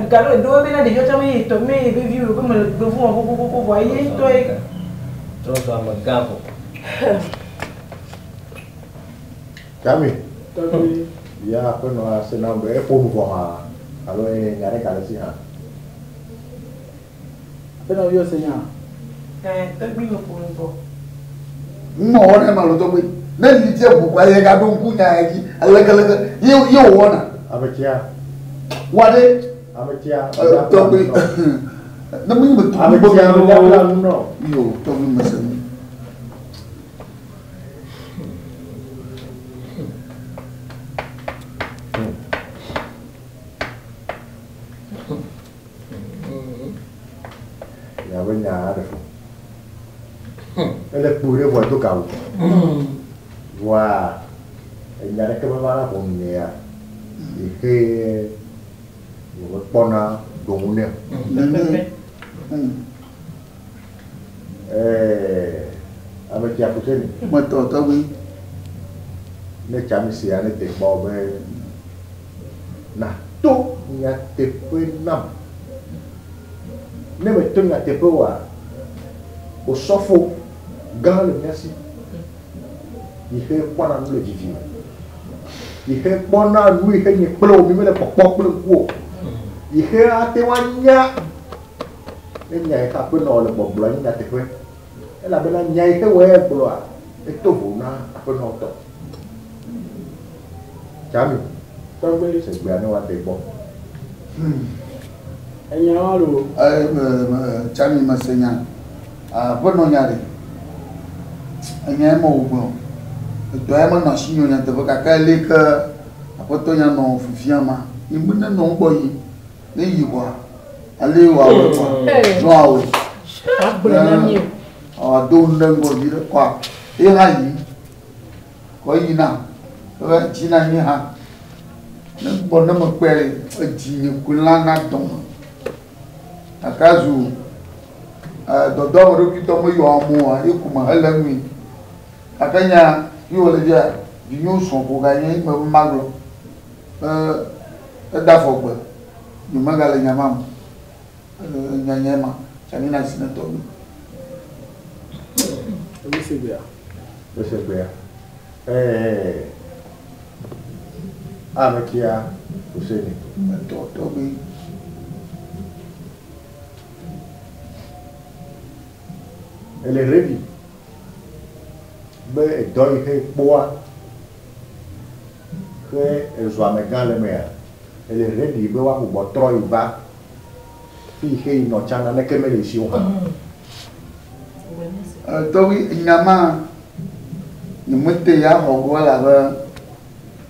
Galo eɖewo bena ɖeviwo tsã me ye tɔ me ye be vi wo be me le gbevu wɔm kokokoko vɔ ye ŋutɔ ye. Trɔ zɔ amegã vɔ. Tsami. Tɔgbi. Ya aƒenɔ ase na be eƒo nu vɔ hã alo nya ɖe gale si hã. Aƒenɔvi wò se nya. Ɛɛ tɔgbi me ƒo nu vɔ. Ŋmɔ wɔ ne ma lo tɔgbi. Ne yi tia ʋu kɔa ye gaɖo ŋku nya ya dzi alekeleke ye ye wòwɔna. Ame tsia. Wa ɖe. Ametia. Tɔgbi. Ne menye be tɔgbi gbɔ Ametia mègabla nu nɔ. Yo, tɔgbi mese nu. Miaƒe nya aɖe fu. Ele kpo ɖe vɔa do gawu. Vɔa enya ɖeke meva na ʋɔnu nye ya. Yi xe nyemekpɔna ɖo ŋu nɛ o. Ɛɛ, ame tsia Fuseni. Metɔ tɔgbi. Ne tsami sia ne te kpɔ be nàto nyateƒe nam. Ne mèto nyateƒe oa, osɔfo gã le mía si yi xe kpɔna nu le vivi me. Yi xe kpɔna nu yi xe nye kple wò mi mele kpɔkpɔ kple ŋku o. Yi xe ate ŋu anya ne nya yi xe aƒenɔ le gbɔgblɔ nye nyateƒe. Elabena nya yi xe wòe gblɔa, eto vo na aƒenɔ tɔ. Tsami, Tɔgbi. se gbea ne woade gbɔ. Enya wa lo. Tsami mese nya. Aƒenɔ nya ɖe. Enya ye mewɔ gblɔ. Edɔ ya menɔ asinye o nyateƒe gake ale ke aƒetɔ nya nɔ fifia ma, nye me ne nɔ ŋgbɔ yim. Ne yi kɔa, ale wòawɔe kɔa, nɔ awɔe. Agblɔe na mí o. Ado nu ɖe ŋgɔ vi ɖe kɔa, ye hã yi. Kɔ yina. Ebe dzi na nye hã. Ne gbɔ ne mekpɔe ɖe, edzi nye koe lã na dɔme. Gake zu dɔdɔ ame ɖokuitɔ meyɔ amewo oa, ye ko mehele nui. Gake nya yi wòle dzia, vinyewo srɔ̃ ko ganye me be magblɔ. Eda afɔ gbe. Nye megale nya ma me. Nya nye ma. Tsami na asi ne tɔgbi. Eme gbea. Mese gbea. Ametia Fuseni. Metɔ tɔgbi. Ele ready be edɔ yi xe kpɔa xe ezu amegã le mea, ele ready be woagbugbɔ trɔ yi va fi yi xe yi nɔ tsã naneke mele esi o hã. Tɔgbi nya ma nye mete ya xɔ go elabe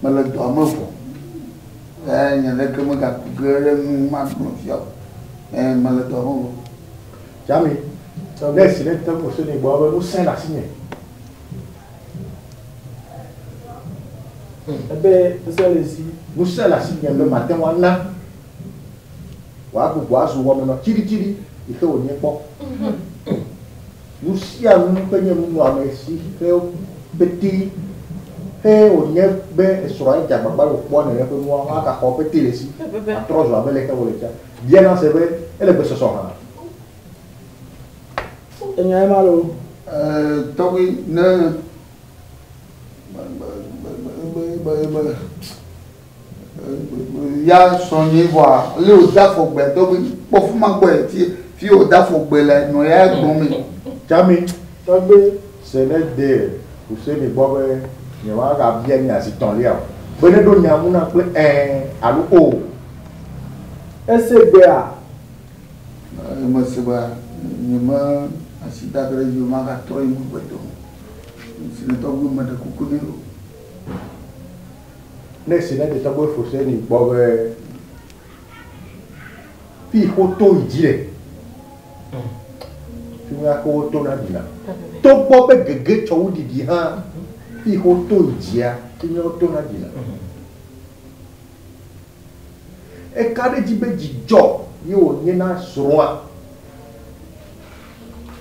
mele dɔa me vɔ. Nye ɖeke megaku ge ɖe nu magblɔ fia o. Mele dɔa me vɔ. Tsami, ne esi ne te Fuseni gbɔ be ŋusẽ le asinye. Ebe ŋusẽ le esi. Ŋusẽ le asinye be mate ŋu ana wòagbugbɔ azu wɔmenɔ tsiɖitsiɖi yi xe wònye kpɔ. Nu sia nu ƒe nye nunɔamesi xe pete xe wònye be esrɔ̃a dze agbagba wòkpɔ nene ƒe nua woagaxɔ pete le esi atrɔ zu abe leke wòle tsã. Bia se be ele gbesɔsɔ hã. Enya ye ma lo. Tɔgbi ne be ya srɔ̃nye vɔa le wòda afɔ gbe tɔgbi kpɔ fi ma gbɔe fi fi wòda afɔ gbe le nɔ ya gblɔm me. Tsami, Tɔgbi. se ne de Fuseni gbɔ be nye magabia nya zi tɔ̃lia o. Be ne ɖo nya ŋu na kple ɛ̃ alo o. Ese gbea. Mese be nye me asi da ɖe edzi o magatrɔ yi megbe do. Si ne tɔgbi meɖe kuku nɛ o. Ne esi ne de tɔgbi Fuseni gbɔ be fi woto yi dzi le. Fi ma ke woto na ɖina. Togbɔ be gege tsɔ wu ɖiɖi hã, fi woto yi dzia, fi ma woto na ɖina. Eka ɖe dzi be dzidzɔ ye wònye na srɔ̃a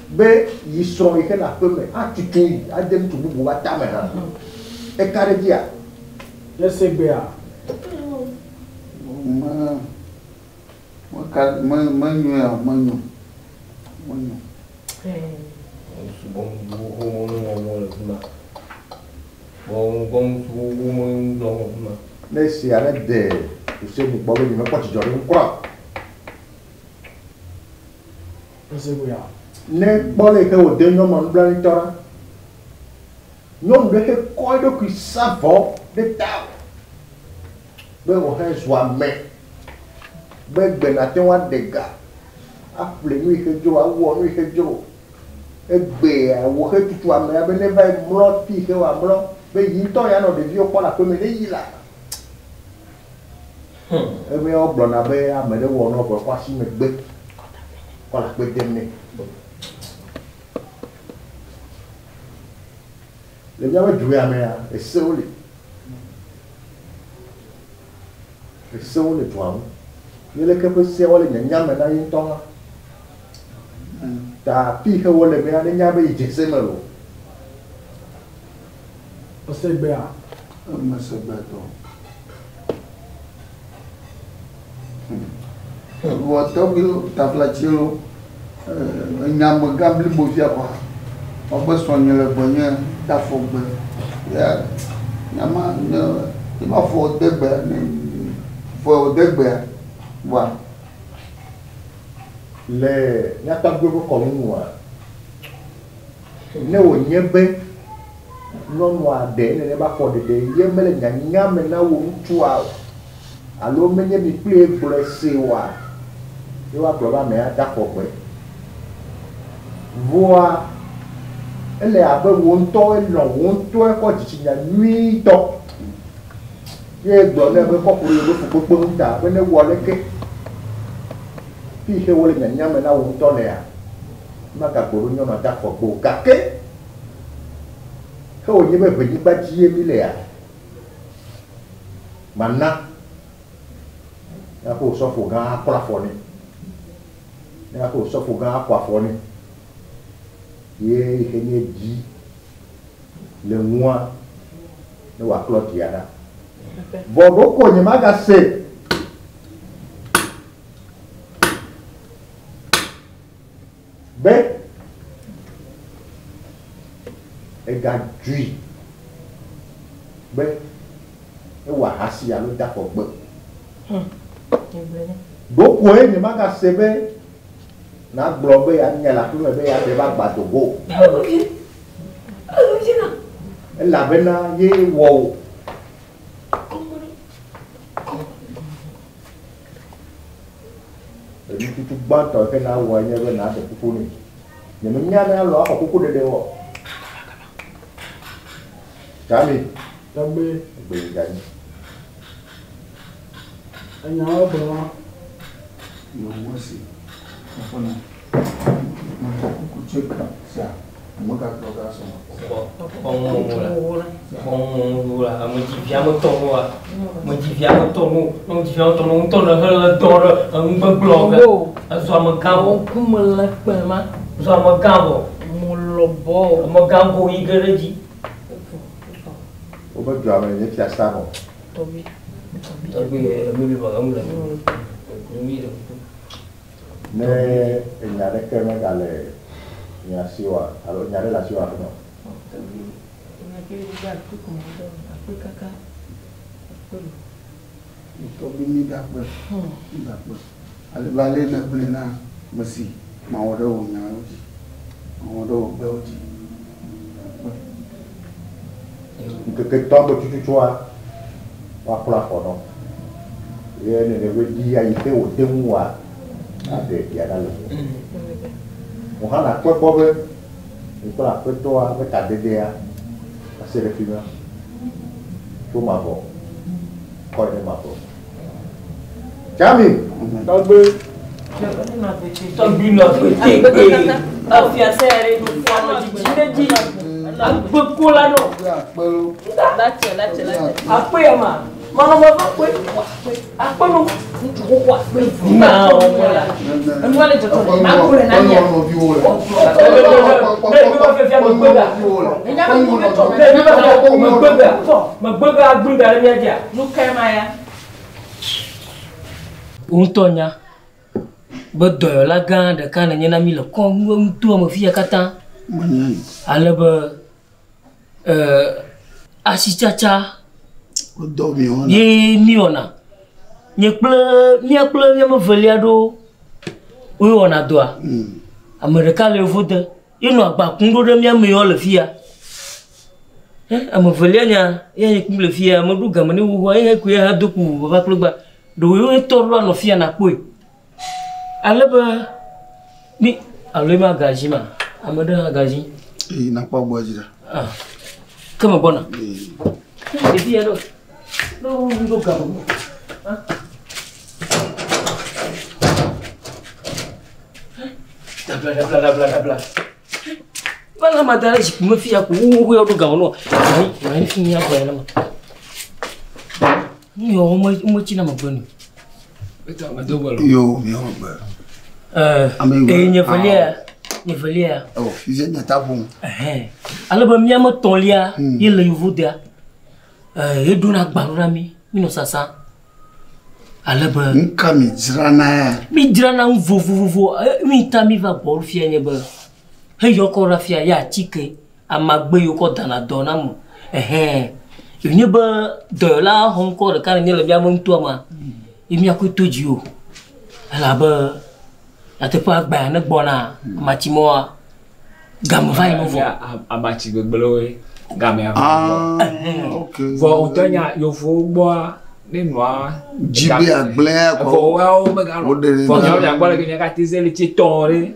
be yi srɔ̃ yi xe le aƒe me atutu yi ade ŋutsu bubu ƒe atame hã. Eka ɖe dzia? Ese gbea. Me meka me menyo ya menyo menyo. Ne esia ne de Fuseni gbɔ be nyemekpɔ dzidzɔ ɖe ŋu kura o. Ese gbea. Ne kpɔ le yi ke wòde nyɔnua nublanuitɔ ɖa. Nyɔnu ɖe xe kɔ eɖokui sa vɔ ɖe ta be wòhe zu ame. Be gbe nàte ŋu aɖe ga, aƒle nu yi ke dzro, awɔ nu yi ke dzro. Egbea wò xe tutu amea be neva yi mlɔ fi yi ke wòamlɔ be yi ŋutɔ yeanɔ ɖeviwo kpɔ le aƒeme ne yi la. Ebe wogblɔna be ame ɖe wɔ nɔ vɔ ekɔ asi megbe kɔ le akpe dem nɛ. Le míaƒe du ya mea, esewo li. Esewo le dua ŋu. Ye leke ƒe seawo le nyanya me na ye ŋutɔ hã. Ta fi yi ke wole mea, nenya be yi dze se me o. Esegbea? Mese gbe tɔ. Vɔ tɔgbuiwo taflatsiwo enya megã blibo fia kɔa, wobe srɔ̃nye le gbɔnye da afɔ gbe. Ya nyama ne ne ma fɔ de gbe ne fɔ de gbea vɔa. Le mía tɔgbuiwo ƒe kɔnu nua, ne wònye be nyɔnua ɖe nene be afɔɖeɖe ye mele nyanya me na wò ŋutsua o, alo menye mi kpli gblɔe se oa, ye woagblɔ be amea da afɔ gbe. Vɔa, ele abe wò ŋutɔ elɔ̃ wò ŋutɔe kɔ dzitsinya nyuitɔ. Ye gblɔ nɛ be kɔ ku ɖe yeƒe fukpekpe ŋu ta be ne wɔ leke. Fi yi ke wole nyanya me na wò ŋutɔ lea, magagblɔ be nyɔnua da afɔ gbe o. Gake ke wònye be ʋenyigba dzie mi lea, mana míaƒe osɔfo gã aklɔ afɔ nɛ. Míaƒe osɔfo gã akɔ afɔ nɛ. Ye yi ke nye dzi le ŋua, ne wòaklɔ dzia ɖa. Vɔ ɖoko nye magase. Be egadzui be ewɔ ahasi alo da afɔ gbe. Ɖokoe nye magase be nagblɔ be yeanya le aƒeme be yeaɖe va gbado go. Elabena ye wɔ wò. Enututu gbãtɔ yi ke nawɔe nye be nàɖe kuku nɛ. Nyemenya ne alɔ axɔ kuku ɖeɖe o. Tami. Tɔgbe. Egbe yi dza nyi. Enyawo gblɔ ma. Nyɔnu si aƒenɔ. Mexɔ kuku tse ka sia. Megagblɔ ga sɔ. Wobe dua me nye fiasa nɔ. Ne enya ɖeke megale mia si oa, alo nya ɖe le asiwò aƒenɔ? Tɔgbi mi da kpe, mi da kpe. Ale be ale ne gblɔe na ame si mawɔ ɖe wò nyawo dzi, mawɔ ɖe wò gbewo dzi. Ŋkeke tɔ̃ gbe tututua, woaklɔ afɔ nɔ. Ye nene be ɖi ayi ke wòde ŋua, aɖe ɖia ɖa le ŋuwò. Wò hã nàkpɔe gbɔ be mi kple aƒetɔa ƒe tadedea ase ɖe fi ma tso mavɔ kɔe ɖe mavɔ. Tsami! Tɔgbe. Tɔgbi nɔ agbe tegbe. Afiase ya ɖe nu fɔ nɔ dzidzi ɖe dzi. Agbe ko la nɔ. Akpe ya ma. Manɔ ma va kpe. Akpe no. Ŋutsu xoxo akpe. Na wɔmɔ la. Enua le dzɔdzɔ ɖe. Akplɔe na mia. Megbega agblẽ ga ɖe mía dzia. Nu kae ma ya? Wò ŋutɔ nya be dɔyɔla gã ɖeka nenye na mí le kɔ nutoa me fi ya katã. Ale be asitsatsa ye mí wɔna. Nye kple mía kple míame velia ɖewo woe wɔna dɔa. Ame ɖeka le yevu de ye nɔ agba kum ɖo ɖe mía me yawo le fi ya. Ame velia nya ye nye kum le fi ya. Meɖo game ne xoxoa ye hã koe hã do ku vava kple gba. Ɖewo ŋutɔ ɖo anɔ fia nakpɔe. Ale be mi alo ema gazi ma. Ame ɖe hã gazi. Eyi nakpɔ gbɔ dzi ɖa. Ah. Ke me gbɔna. Ɖevi ya ɖo. Ɖo ɖo game. Ah. Dabla dabla dabla dabla. Va la ma da ɖe zikpui me fia ko wo wo ɖo game nɔ. Ayi ayi fi mi agbɔ ya na ma. Nu yawo me metsi na megbe nu. Yo mi wɔ gbe. Ɛɛ nye velia nye velia. Ɔ fifia nye ta ƒom. Ɛhɛn. Ale be míame tɔ̃lia ye le yevodea. Ɛɛ eɖona agba na mí mí nɔ sasa. Ale be. Nuka mi dzrana ya? Mi dzrana nu vovovovo. Mi ta mi va gbɔ fia nye be heyɔ kɔ ɖe fia ya atike amagbe yiwo kɔ dana dɔ na me. Ɛhɛn. Yenye be dɔyɔla xɔ ŋkɔ ɖeka nye le míaƒe nutoa mea, ye míakɔe to dzi o. Elabe nyateƒe agba ne gbɔna amatsimɔa game va yi me vɔ. Amatsi gbegblẽwoe gamea va vɔ. Vɔ wòtɔ nya yevuwo gbɔa ne nua. Dzi be agblẽ ya kɔ. Vɔ woawo meganɔ. Vɔ miawo miagbɔ le ke miagate ze ɣleti etɔ̃ ɖe.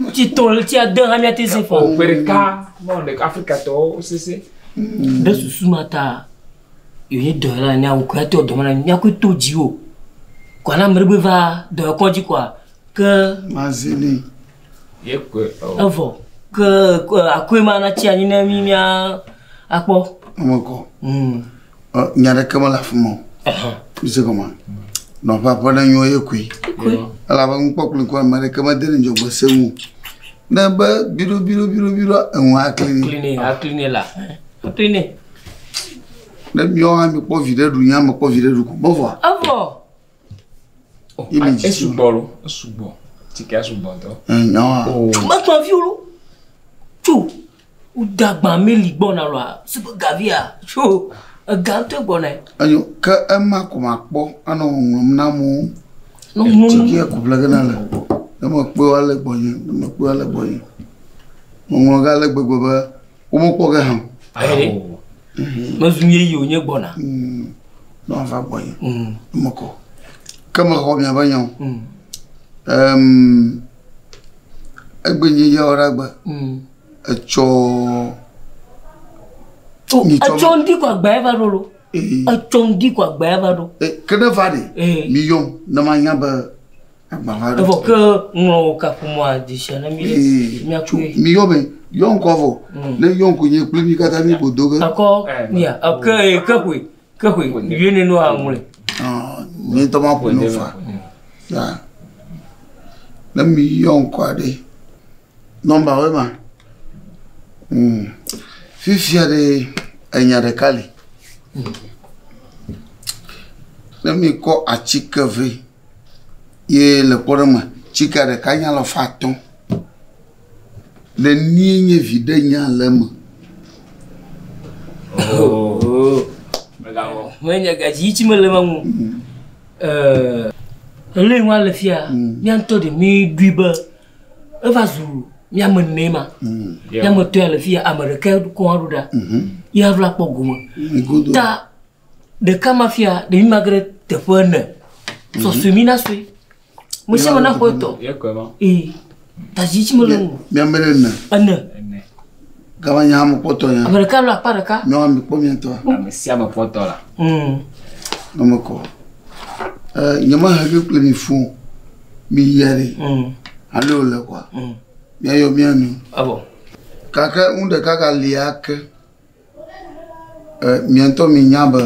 Ɣleti etɔ̃ ɣleti ade hã miate ze fɔ. Ƒe ɖeka mɔ ɖeka Afrikatɔwo sese. Ɖe susu ma ta yenye dɔyɔla ene awu koe to dɔme na míakɔe to dzi o. Kɔa ne ame ɖe gbe va dɔyɔkɔdzi kɔa ke. Mazini. Ye koe. Evɔ ke akɔe ma natsi anyi ne mi mía akpɔ. Ame kɔ. Nya ɖeke mele afi ma o. Mi se gɔmea? Nɔƒe aƒe ne nyo ye koe. Elabe nukpɔkpli ŋkɔ ame ɖeke mede ne dzɔgbese ŋu. Ne be biɖo biɖo biɖo biɖo eŋu akli ne. Akli ne akli ne la. Akli ne. Ne miawo hã mikpɔ viɖe ɖu nye hã mekpɔ viɖe ɖu ko mevɔa? Evɔ. Ye mi dzi. Esugbɔ lo, esugbɔ. Tike esugbɔ ŋutɔ. Nyawoa. Mekpɔ viwo lo. Tso woda agba meli gbɔna loa, sebe gavia. Tso ega ŋutɔ gbɔna. Enyo ke ema ko makpɔ anɔ ŋɔŋlɔm na amewo. Tike ko ƒle ge na le. Ne mekpɔe woale gbɔnye, ne mekpɔe woale gbɔnye. Ŋɔŋlɔ ge ale gbegbe be womekpɔ ge hã o. Ayi. Mezu yeyi wònye gbɔna. Ne wòava gbɔnye. Mekɔ. Ke mexɔ miaƒe nyawo. Egbe nye yawo ɖe agbe. Etsɔ. Etsɔ ŋdi ko agba va ɖo lo. Etsɔ ŋdi ko agba va ɖo. Ke ne va ɖe, mi yɔm ne manya be agba va ɖo. Evɔ ke ŋlɔ wò kaƒomɔa dzi na mi ɖe. Miakpɔe. Mi yɔ me, yɔ ŋkɔ vɔ. Ne yɔ ŋkɔ nye kple mi katã mi ƒo do ge. Akɔ mia, ke ke ƒoe, ke ƒoe. Yue ne nua ŋlɔe. Nye ŋutɔ ma ƒo nu fa. Ya. Ne mi yɔ ŋkɔa ɖe, nɔmba woe ma. Fifia ɖe enya ɖeka li. Ne mi kɔ atike vɛ ye le kpɔ ɖe me, tsike ɖeka nye alafa atɔ̃. Le nie nye viɖe nya le eme. Menye gadzi tsi mele ma ŋu. Ele ŋua le fia, mía ŋutɔ ɖe mi ɖui be eva zu míame ene ma. Míame tɔe le fia, ame ɖeka kɔ ɖo ɖa. Ye ava kpɔ gome. Ta ɖeka ma fia, ɖevi ma ge ɖe teƒe ene. Sɔsɔe mi na sɔe. Me sia ame na xɔ etɔ. Ee. Ta dzi tsi mele ŋu. Míame ɖe ene. Ene. Gama nye hã mekpɔ tɔ nya. Ame ɖeka lɔ akpa ɖeka. Míawo hã mikpɔ mía tɔa. Ame sia ame kpɔ tɔ la. Ame kɔ. Nye mehe ge kple mi fũ o. Mi yia ɖe. Alo le kɔa. Míayɔ mía nu. Evɔ. Gake nu ɖeka gali ake. Mía ŋutɔ mi nya be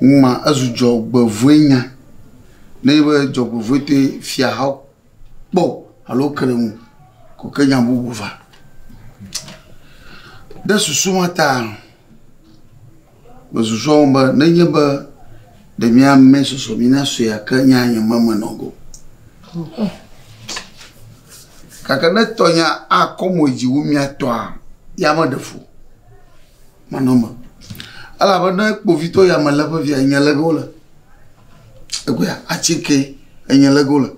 nu ma ezu dzɔgbevɔ̃e nya. Ne be dzɔgbevɔ̃e toe fiahawo kpɔ alo ke ɖe ŋu ko ke nya bubu va. Ɖe susu ma ta mesusu be nenye be ɖe míame susu mi na sue ke nya nye me menɔ go. Gake ne tɔnya akɔ mo dzi wu mía tɔa, ya meɖe fu manɔ me. Elabe ne kpovitɔ ya me le ƒe via enye le ge wole. Egbea atike enye le ge wole.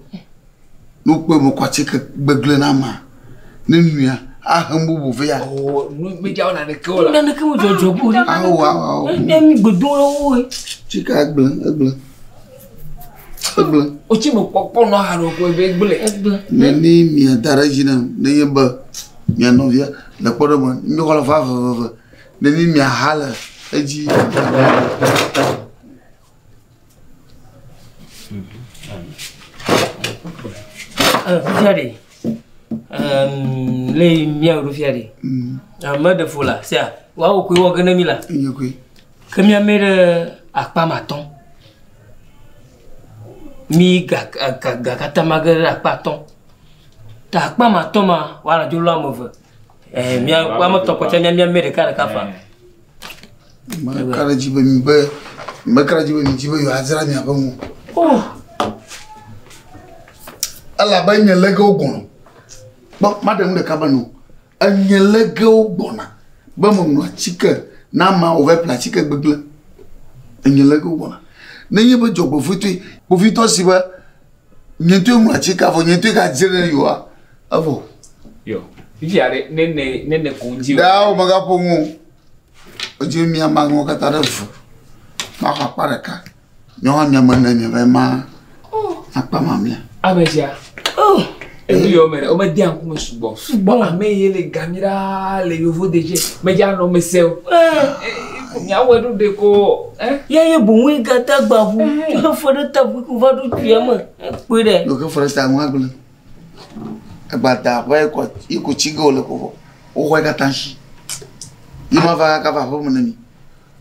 Ne wokpɔe be wokɔ atike gbegblẽ na amea, ne nuya Ahe bubu vɛ ya. O nu medza wɔna ɖeke o la. Naneke me dzɔdzɔ go ɖe. Awo awo awo. Ne mi gbedo ɖe wo ye. Tsika egblẽ egblẽ egblẽ. O tsi me kpɔkpɔ nɔ ha ɖo ko ebe egblẽ. Egblẽ. Neni mia da ɖe edzi nam nenye be mia nɔvia le kpɔ ɖe me mi xɔ le fa veveve neni mia ha le edzi. Fifia ɖe le mia ɖo fia ɖe ame ɖe fo la sia woawo koe wɔ ge ne mi la ke mia me ɖe akpa ma tɔn mi ga ga ga katã ma ge ɖe akpa tɔn ta akpa ma tɔn ma woana dzo lɔ ame eve mia ame tɔn kɔtsa mia mia me ɖeka ɖeka fa. Meka ɖe edzi be mi be meka ɖe edzi be mi dzi be yewoadzra miaƒe nu. Oh. Elabe nye lege wo gbɔna. Kpɔ maɖe nu ɖeka be no. Enye lege wo gbɔna be meŋlɔ atike na ama wòva ƒle atike gbegblẽ. Enye lege wo gbɔna. Nenye be dzɔgbevɔ̃etɔe kpovitɔ si be nye ŋutɔe ŋlɔ atikea vɔ nye ŋutɔe gadzrae na yewoa, evɔ. Yo, fifia ɖe nene nene ko ŋdzi. Ɖaa wo megaƒo nu o. Edzi be miama nuwo katã ɖe eve. Maxɔ akpa ɖeka. Miawo hã miame ene miava ma akpa mamlɛa. Ame sia. Enu yawo me ɖe, womedea ŋkume sugbɔ. Sugbɔ. Ame ye le gami ɖaa le yevo de dze. Medza nɔ mese o. Miawɔe ɖo ɖe ko. Ya ye boŋue gata gba ʋu. Tso fɔ ɖe ta ʋu ko va ɖo tuya me. Kpɔe ɖe. Yo ke fɔ ɖe ta ŋu agblẽ. Agbada ƒe kɔ yi ko tsi ge wòle ko vɔ. Woxɔe katã si. Yi ma va kaka va aƒe me ne mi.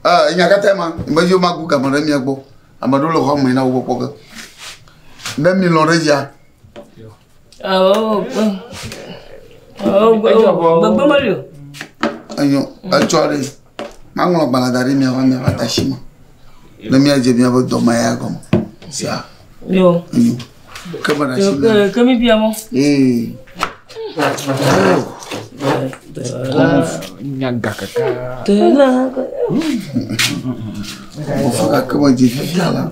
Enya katã ma, me yi ma gu game ɖe mia gbɔ. Ame ɖewo le xɔa me yina wo gbɔ kpɔ ge. Ne mi lɔ̃ ɖe dzia. Awɔ gbegbe meli o. Enyo, etsɔ ɖe. Maŋlɔ agbalẽ da ɖi miava miava ta si me. Ne miadze miaƒe dɔme ya gɔme. Sia. Yo. Enyo. Ke me ɖe asi mia. Ke mi bia mɔ. Ee. Nyaga kaka. Mo gake me dze fifia la.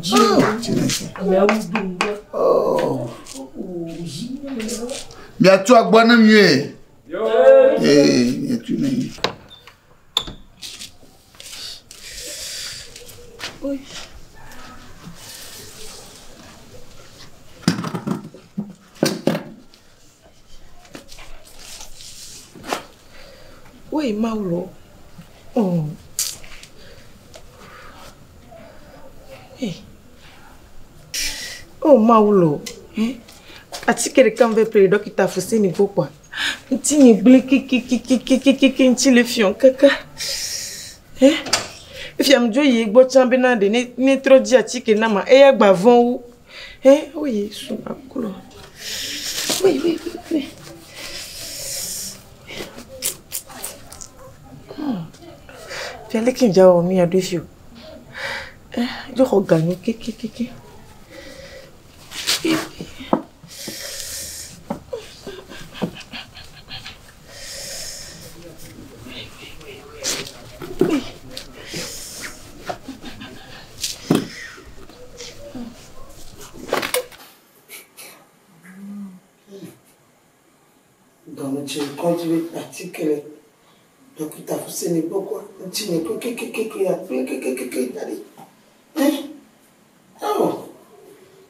Oh. Miatu agbɔ ne nyuie. Ee, miatu ne nyuie. Oi, Mauro. Oh. Hey. Oh, Mauro. Eh? Atike ɖeka me ƒle dɔkita Fuseni gbɔ kpɔa, ŋutinye gblẽ kekekekekeke ŋuti le fiɔm kaka. Eh? Efia medzo yi egbɔ tsã bena ɖe ne netrɔ dzi atike nam ma, eya gba vɔ̃ wu. Eh? Oh Yesu aklɔ. Wei, wei, wei, wei. Fia leke ŋdza wɔ nu ya ɖo fi o? Eh, dzo xɔ ganyo kekekeke. Dɔnɔ tsi kɔdzi be atike le dɔkita Fuseni gbɔ kɔa, ŋutinye klẽ kekekeke akple kekekeke da ɖi. Eh, awɔ,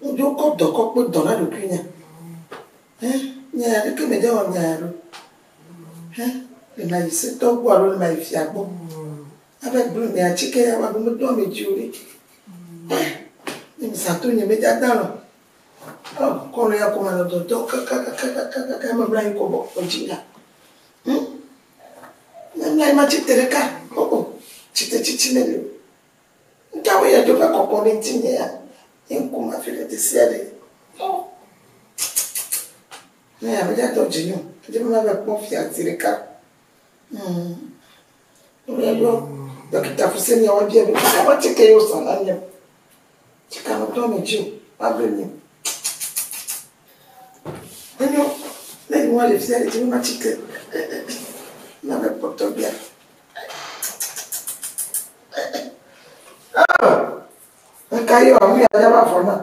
ŋdzo kɔ dɔ kɔ kpe dɔ na ɖokuinye. Eh, nye ya ɖeke medze wɔ nya ya ɖo. Eh, le mayi setɔ gbɔ alo le mayi fia gbɔ. Ava gblẽ nye atike ya wa be medo ame dzi o ɖe. Eh, ne mesato nye medza da lɔ. Kɔnu ya ko manɔ dɔdɔ kakakakakaka memlɔ anyi ko bɔ medzi nya. Memlɔ anyi matsi te ɖeka. Oh, tsite tsitsi meli o. Ŋkawo ya dzo va kɔkɔ ɖe ŋutinye ya. Nye ŋkume afi ɖe ɖe sia ɖe. Oh. Ne ya medza dɔ dzinye o. Edze be mava kpɔ fia zi ɖeka. Ɖo dɔkita Fuseni ya woabia be tsika atike ye wozã na nye. Tsika medɔ ame dzi o. Woable nye. Enyo, ne nua le fia ɖe dzi be matsi te. Mava kpɔ tɔgbia. Ŋka ye wɔ nu ya dza va vɔ na.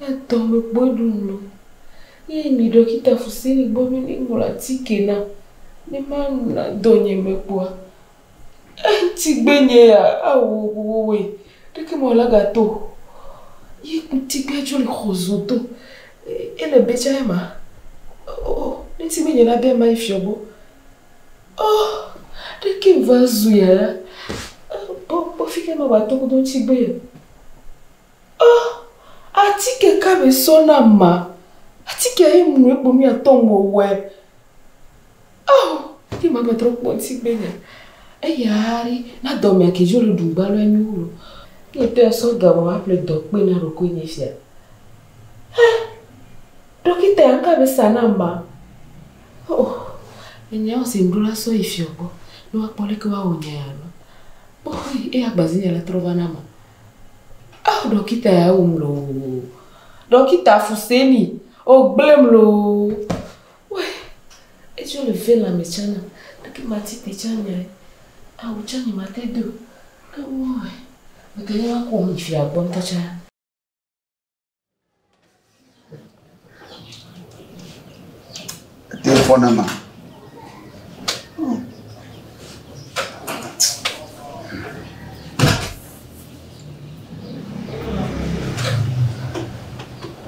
Etɔ me kpɔe ɖum lo. Ye mi ɖɔkita Fuseni gbɔ be ne ŋlɔ atike nam ne mana dɔ nye me kpoa. Ŋutigbe nye ya awo wowoe. Ɖeke mewɔ la gato. Ye ŋutigbe dzo le xɔ zɔ do. Ele be tsa ema. Oh, ŋutigbe nye la be ma yi fiɔ gbɔ. Oh, ɖeke va zu ya la. Bɔ bɔ fi ke ma ba to kudo ŋutigbe ya. Oh, atike ka be sɔ na ma. Atike ye mu ekpo mi atɔ ŋɔ wɛ. Oh, ye ma gba trɔ kpɔ ŋutigbe nya. Eya ɖi na dɔmea ke dzo le ɖu gbalo enyo lo. Ye te sɔ ga ma ƒle dɔ kpe na ɖokui nye fia. He, dɔkita ya ŋka be sa na ma. Oh, enya wo si ŋɖo la sɔ yi fiɔ gbɔ. Ne woakpɔ leke woawɔ nya ya no. Oh, eya gbazi nya la trɔ va na ma. Ah, dɔkita ya wum loo. Dɔkita Fuseni, o gblẽm loo. Wɛ, edzo le ve lãme tsana. Ɖeke ma ti te tsã nya. Awu tsã nye ma te do. Ke wɔ, meke nye ma kɔ mi fia gbɔ ŋutɔ tsã. Te fɔ na ma.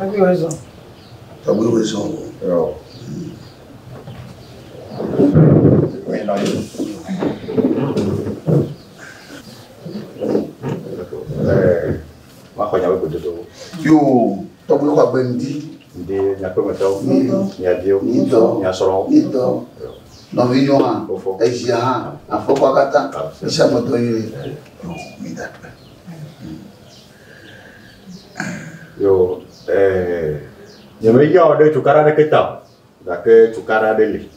Tɔgbi wɛ zɔn. Tɔgbi wɛ zɔn o. Yɔ. Wɛ nɔ yi. Ɛɛ, maxɔ nya be gbedodo. Yo, tɔgbi xɔ agbe ŋdi. Ŋdi miaƒe metɔwo, mia viwo, Mídɔ. mia srɔ̃wo. Mídɔ. Nɔvinyɔwo hã, ezia hã, aƒekɔa katã, esia me dɔ nyuie. Yo, mi da akpe. Yo, ɛɛ, nye me yɔ ɖe tukaɖa aɖeke ta o, gake tukaɖa aɖe li.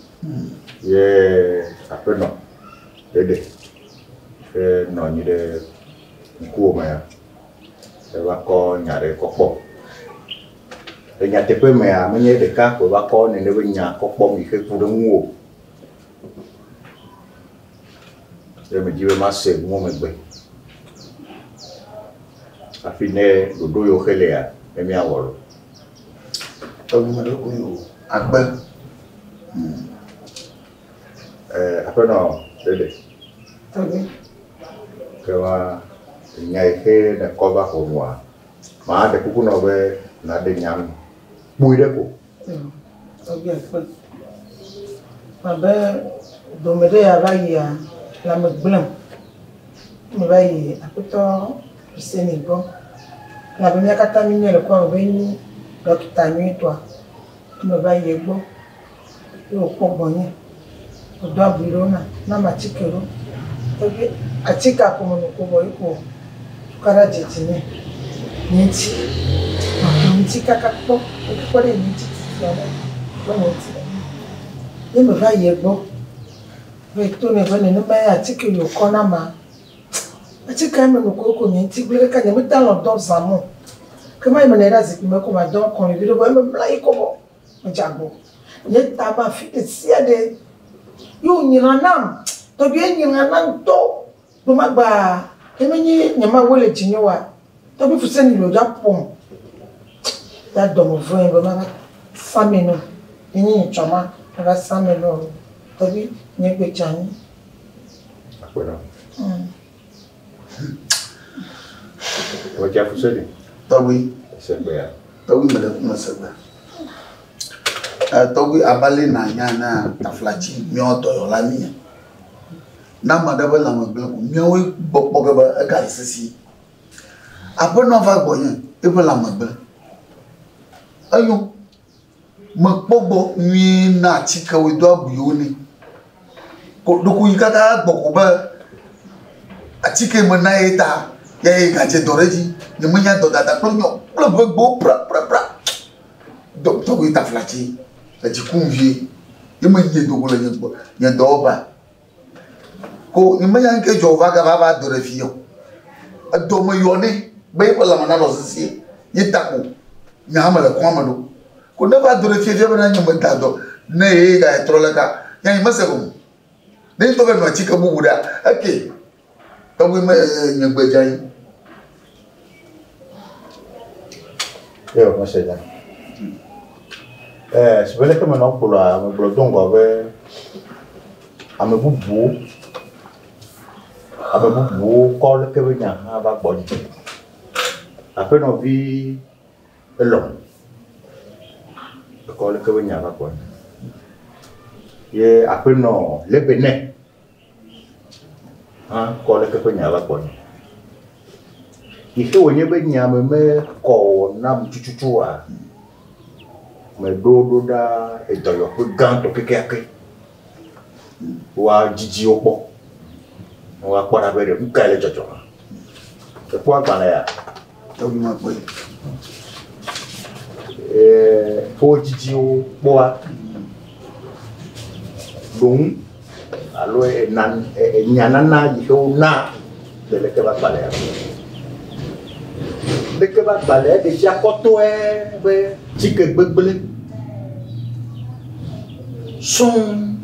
Ye aƒenɔ ɖeɖe ke nɔ anyi ɖe ŋkuwò me ya, eva kɔ nya ɖe kɔ kpɔ. Le nyateƒe mea, menye ɖeka koe va kɔ nene be nya kɔ kpɔ mi xe ku ɖe ŋuwò. Ye medzi be mase nuwo megbe. Hafi ne ɖoɖo yiwo xe lia, ne míawɔ lo. Tɔgbi me ɖe koe o. Akpe. Ɛɛ, aƒenɔ ɖeɖe. Tɔgbi. Ke ma nya yi ke nekɔ va ʋɔnua, maa ɖe kuku nɔ be nàɖe nya me kpui ɖe ko. Tɔgbi akpe. Abe dome ɖe ya va yia, lãme gblẽm. Me va yi aƒetɔ Fuseni gbɔ. Elabe mía katã míenyae le kɔa me be enye ɖɔkita nyuitɔa. Me va yi egbɔ ye wòkpɔ gbɔnye. Wòdo abui ɖewo nam, nam atike ɖewo. Tɔgbi atikea ko meno ko vɔ ye ko tukaɖa dze dzinye. Nye ŋuti, maƒo ŋuti kaka kpɔ, wokpɔ ɖe nye ŋuti titia ɖe kpɔ nye ŋuti. Ye me va yi egbɔ. Va yi to nɛ be nenema ye atike yi wòkɔ na ma. Atike meno ko ko nye ŋuti gblẽ ɖeka nye mete alɔ̃ dɔm zã me o. Ke ma yi menɔ anyi ɖe zikpui me ko madɔ kɔli vi ɖe vɔ eme mlɔ anyi ko vɔ medze agbo. Nye ta ma afi ɖe sia ɖe. Ye wònyra nam. Tɔgbi enyra nam ŋutɔ. Gbe ma gbea, ne menye nye Mawu le dzinye oa, tɔgbi Fuseni le wòdza ƒom. Ya dɔme vɔe be mava same nɔ. Nenye nye tsɔ ma, mava same nɔ. Tɔgbi nye gbe dze anyi. Akpe nɔ. Wòdza Fuseni. Tɔgbi. Esegbea. Tɔgbi me ɖe ku me segbe. Tɔgbi abale na nya na taflatsi míawo dɔyɔla mi. Ne ame aɖe be lãme gblẽ ko míawoe gbɔ kpɔ ge be ega le sesi. Aƒenɔ va gbɔnye eƒe lãme gblẽ. Enyo. Mekpɔ gbɔ nyuie na atikewo do abuiwo nɛ. Ko ɖoko yi kaka gbɔ ko be atike me na ye ta ya ye gadze dɔ ɖe edzi. Nye menya dɔdada kple nyɔ kple ʋegbewo prapra. Tɔgbi taflatsi edzi kum vie. Ye menye dogo le nye gbɔ nye dɔwɔƒea. Ko nye menya nu ke dzɔ wòva gava va do ɖe fi o. Edɔ me yɔ nɛ be eƒe lãme nanɔ sesĩe. Ye ta ko nye hã mele kɔa me ɖo. Ko ne va do ɖe fia fia bena nye meda dɔ ne ye gatrɔ le ka, nye nye mese gɔme o. Ne ŋutɔ va nɔ atike bubu ɖea, eke tɔgbi me nye gbe dze anyi. Yo, mese nya. Eh, si be leke menɔ gblɔa, megblɔ do ŋgɔ be ame bubuwo, ame bubuwo kɔ leke be nya hã va gbɔnye. Aƒenɔvi elɔ̃ ekɔ leke be nya va gbɔnye. Ye aƒenɔ Lebene hã kɔ leke ƒe nya va gbɔnye. Yi ke wònye be nya me mekɔ o nam tututu oa, meɖo ɖo ɖa edɔyɔƒe gãtɔ kekeake. Woadzidzi wo kpɔ. Ne woakpɔ ɖa be ɖe nu kae le dzɔdzɔm. Èkpɔ agbalẽ ya? Tɔgbi mekpɔe. Ee, wodzidzi wo kpɔa, ɖoŋu alo ena enyanana yi ke wona le leke be agbalẽa me. Leke be agbalẽa ɖe fia kɔtɔe be tsike gbegblẽ sɔŋ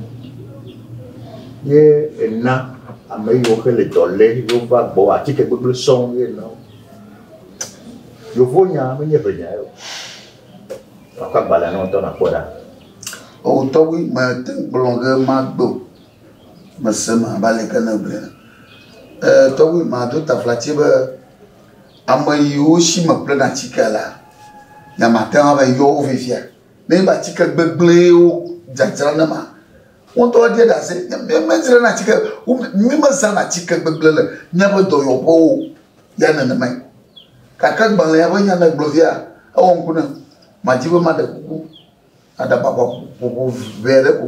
ye ena ame yiwo ke le dɔ lém ye wova gbɔ atike gbegblẽ sɔŋ ye ena wo. Yevonya menye ʋenya ye o. Makɔ agbalẽa ne wò ŋutɔ nàkpɔe ɖa. O tɔgbui, mete ŋu gblɔ ge magbe o. Mese eme abe ale ke nègblɔe ene. E tɔgbui, mado taflatse be ame yiwo si meƒlena atikea lea, nyemate ŋu ava yɔ wo fifia. Ne nye be atike gbegblẽwo dzadzra ne ma, wo ŋutɔ woaɖia ɖase. Mímedzrana atike, mímezãna atike gbegblẽ le míaƒe dɔyɔƒewo o. Ya nenemae. Gake gbalẽa ƒe nya nègblɔ fia, ewɔ nuku nam. Madi be maɖe kuku aɖabaƒoƒo ʋɛ aɖe ko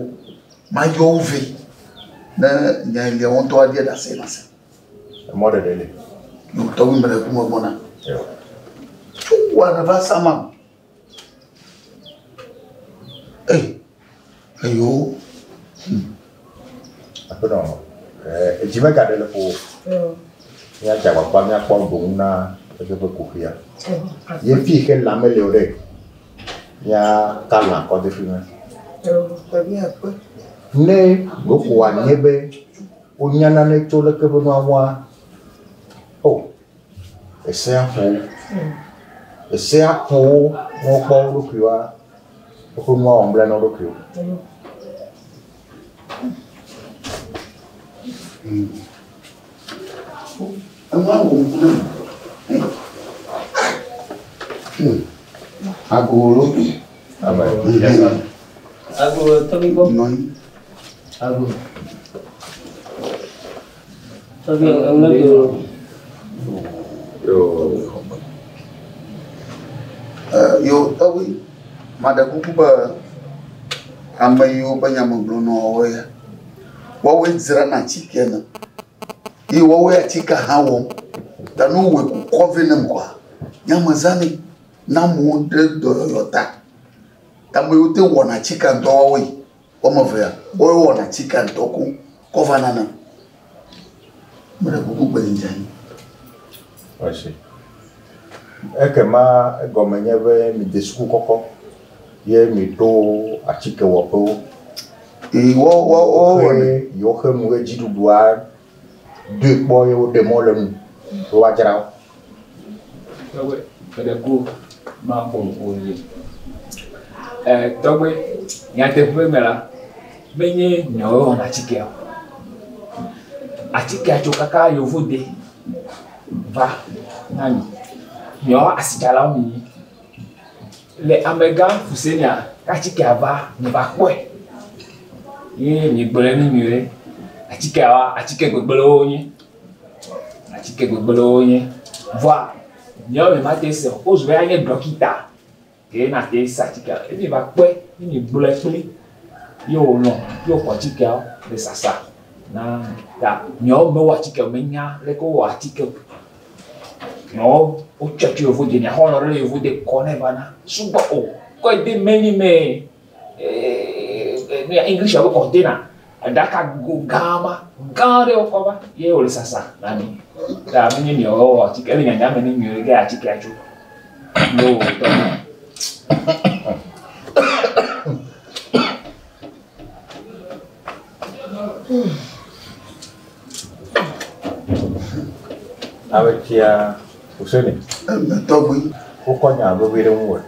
mayɔ wo vɛ ne nya yi lia wo ŋutɔ woaɖia ɖase nase. Emɔɖeɖe li. Yo tɔgbi meɖe kuku megbɔna. Tso wòa neva sama. Ei, eyo. Aƒenɔ, edzi megaɖe le ƒo o. Míadze agbagba míakpɔ ɖoŋu na eƒe kuxia. Ye fi ke lã meli o ɖe, míaka lã kɔ de fi ma. Ne ɖeko wòanye be wonya nane tso leke be nua ŋua, o, esea ƒo wo. Esea ƒo wo ne wokpɔ wo ɖokuiwoa, woƒe nua wɔm bla na wo ɖokuiwo. Enua wɔ ŋku na Ago lo. Ago tɔgbi gbɔ. Nɔ anyi. Ago. Tɔgbi eŋlɔ do. Yo. Yo tɔgbi, maɖe kuku be ame yiwo ƒe nya megblɔ nɔ woawoe ya, woawoe dzrana atike nam eye woawoe atike hã wɔm. Ta ne wowɔe kɔ vɛ nam koa, nye mezãnɛ na amewo ɖe dɔyɔyɔ ta. Ame yiwo te wɔna atikea ŋutɔ woawoe, woame evea, woawoe wɔna atikea ŋutɔ koŋ kɔ va nana. Meɖe kuku gbe dze anyi. Ɔsi. Ekema egɔme nye be mide suku kɔkɔ ye miɖo atikewɔƒewo. Ee, wo wo wo Xe yewo xe nu ɖe dziɖuɖua doe kpɔ ye woɖe mɔ le nu be woadzra wo. Tɔgbe, meɖe ku maƒo nuƒo vie. E, tɔgbe, nyateƒe me la, menye míawoe wɔna atikea o. Atikea tso kaka yevu de va na mi. Míawo asitsalawo mi nyi. Le amegã Fusenia ke atikea va, miva kpɔe ye migblɔe ne nyuie. Atikeawoa, atike gbegblẽwo wonye. Atike gbegblẽwo wonye. Vɔa míawo mímate se o. Wozu be anye ɖɔkita ke nate se atikea. Ye miva kpɔe ye migblɔe kpli ye wòlɔ̃ ye wòxɔ atikeawo le sasa na mi. Ta míawo mewɔ atike o, menya leke wowɔ atike o. Míawo wotsɔe tso yevude, mía xɔlɔ̃ ɖe le yevude kɔ nɛ va na. Sugbɔ o. Kɔe de meli me ee English be container. Aɖaka go gã ma, gã ɖe wokɔ va ye wòle sasa na mi. Ta menye míawo wɔ atike, ele nyanya me ne nyuie ge atikea tso. No, tɔgbi. Ame tia Fuseni. Eme tɔgbi. Wokɔ nya vevi ɖe ŋuwò.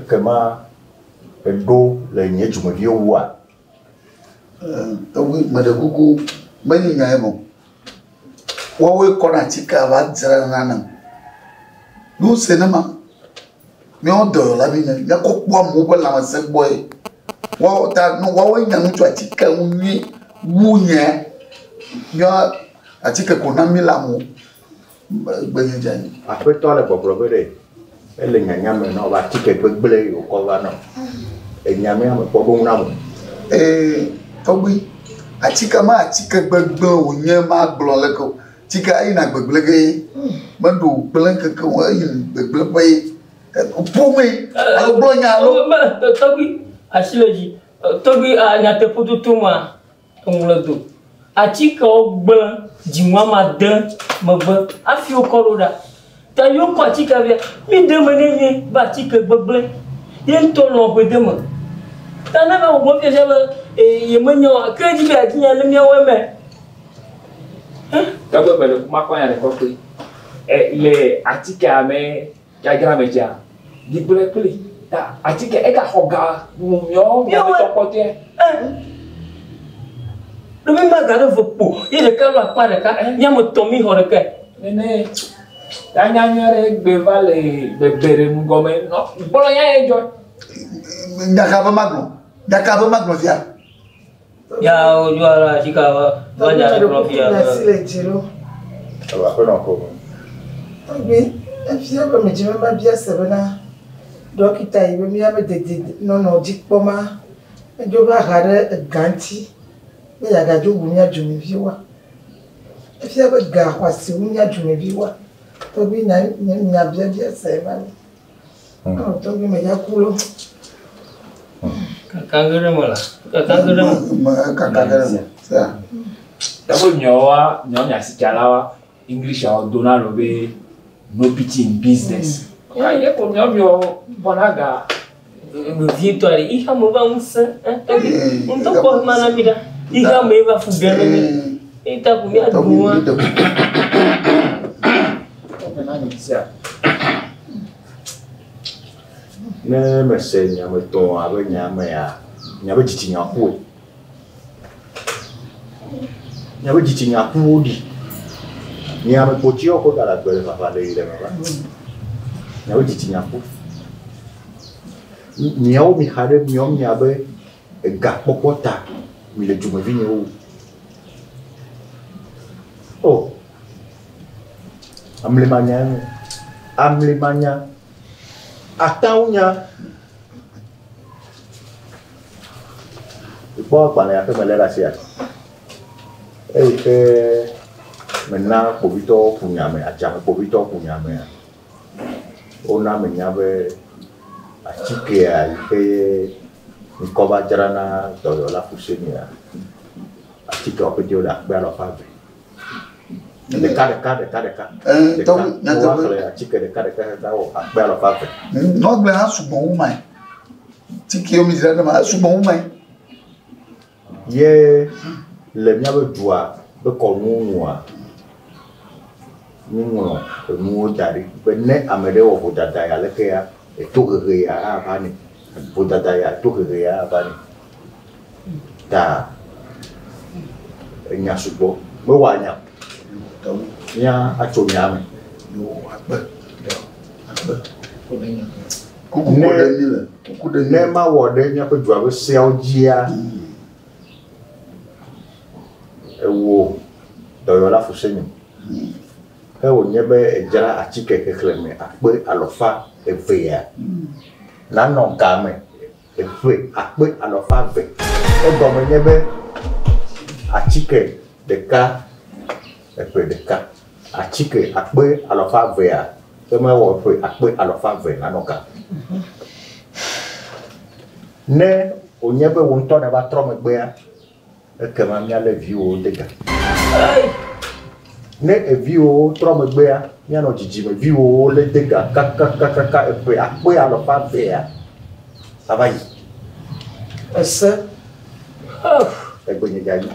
Ekema eɖo le nye dzumeviwo wua? Tɔgbi meɖe kuku menye nya ye o. Woawoe kɔna atikea va dzrana nam. Nu se ne ma, míawo dɔyɔla mi nye, míakɔ kpɔ amewo ƒe lãmesẽ gbɔe. Woawo ta nu woawoe nya nu tso atike ŋu nyuie wu nye. Míawo atike ko nam míle amewo. Gbenye dze anyi. Aƒetɔ le gbɔgblɔ be ɖe ele nyanya me na wo be atike gbegblẽ yi wokɔ va na wo. Enya mía me kpɔ ɖo ŋu na mo. Ee, tɔgbui, atike ma atike gbegblẽ wònye magblɔ leke o. Atike eyina gbegblẽ ge ye. Meɖo gblẽ keke o, eyina gbegblẽ ƒe ye. Ƒome alo gblɔ nya alo. Tɔgbui, asi le dzi. Tɔgbui, nyateƒe toto ma, eŋlɔ do. Atikewo gblẽ dziŋua ma de megbe hafi wokɔ ɖo ɖa. Ta yi wokɔ atikea via, mi ɖe eme nɛ nyuie be atike gbegblẽ ye ŋutɔ lɔ̃ ƒoe de eme. Ta ne va gbɔgblɔm fiafia be yemenya oa, ke edzi be yeadi nya ne míawo eme. Tɔgbe me ɖe kuma kɔ nya ɖe kɔkɔe. Le atikea me dzadzra me dzia, mi gblɔe kpli. Ta atike ega xɔ ga mu miawo miawo kpɔtɔe. Ɖo mi ma ga ɖe ve kpo ye ɖeka lɔ akpa ɖeka, míame tɔ mi xɔ ɖekae. Nene ta nyanya ɖe gbe va le gbegbe ɖe nu gɔme. Nɔ gblɔ nya ye dzɔ. Nyaka be magblɔ, nyaka be magblɔ fia. Ya wo dzɔ ala atika va va nya ɖe gblɔ fia. Asi le dzi ɖo. Alo aƒenɔ ko. Tɔgbi, efia be medzi be mabia se bena ɖɔkita yi be míabe dedienɔnɔ dzi kpɔma, edzo va ha ɖe ega ŋuti be yeagadzo wu mía dzumeviwoa. Efia be ga xɔasi wu mía dzumeviwoa. Tɔgbi nya nye nya biabia se ma mi. Ɔ tɔgbi medza ku lo. Kaka ge ɖe me la, kaka ge ɖe me. Kaka ge ɖe me. Sea. Tɔgbi miawoa, miawo nya sitsalawoa, English awo dona lo be no pity in business. Ye ko miawo miawo bɔna ga. Vevietɔ ɖe, ixa me va ŋusẽ, tɔgbi, ŋutɔ kpɔ ma na mi ɖa. Ixa me va fu ɖe ne mi. Eta ko mía ɖu wa. Ne mese nya me tɔn abe nya mea, miabe dzitsinya ku o. Miabe dzitsinya ku woɖi. Miame kpotsiwo ko gale agbe le fafa ɖe yi ɖe me va. Miabe dzitsinya ku. Miawo mi xa ɖe miawo miabe egakpɔkpɔ ta mi le dzumevi nyewo. O, amlimanya ye. Amlimanya. Atawunya. Ikpɔ agbalẽ ya ke melé ɖe asia. Eyi ke mena kpovitɔwo ƒo nya me, adzame kpovitɔwo ƒo nya mea, wona menya be atikea yi ke ŋkɔ va dzra na dɔyɔla Fusenia, atikeawo ƒete wole akpe alafa eve. Ɖeka ɖeka ɖeka ɖeka. Ɖeka woaxlẽ atike ɖeka ɖeka ɖeka wɔ akpe alafa eve. Nɔgblẽ hã sugbɔ wu mae. Tikewo mi dzra ɖe ma esugbɔ wu mae. Ye le míabe dua be kɔnuwo nua, míŋlɔ enuwo da ɖi be ne ame ɖe wɔ vodada ya leke ya, etohehe ya ava nɛ. Vodada ya tohehe ya ava nɛ. Ta enya sugbɔ mewɔ anya. Mía atso nya me. Ne mawɔ ɖe míaƒe dua ƒe seawo dzia, ewò dɔyɔla Fuseni. Ke wònye be edzra atike xexlẽme akpe alɔfa evea nanɔ game eve akpe alɔfa eve. Egɔme nye be atike ɖeka eve ɖeka. Atike akpe alɔfa evea ke mewɔ eve akpe alɔfa eve nanɔ ga. Ne wònye be wò ŋutɔ nèva trɔ megbea, ekema míalé viwòwo de ga. Ne eviwòwo trɔ megbea, míanɔ dzidzime viwòwo lé de ga kakakakaka eve akpe alɔfa evea ava yi. Ese. Egbenye dza yi.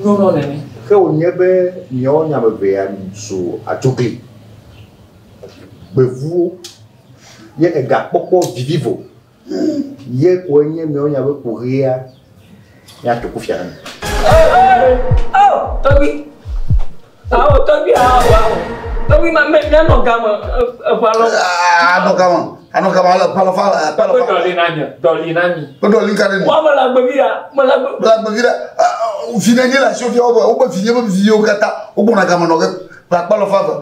Nyɔnɔ nene. Ke wònye be miawo nya me evea su adzogli. Gbevuwo. Ye egakpɔkpɔ vivivo. Ye koe nye miawo nya be kuxia míatso kufia na mi. Oh, tɔgbi. Awo tɔgbi awo awo. Tɔgbi ma mɛ mianɔ game eƒe alɔ. Anɔ game anɔ game ale ƒe alɔfa ƒe alɔfa. Dɔli na mi dɔli na mi. Dɔli ka ɖe mi. Wa me le agbevi ɖa me le agbe. Me le agbevi ɖa vi nenye le asiwo fia wobe wobe vi nye be viwo katã wogbɔna game nɔ ge ƒe akpa alɔfa eve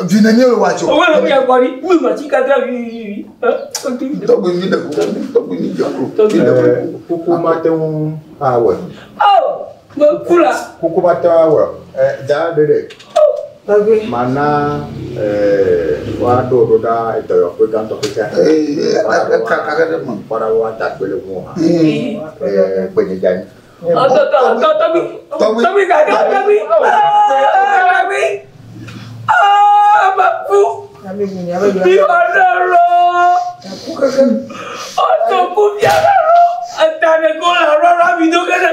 vi nenye le woatso. Owó le mi akɔ ɖi mi ma tsi katã vi vi vi. Tɔgbi mi ɖe kuku tɔgbi mi ɖe kuku. Kuku mate ŋu awɔe. Meku la. Kuku mate ŋu awɔe. Dza ɖe ɖe. Mana woaɖo ɖo ɖa dɔyɔƒe gãtɔ xexea. Kpɔ ɖa woada gbe le ŋuwò hã. Kpenye dza anyi. Tɔgbi tɔgbi gade tɔgbi tɔgbi. Meku. Mi wɔ ɖe lɔ. Ɔtɔ ku fia ɖe lɔ. Eta ɖe ko le rɔrɔ mi do ke ɖe.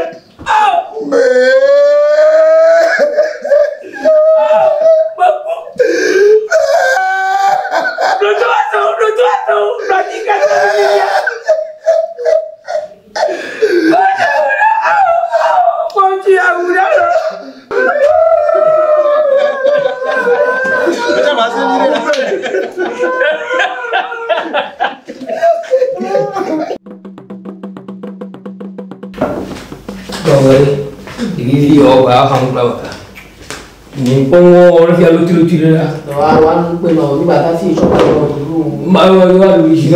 Dɔwɔe ɖevi yawo ba xɔ ŋgba waka. Nye kpɔŋɔ ɖe fia lotiloti ɖe la. Wa wa nukpe nɔ mi ba ta si tsɔ kɔ nɔ ɖuɖu. Ma wa wa lu yi.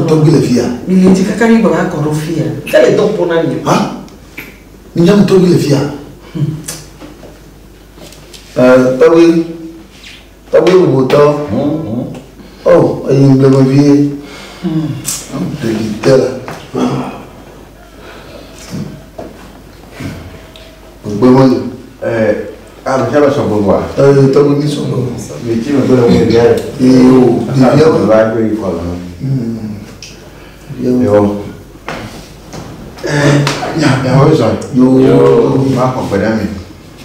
Tɔgbi le fia. Mi le ŋuti kaka mi gbɔ akɔ ɖo fia. Ele dɔ ƒo na mi. Mi nya tɔgbi le fia. Tɔgbi tɔgbi bubutɔ. Oh, eyi ŋgbleme vie. Ɖevi te la. Gbegbe me. Ame sia ame sɔgbɔ vɔa? Tɔgbi mi sɔgbɔ. Mi ti megbe le ŋu ɖevia ɖe. Ee o ɖeviawo. Va ɖo yi kɔ lɔ. Yo. Nya miawo zɔ. Yo. Ma xɔ gbe ɖe mi.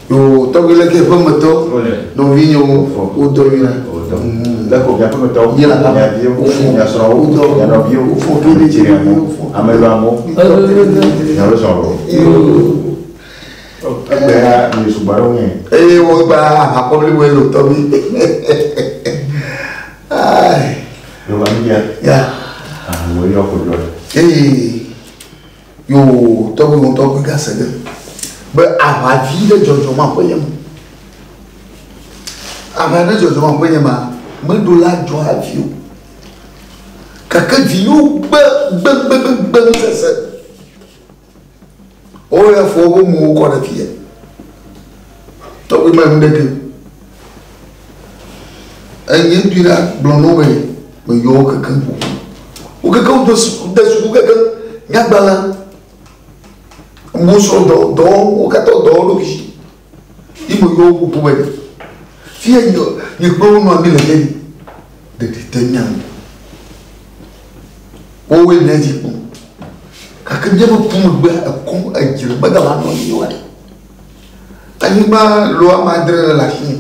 Yo tɔgbi leke ƒemetɔ. Nɔvinyewo wodɔ mi la. Le ko miaƒe metɔwo. Nye la Mia viwo, mia srɔ̃wo, mia nɔviwo, ame tsiriawo, ame lɔamewo. Miawo zɔ o. Egbea mi sugbɔ ɖe ŋu. Eye wo gba aʋakɔ bliboe le tɔgbi. Yo ami ya. Ya. Wo yɔ ko jɔ. Ee yo tɔgbi wo tɔgbi gase ɖe be aʋavi ɖe dzɔdzɔ ma ƒe nye me. Aʋa ɖe dzɔdzɔ ma ƒe nye ma meɖo la dzɔ hafi o. Gake viwo gbe gbe gbe gbe gbe nusese. Woya fɔ woƒe mowo kɔ ɖe fia. Tɔgbi ma nu ɖeke. Enye ŋutui la gblɔ na wo be meyɔ wo kekeŋ ƒo ƒu. Wo kekeŋ de suku de suku kekeŋ nyagbalẽ. Wosrɔ̃ dɔ dɔ wo katã dɔ wo ɖokui si. Ye meyɔ wo ƒo ƒu be fia nye nye kple wo nɔ anyi le ɖe ɖeɖi te mía ŋu. Wowoe mía dzi kpɔm. Gake míaƒe ku megbea ekɔ edzre megava nɔ anyi oa. Anyigba lo ame adre le asinye.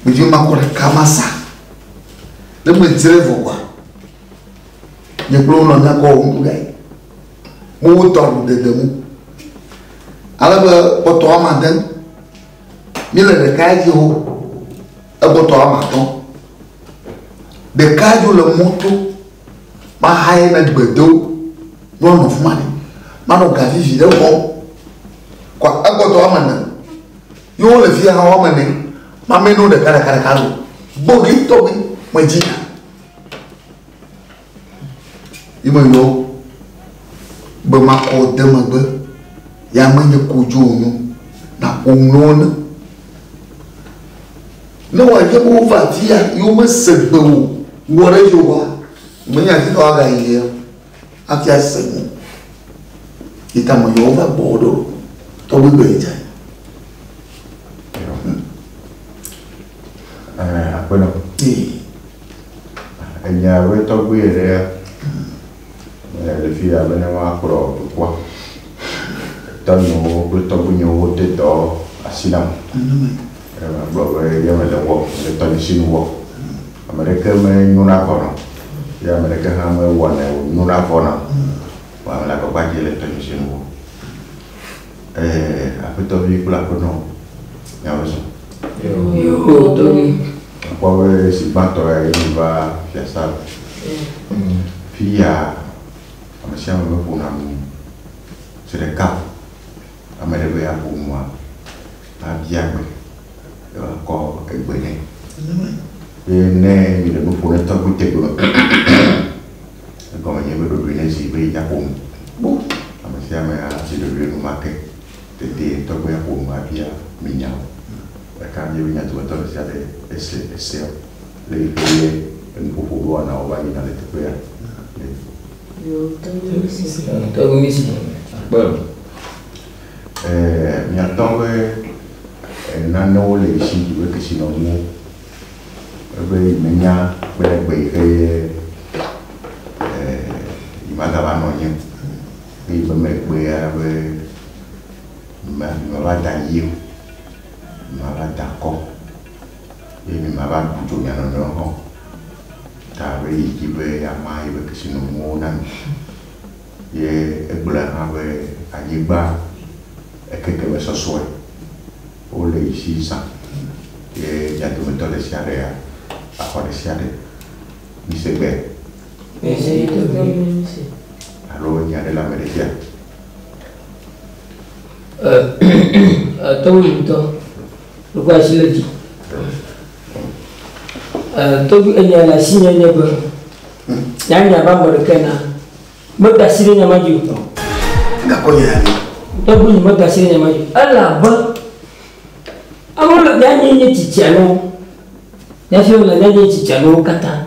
Medzi be makɔ ɖeka masa. Ne medzrae vɔ koa, nye kple wo nɔ míakɔ wɔ nuɖuɖu ɖae. Wowotɔ aɖu dede ŋu. Ale be kpɔtɔ woame ade, míele ɖeka dzi o, ekpɔtɔ woame atɔ̃. Ɖeka dzo le mɔto, mahaye ne gbedewo, ne woanɔ fi ma ɖi, manɔ gavivi ɖe xɔm. Kɔa ekpɔtɔ woame ene, ye wole fi ya hã woame ene, mamɛ no ɖeka ɖeka ɖeka lo. Gbɔgli tɔgbi medzi nya. Ye meyɔ be makɔ de megbe ya menye kodzo nu naƒo nu na wo ne. Ne wòanye be wova afia ye womese gbe o wɔ ɖe edzi oa, menye afi ka woagayi ya hafi ase nu. Yi ta meyɔ wo va gbɔwò ɖo tɔgbi gbe yi dza. Aƒenɔ. Enya be tɔgbi ɖe le fi ya be ne woakplɔ dukɔa. Tɔnyewo kple tɔgbuinyewo de dɔ asi nam. Magblɔ be ye mele wɔ, le tɔnye sinu wɔ. Ame ɖeke menyona vɔna o ye ame ɖeke hã mewɔnɛ wònyona vɔna o. Vɔa mele agbagba dze le tɔnye si nu o. Ee, aƒetɔvi kple aƒenɔ, miawoe zɔ. Yoo, tɔgbi. Mekpɔ be zi gbãtɔ ya ye miva fiasa me. Fiya, ame sia ame meƒona nu zi ɖeka o. Ame ɖe be yeaƒo nua, abia gbe ye woakɔ egbe nɛ. Ye ne mi le nu ƒom ne tɔgbui te gblɔ egɔme nye be ɖoɖoe ne zi be yedza ƒo nu. Ame sia ame asi ɖoɖoe enumake tete tɔgbui aƒo nu abia mi nyawo. Eka mía be nya dometɔ ɖe sia ɖe ese esea le yi ke ye enuƒoƒo be wɔnawo va yina le teƒea le. Tɔgbui mi si. Akpe o. Ɛɛ, miatɔ be nanewo le esi be kesinɔnuwo ebe yi menya kpe ɖe gbe yi ke ye ɛɛ yi magava nɔ anyi o. Eye be megbea be ma mava da yi o, mava da kɔ eye mi mava ɖu dzo mia nɔnɔewo hã o. Ta be yi dzi be yeama yeƒe kesinɔnuwo na mi. Ye egblɔe hã be anyigba ekeke me sɔsɔe wole yi si zã ye mia dometɔ ɖe sia ɖea axɔ ɖe sia ɖe. Mise gbe? Alo nya ɖe le ame ɖe sia? Tɔgbi ŋutɔ, ɖokɔ asi le dzi. Tɔgbi enya le asinye nye be nyanya be ame ɖekae na meda asi ɖe nya ma dzi o. Gakɔ nya ya mi. Tɔgbi nye meda asi ɖe nya ma dzi o. Elabe amewo le nyanye nye tsitsia na wo. Míaƒe le nyanye tsitsia na wo katã.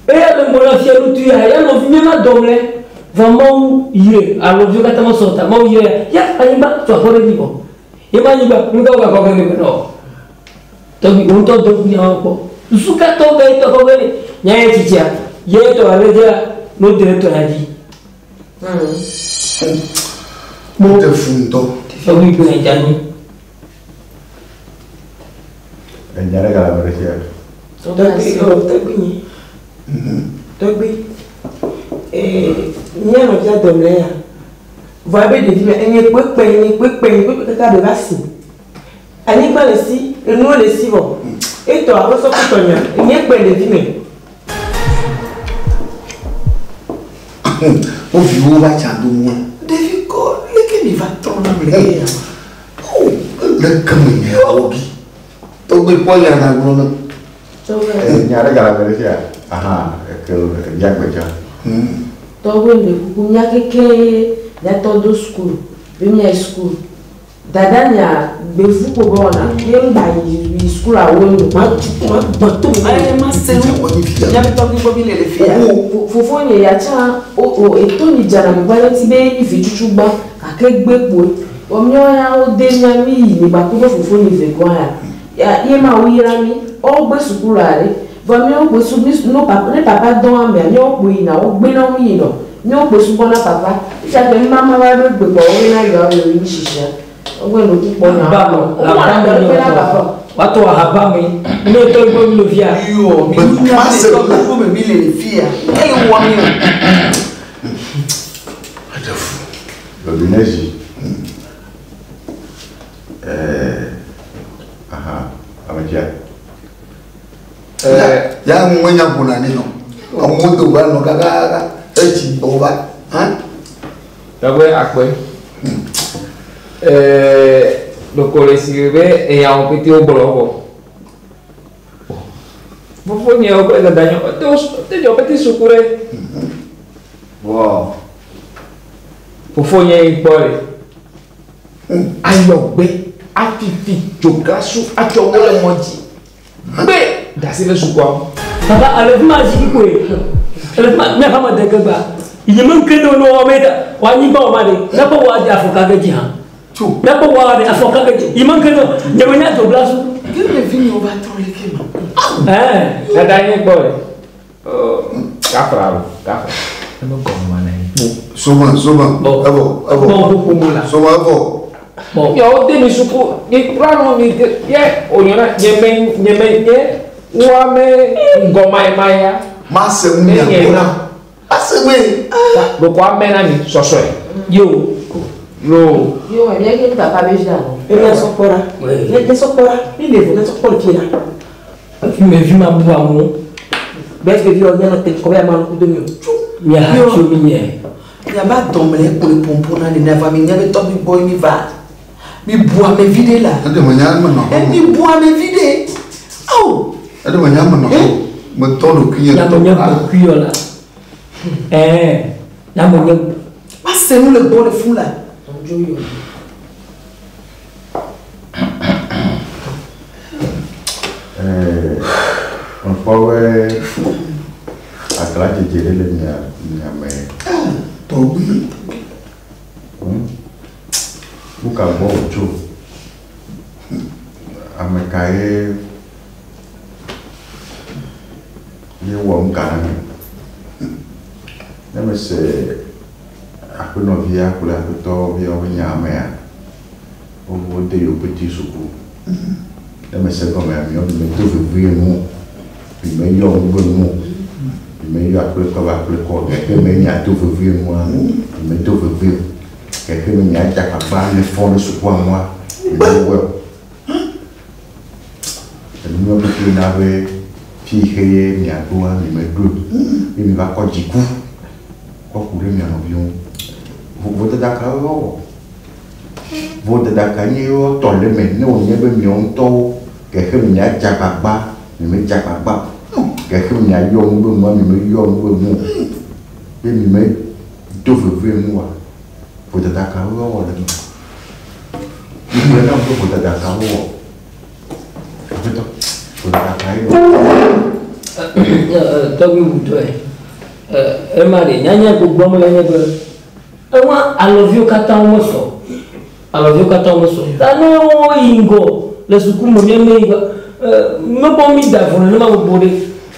Eya le ŋgɔ na fiaɖutu ya, ya nɔvi mi ma dɔm le. Vɔ Mawu yre alɔviwo katã mesɔ ta Mawu yre ya anyigba tso aƒe ɖe dzi vɔ. Ye ma anyigba nu ka wogakɔ ge nɛ be nɔ. Tɔgbi wo ŋutɔ do ŋku nyawo kpɔ. Susu ka tɔ ge tɔ kɔ ge nɛ. Nya ye tsitsia ye tɔ ale dzea no de tɔ ya dzi. Mo te fu ŋutɔ. Tɔgbi gbe dza nyi. Enya ɖe gale ame ɖe sia? Tɔgbi, oh, tɔgbi nye. Tɔgbi, ee, mía nɔvia dɔm le ya. Vɔ ebe ɖevi me, enye kpekpe, enye kpekpe, enye kpekpe kaka ɖe va si. Anyigba le si, enuwo le si vɔ. Etɔ aƒe sɔ kutɔ nya, enye kpe ɖevi me. Wo viwo va tsa do ŋua. Ɖevi kɔ, leke mi va trɔ nam le ya? Leke me nya wɔ bi? Tɔgbi kpɔ nya na gblɔ na. Nya ɖe gale ame ɖe sia? Aha, eke ebia gbe tsã. Tɔgbi ŋɖe kuku mía keke míatɔ do sukulu be míayi sukulu. Dada nya gbevu ko be wɔna ye ŋgba yi yi sukulu awo nu. Ma to me ma se nu. Míaƒe tɔgbi gbɔ mi le le fia. Fofo nye ya tsã o o eto nyi dzana mi gba ŋuti be nyi vi tsutsu gbã gake gbe kpoe. Vɔ míawo ya wode mía mi yi mi gba ku ɖo fofo nyi ve gɔ̃ ya. Ya ye Mawu yra mí woawo gbe sukulua ɖe. Vɔ míawo kpoe su mí no papa ne papa dɔ amea míawo kpoe yina wogbe na mí yinɔ. Míawo kpoe subɔna papa. Fifia ke mama va ɖo egbe kpɔ wobe na yɔa wo yi shishia. Wogbe no kpukpɔ nya. Ba me, Womɔna dɔ ɖe kpe na papa o. Woatɔ ahaba me. Ne tɔ gbɔ mi le fia. Yo, mi míaƒe tɔgbi gbɔ me mi le le fia. Eye wɔ mi o. Ɖoɖoe ne zi. Ɛɛ, aha, ame tsia. Ya ŋu menya ƒona ne nɔ. Amewo do va nɔ kakaka etsi gbɔ va. Hã? Tɔgbe akpe. Ɛɛ, ɖeko le si be eyawo pete wogblɔ vɔ. Fofonyewo kple dadanyewo wote wote dzɔ pete suku ɖe. Vɔ fofonye yi kpɔ le. Ayɔ gbe afifi dzoglasu atsɔ wo le mɔ dzi. Gbe dasi le sukua. Papa ale fi ma zi koe. Ele fi ma mía ƒe ame de ke gba. Yi me ŋke ne wo me da wa anyigba wo ma ɖe. Míakpɔ wa ɖe afɔ ka ke dzi hã. Míakpɔ wa ɖe afɔ ka ke dzi. Yi me ŋke ne nye me nya dzoglasu. Ke me vi nyewo va trɔ leke ma. Ɛɛ. Dada nye kpɔ le. Kafra o, kafra. Eme gɔme ma na yi. Soma, soma, evɔ, evɔ. Bɔn ƒoƒo mu la. Soma, evɔ. Miawo de mi suku. Mi kura nɔ mi de ye wònyɔna nye me nye me nye woame ŋgɔmayemaya. Ma se nu mia gbɔ la. Ase me. Ɖeko ame na mi sɔsɔe. Yo. Yo. Yo, mia ke papa be via. E mia sɔ kpɔ ɖa. Ne sɔ kpɔ ɖa. Mi le vo ne sɔ kpɔ le fie la. Fi me vi ma bu amewo. Bɛs be vi wɔ nyana te kɔ be ama ŋku do mi o. Mia ha tso mi nye. Miaba dɔme le kpo le ƒoƒo na nene va mi nya be tɔgbi gbɔ mi va. Mi bu ame vi ɖe la. Eɖe me nya me nɔ. E mi bu ame vi ɖe. Awo. Eɖe me nya me nɔ. Me tɔ ɖokui nye tɔ. Nyame nye ɖokui la. Ɛɛ nyame nye. Ma se nu le gbɔ le fun la. Mekpɔ be aglãdzedze ɖe le mia mia me. Tɔgbi. Nu ka gbɔ wòtso? Ame kae ye wɔ nu ka na mi? Ne mese aƒenɔvia kple aƒetɔvia ƒe nya mea, wode yewo ƒete suku. Ne mese gɔmea, miawo mi medo vevie nu o, mi meyɔ nu be nu o, mi meyɔ aƒekɔ be aƒekɔ o, gake me miado vevie nua, mi medo vevie o. Gake me miadze agbagba ne fɔ ɖe sukua ŋua, mi mewɔe o. Enu ƒete na be fi yi ke ye miaɖoa, mi meɖoe o. Ye mi va kɔ dziku kɔ ku ɖe mia nɔviwo ŋu. Vodada kawoe woawɔ? Vodada ka nye woatɔ le eme ne wònye be miawo ŋutɔwo gake miadze agbagba, mi medze agbagba o. Gake miayɔ nu be nua, mi meyɔ nu be nu o. Ye mi medo vevie nu oa, vodada kawoe woawɔ le eme? Migblɔe nam be vodada kawo wowɔ. Aƒetɔ, vodada kae wowɔ? Tɔgbi wutɔe. Ema ɖe nyanya gbogbo me le nye be ewa alɔviwo katã womesɔ. Alɔviwo katã womesɔ. Ta ne woyi ŋgɔ le suku me míame yi mekpɔ mi da vo nenema gbogbo ɖe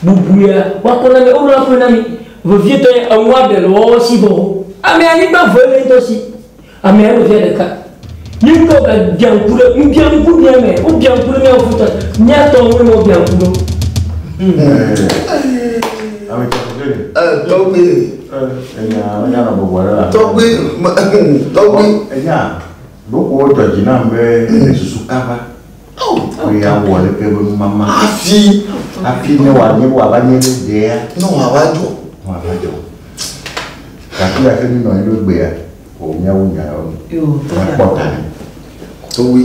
bubuya woakɔ na mi woɖo akɔe na mi vevietɔ nye enua ɖe le woawo si vɔ. Ame anyigba ve le ŋutɔ si. Ame ya nɔvia ɖeka. Mi ŋutɔ ga bia ŋku ɖe ŋbia ŋku mia me wobia ŋku ɖe miawo futɔ miatɔ ŋu ne wobia ŋku ɖo. Tɔgbi. Tɔgbi tɔgbi. Enya ɖoko dzɔ dzi nam be susu kaba. Oye awɔ ɖeke be numama. Hafi. Hafi ne wòanye be wòava nye ɖe dea. Ne wòava dzɔ. Ne wòava dzɔ. Gake ya ke mi nɔ anyi ɖo gbea, o míawo nya yawo. Míakpɔ ta nɛ. Tɔgbi,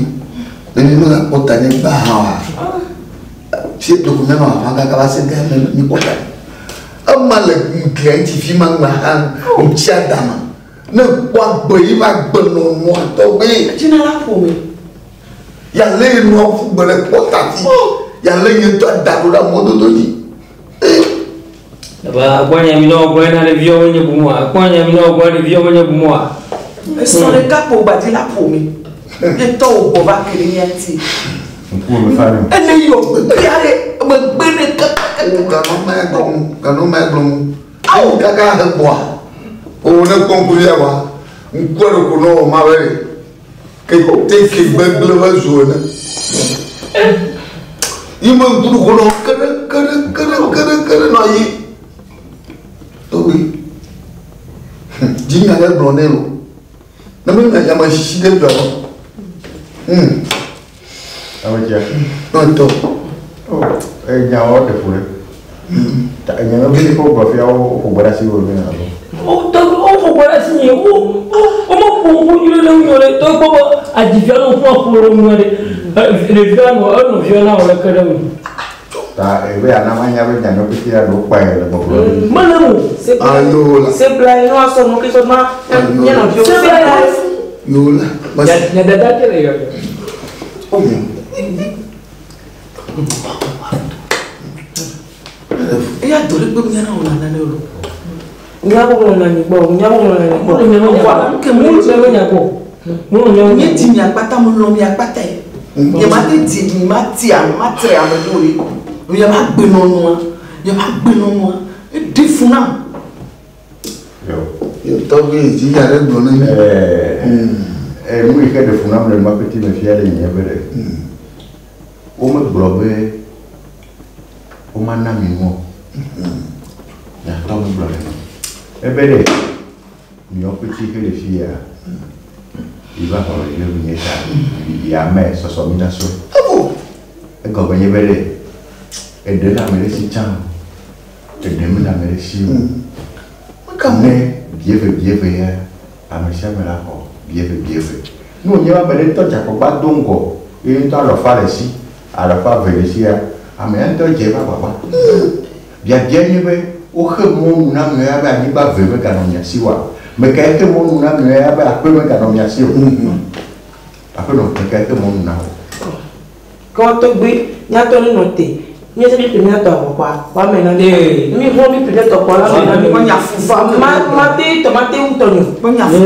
ne mi megakpɔ ta nɛ gbã hã oa, fie ɖeko míanɔ aʋa kaka va se ɖe ame míkpɔ ta nɛ. Ema le glia ŋuti fi ma ŋgba hã ŋuti adama. Ne kpɔ agbe yi va agbe nɔ nua tɔgbi. Dzina la ƒome. Ya lé nua ƒu gbe ɖe kpɔ ta fi. Ya lé nye ŋutɔ ada ɖo ɖe mɔdodo dzi. Eba gbɔnye mi na gbɔnye na ɖeviwo menye bumua. Gbɔnye mi na gbɔnye ɖeviwo menye bumua. Esɔ ɖeka ƒo gbadzi la ƒome. Ye tɔwo gbɔ va ke ɖe mía ŋuti. Ŋkuwo me fa nɛ. Ene yɔ gbegbe aɖe megbe ne kaka. Ganɔ mɛ gblɔm, ganɔ mɛ gblɔm. Awo kaka he gbɔa. O ne kpɔ ŋkuvi awa. Ŋkua ɖe ko nɔ wɔ ma be ɖe. Keteke gbegble be zu ene. Yi me ŋku ɖe ko nɔ keɖe keɖe keɖe keɖe keɖe nɔ yi. Tɔgbi. Dzinya ɖe gblɔ nɛ o. Ne me nya ame sisi ɖe dzɔ. Ame tsia. Ŋutɔ. Enya wɔ ɖe ƒo ɖe. Enya me bi ko gblɔ fia wo ƒo gbe ɖe asi wo ne alo. Wo ƒo gbe ɖe asi nye wo wo me ƒo ŋku nyuie ɖe ŋu ɖe tɔgbɔ be adzivia no ƒo ƒo ɖe ŋu ɖe. Ɖevia nɔ enɔvia na wòle ke ɖe ŋu. Ta ebe ana ma nya be nya nyɔ pete ya ɖo kpae le gbɔgblɔ ɖe. Mele mo. Ayo la. Sebla yi no asɔ nu ke sɔ ma nye nɔviwo. Sebla yi. Yo la. Nye dada ke le yɔ. Eya do ɖe kpe mía na wòle nane o. Nyawo nɔ anyi gbɔ, nyawo nɔ anyi gbɔ. Nye di mia kpata, melɔ̃ mia kpata ye. Nye ma te di mi ma ti ame, ma tre ame ɖo ɖe. Nye ma gbe nɔnɔa, nye ma gbe nɔnɔa. Eɖe fu nam. Yo tɔgbi dzinya ɖe gblɔ ne mi. Nu yi ke ɖe fu nam le nua pete me fia ɖe nye be ɖe. Womegblɔ be womana mi nu o. Nyatɔ megblɔ ɖe. Ebe ɖe miawo pete ke le fi ya yi va xɔ le ɖe nye ta ya me sɔsɔ mi na so. Egɔme nye be ɖe eɖe le ame ɖe si tsã eɖe me le ame ɖe si o. Ne bieve bieve ya ame sia ame la xɔ bieve bieve. Ne wònye be ame ɖe ŋutɔ dze agbagba do ŋgɔ eye ŋutɔ alɔfa le si alɔfa ve le sia ame ya ŋutɔ dze eƒe agbagba. Biabia nye be woxe mɔnu na ame ya be anyigba ve meganɔ mia si oa? Me kae xe mɔnu na ame ya be aƒe meganɔ mia si o? Aƒenɔ me kae xe mɔnu na wò? Ke tɔgbe míatɔ ne nɔ te. Míetse mi ƒle míatɔ avɔ kɔa, woame na mi. Mi xɔ mi ƒle míatɔ kɔ la ame na mi. Ma te tɔ ma te ŋutɔ nyo. Míaxɔ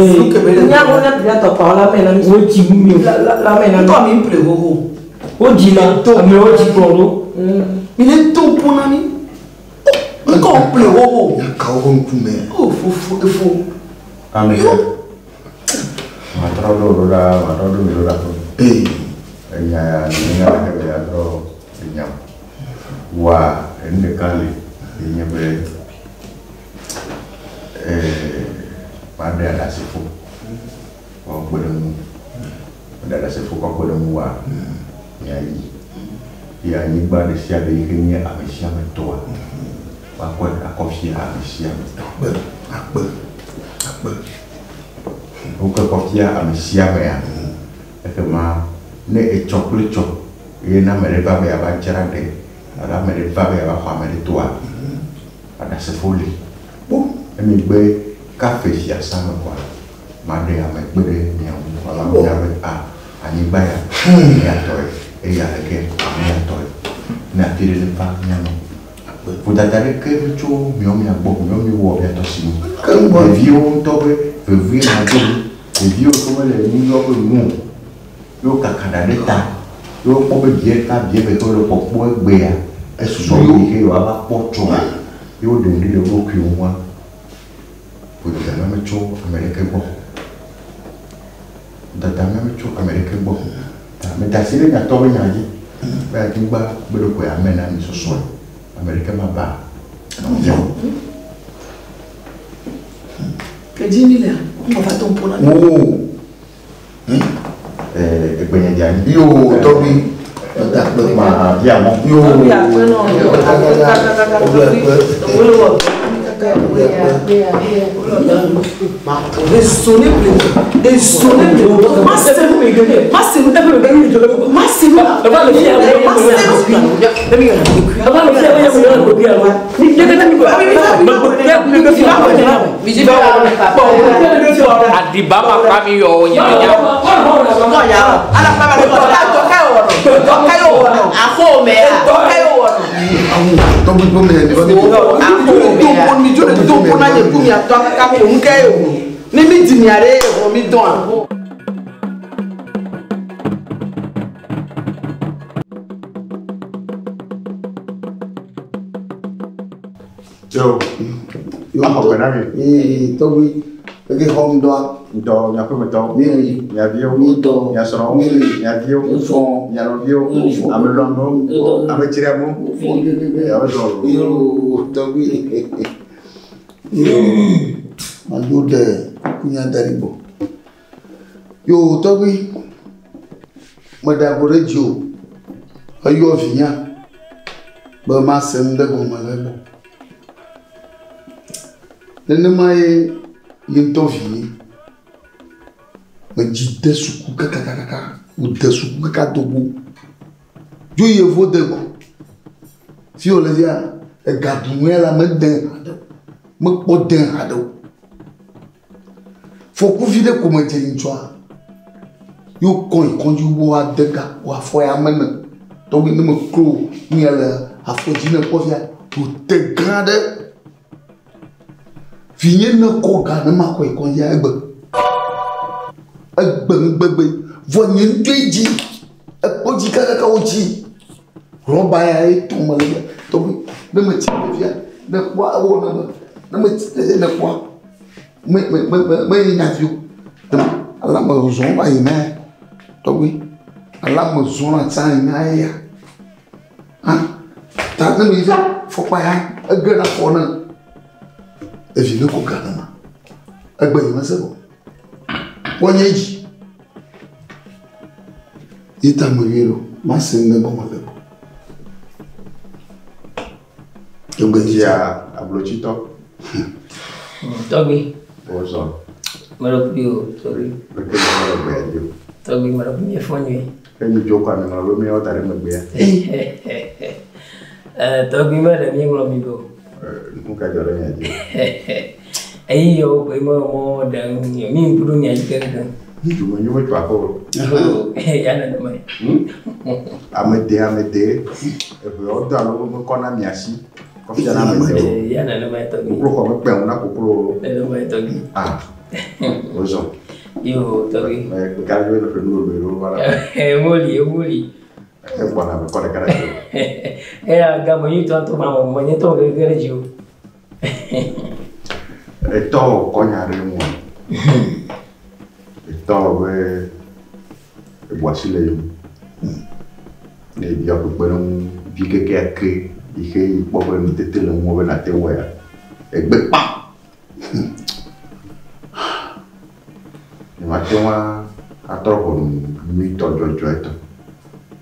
míaƒle míatɔ kɔa la ame na mi. Wodzi mi o. La ame na mi. Ŋutɔ mi ƒle xoxo. Wodzi la amewo dzi kplɔ ɖo. Mi le to ƒo na mi. Ŋkɔ ƒle xoxo. Nyakawo ƒe ŋkume. O fofo efo. Ame ke. Matrɔ ɖo ɖo ɖa matrɔ ɖo mi ɖo ɖa. Enya ya nye ya ke be atrɔ enya. Wa enu ɖeka li ye nye be maɖe aɖasefo kɔ kpe ɖe ŋu. Maɖe aɖasefo kɔ kpe ɖe ŋu wa miayi. Ye anyigba ɖe sia ɖe yi ke nye ame sia ame tɔa woakɔe akɔ fia ame sia ame. Akpe akpe akpe. Wokɔe kɔ fia ame sia amea ekema ne etsɔ kple tsɔ eye ne ame ɖe va be yeava dzra ɖe alo ame ɖe va be yeava xɔ ame ɖe toa aɖasefo li. Emegbe kafe fiasa me kɔa maɖe ame kpe ɖe mia ŋu wòava nya be a anyigba ya mia tɔe eya leke mia tɔe ne afi ɖe ne va mianɔ. Vodada ɖeke metso miawo mia gbɔ miawo miwɔ mia tɔ si nu. Ɖeviwo ŋutɔ be vevie ma do nu. Ɖeviwo ke mele nu yɔ be nu o. Ye wo kaka ɖa ɖe ta. Ye wokpɔ be bie ɖeka bie eve ke wole kpɔkpɔ egbea esusɔ wu yi ke yewoava kpɔ tsɔa ye woɖe nu ɖi le wo ɖokuiwo ŋua. Vodada ma metso ame ɖeke gbɔ. Vodada ma metso ame ɖeke gbɔ. Ta meda asi ɖe miatɔ be nya dzi. Be anyigba gbe ɖokoe ame na mi sɔsɔe. Ame ɖeke maba nɔvia o. Kedzi mi lea, ŋgɔ va to ƒo na mi. Oo. Egbenye dze anyi. Yo tɔgbi. Meda akpe. Ma bia mɔ. Yo. Tɔgbi akpe nɔ. Adiba ma kpa mi yɔ wo nye nya. Tɔgbi gbɔ me yɛ Ne mi di mia ɖe xɔ mi dɔn. Yo. Axɔ gbe na mi. Ee tɔgbi eke xɔ ŋdɔa. Ŋdɔ miaƒe metɔwo. Mi li. Mia viwo. Mi dɔ. Mia srɔ̃wo. Mi li. Mia viwo. Mi fɔ. Mia nɔviwo. Ame lɔamewo. Ame tsriamewo. Fɔ bebebe. Ame srɔ̃wo. Yo tɔgbi. Yo madzo ɖe kunya da ɖi gbɔ. Yo tɔgbi meɖe ago ɖe dzi o. Eyɔ vinya be mase nu ɖe gɔme le egbɔ. Nenema ye ye ŋutɔ vinye. Medzi de suku kakakakaka. Wòde suku kaka do go. Dzo yevuwo de gbɔ. Fi wòle fia, ega dunu ya la mede haɖe o. Mekpɔ de haɖe o. Fɔkuvi ɖe ko medze ŋutsua. Ye wokɔ yi kɔdzi wo ade ga wò afɔ ya me ne. Tɔgbi ne meklo nu ya le afɔ dzi ne kpɔ fia, wòte gã ɖe. Vinye ne kɔ ga ne makɔ yi kɔdzia egbe. Egbe ŋugbegbe. Vɔ nye ŋutɔe dzi. Ekpɔ dzi kakaka wodzi. Rɔba ya ye tɔ me le fia. Tɔgbi ne metsi ɖe fia, ne kpɔa ewɔ ne me. Ne metsi ɖe ne kpɔa, me me me me me yi nya vi o. Ala Ala me zɔn va yi mɛ tɔgbi. Ala me zɔn na tsã yi mɛ ya. Ha ta ne mi fɛ fɔkpa ya ege na fɔ ne. Evi ne ko ga ne ma. Egbe yi me se o. Wɔnye dzi. Yi ta me yue ɖo. Ma se ne gɔme le o. Egbe dzia ablotsitɔ. Tɔgbi. Wozɔ. Meɖe kui o, tɔgbi. Leke mi le gbea dzi o. Tɔgbi meɖe kui mi fɔ nyuie. Ke mi dzo kɔ ami ŋlɔ be míawo da ɖe megbea. Tɔgbi meɖe mi ŋlɔ mi be o. Nu ka dzɔ ɖe mia dzi? Eyi yɔ koe me mɔ ɖe mi ŋku ɖo mia dzi keŋkeŋ. Dume nyo metso aƒe o. Ya nenema. Ame de ame de eʋeawo do alo mekɔ na mia si kɔ fia na ame dewo. Ya nenema tɔgbi. Koklo xɔ mekpe ŋu na koklo o. Nenema tɔgbi. Ah, wozɔ. Yo tɔgbi. Mɛ kpeka ɖe be nu lolo ɖo va la. Ewoli ewoli. Egbɔna mekɔ ɖeka ɖe dzi o. Eya game nyuitɔ ŋutɔ ma wɔ menye tɔ gege ɖe dzi o. Etɔ kɔ nya ɖe ŋu. Etɔ be ebu asi le yeŋu. Ne ebia kpekpeɖeŋu vi kekeake yi ke yi kpɔ be nutete le ŋuwò be nàte wɔea, egbe kpã. Nyemate ŋu atrɔ ʋɔnu nyuitɔ dzɔdzɔetɔ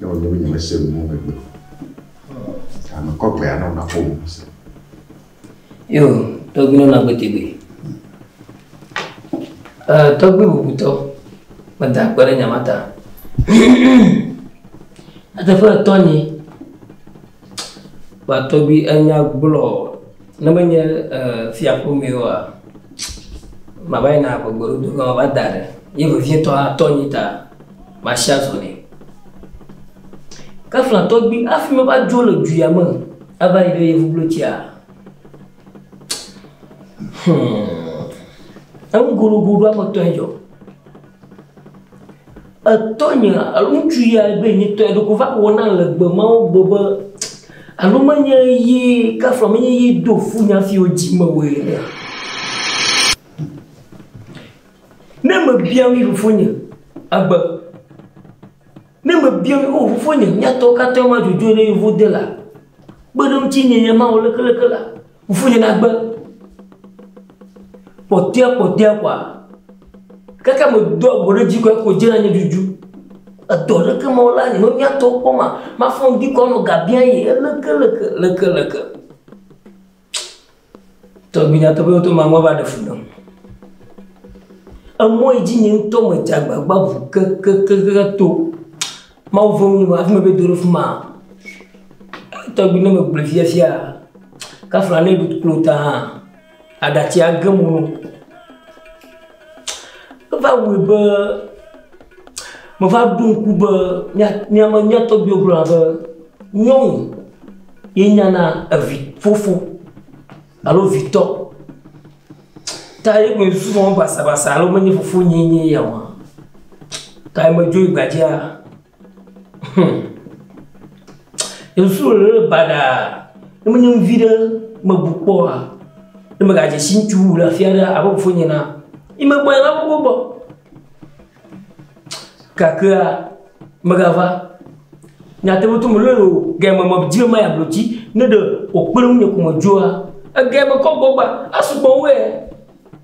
ne wònye be nyemese nu o megbe o. Ame kɔ gbea ne wònaƒo nu se. Yo, tɔgbi nɔna agbe tegbe. Tɔgbi bubutɔ, meda akpe ɖe nya ma ta. Eteƒe tɔnye, ba tɔgbi enya gblɔ ne menye fiaƒome oa, mava yina aʋegbeɖodo ge mava da ɖe. Ye vevietɔ tɔnye ta, masi azɔ nɛ. Kafla tɔgbi hafi meva dzo le du ya me ava yi ɖe yevublotsia. Eŋugologo ɖo ame tɔe dzɔ. Etɔnye alo ŋutsu ya be nye tɔe ɖeko va wɔ na le gbe mawo gbe be alo menye ye kafla menye ye do fu nya fi wo dzi me woe ene. Ne mebia ŋui fofonye agbe. Ne mebia ŋui o fofonye míatɔwo katã ma dzodzo ɖe yevu de la. Kpe ɖe ŋuti nye nye mawo lekeleke la. Fofonye nagbe. Kpɔtɔea kpɔtɔea kɔa. Kaka me do abɔ ɖe dzi kɔe ko dze na nye dzudzu. Edɔ ɖeke ma la nye me míatɔwo kpɔ ma. Mafɔ ŋdi kɔ nɔ gabia ye eleke leke leke leke. Tɔgbi nyateƒe to ma ŋua va ɖe fu nam. Emɔ yi dzi nye ŋutɔ me dze agbagba ʋu kekekeke to. Mawu ve ŋunye hafi me be do ɖe fi ma. Tɔgbi ne megblɔe fiafia, kafla ne ɖu klo ta hã, aɖatsi age mo no. Eva wɔe be meva ɖo ŋku be mía mía tɔgbuiwo gblɔna be nyɔnu ye nyana evi fofo alo vitɔ. Ta ye koe susu wɔm basabasa alo menye fofo nye nye ya oa. Ta ye medzo yi gbadzia. Susu le baɖa. Ne menye nu vi ɖe mebu kpɔa, ne megadze si ŋutsu wu le afi aɖe abe fofonye na, yi megbɔ yina gbogbo gbɔ. Gakea megava. Nyateƒe to mele o, ga me me dzi be mayi ablotsi ne ɖe wòkpe ɖe ŋunye ko medzoa, ega me kɔ gbɔ gba asugbɔ woe.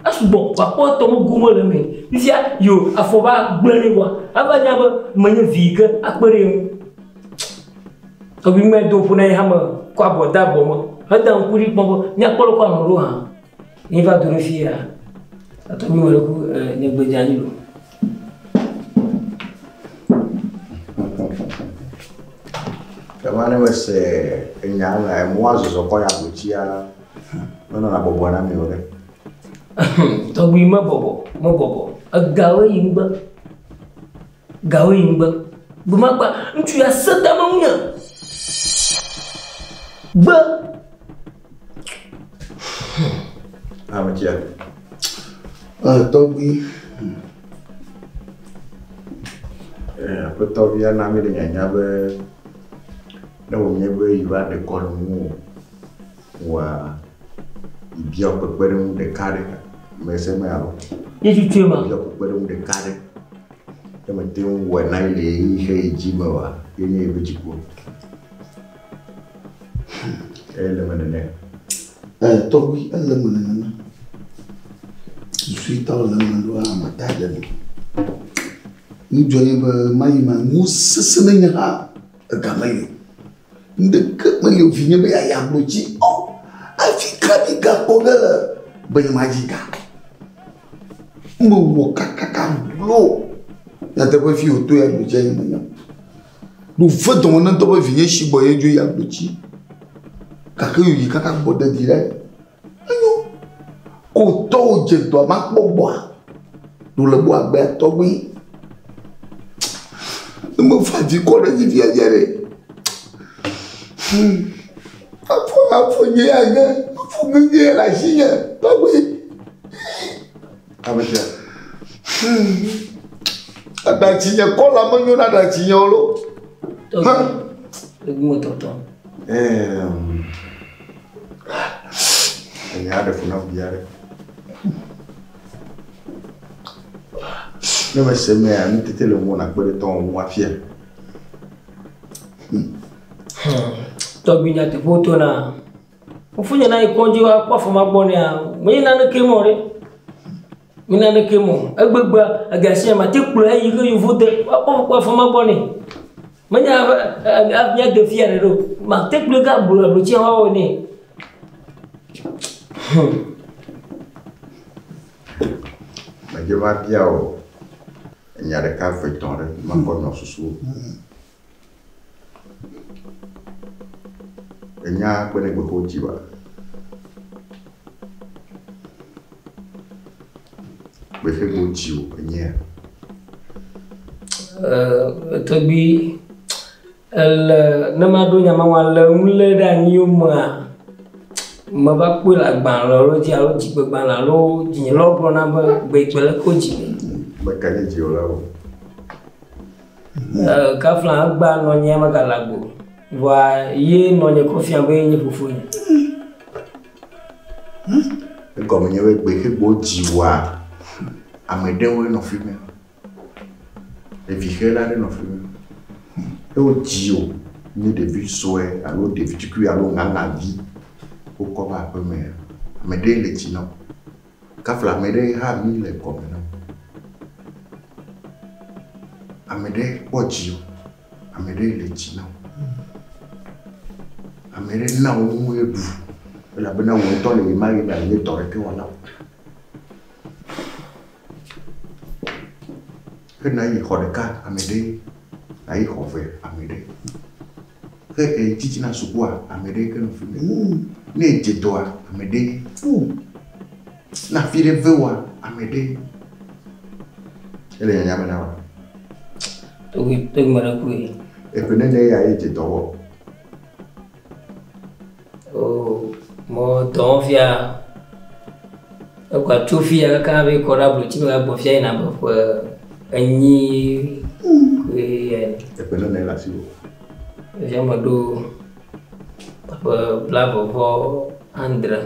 Asugbɔ wòakpɔ etɔ me gome le eme. Fifia yo afɔ va gblẽ nɛ vɔa, ava nya be menye vi yi ke akpe ɖe ye ŋu. Tɔgbi ŋmɛ do ƒo na ye hame kɔ abɔ de abɔ me heda ŋku ɖi kpɔ be míakpɔ le kɔ anɔ ɖo hã. Mi va do ɖe fia. Tɔgbi me ɖe ku nye gbe dze anyi lo. Ema ne mese enya me emɔa zɔzɔ kɔ ya ablotsia menɔna bɔbɔe na mi o ɖe. Tɔgbi mebɔbɔ mebɔbɔ. Egawoe yi ŋgbe. Gawoe yi ŋgbe. Gbemakpa ŋutsu ya se tame ŋunye. Gbe. Ametsia. Tɔgbi. Aƒetɔvia na mi le nyanya be ne wònye be yi va ɖe kɔ le ŋuwò wòa ibia kpekpeɖeŋu ɖeka ɖe mese me alo. Ye tutu ma. Ibia kpekpeɖeŋu ɖeka ɖe. Ne mete ŋu wɔe na ye le ɣeyiɣi xe ye dzi me oa, ye nye yeƒe dziku. Ele eme nene. Ɛ tɔgbui ele eme nenema. Susu yi ta wòle eme ɖoa ame ta le eme. Nudzɔ nye be mayi ma nu sesẽ ne nye hã ega meli o. Ŋɖeke meli o vinye be yeayi ablotsi o. Afi ka mi gakpɔ ge le be nyemadzi ga? Mewɔ kakaka glo. Nyateƒe fi wòto yi ablotsia nye menya o. Ɖo ve dɔme ne ŋutɔ be vinye shi gbɔ ye dzo yi ablotsi. Gake yoyi kaka gbɔ dedi ɖe. Enyo. Ko tɔwo dze dɔa makpɔ gbɔa. Ɖo le gbɔ agbea tɔgbi. Ne mefa vi kɔ ɖe dzi fia fia ɖe. Afɔ afɔ nye ya ge. Afɔ ŋeŋe le asinye tɔgbi. Ame sia. Aɖatsi nye kɔla menyo na aɖatsi nye o lo. Tɔgbi, me tɔtɔ. Enya aɖe fu nam vi aɖe. Ne mese mea, nutete le ŋuwò nàkpe ɖe tɔwò ŋu afia. Tɔgbi nyateƒe to na. Fofonye na yi kɔdzi wa kpɔ afɔ ma gbɔ nea, menye naneke mɔ ɖe. Menye naneke mɔ. Egbegbe ega sia mate kplɔe ayi ke yevu de woakpɔ kpɔ afɔ ma gbɔ nɛ. Menye abe mía de fia ɖe ɖo. Mate kplɔe ga ablo ablotsia woawɔ nɛ. Medze va bia wò enya ɖeka eve etɔ̃ ɖe makpɔ nɔ susuwò. Enya kpe ne gbe xo dzi wa. Gbe xe go dzi o enyea. Tɔgbi ele ne maɖo nya ma ŋua le nu lé ɖe anyi mea meva kpɔe le agbalẽ alo dzi alo dzigbegbalẽ alo dzinyelawo gblɔ nam be gbe gbe le ko dzi. Meka nye dziwòlawo. Kafla egba nɔnye megale agbe o. Vɔa ye nɔnye kɔ fia be ye nye fofonye. Egɔme nye be gbe xe gbo dziwòa, ame ɖewoe nɔ fi mɛ. Ɖevi xe la ɖe nɔ fi mɛ. Ne wodzi wò nye ɖevi sue alo ɖevi tukui alo ŋaŋavi wokɔ va aƒe mea, ame ɖee le tsi na wò. Kafla ame ɖe hã mi le gɔme na wò. Ame ɖe kpɔ dziwò, ame ɖe le tsi na wò. Ame ɖe na wò nu eɖu elabena wò ŋutɔ le ɣemaɣi mea menye dɔ ɖeke wɔla o. Ke nayi xɔ ɖeka ame ɖe, nayi xɔ ve ame ɖe. Ke eyi titina sukua ame ɖe ke nɔ fi mi. Ne edze dɔa ame ɖe. Ne afi ɖe ve woa ame ɖe. Ele nyanya me na wòa? Tɔgbi tɔgbi me ɖe koe. Eƒe nene ya ye dze dɔ wɔ. Oh, mɔ dɔ fia. Ekwa tso fia kaka be kɔ ɖe ablotsi me gbɔ fia yina be ƒe enyi koe ya. Eƒe nene le asiwò. Fia me ɖo ƒe blaeve vɔ adre.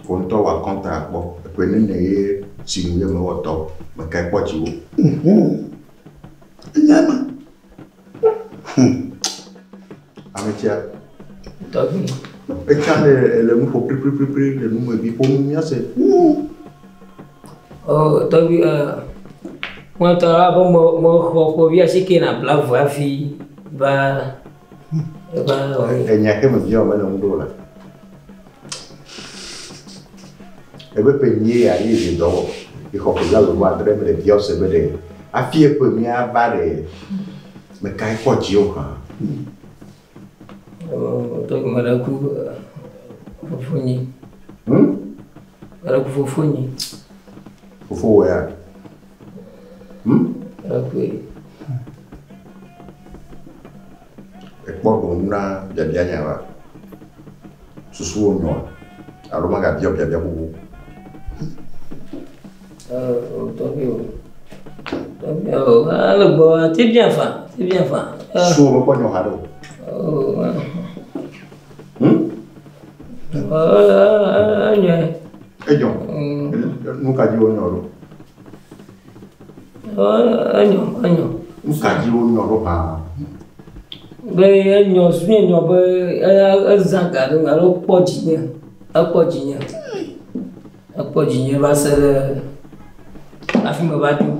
Wò ŋutɔ wɔ akɔnta akpɔ. Eƒe nene ye si nu ye mewɔ tɔ. Mekae kpɔ dziwò. Enya ma. Ame tsia. Tɔgbi. Etsa le le nu ƒo pripripripri le nu me vi ƒo nu míase. Oh, tɔgbi ŋutɔ abe me mexɔ ƒe vi asike na blaeve hafi va va. Enya ke me bia wò mele ŋu ɖo o la. Ebe ƒe enyi ya ye dze dɔ wɔ. Exɔ ƒe blaeve vɔ adre me le bia wò se be ɖe hafi eƒe míava ɖe mekae kpɔ dziwò hã. Tɔgbi me ɖe ku fofonye. Me ɖe ku fofonye. Fofowò ya? Me ɖe koe. Ekpɔ ɖo ŋu na biabia nya la. Susuwò nyoa? Alo magabia biabia bubu? Tɔgbi o. Tɔgbi o. Ale gbɔ ati bia fa, ati bia fa. Susuwò mekpɔ nyɔ haɖe o. Enyo. Enyo. Nu ka dzi wonyɔ ɖo? Enyo, enyo. Nu ka dzi wonyɔ ɖo hã? Be enyo, su enyo be ezã ga ɖo alo kpɔ dzinye. Ekpɔ dzinye. Ekpɔ dzinye va se ɖe hafi meva dzo.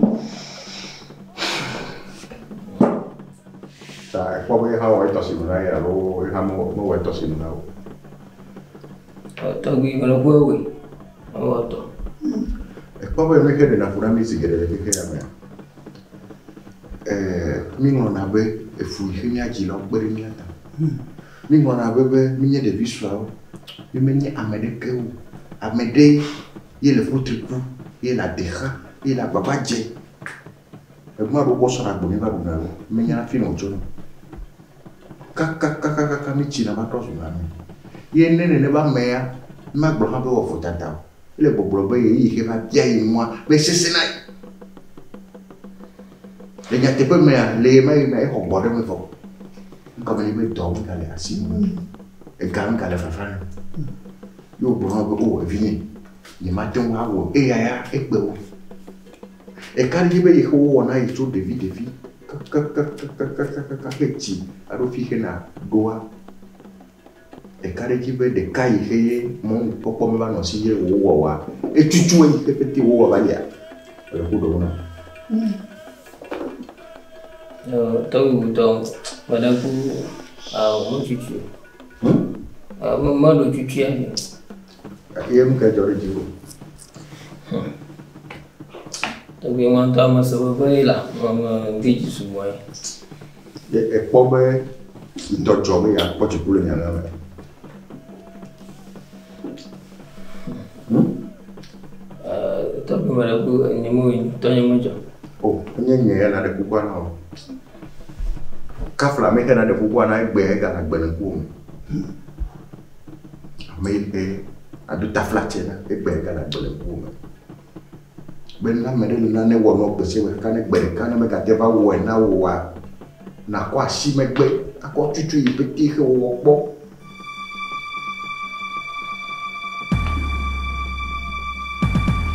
Ta ekpɔ be ye hã wɔ etɔ sinu na ye alo ye hã mewɔ etɔ sinu na wò? Tɔgbi meɖe ku ewɔe. Ewɔ tɔ. Ekpɔ be nu yi ke ɖena fu na mí zi geɖe le xexea ya mea, mí ŋlɔna be efu yi ke mía dzilawo kpe ɖe mía ta. Mí ŋlɔna be be mí nye ɖevi sueawo, mí menye ame ɖeke o. Ame ɖe ye le kutri ku, ye le ade xa, ye le agbagba dze. Enu aɖewo gbɔ sɔna gbe mí va ɖuna o. Mí menya hafi ne wòtsona o. Kakakakaka mí tsina va trɔ zuna ame. Ye ne nenema amea, magblɔ hã be ewɔ vodada o. Ele gbɔgblɔ be ɣeyiɣi ke va bia ye nua be sesẽ na ye. Le nyateƒe mea, le ɣe ma ɣi mea, exɔ gbɔ ɖe eme vɔ. Egɔme nye be dɔ megale asi nu o. Ega megale vava na o. Ye wògblɔ na wo be, o evinye, nyemate ŋu awɔ o. Eya ya ekpe wo. Eka ɖe edzi be yi xe wowɔ na ye tso ɖevi ɖevi kakakakakakaka he tsi aɖo fi xena ɖoa, eka ɖe edzi be ɖeka yi xe ye mɔnukpɔkpɔ meva nɔ si ye wòwɔ oa, etutu eyi xe pete wòwɔ va yia, ele ku ɖewo na. Tɔgbi wòtɔ meɖe ku metutu. Meɖo tutua. Gake ye nu kae dzɔ ɖe dziwò? Tɔgbi ŋutɔ ame se veve ye la me de dzi sugbɔ ye. Ye ekpɔ be ŋdɔ dzɔ be yeakpɔ dziku le nya la me. Tɔgbi meɖe ku nye mo tɔnye me dzɔ. O, enye nye ya naɖe kukua na wò. Kafla me ke naɖe kukua na egbe egale agbe le ŋkuwò me. Ame yi ke ado taflatse na egbe egale agbe le ŋkuwò me. Be ne ame ɖe le nane wɔ nɔ gbe sia gbe kaka ne gbe ɖeka ne megate va wɔe na wò oa, nakɔ asi megbe akɔ tutu yi pete xe wòwɔ kpɔ.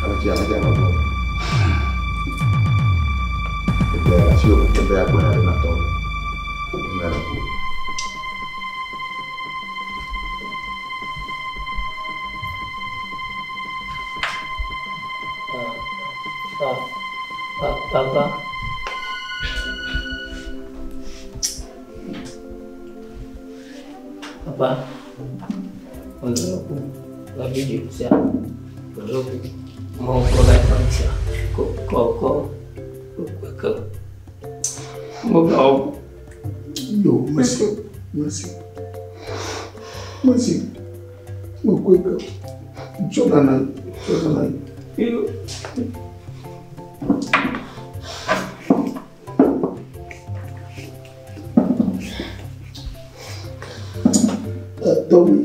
Ame tsi ame tsi ame gbɔ. Egbe asi wò ebe agbe na ɖe natɔ. Ŋgã le ŋkuwò. Papa. Papa. Ololoku. La video sia. Ololoku. Mo ko la sia. Ko ko ko. Ko ko. Mo ba o. Yo, merci. Merci. Merci. Mo ko ko. Jona na. Jona na. Yo. Tɔgbi,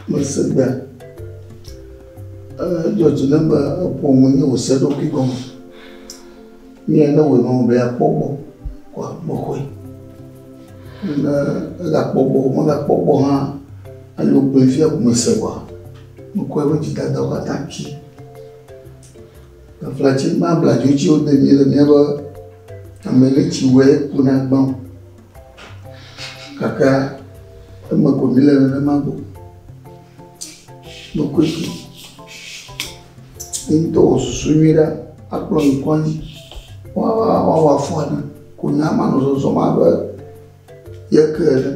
mese gbea. Edzɔ dzi nam be eƒo ŋunye wòse eɖokui gɔme. Mía ne wòe nɔ be yeakpɔ gbɔ koa mexɔe. Ne egakpɔ gbɔ megakpɔ gbɔ hã alo gblɔe fia ko mese oa, mekɔ eƒe dzidadawo katã dzi. Taflatse ma abladzo tsi wode mí le míaƒe ame ɖe tsi wɔe kuna gbã o. Gake eme ko mí le nenema go. Mekɔe ke. Ye ŋutɔ wɔ susu nyui ɖa akplɔ yi kɔdzi. Woawɔ afɔ ene ko nya manɔ zɔzɔm abe ye ke ene.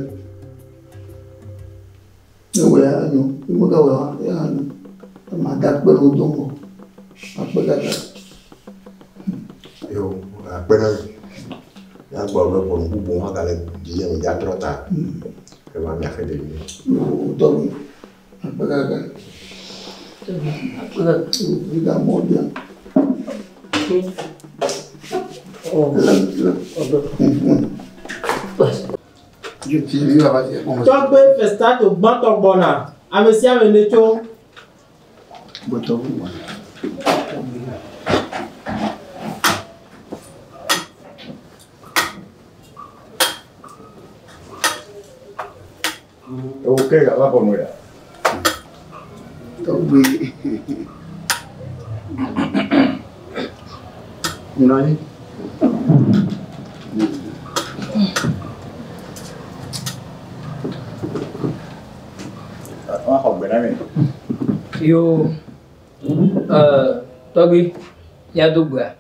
Ne wɔe anyo, ne megawɔe oa, ye hã nyo. Ema da akpe na wo do ŋgɔ. Akpe kaka. Yo, akpe na mi. Míagblɔ be ʋɔnu bubu hã gale dzinye me dza trɔ ta. Eva miaxe ɖevi. Yo, tɔgbi. Akpe kaka. Akpe kaka. Mi ga mɔ bia. Oh. Tɔgbe Festato gbãtɔ gbɔna. Ame sia ame netso. Ewo ke gava xɔ nu ya. Tɔgbi. Nɔ anyi. Woaxɔ gbe na mi. Yo, tɔgbi, míado gbea.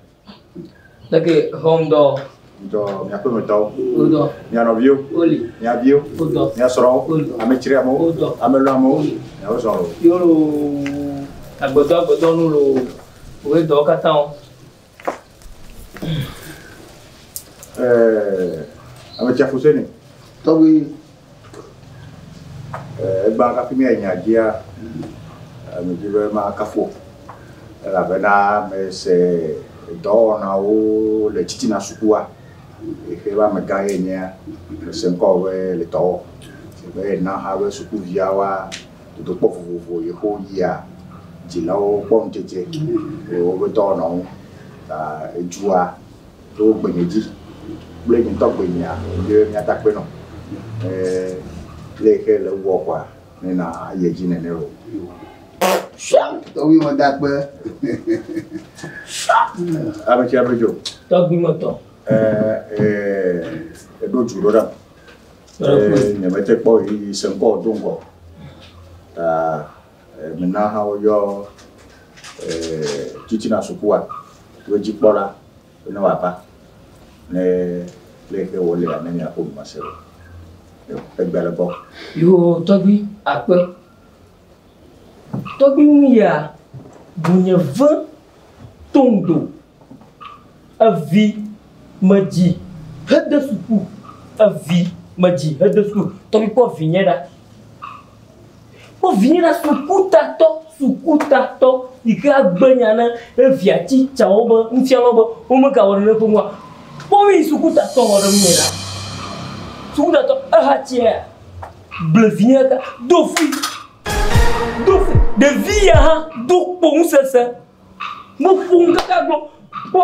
Leke xɔm dɔ. Ŋdɔ miaƒe metɔwo. Wodɔ. Mia nɔviwo. Woli. Mia viwo. Wodɔ. Mia srɔ̃wo. Ame tsri amewo. Wodɔ. Ame lɔ amewo. Miawo zɔ o. Yo lo agbedɔ agbedɔ nu lo woe dɔwo katã o. Ame tsi afuseni. Tɔgbi. Egba kafi mia nya dzia, ame dzi be makafu o. Elabena mese dɔwɔnawo le titina sukua. Exe be amegã ye nyea, mese ŋkɔ be le dɔ wɔ. Be na hã be sukuviawoa, dodokpɔ vovovo yi ke woyia, dzilawo kpɔ ŋudzedze le woƒe dɔwɔnawo ŋu. Ta edzua to gbenye dzi kple nye ŋutɔ gbenyea, be míata kpe nɔ. Le yi ke le wɔ kɔa, ne na ayi edzi nene o. Tɔgbi me da kpe. Ame tsi abe dzo. Tɔgbi me tɔ. Eɖo dzu ɖo ɖam. Nye mete kpɔ ɣeyiɣi se ŋkɔ do ŋgɔ. Ta mena hã woyɔ titina sukua wo dzikpɔla ne wòava ne le yi ke wòlea ne miaƒo nu ase o. Egbe le gbɔ. Yo tɔgbi akpe. Tɔgbi nu ya bunye ve toŋdo. Evi medzi hede suku. Evi medzi hede suku. Tɔgbi kpɔ vinye ɖa. Kpɔ vinye ɖa sukutatɔ sukutatɔ yi ke agbe nya ne evia tsitsawo be nufialawo be womegawɔ ɖe eƒe ŋua. Kpɔ yi sukutatɔ wɔ ɖe ŋunye ɖa. Sukutatɔ ehatsia ble vinye ka do fui. Do fui. Ɖevi ya hã do kpo ŋusese. Meƒo nu kaka gblɔ kpɔ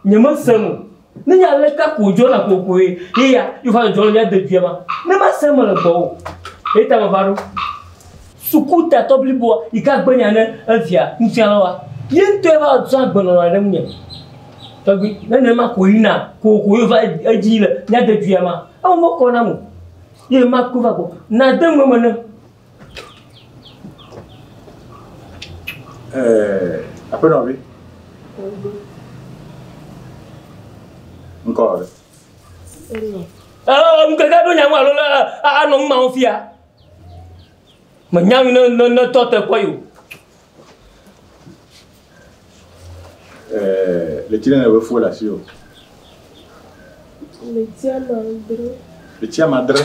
nye mese nu. Ne nye ale ka ko dzɔna kokoe ye ya ye va dzɔ le mía de dua ma. Ne ma se me le gbɔ o. Ye ta me va ɖo. Sukutatɔ bliboa yi ke agbe nya ne evia nufialawoa. Ye ŋutɔe va zɔ agbenɔnɔ ɖe ŋunye. Tɔgbi ne nenema ko yina kokoko ye va edzi le mía de dua ma. Ewɔ mekɔ nam o. Ye ma ko va gbɔ. Na de nu eme ne. Aƒenɔvi. Ŋkɔ ɖe. Ŋkeke ɖo nya ŋu alo le anɔ nu mawo fia. Menya nu ne ne tɔ te kpɔ yi o. Le tsi ne be fu le asi o. Le tsi amadre. Le tsi amadre.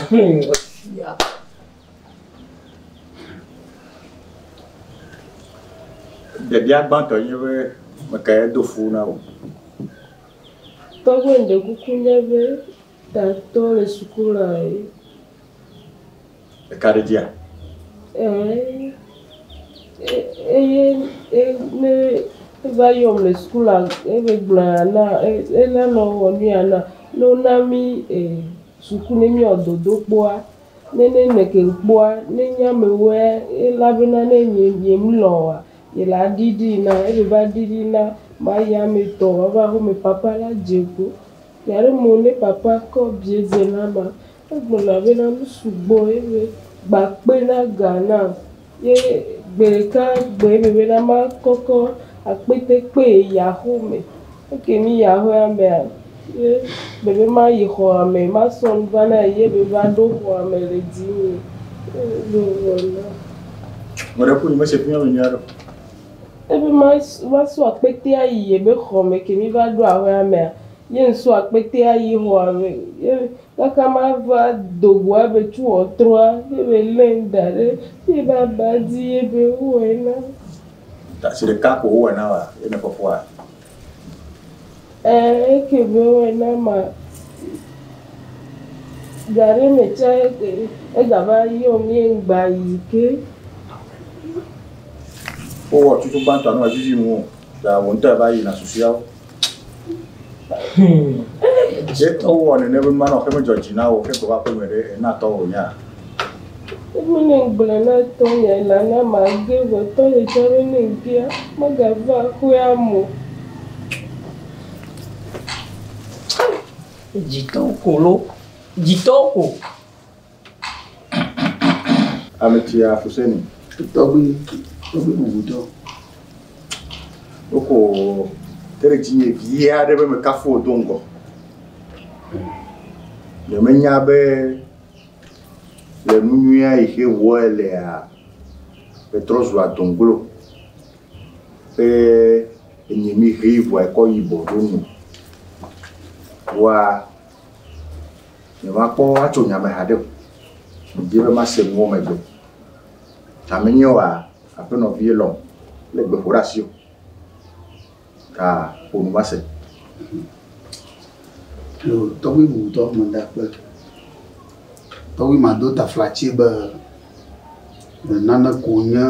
Ɖevia gbãtɔ nye be mekae do fu na wò. Tɔgbe ŋɖe kuku nye be tatɔ le suku la ye. Eka ɖe dzia? Eye ne eva yɔm le suku la ebe gblɔ na ena nɔ wɔ nu ya na ne wona mi suku ne míawɔ dodokpɔa ne ne ne ke kpɔa ne nye amewoe elabena ne nye nye mlɔ oa ye la ɖiɖi na ebe va ɖiɖi na ma yi ame tɔ wòava xɔme papa la dze go ya ɖe mo ne papa kɔ bie dze na ma egblɔna bena nu sugbɔ ebe gba kpe na ga na ye gbe ɖeka gbe ebe bena ma kɔkɔ akpete kpe yi axome eke mi yi axɔa mea ye bebe ma yi xɔa me ma sɔ nu va na ye ebe va ɖo xɔa me le dzinye ebe wɔ na. Ŋɔ ɖe ku nyi mese fi mi nyuia ɖo. Ebe ma ma sɔ akpete ayi ebe xɔ me ke mi va ɖo aƒea mea ye ŋsɔ akpete ayi xɔa me ye kaka ma va dogo ebe tso wɔtrɔa ebe lé da ɖe ye ba ba dzi ebe wɔe na. Ta si ɖeka ko wowɔe na wa ye ne kɔkɔa. Eke be wɔe na ma ga ɖe me tsa egava yɔm ye ŋgba yi ke. Wowɔ tutu gbãtɔ ne wòavivi ŋu o. Ta wò ŋutɔ va yina susuawo. Ye wowɔ nene be manɔ xe medzɔ dzi na wò ke gbɔ va ƒe me ɖe ena tɔ wò nya. Ebe ne ŋgblɔ na tɔnye la na ma ge vɔ tɔnye tsã be ne ŋgea magava aƒea me o. Dzitɔwo ko lo. Dzitɔwo ko. Ame tsia Fuseni. Tɔgbi, tɔgbi bubutɔ. Woko te ɖe dzinye vi aɖe be mekafu wò do ŋgɔ. Nyemenya be le nu nyuia yi ke wɔ elea, etrɔ zu adoŋglo be enye mi ʋi vɔa ekɔ yibɔ ɖo nu. Vɔa nyemakpɔ atso nya me haɖe o. Medi be mase nuwo megbe. Amenye oa, aƒenɔvie lɔ̃ le gbe ƒo ɖe asi o. Ta ƒo nu mase. Yo, tɔgbi bubutɔ meda akpe. Tɔgbi mado taflatse be nane ko nye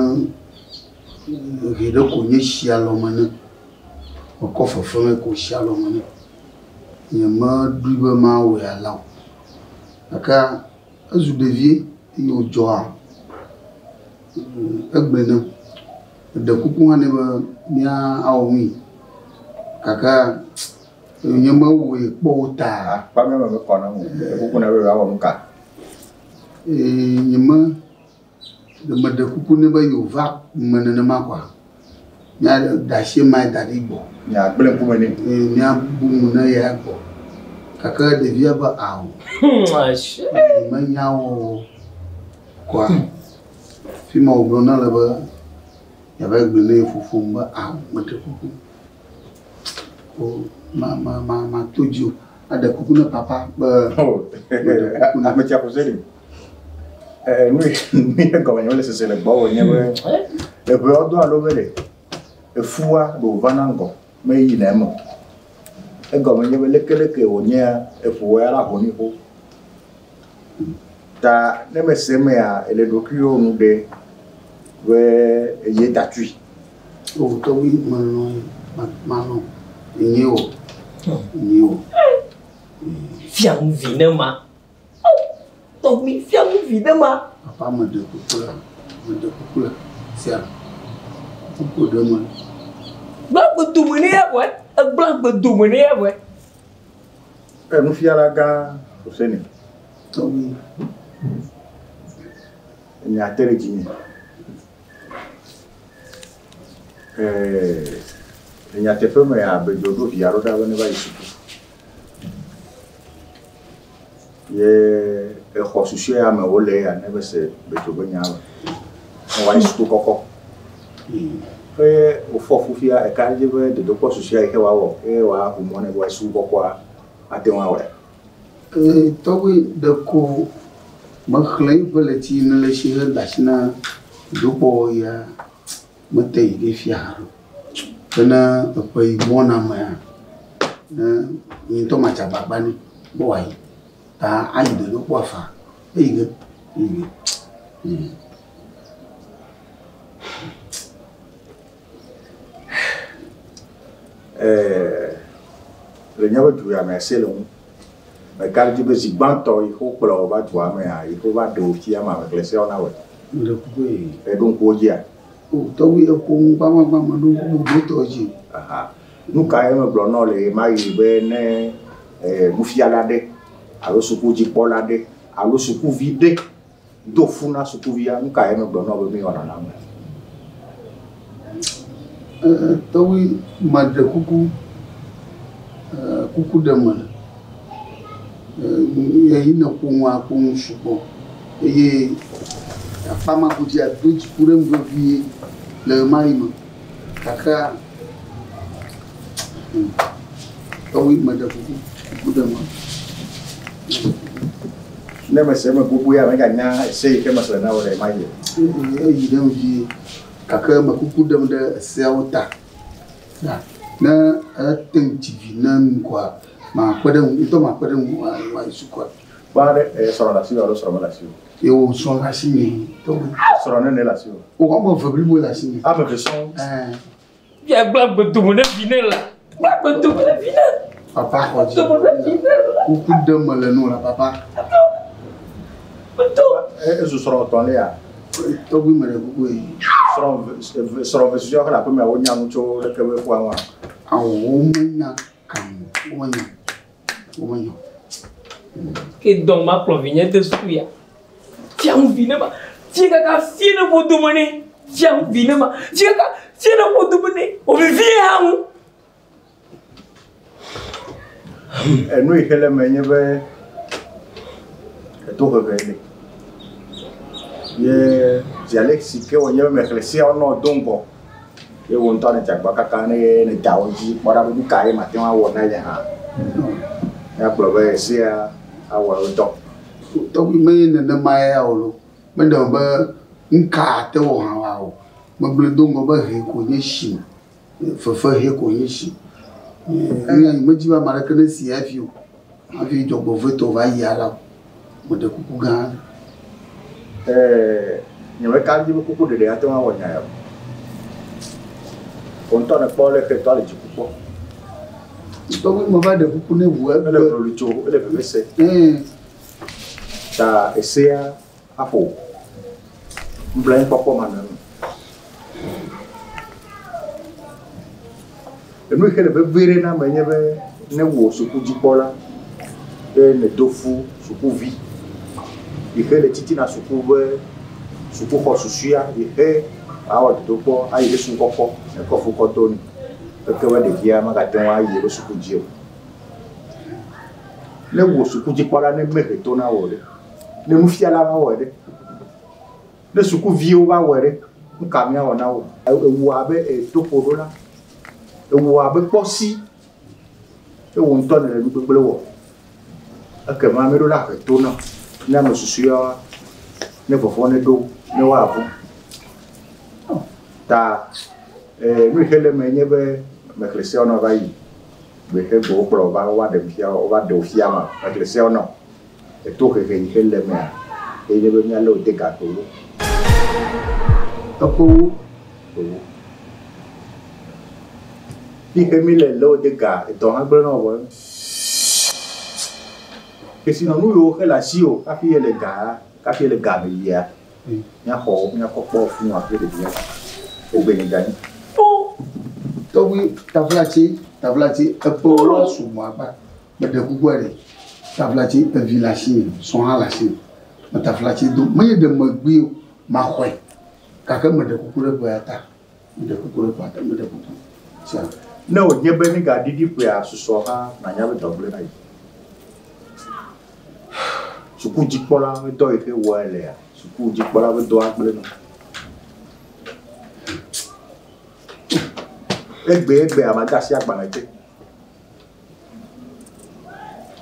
ʋi ɖe ko nye si alɔme ne. Mekɔ fefe me ko si alɔme ne. Nyemeɖoe be mawɔe alea o. Gake ezu ɖevie eye wòdzɔa, egblɔe nam. Eɖe kuku hã nɛ be míawɔ nui gake nyemewɔe kpɔ o ta. Akpa me mekɔ nam o. Ɖe kuku nɛ be yewoawɔ nu ka? Ee, nyeme meɖe kuku nɛ be yewòva me nenema koa, míaɖe asi ema da ɖi gbɔ. Miagblẽ ŋkume nɛ. Ee, míabu nu ne ya gbɔ. Gake ɖevia be ao. Nyemenya o koa, fi ma wògblɔ na le be yeava gblɔe ne ye fofo be ao, meɖe kuku. Ko ma ma ma mato dzi o. Aɖe kuku ne papa be meɖe kuku ne. Ame tsia Fuseni. Nu yi gɔme nye mele sese le gbɔwò nye be eʋeawo do alo be ɖe efua ɖe wòvana ŋgɔ meyina eme o. Egɔme nye be lekeleke wònyea eƒo ya la ho nɛ xoxo. Ta ne mese emea ele ɖokuiwò nu ɖe be eye da tui. O tɔgbi melɔ̃ malɔ̃ nye o nye o. Fia nu vi ne ma. Tɔgbi fia nu vi ne ma. Papa meɖe kuku le meɖe kuku le sia kuku ɖe me. Gblɔ gbedome ne ya vɔe. Egblɔ gbedome ne ya vɔe. Nufiala gã Fuseni. Tɔgbi. Enya te ɖe dzinye. Le nyateƒe mea, abe dzo ɖo via ɖo ɖa be neva yi suku. Ye exɔ susue ya me wole ya ne be se bedzo be nya me. Ne wòayi suku kɔkɔ. Eye wòfɔ fufia eka ɖe dzi be dodokpɔ susue yi ke wòawɔ eye wòaʋu mɔ nɛ be wòayi suku kɔkɔa ate ŋu awɔe. Ee, tɔgbi ɖeko mexlẽ eƒe ɣleti ne le si heda asi na dodokpɔ ya mete yi ɖe fia haɖe o. Bena eƒe yi gbɔna mea, ne nye ŋutɔ madze agbagba nɛ be wòayi. Ta ayi dodokpɔa faa. Eyi ge, eyi ge. Le míaƒe du ya me se le ŋu. Meka ɖe edzi be zi gbãtɔ yi ke wokplɔ wò va dua mea, yi ke wova ɖe wò fia ma, mexlẽ seawo na wòe. Meɖe kuku ye. Eɖo ŋku wo dzia? O, tɔgbi eƒo nu gbãgbãgbã meɖo ŋku bubu tɔ dzi. Aha. Nu kae megblɔ na wò le ɣemaɣi be ne nufiala ɖe alo sukudzikpɔla ɖe alo sukuvi ɖe do fu na sukuvia, nu kae megblɔ na wò be miwɔna na ame? Tɔgbi meɖe kuku, kuku ɖe me. Eyi ne ƒo nua ƒo nu sugbɔ eye akpa ma godzia do dziku ɖe ŋu vevie le ɣemaɣi me. Gake tɔgbi meɖe kuku, kuku ɖe me. Ne mese eme gbogbo ya meganya ese yi ke mexlẽ na wò le ɣemaɣi o. Eyi ɖem vie gake me kuku ɖem ɖe eseawo ta. Ne ete ŋu dzi vi na nu koa, makpe ɖe ŋu, ŋutɔ makpe ɖe ŋu wòayi sukua. Kpɔ ɖe srɔ̃ le asiwò alo srɔ̃ mele asiwò? Ye wò srɔ̃ le asinye. Tɔgbi. Srɔ̃ nene le asiwò? O, ame eve blibo le asinye. Ame eve sɔŋ. Ɛɛ. Fia gblɔ gbedome ne vi ne la. Gblɔ gbedome ne vi ne. Papa xɔ dzi. Kuku ɖe me le nu la papa. Ezu srɔ̃ etɔ̃lia. Tɔgbi me ɖe kuku ye. Srɔ̃ eve susɔewo le aƒeme wònya nu tso leke be ƒoa ŋua? Awɔ womenya kam o, womenya, womenya. Ke dɔn ma kplɔ vinye de suku ya. Fia ŋu vi ne ma. Fie kaka fie ne ƒo dome ne. Fia ŋu vi ne ma. Fie kaka fie ne ƒo dome ne. O vivi hã ŋu. Enu yi ke le eme nye be etohehe li ye zi ale si ke wònye be mexlẽ seawo nɔ do ŋgɔ ye wò ŋutɔ nèdze agbagba kaka ne nèda wo dzi kpɔ ɖa be nu kae mate ŋu awɔ na nye hã. Míagblɔ be sea awɔ eƒe dɔ. Tɔgbi menye nenema ya o lo. Meɖe be nuka ate wɔ hã wa o. Megblɔe do ŋgɔ be hɛ ko nye si. Fefe hɛ ko nye si. Nye medzi be ame aɖeke ne si hafi o. Hafi dzɔgbevɔ̃etɔ va yi ala o. Meɖe kuku gã aɖe. Ɛɛ, nyemeka ɖe edzi be kukuɖeɖe ate ŋu awɔ nya ya o. Wò ŋutɔ nèkpɔ ale xetɔa le dziku kpɔ. Tɔgbi meva ɖe kuku nɛ ʋu egbe. Ele hlolo tso, ele veve se. Ta esea aƒo wò. Nublanuikpɔkpɔ manɔ eme. Enu yi ke le vevie ɖe na ame nye be ne wò sukudzikpɔla ye nèdo fu sukuvi yi ke le titina suku be sukuxɔ susuea yi ke awɔ dodokpɔ ayi ɖe suku kɔkɔ nekɔ fu kɔ do nɛ ekema ɖevia magate ŋu ayi eƒe suku dzi o. Ne wò sukudzikpɔla ne mehe to na wò ɖe, ne nufiala va wɔe ɖe, ne sukuviwo va wɔe ɖe, nu ka míawɔ na wo? Ewɔ abe etoƒoɖola, ewɔ abe kpɔsi ye wò ŋutɔ nèle nu gbegblẽ wɔ. Ekema ame ɖewo la he to na ne ame susɔewoa, ne vɔvɔ̃ neɖo wo ne woavɔ̃. Ta nu yi ke le eme nye be mexlẽ seawo na wo va yi. Gbe xe gbe wokplɔ wo va wova ɖem fia wova ɖe wo fia ma mexlẽ seawo na wo. Etohehe yi ke le emea ye nye be míalé wò de ga ƒewo. Eƒewo? Ƒewo. Fi xe míle lé wò de ga edɔ hã gblẽ na wò vɔ. Kesinɔnu yiwo xe le asiwò hafi ele ga hafi ele ga me yia, míaxɔ wo míakɔ kpɔ funu afi ɖevia. Egbe nye dza nyi. Tɔgbi taflatse taflatse eƒewo la sugbɔ akpa. Meɖe kukua ɖe taflatse evi le asinye, srɔ̃ hã le asinye. Me taflatse do menye ɖe megbee o, maxɔe gake meɖe kuku ɖe ƒea ta. Meɖe kuku ɖe ƒea ta, meɖe kuku. Sia. Ne wònye be mígaɖiɖi ƒea susɔ hã, nànya be dɔ gblẽ na yi. Sukudzikpɔla ƒe dɔ yi ke wɔe lea, sukudzikpɔla ƒe dɔa gblẽ na. Egbe egbea made asi agbalẽ te.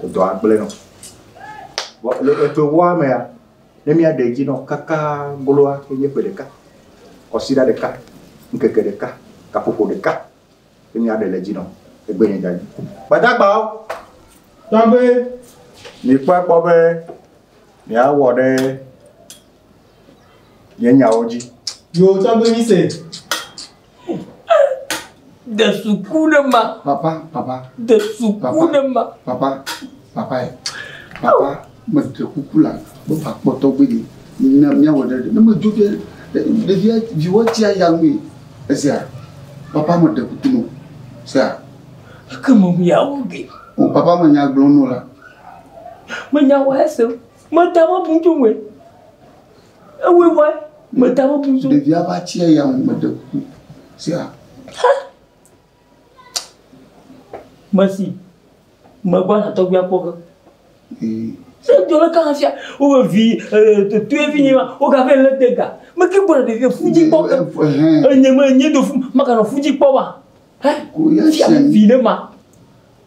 Edɔa gblẽ nɔ. Vɔ le eƒe woa mea, ne míaɖe edzi nɔ kaka goloa enye ƒe ɖeka, kɔsiɖa ɖeka, ŋkeke ɖeka, gaƒoƒo ɖeka ye míaɖe le edzi nɔ. Egbe nye dza dzi. Gbadagbawo! Tɔgbe! Mikpɔe kpɔ be miawɔ ɖe nye nyawo dzi. Yo, tɔgbe mi se. De suku ne ma. Papa, papa. De suku ne ma. Papa, papa ye. Papa, meɖe kuku la, be va kpɔ tɔgbe ɖe. Ne míawɔ ɖe, ne medzo fia, ɖevia, viwò tsia ya ŋui. Esia, papa meɖe kuku no. Sia. Eke me miawo ge. O papa me nya gblɔm no la. Menya wɔ ese. Meta me bu tso ŋue. Ewoe vɔe. Meta me bu tso. Ɖevia va tsia ya ŋu meɖe kuku. Sia. Mesi. Megbɔ na tɔgbia kpɔ ge. Se dzɔ le kan fia. Wo be vi totoe vi nye ma. Wo ga ve le de ga. Me ke gbɔ ɖevia fudzi kpɔ ge. Enye me nye do fu. Maganɔ fudzi kpɔ wa. Fia vi ne ma.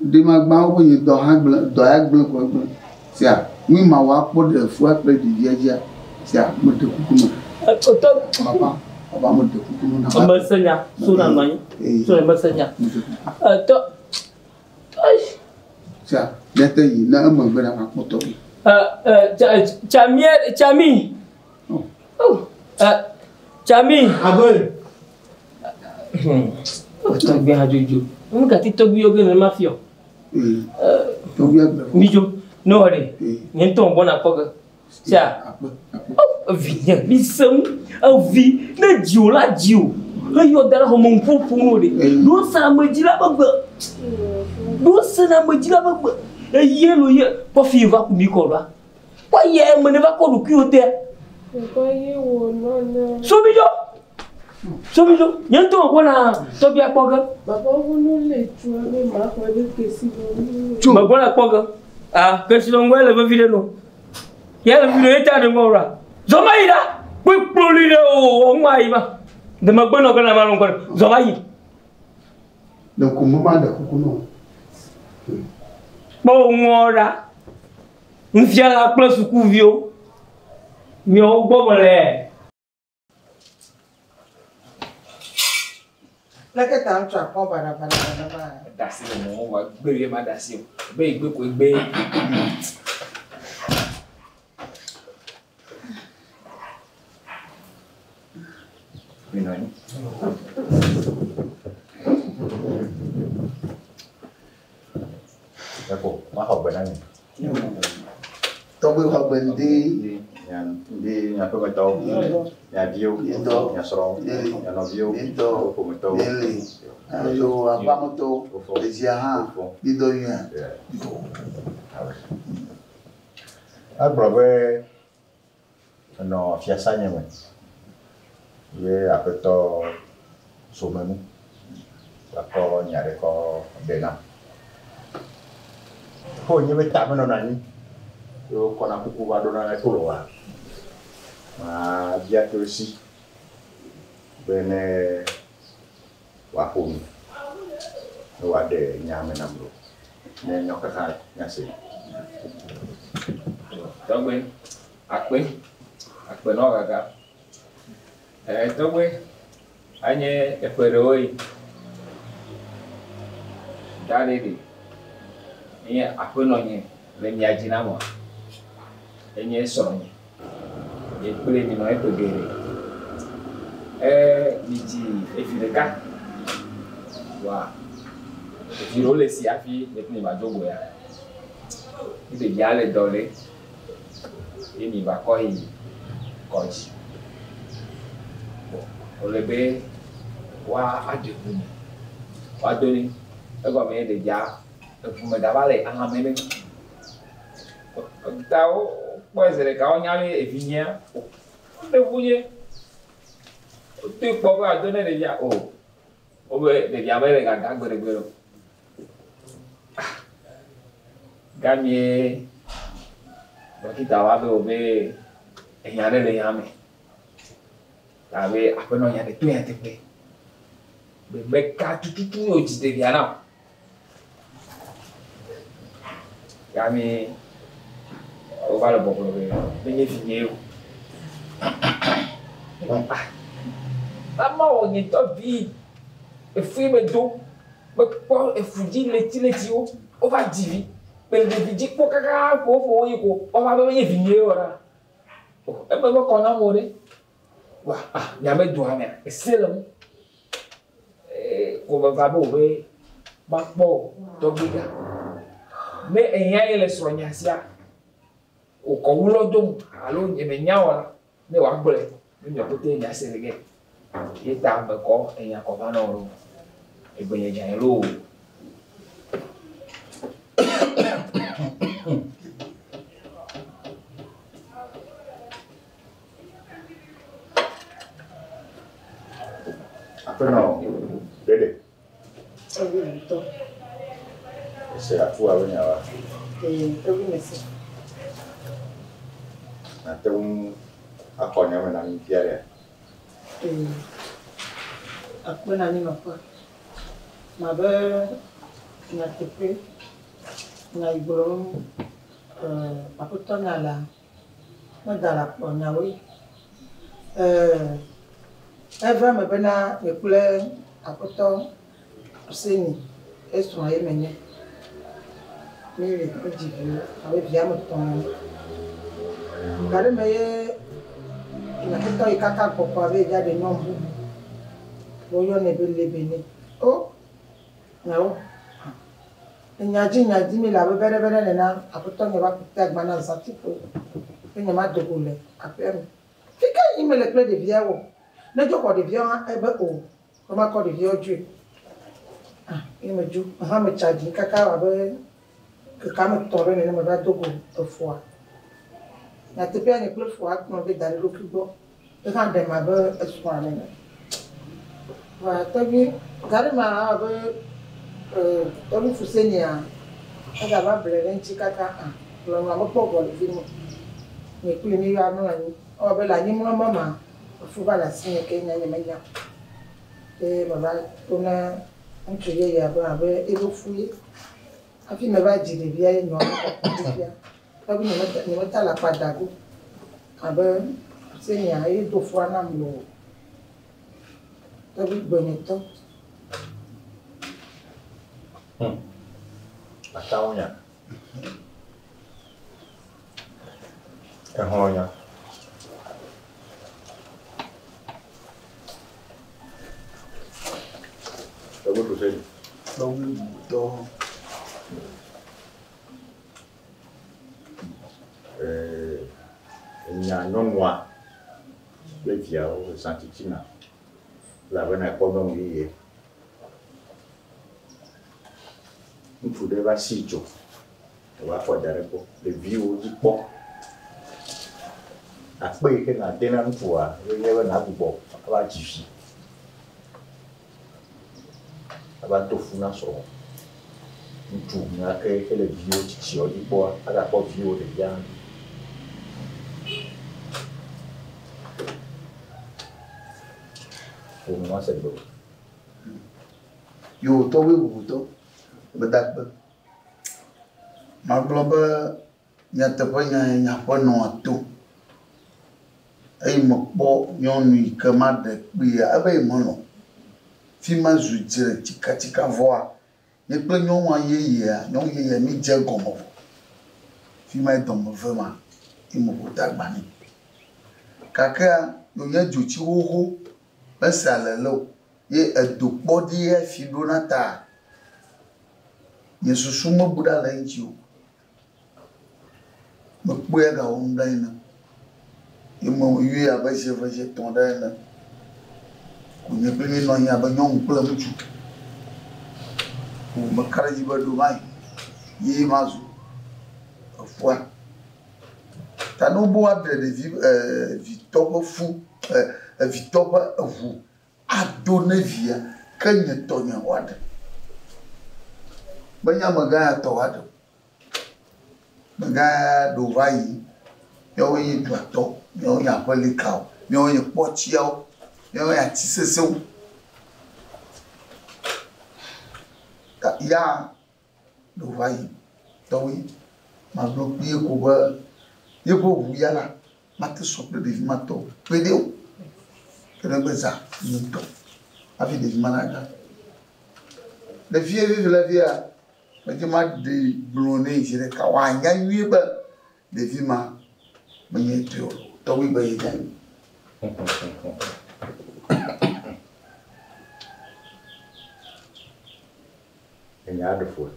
Ɖe magba woƒe nye dɔ hã gblẽ, dɔ ya gblẽ ko egblẽ. Sia, nui ma wɔ akpɔ ɖe fua kple ɖevia dzia. Sia, meɖe kuku nɔ. Papa, papa meɖe kuku nɔ na. Mese nya, so na nɔ anyi. So na mese nya. Tɔ, Sia, míate yi ne emegbe na makpɔ tɔgbi. Tsami, Tsami. Tsami. Agoe. Tɔgbi hã dzodzo. Nu ka ti tɔgbi yɔ ge nenema fiɔ? Tɔgbi agbe. Midzo, ne wɔ ɖe, nye ŋutɔ gbɔna kpɔ ge. Sia, evi nye, mi se ŋu, evi ne dziwò la dziwò. Eyɔ da ɖe xɔme ŋku ƒom no ɖe. Ɖo se ame dzi la ƒe gbe. Ɖo se ame dzi la ƒe gbe. Eye lo ye kpɔ fi va ku mi kɔ ɖoa. Kpɔ ye eme ne va kɔ ɖokuiwò tea. Teƒe ye wò nɔ ne. Sobidzo. Sobidzo. Nye ŋutɔ mekpɔna tɔgbia kpɔ ge. Baba wo nu le tsoa be maxɔe ɖe kesinɔnu. Megbɔna kpɔ ge. Ah, kesinɔnu le vevi ɖe no. Ya le vevi ɖe ye ta ɖe ŋgɔ ɖoa. Zɔ va yi ɖa. Kpui kploli ɖe o ŋua yi ma. De megbe nɔ ge na ma ŋgɔ. Zɔ va yi. Le ŋkume ma ɖe kuku nɔ. Kpɔ wo ŋua ɖa. Nufiala kple sukuviwo. Miawo gbɔ mele. Leke ta ŋutsu akpɔ baɖabaɖa nenema? Dasi le mɔ wa gbe ye ma dasi o. Be igbe ko igbe. Minɔ anyi. Eko, maxɔ gbe na mi. Tɔgbe xɔ gbe ŋdi. Ŋdi miaƒemetɔwo, mia viwo, mia srɔ̃wo, mia nɔviwo, wo ƒometɔwo. Yo aƒeametɔwo, ɖevia hã, mi dɔ nyuia. Egblɔ be enɔ fiasa nye me ye aƒetɔ Somenu va kɔ nya ɖe kɔ ɖe nam. Ke wònye be ta menɔna anyi ye wokɔna kuku va ɖona ɖe to lɔa, mabia tso esi be ne wòaƒo nu ne wòaɖe nya me nam loo ne míawo katã míase. Tɔgbe, akpe, akpe nɔ gaga. Eh, tɔgbe, anye eƒe ɖewo yi. Da ɖe ɖi. Enye aƒenɔnye le mia dzi na mɔ. Enye srɔ̃nye. Nye kple mi nɔ eƒe geɖe. Eh, mi dzi evi ɖeka. Wa, evi ɖewo le si hafi nye kple mi va do go ya. Ye ɖevia le dɔ le. Ye mi va kɔ yi kɔdzi. Wòle be woa aɖe ʋu me. Woado ne. Egɔme ye ɖevia eʋu me gava le alãme ne. Ta wokpɔe zi ɖeka wonya be evi nyea. Woɖe ʋu nye. Wodoe kpɔ be woado ne ɖevia o. Wobe ɖevia mele gaga gbeɖegbeɖe o. Gamie dɔkita wa be wobe enya ɖe le nya me. Ta be aƒenɔ nya ɖe to nyateƒe. Be meka tututu ye wòdzi ɖevia na o. Gamie wova le gbɔgblɔ be menye vinye o. Ah, ama wɔ nye ŋutɔ vi efui me do. Mekpɔ efu dzi letiletiwo. Wova dzi vi. Mele ɖevi dzi kpɔ kaka ƒoƒo yi ko wova be menye vinye o ɖa. Eme mekɔ nam o ɖe. Wa ah miabe doa mea ese le ŋu. Ko meva be wo be makpɔ tɔgbi ɖa. Ne ehiã ye le srɔ̃nya sia, wòkɔ wu lɔ dom alo nye menya o la, ne wòagblɔe ne miaƒete miase ɖe ge. Ye ta mekɔ enya kɔ va na wò ɖo. Egbenye dze anyi loo. Aƒenɔ ɖeɖe. Ewi ŋutɔ. Ese afu abe nya wa. Ee, ewi me se. Nate ŋu akɔ nya me na mi fia ɖea? Ee, akpe na anyinɔƒe. Mabe nyateƒe nya yi gblɔm aƒetɔ nya la meda le akpɔ nyawoe. Eva eme bena nye kple aƒetɔ Hussein esrɔ̃ ye menye. Míele míedzi viwo abe vi ame etɔ̃ ene. Gaɖe me ye nye aƒetɔ yi kaka gbɔkɔ abe yedza ɖe nyɔnu bubu. Woyɔnɛ be Lebene. O nyawo. Enya dzi nya dzi mi le abe beɖebeɖe nena aƒetɔ nye va kpe agba na zãtiƒo be nye ma do go le aƒea me. Fike yi mele kple ɖeviawo. Ne dzo xɔ ɖeviawo hã ebe o be makɔ ɖeviawo dzoe. Ah, ye medzo. Hã metsa dzi kaka abe Keke ame etɔ̃ ɖe nene meva do go efoa. Nyateƒea nye kple foa kplɔ be da ɖe eɖokui gbɔ. Ye hã ɖem abe esrɔ̃a nene. Vɔa tɔgbi gaɖe ma awɔ abe tɔgbi Fusenia egava ble ɖe ŋuti kaka a gblɔ nua mekpɔ vɔ le fi mi. Nye kpli mi va mlɔ anyi. Ewɔ abe le anyimlɔmɔ ma efu va le asinye ke nye nyemenya. Eye meva to na ŋutsu yeyea be abe eɖo fu ye. Hafi meva dzi ɖevia ye nɔa kɔkɔ fifia. Tɔgbi nyemeta le akpa da go abe Fusenia ye do fua nam loo. Tɔgbi gbenyetɔ. Atawo nya. Exlɔ̃ nya. Tɔgbi Fuseni. Tɔgbi bubutɔ. Enya nyɔnua kple viawo zã titina elabena ekpɔ nyɔnu yeye. Ŋutsu ɖe va si tso eva fɔ da ɖe gbɔ. Ɖeviwo dzi kpɔ. Akpe yi ke nàde na ŋutsua ye nye be nàgbugbɔ ava dzi vi. Ava do fu na srɔ̃wò. Ŋutsu nya ke ke le viwo tsitsiawo dzi kpɔa, agakpɔ viwo ɖevia hã dzi. Wò nu mase gbe o. Yo tɔgbi bubutɔ meda akpe. Magblɔ be nyateƒe nya ye nye aƒenɔa to. Eye mekpɔ nyɔnu yi ke maɖe kpuia ebe ye melɔ̃. Fi ma zu dzre tsikatsika vɔa nye kple nyɔnua yeyea nyɔnu yeyea mi dze gɔme vɔ. Fi ma ye dɔme ve ma ye meƒo ta agba nɛ. Gakea wònye dzotsi xoxo mese alele o ye edo kpɔ ɖi hafi ɖona ta nye susu mebu ɖa le eŋuti o. Mekpɔe gawɔ nublanui nam. Ye meyɔe abe zi eve zi etɔ̃ ɖe ene. Ko nye kple mi nɔ anyi abe nyɔnu kple ŋutsu. Ko meka ɖe edzi be ɖo mayi ye mazu efua. Ta ne wobe woaɖe ɖevi vitɔ ƒe fu evitɔ ƒe eʋu ado ne via ke nye tɔnye woaɖe. Menye amegã ya tɔ woaɖe o. Amegã ya ɖo va yi. Míawoe nye duatɔ, míawoe nye aƒelikawo, míawoe nye kpɔtsiawo, míawoe nye ati sesẽwo. Ya ɖo va yi tɔwoe. Magblɔ kpuie ko be yeƒe ʋu ya la mate sɔ kple ɖevi ma tɔ kpe ɖe o. Ke negbe zã nye ŋutɔ hafi ɖevi ma naga. Ɖevie vivi le fia medze maɖe gblɔ nɛ zi ɖeka wòanya nyuie be ɖevi ma menye etɔe o. Tɔgbi be ye dze anyi. Enya aɖe ƒoe.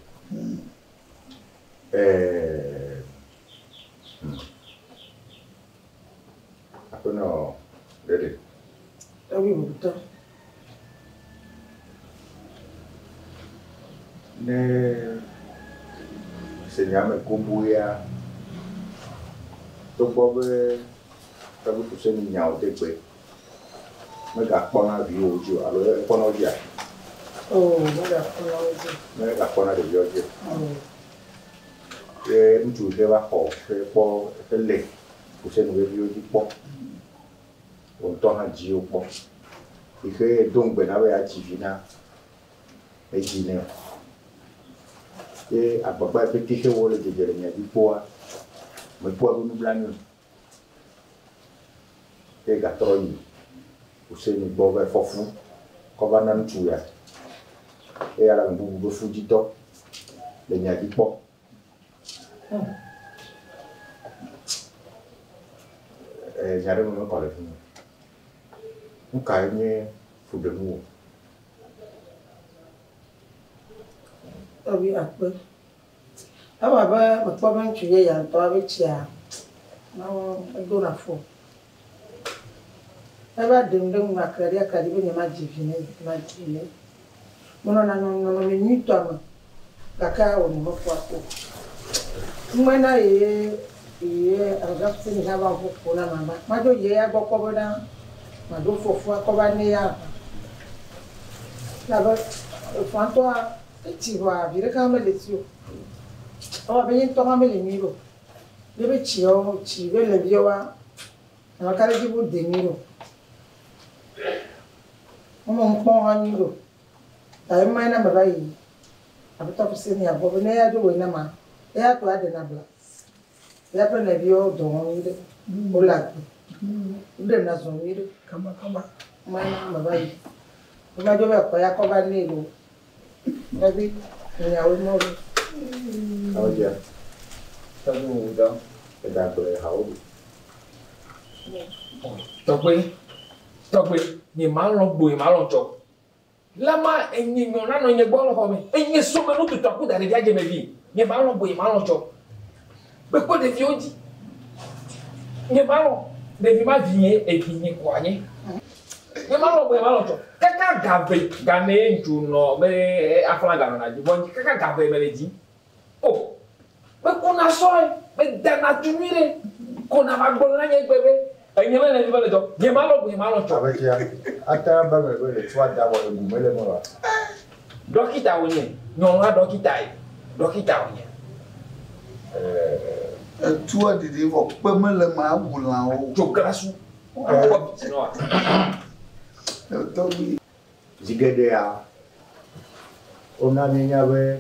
Aƒenɔ ɖeɖe. Tɔgbi bubutɔ. Ne se nya me goboea, togbɔ be tɔgbi Fuseni nya wò de gbe, megakpɔna viwòwo dzi o alo ekpɔna wo dzia? Oo, megakpɔna wo dzi. Megakpɔna ɖeviawo dzi o. Oo. Ye ŋutsu yi ke va xɔ he kpɔ hele Fuseni ƒe viwo dzi kpɔ. Wò ŋutɔ hã dzi wo kpɔ. Yi ke do ŋugbe na be yeadzi vi na edzi nɛ o. Ye agbagba yi pete he wɔ le dzedze le mia dzi kpɔa, mekpɔa be nublanui o. Ye gatrɔ yi Fuseni gbɔ va fɔ fu kɔ va na ŋutsu ya. Eya le ame bubu be fu dzi tɔ le mia dzi kpɔ. Nya ɖe me mekɔ le fi mi. Nu kae nye fuɖenu wò? Tɔgbi akpe. Ewɔ abe mekpɔ be ŋutsu yeya ŋutɔ abe tsia mawu edona fu. Eva ɖem ɖe ŋu aklaɖi aklaɖi be nyemadzi vi nɛ, madzi vi nɛ. Menɔna nɔnɔme nyuitɔa me gake awɔ nye meƒoa ƒo. Ŋmena ye ye amegãfuti hã va ƒo ƒo na mama. Madzo yi eya gbɔ kpɔ bena maɖo fofua kɔ va ne ya. Elabe efua ŋutɔa etsi vɔa vi ɖeka hã mele esi o. Ewɔ abe nye ŋutɔ hã mele nyuie o. Ne be tsiawo tsi be le viawoa, ame ka ɖe dzi be wode nyuie o. Wome ŋu kpɔm hã nyuie o. Ta ema na meva yi aƒetɔ Fusenia gbɔ be ne eya dzo wɔe na ma, eya koe aɖe na bla. Eya kple nɔviawo dɔ wɔm nyuie ɖe. Wole agbe. Woɖena zɔ nyuie ɖe. Kamakama. Ema na meva yi. Wova dzo be ekɔ ya kɔ va nɛ loo. Nɔvi, nyawoe mɔ ɖo. Awudzia. Tɔgbe wò dɔ. Eda gble hawo ɖu. Tɔgbe, tɔgbe, nye ma lɔ̃ gbo, nye ma lɔ̃ tsɔ. Lama enye nyɔ nanɔ nye gbɔ le xɔ me. Enye some nu tutu aku da ɖevia dze me vi. Nye ma lɔ̃ gbo, nye ma lɔ̃ tsɔ. Kpekpe ɖeviwo dzi. Nye ma lɔ̃ ɖevi ma vi nye evi nye ko anyi. Nye ma lɔ̃ gbo, nye ma lɔ̃ tsɔ. Kaka gave game ŋutsu nɔ be aflaga nɔna dzi vɔ kaka gave me le dzi. O, mekuna sɔe, medana tu nyui ɖe. Ko na va gbɔ na nye gbe be enye mele vi be le dɔ. Nye ma lɔ̃ gbo, nye ma lɔ̃ tsɔ. Abedzia, ate ba me be le tua da wɔ egu mele me wa. Dɔkita wònye, nyɔnua dɔkita ye, dɔkita wònye. Etua ɖiɖi vɔ kpe mele me awu lãwo. Tso glasu. Akpɔ biti nɔ. Tɔgbi. Zi geɖea, wona míenya be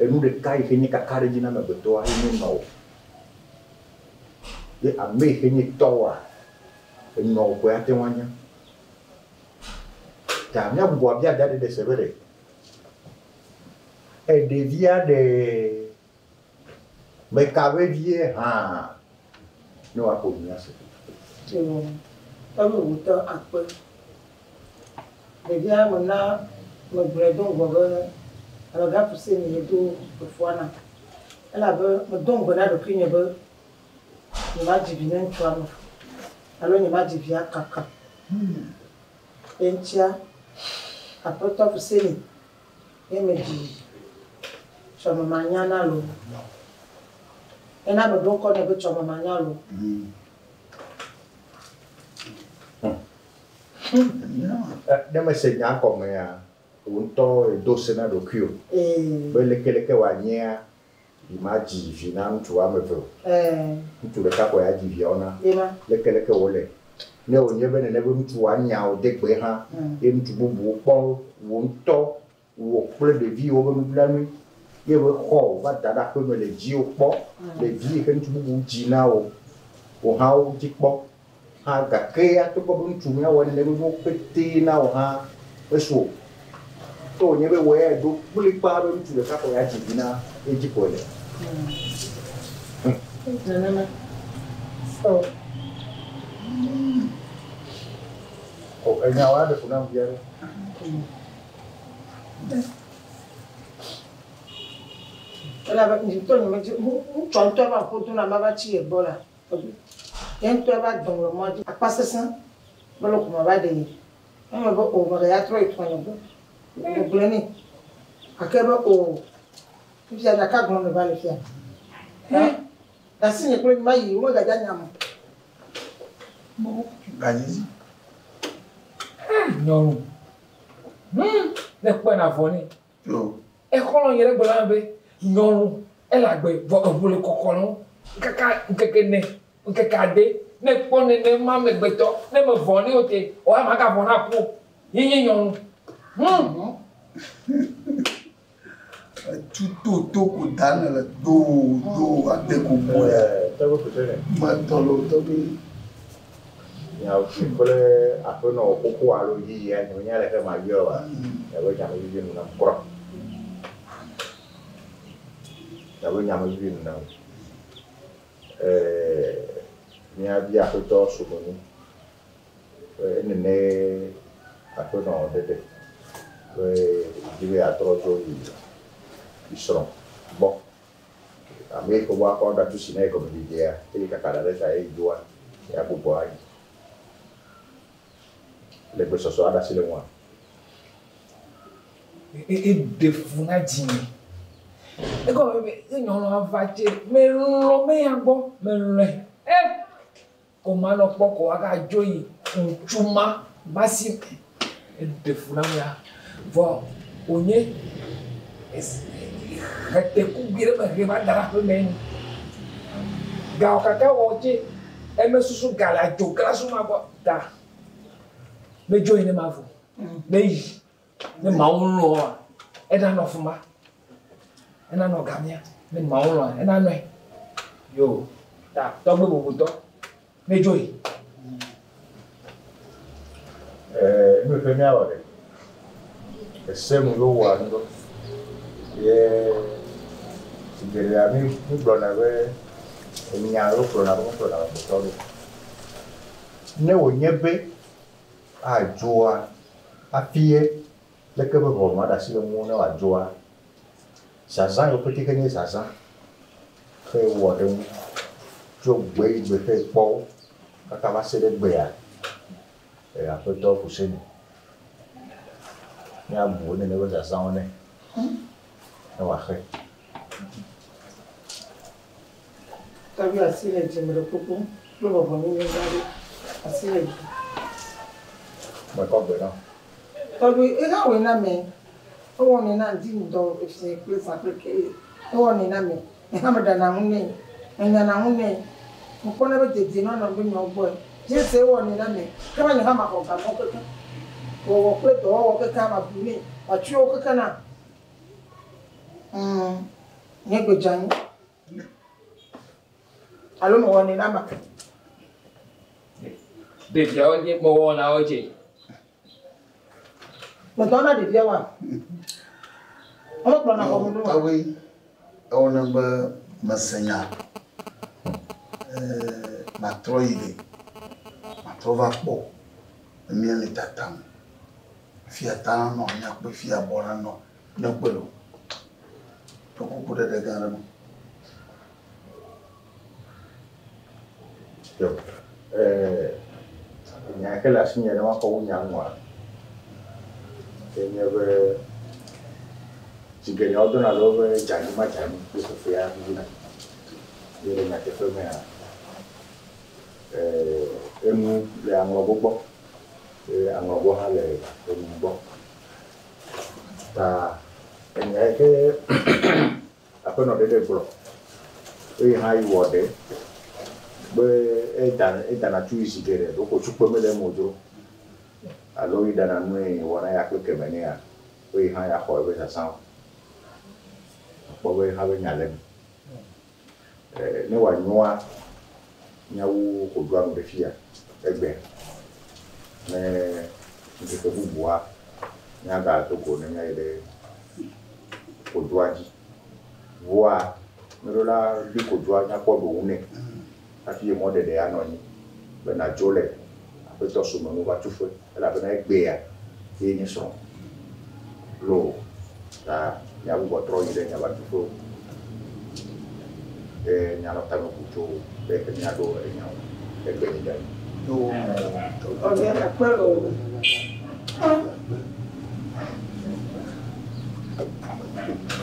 enu ɖeka yi ke nye kaka ɖe dzi na amegbetɔa ye nye nɔwò. Ye ame yi ke nye tɔwòa, enɔwò koe ate ŋu anya. Ta míagbugbɔ abia da ɖe se be ɖe eɖevia ɖe meka vevie hã ne wòaƒo nu ase. Tso tɔgbe wòtɔ akpe. Ɖevia me na megblɔe do ŋgɔ be amegã Fuseni ye do efua nam. Elabe medo ŋgɔ na ɖokuinye be nyemadzi vi ne ŋutsua me alo nyemadzi via kaka. Ye ŋutia aƒetɔ Fuseni ye medzi tsɔmemanya na loo. Ena meɖo ŋkɔ nɛ be tsɔmemanya loo. Ne mese nya gɔmea, wò ŋutɔ edo se na ɖokuiwò be lekeleke wòanyea, yi ma dzi vi na ŋutsu woame eve o. Ŋutsu ɖeka koe adzi viawo na. Ema. Lekeleke wòle. Ne wònye be nene be ŋutsu anya wò de gbe hã, ye ŋutsu bubuwo kpɔ wò ŋutɔ wò kple ɖeviwo be nublanui ye be xɔ wò va da ɖe aƒeme le dziwò kpɔ ɖevi yi ke ŋutsu bubu dzi na wò wò hã wo dzi kpɔ hã gake ya togbɔ be ŋutsu miawɔ nene be wo pete na wò hã mesu o. To wònye be wò ya ɖo kplikpaa be ŋutsu ɖeka ko ya dzi vi na ye dzi koe le. Nenema. O. O enya wa ɖe fu nam via ɖe. Elabe nye ŋutɔ nyemedzi ŋutsua ŋutɔ va ƒo do na mava tsi ye gbɔ la. Ye ŋutɔ va dɔm le mɔa dzi. Akpa sesẽ be lɔƒo mava ɖe ye. Eme be o megaya trɔ yi trɔnye gbɔ. Megblɔe nɛ. Gake be o fifia ɖeka gblɔm neva le fia. Ɖe nye kple mayi womegadza nyam o. Gadzidzi. Nyɔnu. Ne kpɔe na vɔ nɛ. Yo. Exɔlɔ̃ nye ɖe gblɔ na be nyɔnu ele agbe vɔ eʋu le kɔkɔ na wo. Kaka ŋkeke ne, ŋkeke ade ne kpɔ nenema amegbetɔ ne mevɔ nɛ o te o ama gavɔ na ku o. Ye nye nyɔnu. Etu to to ko da ne le do do ade ko mo ya. Tɔgbe kutene. Metɔ lo tɔgbe. Nyawo kple aƒenɔ xoxo alo yeyea nye menya leke mayɔe oa, miaƒe nyamevivi nu nam kura. Miaƒe nyamevivi nu nam. Míabia aƒetɔ Somenu be enene aƒenɔ ɖeɖe be dzi be yeatrɔ dzo yi yi srɔ̃ gbɔ. Ame yi ke woakɔ ɖatu si na ye gɔmedzedzea eye kaka ɖa ɖe ta ye dzoa ya gbugbɔ ayi. Le gbesɔsɔ aɖe asi le ŋua. Eɖe fu na dzinye. Egɔme be enyɔnua va tse melɔ me ya gbɔ melɔe. E ko manɔ kpɔ ko agadzo yi ŋutsu ma ba si me. Eɖe fu nam ya. Vɔ wònye hetekugbi ɖe me he va da ɖe aƒe me nu. Gawo katã wɔ tse eme susu ga le adzoglasu ma gbɔ ta. Medzo yi ne ma vo. Meyi ne mawu lɔa ena nɔ fuma. Ena nɔ gamia ne mawu lɔa ena nɔe. Yo ta tɔgbe bubutɔ medzo yi. Nu yi ke míawɔ ɖe, ese nu yewo wɔa nu ɖo. Ye zi geɖea mí mígblɔna be enya yewo kplɔna ɖo mekplɔna amegbetɔ ɖo. Ne wònye be adzoa hafi ye leke be ʋɔnua ɖe asi le ŋuwò ne wòadzoa, zazã yiwo pete ke nye zazã xe wɔ ɖe ŋu tso gbe yi gbe xe kpɔ wo kaka va se ɖe gbea, aƒetɔ Fuseni míabu nene be zazãwo nɛ ne wòaxe. Tɔgbi asi le dzi me ɖe kuku kple bɔbɔnyenye gã ɖe asi le dzi. Mekɔ gbe na. Tɔgbi eha wɔe na me. Ewɔnɛ na ŋdi ŋdɔ efie kple zã kple ke. Ewɔnɛ na me. Eha me ɖana ŋu nɛ. Enyana ŋu nɛ. Mekpɔna be dedienɔnɔ be nyawo gbɔe. Dzese ewɔnɛ na me. Ke ma nye hã maxɔ gamɔ keke. Wɔwɔ kple dɔwɔwɔ keke mabu nɛ. Wòatsyɔ keke na. Nye gbe dze anyi. Alo mewɔnɛ na ma. Ɖeviawo nye mewɔ na wo dze. Medɔ na ɖeviawoa? Womekplɔna xɔme nu oa? Tɔgbi, ewɔna be mese nya. Matrɔ yi ɖe. Matrɔ va kpɔ. Mía le tatam. Fia ta na nɔ, míakpɔe fia bɔ na nɔ. Míakpɔe lo. Ƒe kuku ɖeɖe gã ɖe me. Yo. Nya ke le asinye ne makɔ wu nya ŋua, enye be zi geɖea wodona le wobe dzanyi ma dzanyi kple fefea vivina. Ye le nyateƒe mea, enu le aŋlɔgo gbɔ ye aŋlɔgo hã le enu gbɔ. Ta enya yi ke aƒenɔ ɖe ɖe gblɔ eye hã yi wɔ ɖe be edana tu zi geɖe ɖoko tukpe mele eme o dzro alo yi ɖana nue wɔna ya kple keme nea eye hã ya xɔ eƒe zazãwo. Akpɔ be hã be nya le eme. Ne wòanyoa míawu kodoa nu ɖe fia egbea ne ŋkeke bubua míagado go ne míayi ɖe kodoa dzi. Ʋua míɖo la ɖi kodoa míakpɔ ɖowu nɛ hafi ye mɔɖeɖe anɔ anyi be nàdzo le aƒetɔ sumenu va tufe elabena egbea ye nye srɔ̃. Lo ta míagbugbɔ trɔ yi ɖe miava tuƒewo. Ye míanɔ tame bu tso be ke míaɖo enyawo egbe nyi dza. Tɔgbi akpe lo.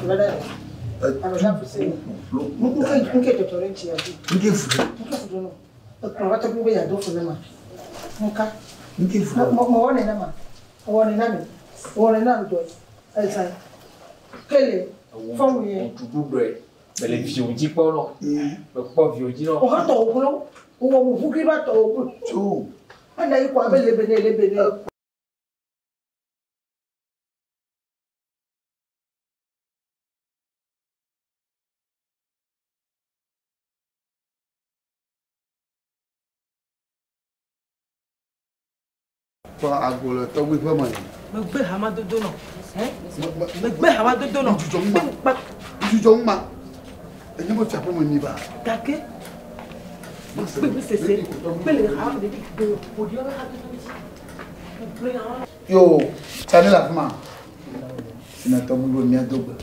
Mede. Ame Fuseni. Nke dzɔdzɔ ɖe ŋuti ya dzi. Nke fu ɖe. Nke fu ɖe no. Ekplɔ va tɔgbi be yeado fu ne ma. Nka. Nke fu ɖe. Mewɔnɛ na ma. Mewɔnɛ na mi. Mewɔnɛ na ŋdɔ. Ezã. Kele. Fɔmu ye. Ŋutsu ɖɔe. Mele viwo dzi kpɔ nɔ. Mekpɔ viwo dzi nɔ. Wohã tɔwò glo. Wowɔ ʋuʋu kli va tɔwò glo. Tso. Ena yi kɔ abe lebene lebene. Kpɔ ago le tɔgbi ƒe me. Megbe hamadodo nɔ. Megbe hamadodo nɔ. Dzudzɔ ŋuma. Dzudzɔ ŋuma. Enye be fia ƒe me nyi ba. Gake megbe mi sese. Megbe le hama ɖevi gbe ƒoɖi woƒe hadodo dzi. Megbe hama. Yo, tsani le afi ma. Sina tɔgbi be mía do gbe.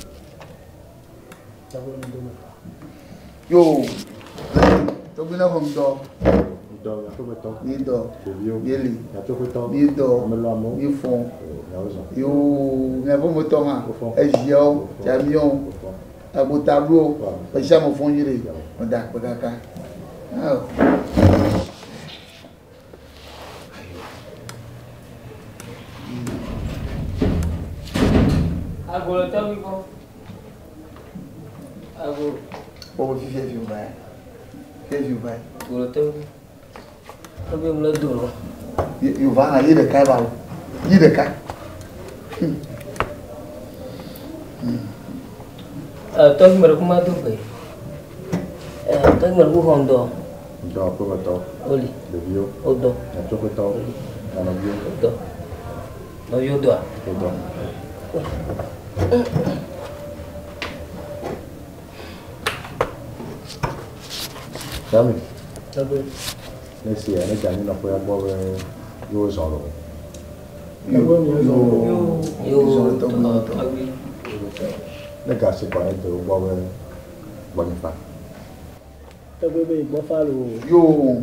Yo, tɔgbi na xɔ ŋdɔ. Mídɔ, míeli, mídɔ, mífɔ. Yo, miaƒe metɔ hã, eziawo, tsamiawo. Agbota ɖo ƒe sia me fɔ nyuie ɖe. Meda akpe kaka. Ao. Ago le tɔgbi gbɔ. Ago. Kpɔ be fifia fi wòva ya. Fifia fi wòva ya. Ago le tɔgbi. Tɔgbi mu le do lɔ. Yova hã yi ɖeka va o. Yi ɖeka. Tɔgbi me ɖe kuma do gbe. Tɔgbi me ɖe ku xɔ ŋdɔ. Ŋdɔ aƒemetɔ. Woli. Ɖeviwo. Wodɔ. Nyatsoƒetɔwo. Nɔviwo. Wodɔ. Nɔviwo dɔa? Wodɔ. Sami. Tɔgbi. Ne si ne dze anyinɔƒea gbɔ be yewo zɔ loo. Yo tɔgbi. Ne gasi kɔ ne de wo gbɔ be gbɔnye fa. Tɔgbi be gbɔ fa loo. Yo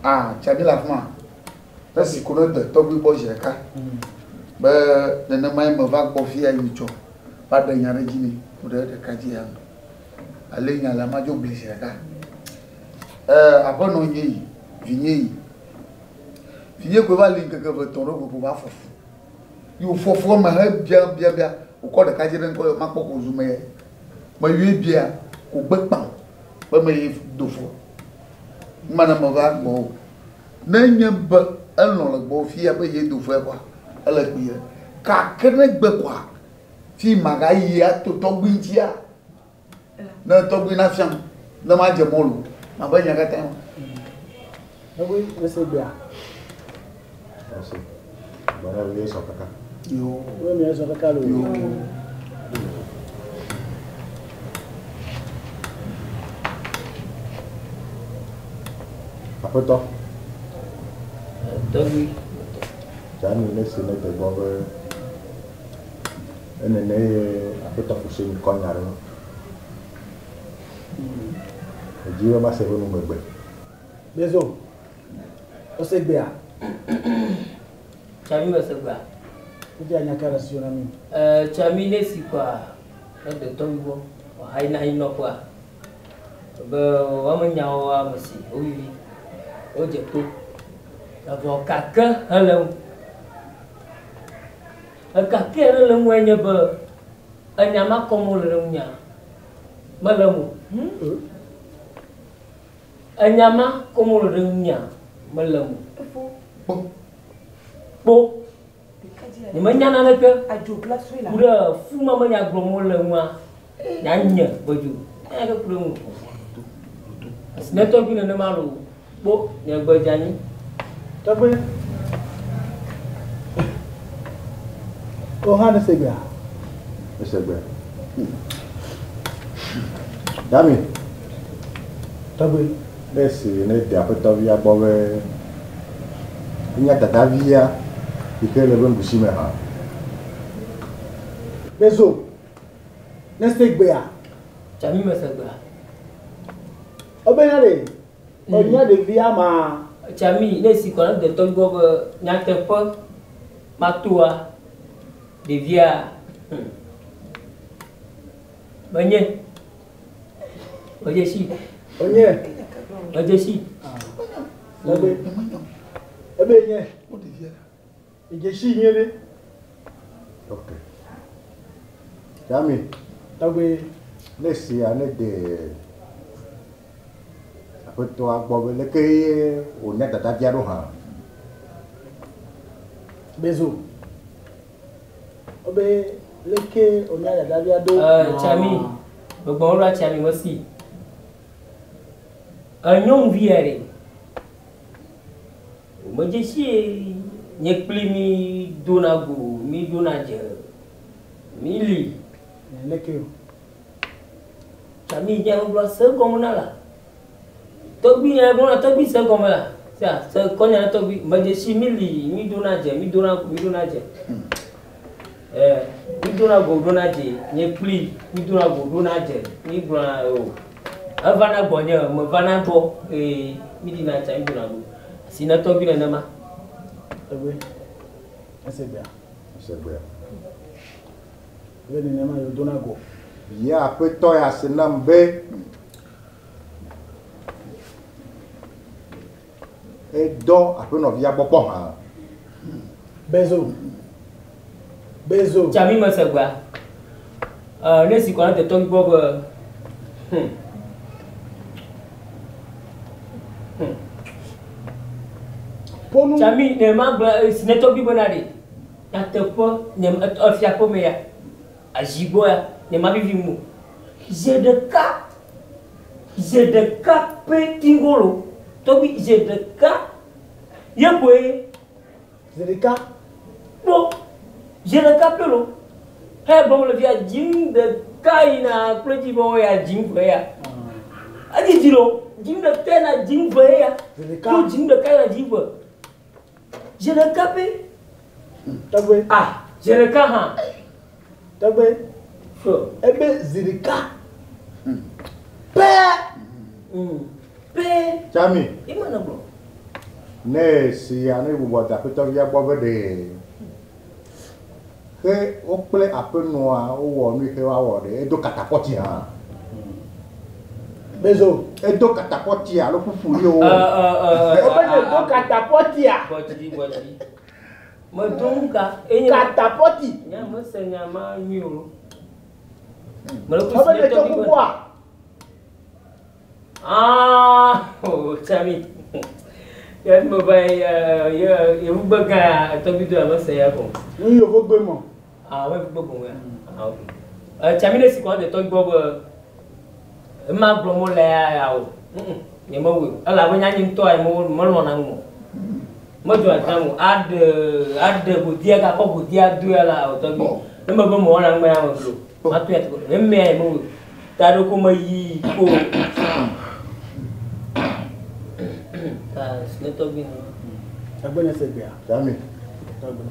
ah tsabi le afi ma. Esi ko ne de tɔgbi gbɔ zi ɖeka. Be nenema ye meva gbɔ fia yi tsɔ va ɖe nya ɖe dzi nɛ ku ɖe ɖeka dzi ya. Ale nya la ma dzo gli zi ɖeka. Aƒenɔ nye yi, vinye yi. Vinye koe va li ŋkeke eve tɔ̃ ɖe ko va fɔ fu. Yi wòfɔ fua me he bia bia bia wòkɔ ɖeka dzi ɖe ŋkɔ makpɔ ko zu me ye. Meyɔe bia ko gbe kpã be me yi do fɔ. Numana meva gbɔ o. Ne nye be elɔ̃ le gbɔ fia be ye do fɔe kɔa, ele kpuie. Gake ne gbe kɔa, fi magayi ato tɔgbi ŋutia, ne tɔgbi nafiam, ne madze mɔlu, mabe nya katã ma. Tɔgbi mese gbea. Ese. Gbɔna be sɔ kaka. Yo. Wo mi sɔ kaka loo. Yo. Aƒetɔ. Tɔgbi. Dzani ne si ne de gbɔ be enene ye aƒetɔ Fuseni kɔ nya ɖe ŋu. Edzi be mase eƒe numegbe. Bezo. Ose gbea. Tsami mese gbea. Wodi anya ka le si na mi. Tsami ne si kɔa, ne de tɔgbi gbɔ. Wòhayi na anyinɔƒea. Be woame nyawo ame si wovivi. Wodze to. Evɔ kake hele ŋu. Ekake hele ŋue nye be enya ma kɔm wole ɖe ŋunyea mele eme o. Enya ma kɔm wole ɖe ŋunyea mele eme o. Kpo. Nyemenya naneke ku ɖe fu ma me nya gblɔm wole ŋua nya nye vedzo. Nya ɖe ku ɖe ŋu. Ne tɔgbi nenema loo kpo nye gbe dze anyi. Tɔgbi. O hã ne se gbea. Ese gbea. Dami. Tɔgbi. Ne si ne de aƒetɔvia gbɔ be enya dadavia yi ke le be nuɖusi me hã. Bezo. Ne se gbea. Tsami me se gbea. Wobe nya ɖe. Enya ɖevia ma. Tsami ne si kɔ ne de tɔgbi gbɔ be nyateƒe matoa ɖevia. Menye. Medze si. Onye. Medze si. Tɔgbi. Ebe nye. Edze si nye ɖe. Ok. Dami. Tɔgbi. Ne sia ne de aƒetɔa gbɔ be leke ye wònya dadavia ɖo hã. Bezo. Wobe leke wònya dadavia ɖo. Tsami. Megbɔn ɖo tsami mesi. Enyɔnuvi ya ɖe. Medze si nye kpli mi dona go, mi dona dze. Mi li. Leke o. Tsami nye gblɔ se gɔme na la. Tɔgbi nye gblɔ na tɔgbi se gɔme la. Sia se kɔnya na tɔgbi. Medze si mi li, mi dona dze, mi dona go, mi dona dze. Mi dona go dona dze. Nye kpli mi dona go dona dze. Mi gblɔ na o. Evana gbɔ nye, mevana gbɔ. Mi ɖina tsa, mi dona go. Si ne tɔgbi nenema. Tɔgbi. Ese gbea. Ese gbea. Ebe nenema yewo dona go. Ye aƒetɔ ya se nam be edɔ aƒenɔvia gbɔ kpɔ hã. Bezo. Bezo. Tsami mese gbea. Ne si kɔ na tetɔ gbɔ be Ponu. Tsami ne ma gblɔ si ne tɔgbi bena ɖe nyateƒe nye efia ƒe me ya azigbɔ ya nye ma vivi mu zi ɖeka pe tingolo tɔgbi zi ɖeka ye koe zi ɖeka kpɔ zi ɖeka pe lo he gbɔm le fia dzim ɖeka yina kple dzi bɔ ya dzim ve ya edzidzi lo dzim ɖeka yina dzim ve ya to dzim ɖeka yina dzim ve zi ɖeka pe Tɔgbe. Ah, zi ɖeka hã. Tɔgbe. Ebe zi ɖeka. Pɛɛ. Pɛɛ. Tsami. Ema na gblɔ. Ne si ya ne bubɔ da aƒetɔvia gbɔ be ɖe he wokple aƒenɔa wowɔ nu yi ke woawɔ ɖe edo katapɔti hã. Bezo. Edo katapɔti alo ƒuƒu yi wowɔ. Ebe ne do katapɔtia. Gbɔdzi gbɔdzi. Medo ŋka. Katapɔti. Nya mese nya ma nyui o. Ebe ne tso kukua. Ah, oh, Tsami. Ya me va ye yevugbe gã tɔgbi do ya mese ya gɔme. Nu yevugbe mɔ. Ah, wo yevugbe gɔme ya. Ah, ok. Tsami ne si kɔ de tɔgbi gbɔ be ema gblɔm wole ya ya o. Nye mewɔe o. Elabe nye anyi ŋutɔ ya melɔna ŋu o. Medzɔa dzi nam o. Aɖe godia gakɔ godia do ya la o tɔgbi. Ne mebe mewɔna ŋu ya meblo. Mato ya tukɔ. Ne mea ye mewɔe o. Ta ɖo ko meyi ko. Ta ne tɔgbi nɔ. Tɔgbi ne se gbea. Tsami. Tɔgbi.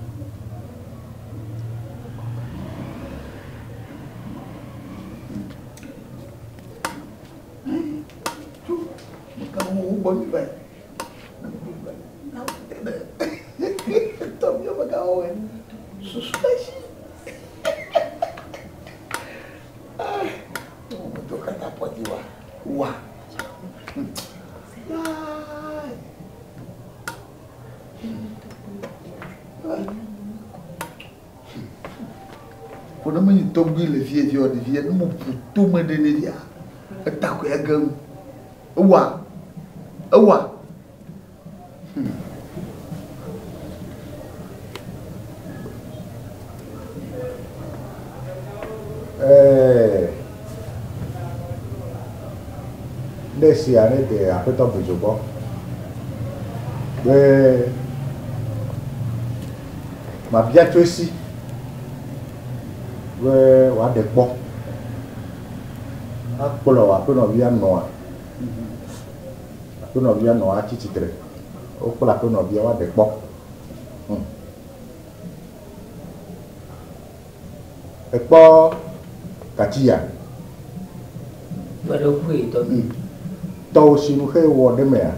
Kone menye tɔgbi le fie fie ɖevia ne mo ƒu tome ɖe ɖevia eta koe ege ŋu. Ewa ewa. Ne sia ne de aƒetɔ Bezo gbɔ be mabia tso esi be wòaɖe kpɔ akplɔ aƒenɔvia nɔa aƒenɔvia nɔa atsi tsitre wokplɔ aƒenɔvia woaɖe kpɔ. Ekpɔ katsiya. Meɖe ƒoe tɔgbi. Tɔwò sinu xe wɔ ɖe mea?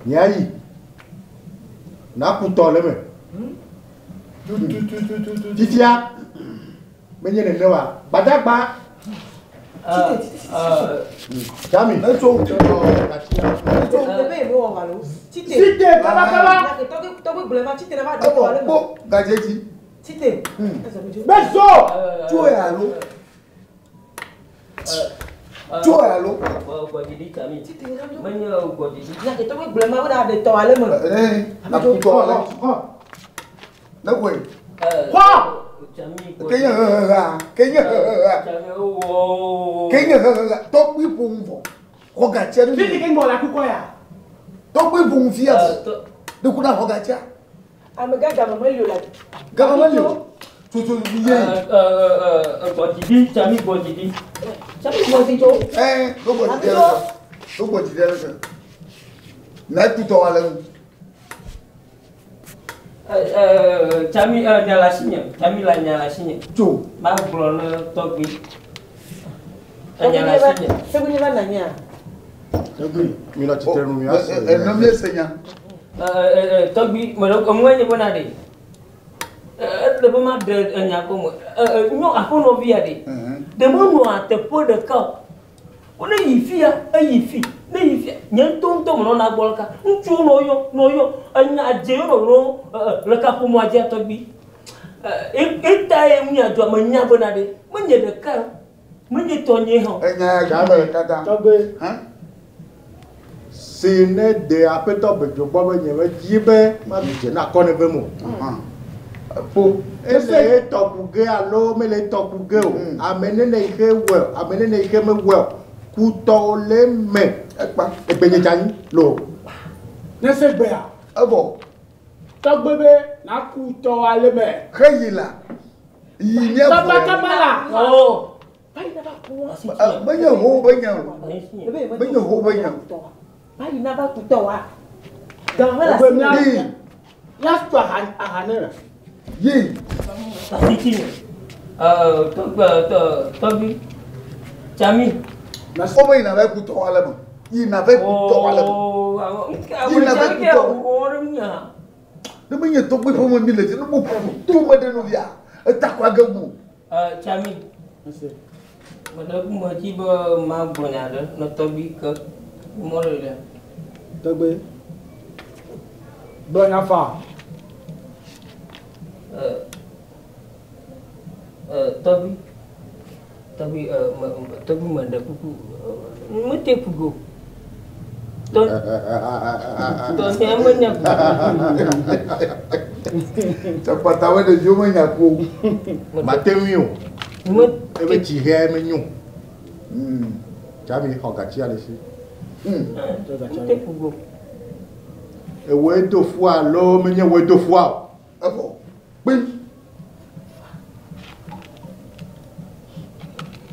Miayi. Naku tɔ le me. Fifia menye nene wa. Gbadagba. Tsami. Etso. Cite kaba kaba. Ebɔ kpɔ gadze dzi. Cite. Bezo. Tso ya alo. Tso ya alo. Gbɔdzi Tsami. Menye gbɔdzi. Tɔgbi gblɔ ma wona ɖe tɔ ale me. Ee, naku tɔ ale. Ne koe. Xɔ. Kenye heheha. Kenye heheha. Kenye heheha. Tɔgbi ƒo nu vɔ. Xɔ gatsia ne. Fiti ke ŋgɔ le akukɔ ya. Tɔgbi ƒo nu fia vɔ. Ne ku na xɔ gatsia. Amegã game meli o la. Game meli o. Tutu ye. Gbɔdzi Tsami gbɔdzi. Tsami gbɔdzi tso. Ɛɛ, do gbɔdzi ɖe le. Do gbɔdzi ɖe le. Na tutɔ ale ŋu. Tsami nya le asinye. Tsami la nya le asinye. Tso. Ma gblɔ ne tɔgbi. Nya le asinye. Tɔgbi ne va na nyia. Tɔgbi mi nɔ tsitre nu miase. Ene mi ese nya. Tɔgbi, me ɖe enue nye bena ɖe. Ele be maɖe enya gɔme. Nyɔ aƒenɔvia ɖe. Ɖe menɔa teƒe ɖeka o. Wo ne yi fia, eyi fi, ne yi fia. Nye ŋutɔ ŋutɔ menɔna gbɔ ɖeka. Ŋutsuwo nɔ yɔ, nɔ yɔ. Enya dze yɔ nɔ le kaƒomɔa dzia tɔgbi. Eta ye ŋu nya dzɔa menya bena ɖe. Menye ɖeka o. Menye tɔnye hã o. Enya ya game le katã. Tɔgbe. Si ne de aƒetɔ bedzo gbɔ be nye medzi be maɖu dze na akɔ ne vem o. Kpo. Ele etɔ ku ge alo mele etɔ ku ge o. Ame nene yi ke wɔe o, ame nene yi ke mewɔe o. Kutɔwo le eme. Ekpa. Egbenye dze anyi lo. Ne se gbea. Evɔ. Tɔgbe be naku tɔwoa le me. Xeyi la. Yi nye Kaba kaba la. Oh. Menye ho be nya o. Menye ho be nya o. Bayi na ba kutɔ wa. Gama la Ogbe si. mía. Yi. Míato aha aha ne. Yi. Asiti nye. Tɔgbi tɔgbi. Tsami. Wo be yina va kutɔ wa le me. Yina va kutɔ wa le me. Yina va kutɔ. Ne menye tɔgbi ƒe me mi le dzi ne mo ƒu to me ɖe nɔvia. Eta kɔ age wu. Tsami. Meɖe ku me dzi be magblɔ nya ɖe ne tɔgbi ke mɔ ɖe ɖe. Tɔgbe. Gblɔ nya fa. Tɔgbi. Tɔgbi me tɔgbi me ɖe kuku. Mete ku go. Tɔ tɔ nye menya ku. Tsakpata wo ɖeviwo menya ku o. Mate ŋui o. Ebe tsi hɛ menyo. Tsami xɔ gatsia le si. Mete ku go. Ewoe do fua alo menye woe do fua o. Evɔ. Kpim.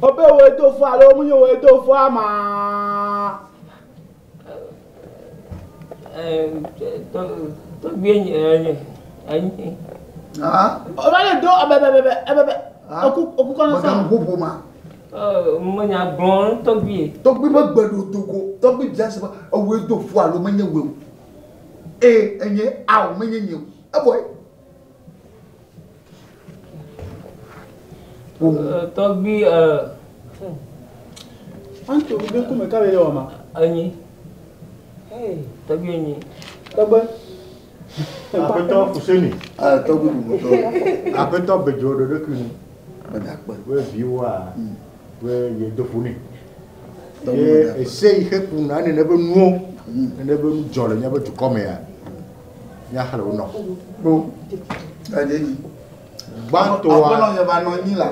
Obe woe do fua alo menye woe do fua ma. Tɔgbi nye enyi. Oba le do ebebebe ebebe. Oku oku kɔnɔ sa. Mèganɔ ƒoƒo ma. Menya gblɔ tɔgbi ye. Tɔgbi be gbe ɖo do go. Tɔgbi bia se be ewoe do fua alo menye woe o. E enye ao menye nye o. Evɔ ye. Tɔgbi Anto be ŋkume ka be le wɔ ma. Enyi. Tɔgbi enyi. Tɔgbe. Aƒetɔ Fuseni. Tɔgbi bubutɔ. Aƒetɔ bedzo ɖe ɖokui nu. Medakpe. Be viwoa be ye do fu nɛ. Tɔgbi Ye medakpe. ese yi ke kuna nene be nuwo nene be nu dzɔ le míaƒe dukɔ mea míaxlẽ wo nɔ. Kpo. Ɛdze dzi. Gbãtɔa. Aƒenɔ nye va nɔ anyi la.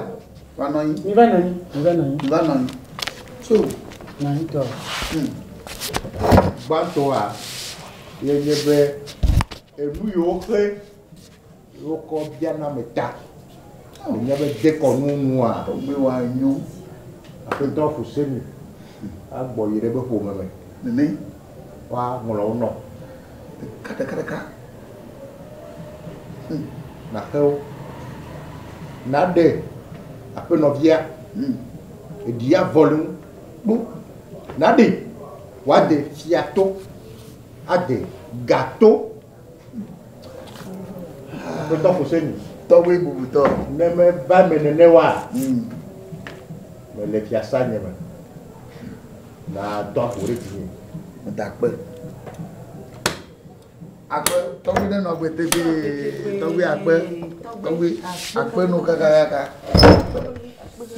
Va nɔ anyi. Mi va nɔ anyi. Mi va nɔ anyi. Mi va nɔ anyi. So. Nɔ anyi tɔ. Gbãtɔa ye nye be enu yiwo xe wokɔ biana ame ta le míaƒe dekɔnu nua. Tɔgbi wa nyo. Aƒetɔ Fuseni agbɔ yi ɖe eƒe ƒome me. Nene. Woaŋlɔ wo nɔ. Ɖeka ɖeka ɖeka. Naxe wo. Naɖe aƒenɔvia. Eɖia vɔ le ŋu. Kpo. Naɖe woade fiato. Ade gato. Aƒetɔ Fuseni. Tɔgbi bubutɔ. Ne meva eme nene wa. Mele fiasa nye me. Na dɔ aƒo ɖe dzinye. Medakpe. Akpe tɔgbi ne nɔ agbe tegbee. Tɔgbi akpe. Tɔgbi akpe nu kakakaka.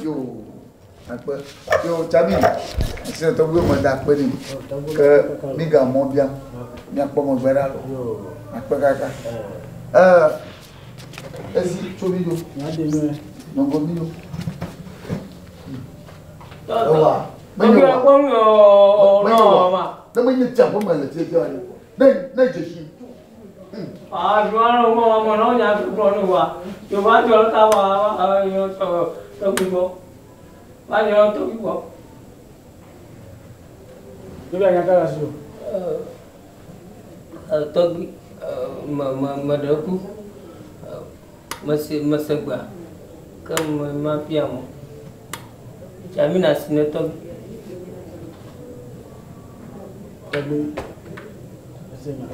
Yo akpe. Yo Tsami. Asi ne tɔgbi me da akpe ni. Ke mi ga mɔ biam. Miakpɔ megbe ɖa lo. Akpe kaka. Esi tso mi do. Nɔgɔ mi do. Ewa. Menye wa. Menye wa. Ne menye tsia ƒe me le tietia wa. Ne ne dzesi. Aduan mo mo no nya gblɔ ne wa. Yo va jɔ ka wa yo tɔ tɔgbi gbɔ. Va jɔ tɔgbi gbɔ. Mi va nya ka la si o. Tɔgbi me me me ɖe ku. Mese mese gbea. Ke me ma bia mo. Tsami na si ne tɔgbi. Tɔgbi. Ese nya.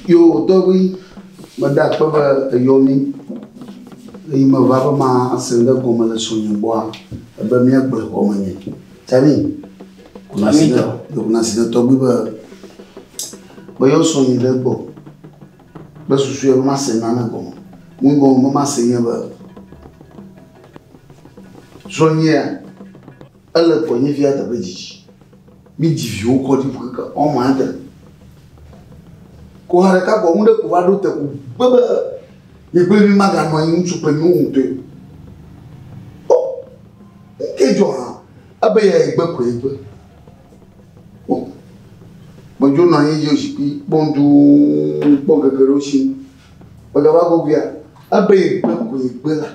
Yo tɔgbi, meda akpe be eyɔ mí. Eyi meva be mase nu ɖe gɔme le srɔ̃nye gbɔa, ebe míagblɔe gɔme nɛ. Tsami, kuna si ne, kuna si ne tɔgbi be meyɔ srɔ̃nye ɖe gbɔ kple susu be mase nane gɔme. Nu gɔme be mase nye be srɔ̃nyea ele gbɔnye fia teƒe dzidzi. Mídzi viwo kɔ ɖi ƒu keke woame adre. Ko hã ɖeka gbɔ nu ɖe ko va ɖo te ko gbe be nye kple mi maganɔ anyi ŋutsu kple nyɔnu ŋutɔe. O, ŋke dzɔ hã ebe ya egbe ko egbe. O, medzo nɔ anyi dzi zikpui kpɔ ŋduu kpɔ ŋkeke ɖewo si. Megava gogoea ebe egbe ko egbe la.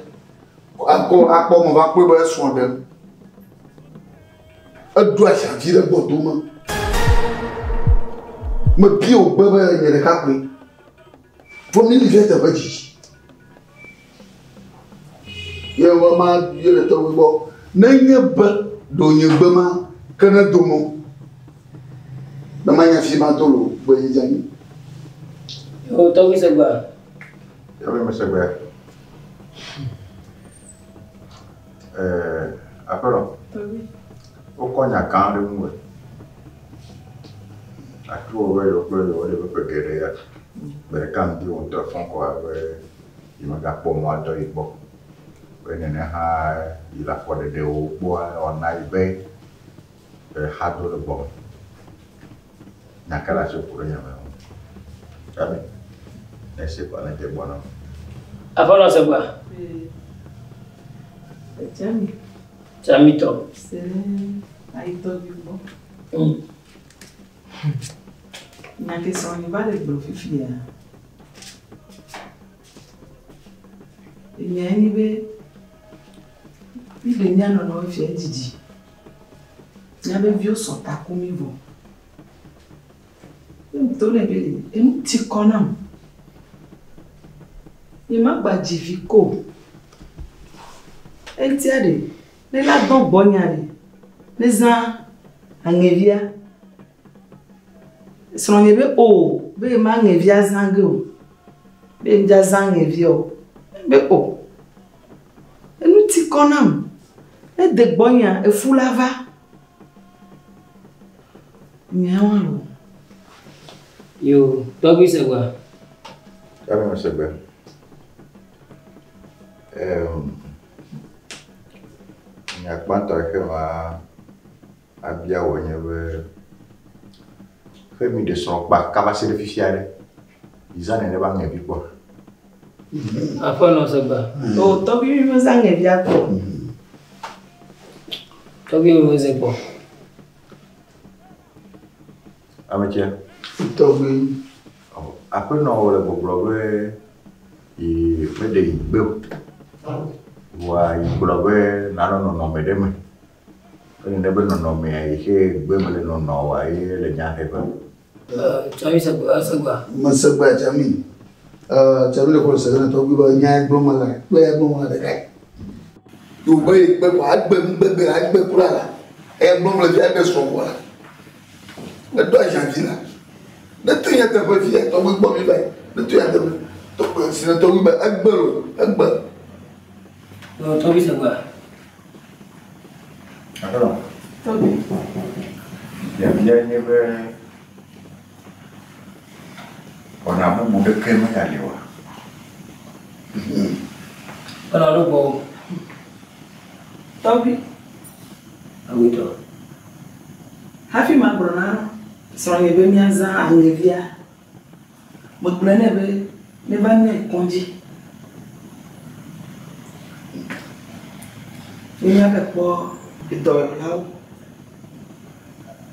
Akɔ akpɔ me va kpɔe be esrɔ̃ ɖem. Eɖo aziavi ɖe gbɔdome. Mebia wògbe be nye ɖeka koe. Vɔ mi li fia teƒe dzidzi. Ye be ma ye le tɔgbi gbɔ. Nenye be ɖo nye gbe ma ke ne do mɔ. Ne manya fi ma do lo gbe yi dze anyi. Yo tɔgbi segba. Tɔgbi me segba. Eh, aƒenɔ. Tɔgbi. Wokɔ nya gã aɖe ŋu wɔ. Atu wɔ be yewo kple yewo ɖe ƒe geɖe ya. Gbe ɖeka ŋdi wo ŋutɔ fɔ̃ kɔ be yemegakpɔ mɔ adɔ yi gbɔ. Be nene hã yi le afɔɖeɖewo gbɔa ewɔna yi be xa do le gbɔme. Nya ka le asi ku ɖe nya me ŋu? Gabi, ne ese kɔ ne dze gbɔ na. Aƒenɔ segba. Tsami. Tsamitɔ. Se ayi tɔgbi gbɔ. Nya ke srɔ̃nye va le gblɔ fifia. Enyae nye be mi ɖe mía nɔnɔewo fia edzidzi. Míabe viwo sɔ ta ku mí vɔ. Ye ŋutɔ nɛ be le enu ti kɔ nam. Nyemagba dzi vi ko o. Eŋutia ɖe, ne la dɔ gbɔnya ɖe, ne zã aŋevia. Srɔ̃nye be o, be ma aŋevia zã ge o. Be ŋdza zã aŋevia o. Be o. Enu ti kɔ nam. Ne de gbɔnya, efu la va. Nyawa lo. Yo, tɔgbi segba. Tɔgbi me segba. Nya gbãtɔ yi ke ma abia wɔ nye be xe mi ɖe srɔ̃ kpa kaba se ɖe fifia ɖe. Yi zã nene be aŋevi kpɔ. Aƒenɔ segba. O tɔgbi mi mezã aŋevia kpɔ. Tɔgbi mi mezã kpɔ. Ame tsia. Tɔgbi. Aƒenɔ le gbɔgblɔ be yi meɖe yi gbe o. Vɔa yi gblɔ be nanɔ nɔnɔme ɖe me. Eye ne be nɔnɔmea yi ke gbe me le nɔnɔ oa ye le nya he va. Tsami segba segba. Me segba tsami. Tsami le kɔ le segbe ne tɔgbi be nya gblɔm le kple ya gblɔm le ɖekae. Yo be yi gbe kɔ agbe ŋgbegbe agbe kura la. Eya gblɔm le fia ɖe srɔ̃ kɔ la. Eɖo aziavi la. Ne to nya teƒe fia tɔgbi gbɔ mi va yi. Ne to nya teƒe tɔgbi si ne tɔgbi be egbe lo egbe. Tɔgbi segba. Aƒenɔ. Tɔgbi. Biabia nye be wɔna bubu ɖeke megali oa? Wɔna ɖo gbɔ. Tɔgbi. Awuitɔ. Hafi magblɔ na srɔ̃nye be míazã aŋevia, megblɔe nɛ be neva míayi kɔdzi. Ne míava kpɔ dɔyɔlawo.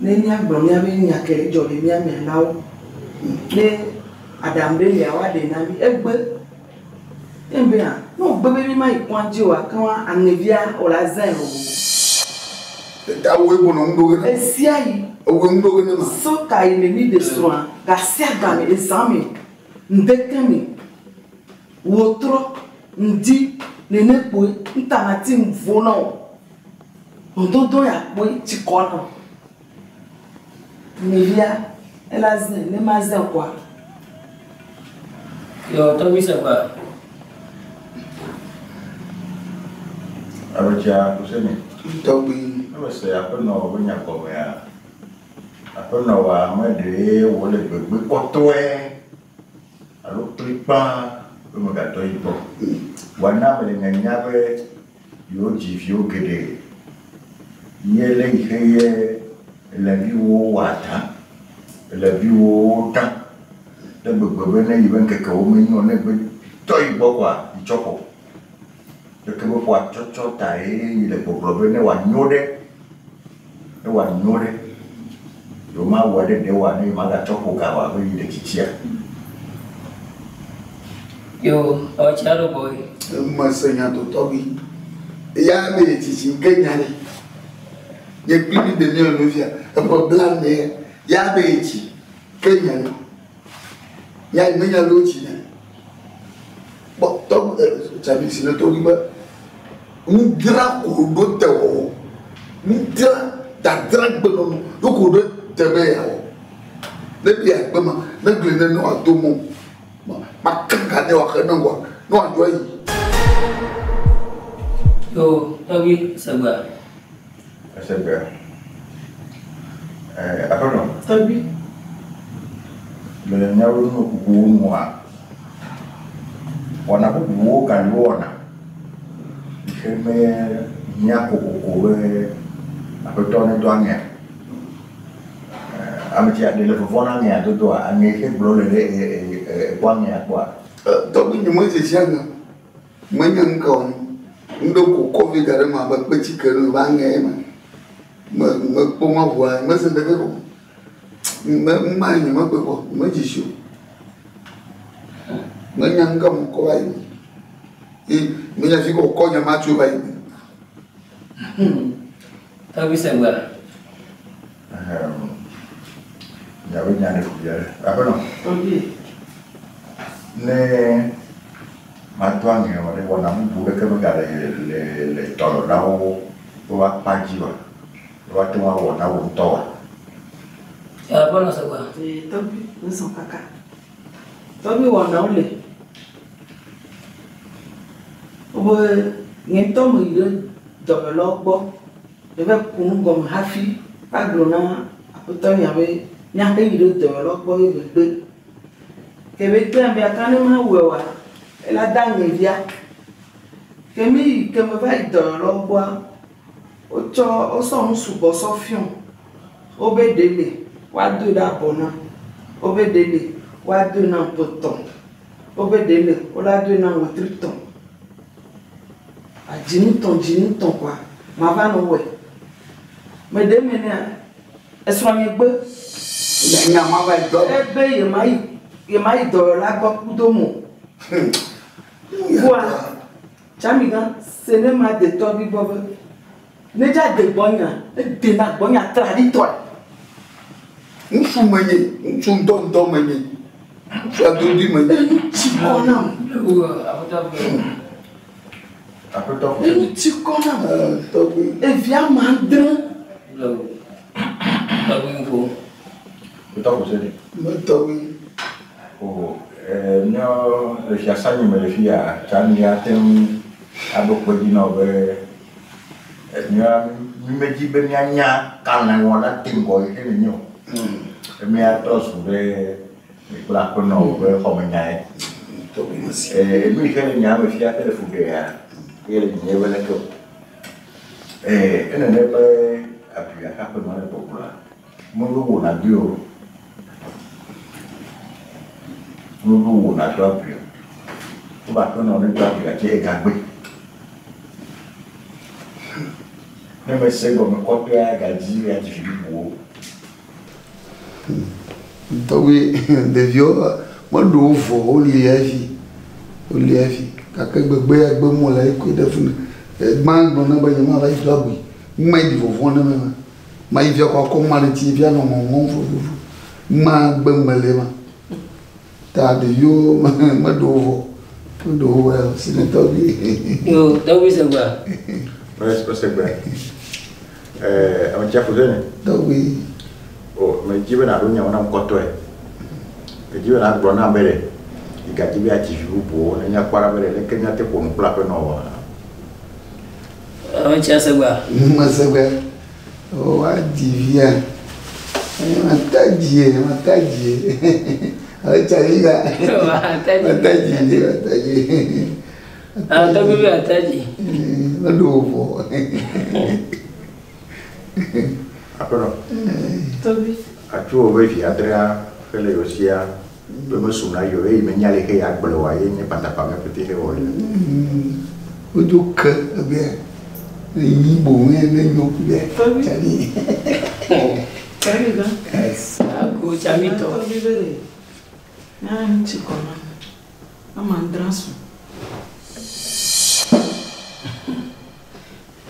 Ne míagblɔ míabe nya ke dzɔ le mía mea na wo. Ne aɖaŋu ɖe lia woaɖe na mí. Egbe. Ye be hã, ne wògbe be mímayi kɔdzi oa, ke wa aŋevia wòle azãe o. Awoe gbɔnɔ ŋu ɖo ge ne. Esia yi. Ewoe ŋu ɖo ge ne ma. So ka yi me mi ɖe srɔ̃a, gasia game, ezã me, ŋdeke me, wotrɔ, ŋdi, nene kpoe, ŋtamati ŋvo na wo. Ŋdodo ya kpoe tsi kɔ na wo. Ŋevia, ela zẽ, ne ma zẽ kɔa, Yo, tɔgbi Segba. Ametsia Kuseni. Tɔgbi. Ne mese aƒenɔ be nya gɔmea, aƒenɔ wa ame ɖee wòle gbegbe kpɔtɔe alo kplikpaa be megatɔ yi gbɔ. Vɔa ne ame le nyanya be yewo dzi viwo geɖe ye le yi xe ye le viwòwo wɔ adã, le viwòwo dã ɖe gbegbe be ne yi be ŋkekewo menyo ne gbe tɔ yi gbɔ koa yi tsɔ ƒo. Leke be ƒoa tsɔtsɔ ta ye yi le gbɔgblɔ be ne wòanyo ɖe, ne wòanyo ɖe, yewo mawɔe ɖe ɖe oa ne yewomagatsɔ ƒo ga oa be yi le tsitsia. Yo, ame tsia ɖo gbɔ ye. Mese nya to tɔgbi. Eya me tsitsi ke nya ɖe. Nye kpli mi de míele nu fia. Eƒe bla ne ya me tsi ke nya ɖe. Nya yi menya le wotsi ne. Kpɔ tɔgbi tsabi si le tɔgbi be nudra ko ɖo te wɔwɔ. Nudra dadra gbenɔnɔ ɖo ko ɖo te be yeawɔ. Ne bi agbe ma ne gli ne ne wòado mɔ. Maka ga ne wòaxe ne ŋgɔa ne wòadzo ayi. Yo, tɔgbi Segba. Esegbe. Ɛɛ aƒenɔ. Tɔgbi. Le míaƒe numekukuwo nua, wɔna bubuwo gali wowɔna yi ke mehiã kokoko be aƒetɔ nedo aŋea. Ame tsia ɖe le vɔvɔ̃ na aŋea dodoa? Aŋe yi ke gblɔ le ɖe ekpɔ aŋea kpɔa? Tɔgbi nye medze si aŋe. Menye nu ka wònye. Nu ɖe ko kɔ vi da ɖe eme abe kpetike ene va aŋe eme. Me mekpɔ ma ʋua mese ɖeke o. Me ma nye mekpɔe kpɔ medze si o. Menya nu ka me kɔ va yi. Ye menya fi ke wòkɔ nya ma tso va yi. Tɔgbi Segba. Miaƒe nya ɖe fu via ɖe. Aƒenɔ. Tɔgbi. Ne mado aŋe o ɖe wɔna bubu ɖeke megale le le dɔyɔlawo ƒe akpa dzi oa? Woate ŋu awɔ na wò ŋutɔ oa? Aƒenɔ Segba. Ee, tɔgbi, nuzɔ kaka. Tɔgbi wɔnawo le. Wobe nye ŋutɔ meyi ɖe dɔyɔlawo gbɔ. Me va ku nu gɔme hafi va gblɔ na aƒetɔ nya be míaxe yi ɖe dɔyɔlawo gbɔ ye megbe. Ke be gblẽ be aka ne mawɔe oa, ela da aŋe via. Ke mi yi ke me va yi dɔyɔlawo gbɔa, wotsɔ wosɔ nu sugbɔ sɔ fiɔm. Wobe ɖe le woadoe ɖe abɔ nam. Wobe ɖe le woadoe nam ƒe etɔ̃. Wobe ɖe le wola doe nam wetri tɔ̃. Adzinu tɔ̃ dzinu tɔ̃ koa mava nɔ wɔe. Meɖe eme nea, esrɔ̃nye gbe. Nya ma va yi dɔ. Ebe yemayi yemayi dɔyɔla gbɔ kudo mo. Voa Tsamigã se ne ma de tɔgbi gbɔ be ne dza de gbɔnya edena gbɔnya traɖitɔe. Ŋutsu menye, ŋutsu ŋutɔŋutɔ menye. Ŋutsu adodoe menye. Enu tsi kɔ nam. Aƒetɔ Enu tsi kɔ nam. Tɔgbi. Evia ma adre. Tɔgbi ŋfo. Aƒetɔ Kuseni. Metɔgbi. O míawo le fiasa nye me le fia tsa míate ŋu aɖo kpe dzi na wò be mía mímedzi be míanya kalẽwɔla te ŋgɔ yi ke nenye o. Míatrɔ zu ɖe mi kple aƒenɔwo ƒe xɔmenyae. Enu yi ke le nya me fia ke le fu ɖea ye le nye be leke o. Enene be abui ƒe aƒenɔ le gbɔgblɔa, mebe wò nàdoe o. Mebe wò nàdo abui o. Wobe aƒenɔ ne do abuia tse egagbe. Ne mese gɔme kɔtɔea egadzi adzi vi bubuwo. Tɔgbi ɖeviwo meɖo wo vɔ woli hafi woli hafi gake gbegbe ya gbem wole ekoe ɖe fi mi. Gbã gblɔ na be nyemava yi do abui. Ŋma yi ɖi vɔvɔ̃ ne me ma. Mayi via kɔ akɔ ŋma ɖe ŋuti via nɔ ŋɔŋɔm vovovo. Ŋma gbem mele ma. Ta ɖeviwo meɖo wo vɔ. Meɖo wo vɔ ya si ne tɔgbi. Yo, tɔgbi Segba. Mesegbe. Ame tsia Kuseni. Tɔgbi. O medzi be nàɖo nyawo nam kɔtɔe. Medzi be nàgblɔ nam be ɖe. Yi gadzi be yeadzi vi bubuwo ne míakpɔ ɖa be ɖe leke míate ƒo nu kple aƒenɔ oa. Ame tsia segbea? Mesegbea. Woadzi via. Mata dzie, mata dzie. Ame tsia vi ga. Mata dzi, mata dzi. Tɔgbi be ata dzi. Meɖo vɔ. Aƒenɔ. Tɔgbi. Atsuwò be vi adrea hele yewo sia be mesu na yewo eye menya leke yeagblɔe oa ye nye patapa mía pete hewɔ ye. Wodzo ke egbea. Yi boŋ ye ne nyo gbea. Tsani. Tsani gã. Ako tsami tɔ. Tɔgbi be ɖe. Nya ŋuti kɔ na. Ama adrea su.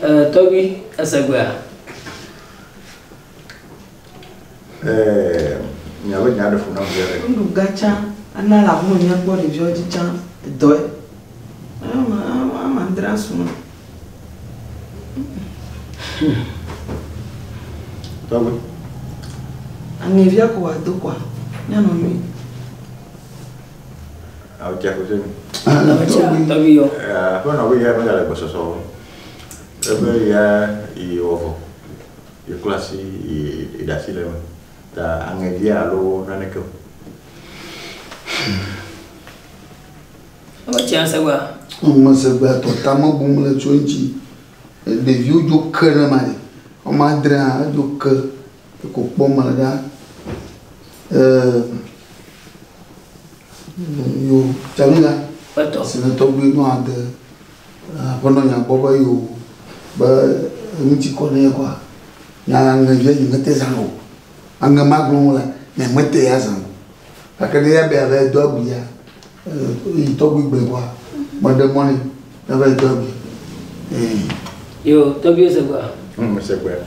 Tɔgbi esegbea? Miabe nya ɖe fu nam via ɖe. Nuɖu gã tsã, ana le aƒeme míakpɔ ɖeviawo dzi tsã edɔe. Ama ama adrea su nam. Tɔgbi. Aŋɛvia ko wòado koa, míanɔ nyuie. Awo tsia kose mi. Tɔgbi yɔ. Aƒenɔ be ya megale gbɔsɔsɔ o. Ebe ya yi wɔ vɔ. Yi klɔ asi yi ɖe asi le eme. Ta aŋɛvia alo naneke o. Ame tsia segbea? Mesegbea tɔ ta mebum le tso eŋuti. Ɖeviwo dzo ke ɖe ma ɖe. Wɔme adrea edzo ke ko kpɔm mele ɖa. Yo Tsamila. Si ne tɔgbi nɔ ade aƒenɔ nya gbɔ be yo be eŋuti kɔ ne ye kɔa. Nya aŋɛvia nye mete zã o. Aŋɛ ma gblɔm wole nye mete ya zã o. Gake ne ya be ava do abui ya yi tɔgbi gbe kɔa meɖe mɔ nɛ ne va do abui. Yo tɔgbi segbea? Mesegbea.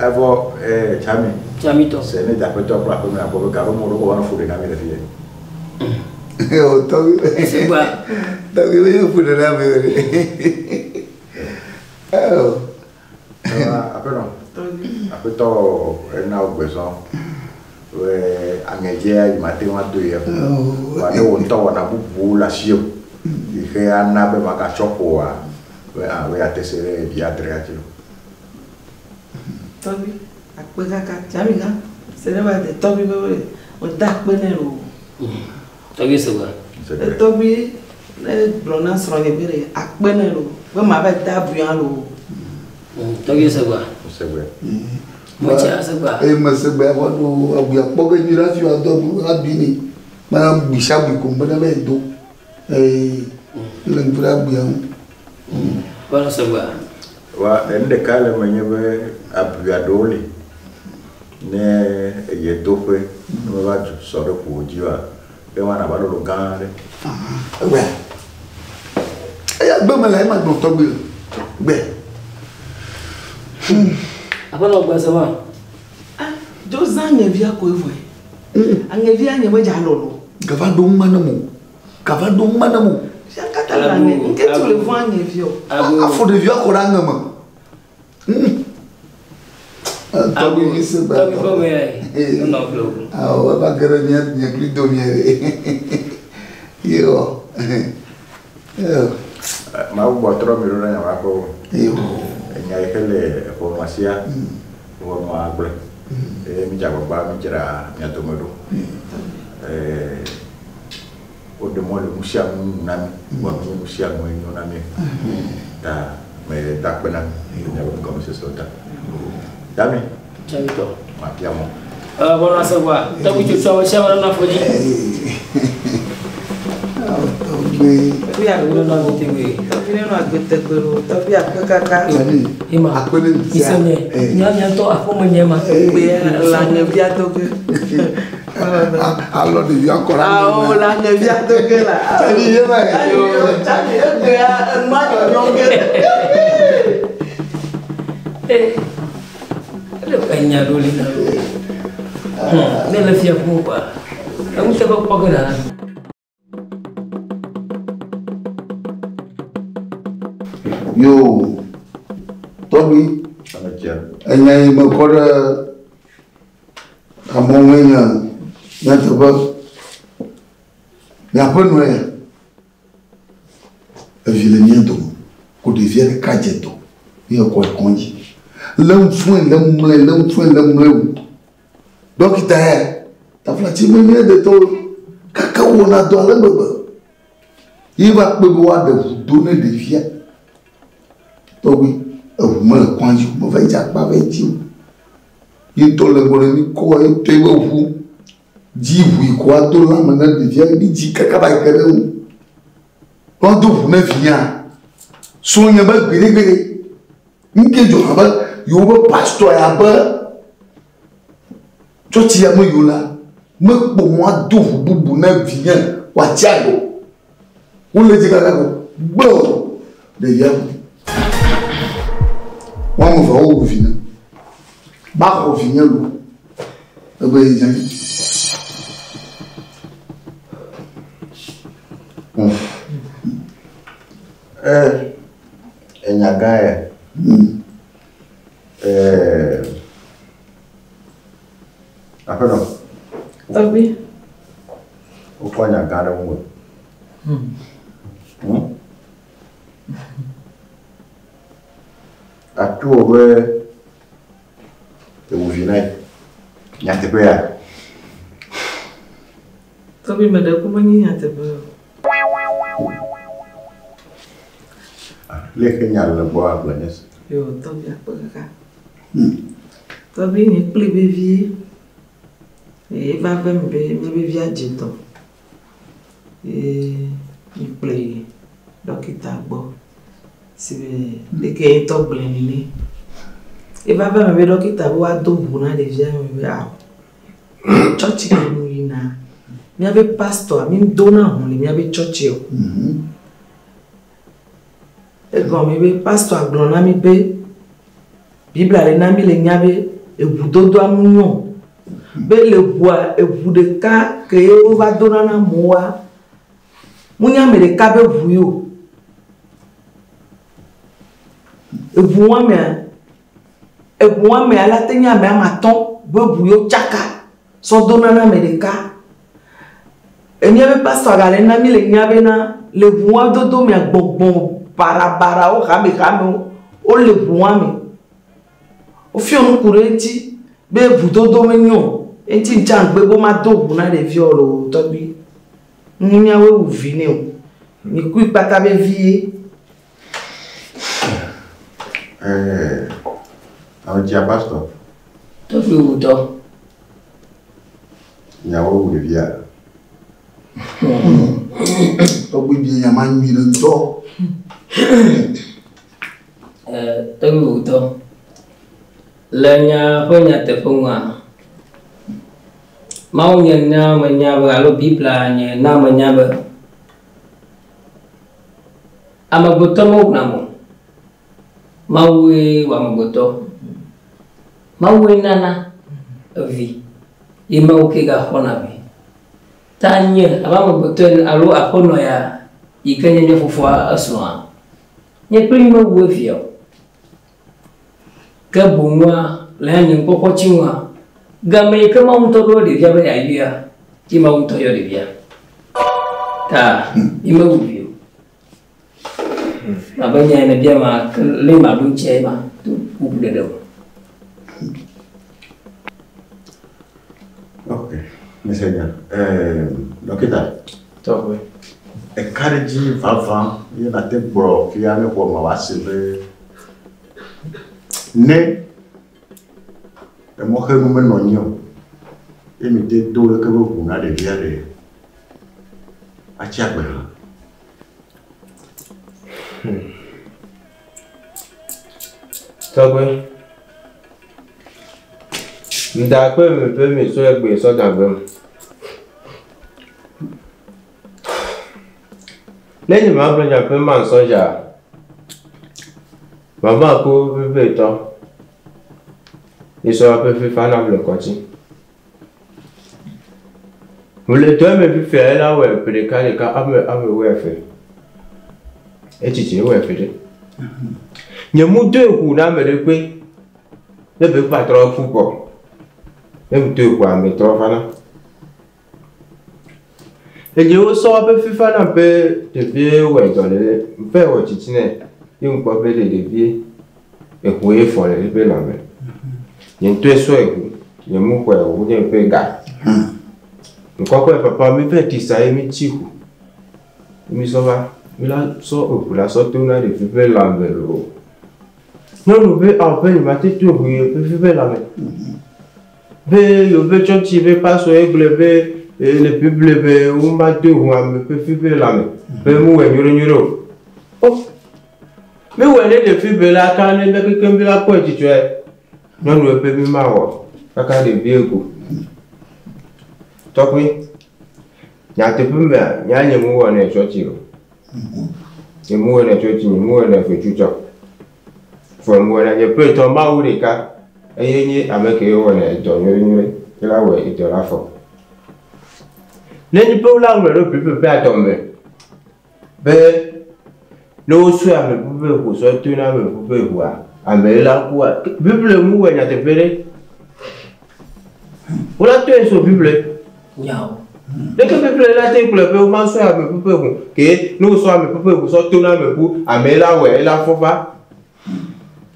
Evɔ Tsami. Tsami tɔ. Se ne da aƒetɔ kple aƒenɔ akpɔ be gaɖo mɔ ɖo ko woanɔ fu ɖe na mi le fi ye. Yo tɔgbi. Segbea. Tɔgbi be fu ɖe na mi o ɖe. Aƒenɔ. Aƒetɔ ena wo gbezɔ be aŋɛdzia yi mate ŋu ado ye. Wa ne wo ŋutɔ wɔna bubuwo le asiwò yi ke ana be magatsɔ ƒo oa be a be yeate se ɖe vi adrea dzi. Tɔgbi akpe kaka Tsami gã se ɖe va de tɔgbi be wòda akpe nɛ loo. Tɔgbi segbea? Tɔgbi ne gblɔ na srɔ̃nye be ɖe akpe nɛ loo be ma va da abuia loo. Tɔgbi segbea? Segbea. Metsia segbea? Eye mesegbea vɔ ɖo abuia kpɔ ge nyuie hafi wòado abu abui nɛ. Me bui sia bui ko be ne va yi do. Le ŋku ɖe abuia ŋu. Wala segbea? Wa enu ɖeka le eme nye be abuia ɖewo li ne eye doƒe ne meva du sɔ ɖe ƒo dzi oa ke woana va lolo gã aɖe. Egbea. Eya gbe me le ema gblɔ tɔgbi le. Gbe. Aƒenɔ gbe se ma? Dzo zã aŋɛvia koe vɔe. Aŋɛvia nye medza lolo. Gava ɖo ŋuma ne mo. Gava ɖo ŋuma ne mo. Fia katã le aŋɛ. Ŋke tu le vɔ̃ aŋɛvia o. Afɔ ɖevia kɔ ɖe aŋɛ me. Tɔgbi mi se gbe. Tɔgbi ƒe me ya nɔ ƒle o. Awɔ eva ge ɖe mía nye kpli do mía ɖe. Yewɔ. Mawu gbɔ trɔ mi ɖo ɖe nyama ƒe wo. Enya yi ke le ʋɔnua sia, ʋɔnua gblɔe. Eye mi dze agbagba mi dzra mia dome ɖo. Woɖe mɔ le nu sia nu ŋu na mi. Vɔ menye nu sia nue nyo na mi. Ta me da akpe na mi le miaƒe gɔmesesewo ta. Dami. Tsami tɔ. Mabia mɔ. Ʋɔnua segbea? Tɔgbi tsotso ame sia ame nɔ afɔ dzi. Tɔgbi. Tɔgbi akpe. Tɔgbi ne nɔ agbe tegbe loo. Tɔgbi akpe kaka. Ema. Akpe ne ŋutia. Isene. Nya miatɔ aƒeme nye ma. Gbea le aŋɛvia do ge. Alɔ ɖevia kɔ ɖe aŋɛ me. Awo le aŋɛvia do ge la. Tsani ye ma ye. Tsani egbea enua nyɔnyɔ ge. Ele enya ɖo li na. Ne le fia ƒo kpa. Enuteƒe kpɔ ge na. Yo tɔgbi enya yi me kɔ ɖe amewo ŋue nye nyateƒe. Miaƒe nɔe ya. Evi le mía dome. Ko ɖevia ɖeka dze dɔ. Ye ekɔ kɔdzi. Lé ŋfɔe, lé ŋmlɛ, lé ŋfɔe, lé ŋmlɛ wu. Dɔkita ya, taflatsi me mía detɔwo kaka wɔna dɔ ale gbegbe. Ye va kpe be woaɖe ʋu do ne ɖevia. Tɔgbi, eʋu mele kɔdzi o, meva yi dze akpa va yi dzi o. Ye ŋutɔ le ŋgɔ ne mí kɔ ye ŋutɔ be ʋu dzi ʋu yi ko ado lãme ne ɖevia mi dzi kaka va yi ke ɖe eŋu. Woado ʋu ne vinya. Srɔ̃nye be gbeɖegbeɖe. Ŋke dzɔ hã be yewo be pastor ya be tsɔtsi ya me yiwo la mekpɔ mɔ ado ʋu bubu ne vinye wòatsi agbe o. Wole dzi kaka ko gbe o ɖevia ku. Woame eve wowu vi ne. Ba xɔ vinye lo. Egbe yi dze. Eh, enya gã ya. Eh, aƒenɔ. Tɔgbi. Wokɔ nya gã ɖe ŋuwò. Hmm? Atu wò be ewu vi na ye. Nyateƒe ya. Tɔgbi meɖe ku menye nyateƒe o. Leke nya le gbɔ agblɔ nye si. Yo, tɔgbi akpe kaka. Tɔgbi nye kpli vevie. Eye va ve mi be míabe via dze dɔ. Ye mi kplɔe yi ɖɔkita gbɔ. Si be leke ye ŋutɔ gblɔe nene. Eva va eme be ɖɔkita be woado ʋu na ɖevia me be ao. Tsɔtsi ke nu yina. Míabe pastor mi dona ʋu le míabe tsɔtsi o. Egɔme be pastor gblɔ na mi be Biblia le na mi le nya be eʋudodoa mu nyo. Be le ʋua eʋu ɖeka ke ye wova dona na amewoa, mu nye ame ɖeka be ʋu ye o. Eʋu wɔmea, eʋu wɔmea la te nye ame ame atɔ̃ be ʋu ye wotsaka sɔ dona na ame ɖeka. Emía be pastor gale na mi le nya bena le ʋua dodo mea gbɔgbɔ baɖabaɖawo hamehamewo wole ʋua me. Wofiɔ nu ku ɖe eŋuti be ʋudodo menyo o. Eŋuti ŋtsa ŋgbe be womado ʋu na ɖeviawo loo tɔgbi. Nu míawoe wu vi nɛ o. Mikui kpata be vie. Eh, ame tsia pastor. Tɔgbi wutɔ. Nyawo wu ɖevia. Tɔgbi bi nya ma nyui ɖe ŋutɔ. Eh, tɔgbi wutɔ. Le nya ƒe nyateƒe ŋua, Mawu nye na menya be alo Biblia nye na menya be amegbetɔ mewuna ame o. Mawue wɔ amegbetɔ. Mawue nana evi ye Mawu ke gaxɔna vi. Ta nye abe amegbetɔ ene alo aƒenɔ ya yi ke nye nye fofoa esrɔ̃a, nye kpli mewu evia o. Ke boŋua le nye nukpɔkpɔ tsi ŋua, game yi ke Mawu ŋutɔ ɖo ɖevia be yeayɔa, ye Mawu ŋutɔ yɔ ɖevia. Ta mi mewu vi o. Abe nya yi nèbia ma ke lé maɖo ŋutia ye ma to bubu ɖeɖe o. Ok, mese nya. Eh, dɔkita. Tɔgbe. Eka ɖe dzi vavã ye nate gblɔ fia ne ƒome wòase be ne emɔxenu menɔ anyi o ye mi te do leke be ʋu na ɖevia ɖe atsi agbe hã. Tɔgbe. Ŋda kpe mi be mi sɔ egbe sɔ dagbe me. Ne nye ma gblɔ nya ƒe ma sɔ dza, mama ku vevitɔ. Yi sɔ ƒe fifa na le kɔdzi. Wòle dɔ me fifia ela wɔ ƒe ɖeka ɖeka ame ame wɔ eve. Etsitsi wɔ eve ɖe. Nye mu do eʋu na ame ɖe kpe. Ne be kpa trɔ ƒu kɔ. Ne mu do eʋu ame trɔ va na. Enye wosɔ be fifa na be ɖevie wɔ dɔ le ƒe wɔ tsitsi nɛ ye ŋkpɔ be ɖe ɖevie eʋu ye fɔ le eƒe lãme. Nye ŋutɔe sɔ eʋu, nye mu xɔe o, nye ƒe ga. Ŋkɔkɔe papa mi ƒe tisa ye mi tsi ʋu. Mi sɔ va, mi la sɔ eʋu la sɔ to na ɖevi ƒe lãme loo. Nyɔnu be awo ƒe nyema te to eʋu ye ƒe ƒe lãme. Be yewo ƒe tsɔtsi ƒe pastor ye gblɔe be le Bible be woma do eʋu ame ƒe ƒe lãme be mu wɔ nyuie nyuie o. Oh, mi wɔ ne ɖevi be la ka ne be kekem be la kpɔe dzidzɔe. Nyɔnu ƒe mi ma wɔ kaka ɖevie go. Tɔgbi, nyateƒe mea, nya nye mu wɔ ne tsɔtsi o. Nye mu wɔ ne tsɔtsi, nye mu wɔ ne fetsutsɔ. Fɔ mu wɔ ne nye ƒe tɔ Mawu ɖeka. Eye nye ame ke wɔ ne dɔ nyuie nyuie, ye la wɔ edɔ la fɔ. Ne nye ƒe la ŋlɔ ɖo Bible ƒe atɔ me be ne wosɔe ame ƒe ʋu sɔ to na ame ƒe ʋua, ame la kua. Bible mu wɔ nyateƒe ɖe. Wola toe so Bible. Nyawo. Leke Bible la te gblɔ be woma sɔe ame ƒe ʋu ke ne wosɔ ame ƒe ʋu sɔ to na ame ƒu, ame la wɔ ela fɔ va.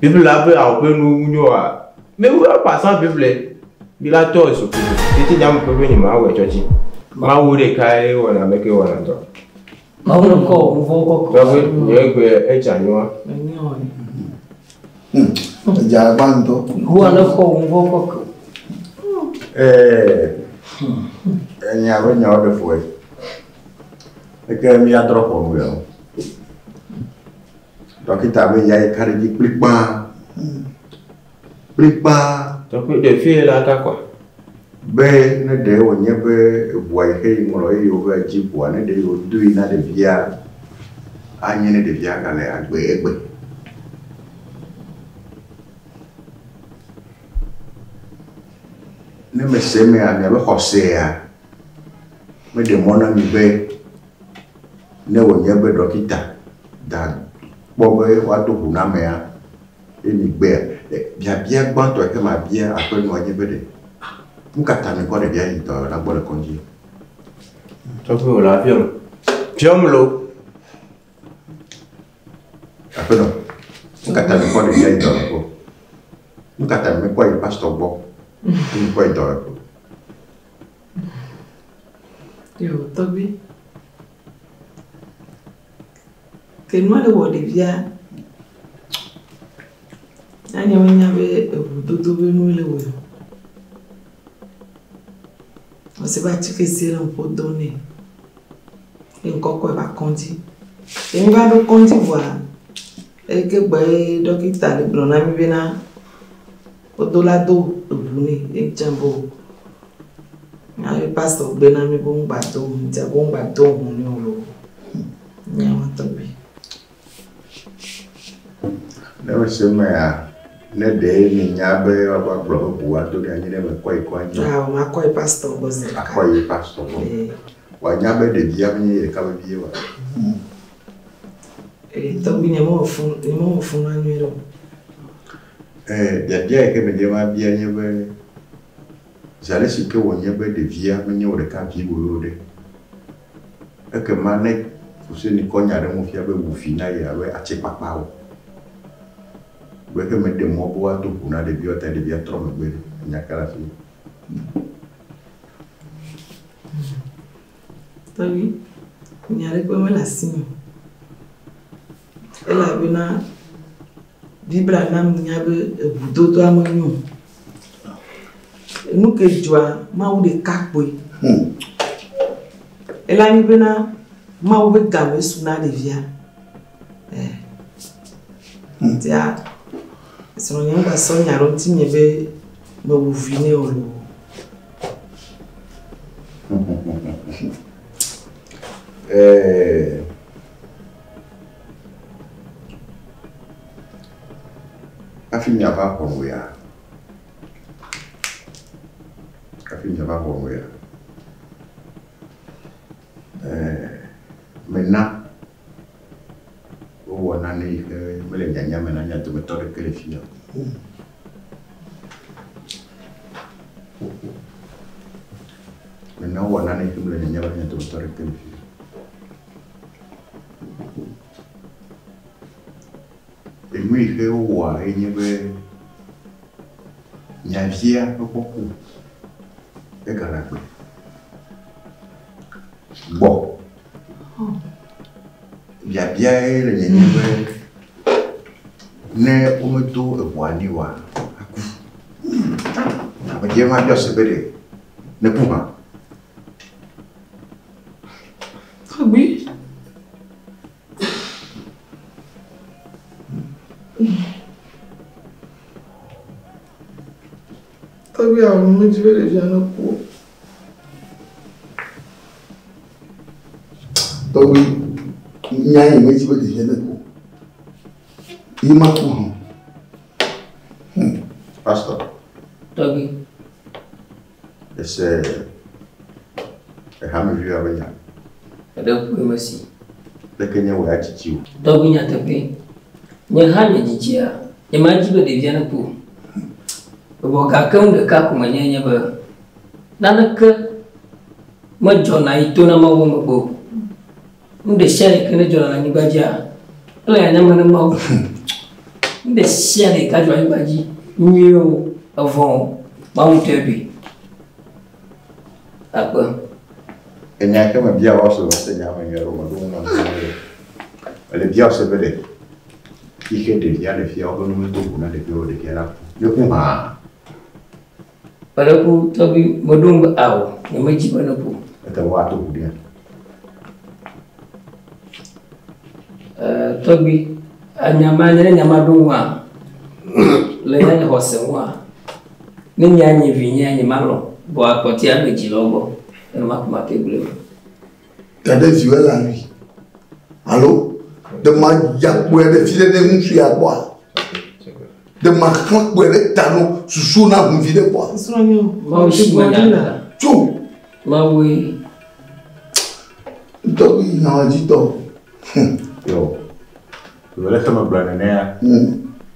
Bible la be awo ƒe nu nyoa. Me wo pasa Bible. Mi la tɔ so Bible. Tete nya ƒe ƒe nye ma wɔ tsɔtsi. Mawu ɖeka ye wɔna ame ke wɔna dɔ. Mawu ne kɔ nu vɔ kɔkɔ. Tɔgbi nye gbe etsa nyoa. Edza gba ŋutɔ. Yehowa ne kɔ nu vɔ kɔkɔ. Enya be nyawo ɖe fu Eke míadrɔ̃ ʋɔnu ya o. Dɔkita be ya yi ka ɖe dzi kplikpaa. Kplikpaa. Tɔgbi ɖevi la ka kɔa. Be ne ɖe wònye be eʋua yi ke yi ŋlɔ eye wova dzi ʋua ne ɖe wodoe na ɖevia anye ne ɖevia gale agbe egbe. Ne mese emea miabe xɔsea meɖe mɔ na mi be ne wònye be dɔkita da kpɔ be woado ʋu na amea ye mi gbea biabia gbãtɔ yi ke mabia aƒenɔa nye be ɖe nu ka ta mikɔ ɖevia yi dɔyɔla gbɔ le kɔdzi? Tɔgbi wò la biɔm. Biɔm lo. Aƒenɔ, nu ka ta mikɔ ɖevia yi dɔyɔla gbɔ? Nu ka ta mekɔ yi pastor gbɔ? Ye mikɔ yi dɔyɔla gbɔ? Yo, tɔgbi. Ke nua le wɔ ɖevia, anye menya be eʋudodo be nue le wɔe o. Ɔsi be atike si le ŋƒo dom nɛ. Ye ŋkɔkɔe va kɔdzi. Ye mi va ɖo kɔdzi vɔa, eke gbe ye dɔkita le gblɔ na mi bena wodo la do eʋu nɛ ye ŋtsã bo. Nyabe pastor gbe na mi be ŋgba do ʋu ŋutia be ŋgba do ʋu nɛ o loo. Nyawo tɔgbi. Ne mese emea, ne ɖe minya be woava gblɔ be ʋu ado ɖe anyi ɖe mekɔ yi kɔdzi. Awɔ makɔ yi pastor gbɔ zi ɖeka. Akɔ yi pastor gbɔ. Wòanya be ɖevia menye ye ɖeka be vie oa. Tɔgbi nye mewɔ fu nye mewɔ fu na nyuie ɖe o. Biabia yi ke medze ma bia nye be zi ale si ke wònye be ɖevia menye wò ɖeka vi wòe o ɖe, ekema ne Fuseni kɔ nya ɖe ŋu fia be wu vi na ye abe atsikpakpa o. Be ke meɖe mɔ be woado ʋu na ɖeviawo ta ɖevia trɔ megbe ɖe. Enya ka le afi ma? Tɔgbi, nya ɖekpe mele asinye o. Elabena Biblia na nya be eʋudodoa menyo o. Nu ke dzɔa, Mawu ɖeka kpoe. Ela nyi bena Mawu be game su na ɖevia. Tia, srɔ̃nye ŋgba sɔ nya ɖe ŋutinye be mewu vi nɛ o loo. Hafi miava ʋɔnu ya, hafi miava ʋɔnu ya, mena wowɔ nane yi ke mele nyanya me na mia dometɔ ɖeke le fia o. Nene wowɔ nane yi ke mele nyanya be mia dometɔ ɖeke le fifi. Enu yi ke wowɔa ye nye be mia via mekpɔ ku o. Egale agbe. Gbɔ. Biabia ye le nyenye be ne womedo eʋua nɛ oa, aku. Ame dzi ma biɔ se be ɖe neku hã. Tɔgbi. Tɔgbi awo medzi be ɖevia neku o. Tɔgbi, nya yi medzi be ɖevia neku o. Yi ma ku hã. Pastor. Tɔgbi. Ese ehameviwo be nya. Eɖe kue mesi. Leke nye wò ya dzidzi o? Tɔgbi nyateƒe. Nye hã nye dzidzia, nye ma dzi be ɖevia neku o. Evɔ gake nu ɖeka ko menye nye be naneke medzɔna yi to na Mawu megbe o. Nu ɖe sia ɖe ke ne dzɔna le anyigba dzia, ele nyanya me ne Mawu. Nu ɖe sia ɖe ka dzɔ anyigba dzi, nyuie o, evɔ̃ o, Mawu ŋutɔe ɖoe. Akpe. Enya ke mebia wò se mese nya me nyuie ɖo meɖo ŋu nam nyuie. Mele bia wò se be ɖe yi ke ɖevia le fia wobe nu medo ʋu na ɖeviawo ɖevia la ku. Ne ku hã. Meɖe ku tɔgbi meɖo ŋu be ao, nyemedzi be neku o. Ete woato ʋu ɖia. Eh, tɔgbi, enya ma nye ne nya ma ɖo ŋua, le nye xɔse ŋua, ne nya nye vinye nye ma lɔ̃, vɔ akpɔtia me dzi le wo gbɔ, enuma ko mate gblɔe. Ta ɖe viwòe le alui alo ɖe maya kpɔe ɖe fi ɖe ne ŋutsu ya gbɔa? Ɖe maxlẽ kpɔe ɖe ta no susu na ʋu vi ɖe gbɔa? Mawu si me nya la. Tso. Mawue. Ŋutɔ yi nyawa dzi tɔ. Yo. Wòle ke megblɔ nenea,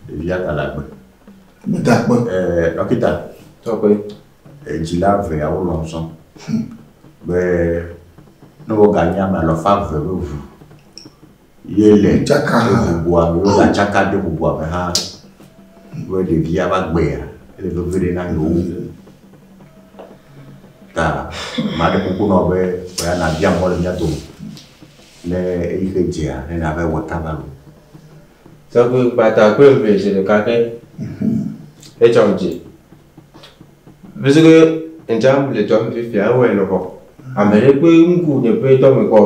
ɖevia gale agbe. Medakpe. Eh, dɔkita. Tɔgbe. Dzila eveawo lɔ̃ zɔ be ne woganye ame alafa eve be ʋu ye le bubua me, wogatsaka de bubua me hã be ɖevia va gbea, ele veve ɖe na yewo. Ta maɖe kuku nɔ be wòya nabia mɔ le mía dome ne eyi ke dzea ne nava wɔ kaba lo. Tɔgbe gbata kple eve zi ɖeka ke. Edzɔ dzi. Puisque ntsam le dɔ me fifia ewɔe lɔbɔ. Ame ɖe kpe ŋku nye ƒe dɔ me kpɔ.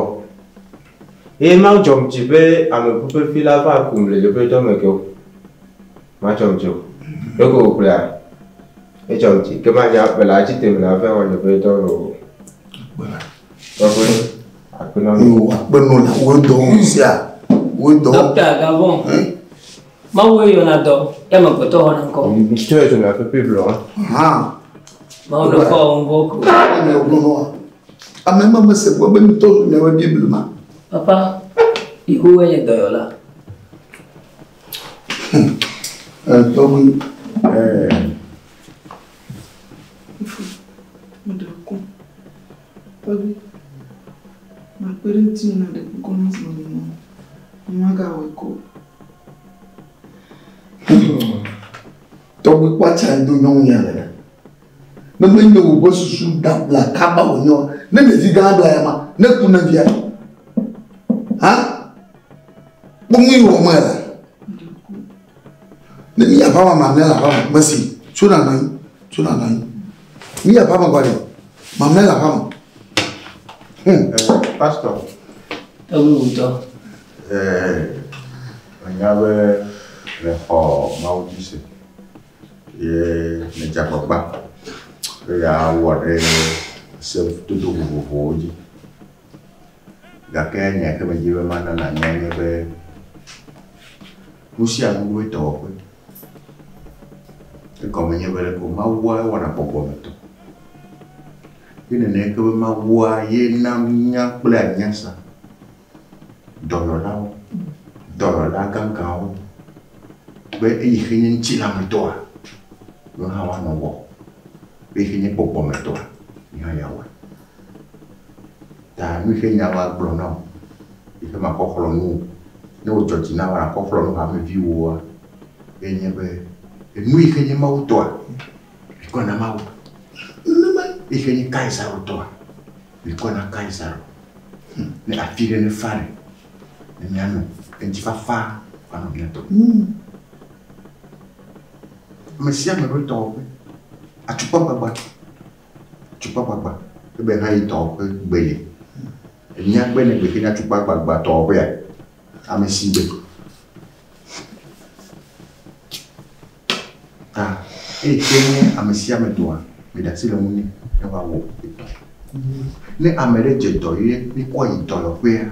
Eye ma dzɔm dzi be ame ƒe fi la va kum le yeƒe dɔ me ke o. Ma dzɔm dzi o. Ɖeko wògblɔa, edzɔm dzi ke manya be la dzi tem la va wɔ nye ƒe dɔ me o. Tɔgbe akpe na mi. Yo akpe nɔ la wo dɔ sia wo dɔ. Dɔkta Gavon. Mawu yɔna dɔ, ya amegbetɔ xɔna ŋkɔ. Tsɔe tso miaƒe Biblia. Hã. Mawu ne kɔ ŋgɔ ko. Ame gblɔ nɔ ame ma mese gbɔ be ŋutɔ zu miaƒe Biblia ma. Papa, Yehowa nye dɔyɔla. Tɔgbi. Meɖe kuku. Tɔgbi, makpe ɖe ŋutinye na ɖe kuku na srɔ̃nye nɔ. Nyemagawɔe ko. Tɔgbi kpatsa do nyɔnu ya le. Ne menye wò ƒe susu da bla kaba wònye ne ɖevi gã bla ya ma, ne ku ne via. Ha? Kpɔ nu yi wɔm le. Ne mi aƒa ma mamlɛ le aƒa me, mesi tso na nɔ anyi, tso na nɔ anyi. Mi aƒa me kɔ ɖe, mamlɛ le aƒa me. Pastor. Tɔgbi wutɔ. Menya be mexɔ Mawu dzi se ye medze agbagba be yeawɔ ɖe sedodo vovovowo dzi. Gake nya ke medzi be mana nànya nye be nu sia nu ɖo dɔwɔƒe. Egɔme nye be ɖeko Mawua ewɔna gbɔgbɔmetɔ. Ye nene ke be Mawua ye na nunya kple anyasa dɔyɔlawo, dɔyɔla gãgãwo be eyi xe nye ŋutilãmetɔa, yewo hã woanɔ wɔ. Be eyi xe nye gbɔgbɔmetɔa, ye hã yeawɔe. Ta nu yi ke nya ma gblɔ na wò, yi ke makɔ xlɔ̃ nu wò, ne wòdzɔ dzi na wò nakɔ xlɔ̃ nu hameviwòwoa, ye nye be enu yi ke nye Mawu tɔa, mikɔe na Mawu. Eyi ke nye Kaisaro tɔa, mikɔe na Kaisaro. Ne afi ɖe nefa ɖe, ne míanɔ ŋutifafa wòanɔ mía dome. Ame sia ame ɖo tɔwɔƒe. Atukpagbagba, atukpagbagba, ebe hã yi tɔwɔƒe gbe li. Enya gbe ne gbe ke nye atukpagbagba tɔwɔƒea, ame si gbe. Ta eyi ke nye ame sia ame tɔa, meɖe asi le ŋu nɛ ne woawɔ etɔ. Ne ame ɖe dze dɔ ye míkɔe yi dɔyɔƒea,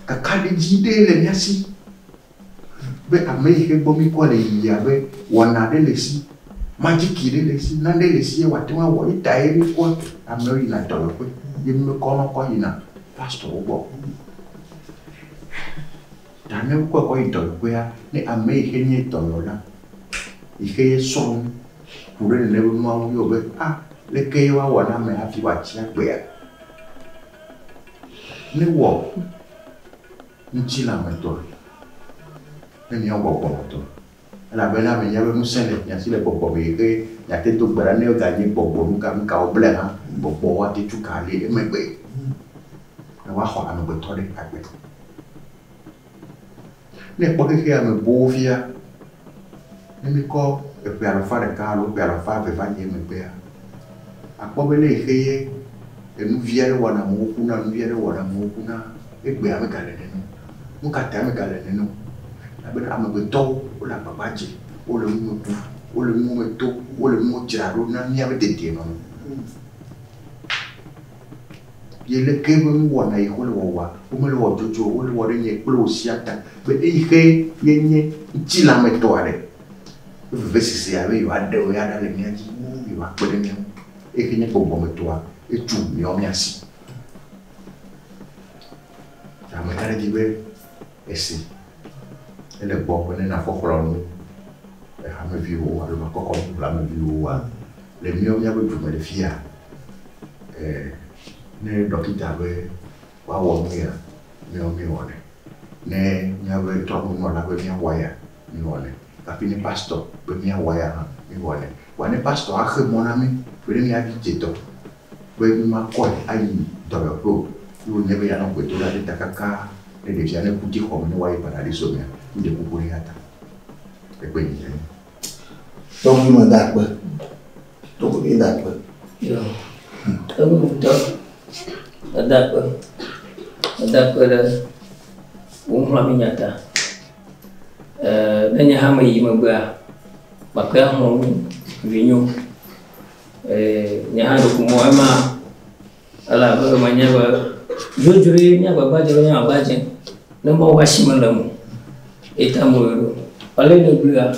kakaɖedzi ɖe le mía si be ame yi ke gbɔ míkɔ le yiyia be wɔna ɖe le esi, madziki ɖe le esi, nane le esi ye wòate ŋu awɔ. Ye tae míkɔa amewo yina dɔyɔƒe ye mímekɔna kɔ yina pastɔwo gbɔ o. Ta ne wokɔe kɔ yi dɔyɔƒea, ne ame yi ke nye dɔyɔla yi ke ye srɔ̃ nu ku ɖe nene be nua ŋu ye wòbe a leke ye woawɔ na ame hafi wòatsi agbea? Ne wɔ ŋutilãmetɔa, ne míawɔ gbɔgbɔmetɔa. Elabena menya be ŋusẽ le mia si le gbɔgbɔ me yi ke miate do gbe ɖa ne eganye gbɔgbɔ nuka nuka woblae hã, gbɔgbɔ woate tu ka li emegbe ne woaxɔ amegbetɔ ɖe agbe. Ne ekpɔ xexea me boo fia, ne míkɔ eƒe alafa ɖeka alo ƒe alafa eve va yi emegbea, akpɔ be le yi xe ye enu vi aɖe wɔna amewo kuna, nu vi aɖe wɔna amewo kuna, egbea megale nene o. Nu ka tae megale nene o? Elabena amegbetɔwo wole agbagba dze, wole nu me kum, wole nuwo me tom, wole nuwo dzra ɖo na míaƒe dedienɔnɔ. Ye leke be nuwɔna yi ke wole wɔwɔa, womele wɔ dzodzro o, wole wɔ ɖe nye kple wò sia ta be eyi ke ye nye ŋutilãmetɔ aɖe ƒe vevesesea be yewoaɖe wo ya ɖa le mía dzi, yewoakpe ɖe mía ŋu. Eyi ke nye gbɔgbɔmetɔa, etu míawo mía si. Ta meka ɖe edzi be esi ele gbɔ be ne nàkɔ xlɔ̃ nu hameviwòwo alo nàkɔ xlɔ̃ nu hameviwòwoa, le míawo míaƒe dume le fiya, ne ɖɔkita be woawɔ nu ya, míawo míewɔnɛ. Ne míaƒe trɔ̃nunɔla be míawɔ ya, míewɔnɛ. Hafi ne pastɔ be míawɔ ya hã, míewɔnɛ. Vɔa ne pastɔ axe mɔ na mí be ne míavi dze dɔ be mímakɔe ayi dɔyɔƒe o, ye wònye be yeanɔ gbedoɖa ɖe ta kaka ne ɖevia neku dzi xɔ me ne woayi paradiso mea, míɖe kuku ɖe eya ta. Egbe nyi enye. Tɔgbi meda akpe. Tɔgbi meda akpe. Yo. Tɔgbi ŋutɔ meda akpe. Meda akpe ɖe wò ŋlɔminya ta. Ɛɛ ne nye hã meyi megbea, makɔe axlɔ̃ nu vinyewo. Ɛɛ nye hã ɖeko mewɔ ema elabe menye be dzodzroe nye agbagba dze be nye agbagba dze ne Mawu ƒe asi mele eme o. Ye ta mewɔe ɖo. Ale negblɔea,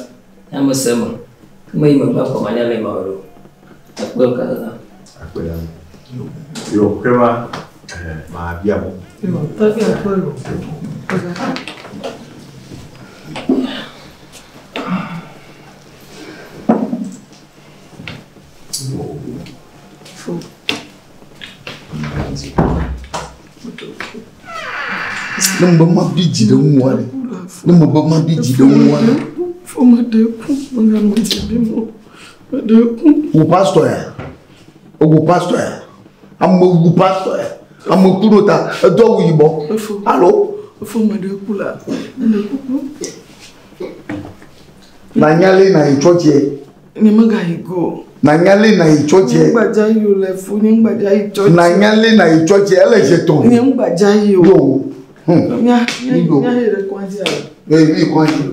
nye mese eme. Ke meyi megbea kpɔ manya ale mawɔe ɖo. Akpe kaka. Akpe ɖe ame. Yo, ke ma, mabia mo. Yo, tɔgbi akpe lo. Ne mebe mabi dzi ɖe ŋuwòa ɖe? Ne mebe mabi dzi ɖe ŋuwòa ɖe? Fo meɖe ku, meganɔ dzi ɖim o. Meɖe ku. Wò pastor ya? Wò pastor ya? Ame wu pastor ya? Ame ku ɖo ta edo awu yibɔ. Alo? Fo meɖe ku la. Meɖe kuku. Nanya le na yi tsɔtsie. Nye megayi go. Nanya le na yi tsɔtsie. Nye ŋgbadza yi o le fo, nye ŋgbadza yi tsɔtsie. Nanya le na yi tsɔtsie, ele dze tɔn. Nye ŋgbadza yi o. Yo. Mía mía mía he ɖe kɔndzi alo. Ee, mi kɔndzi.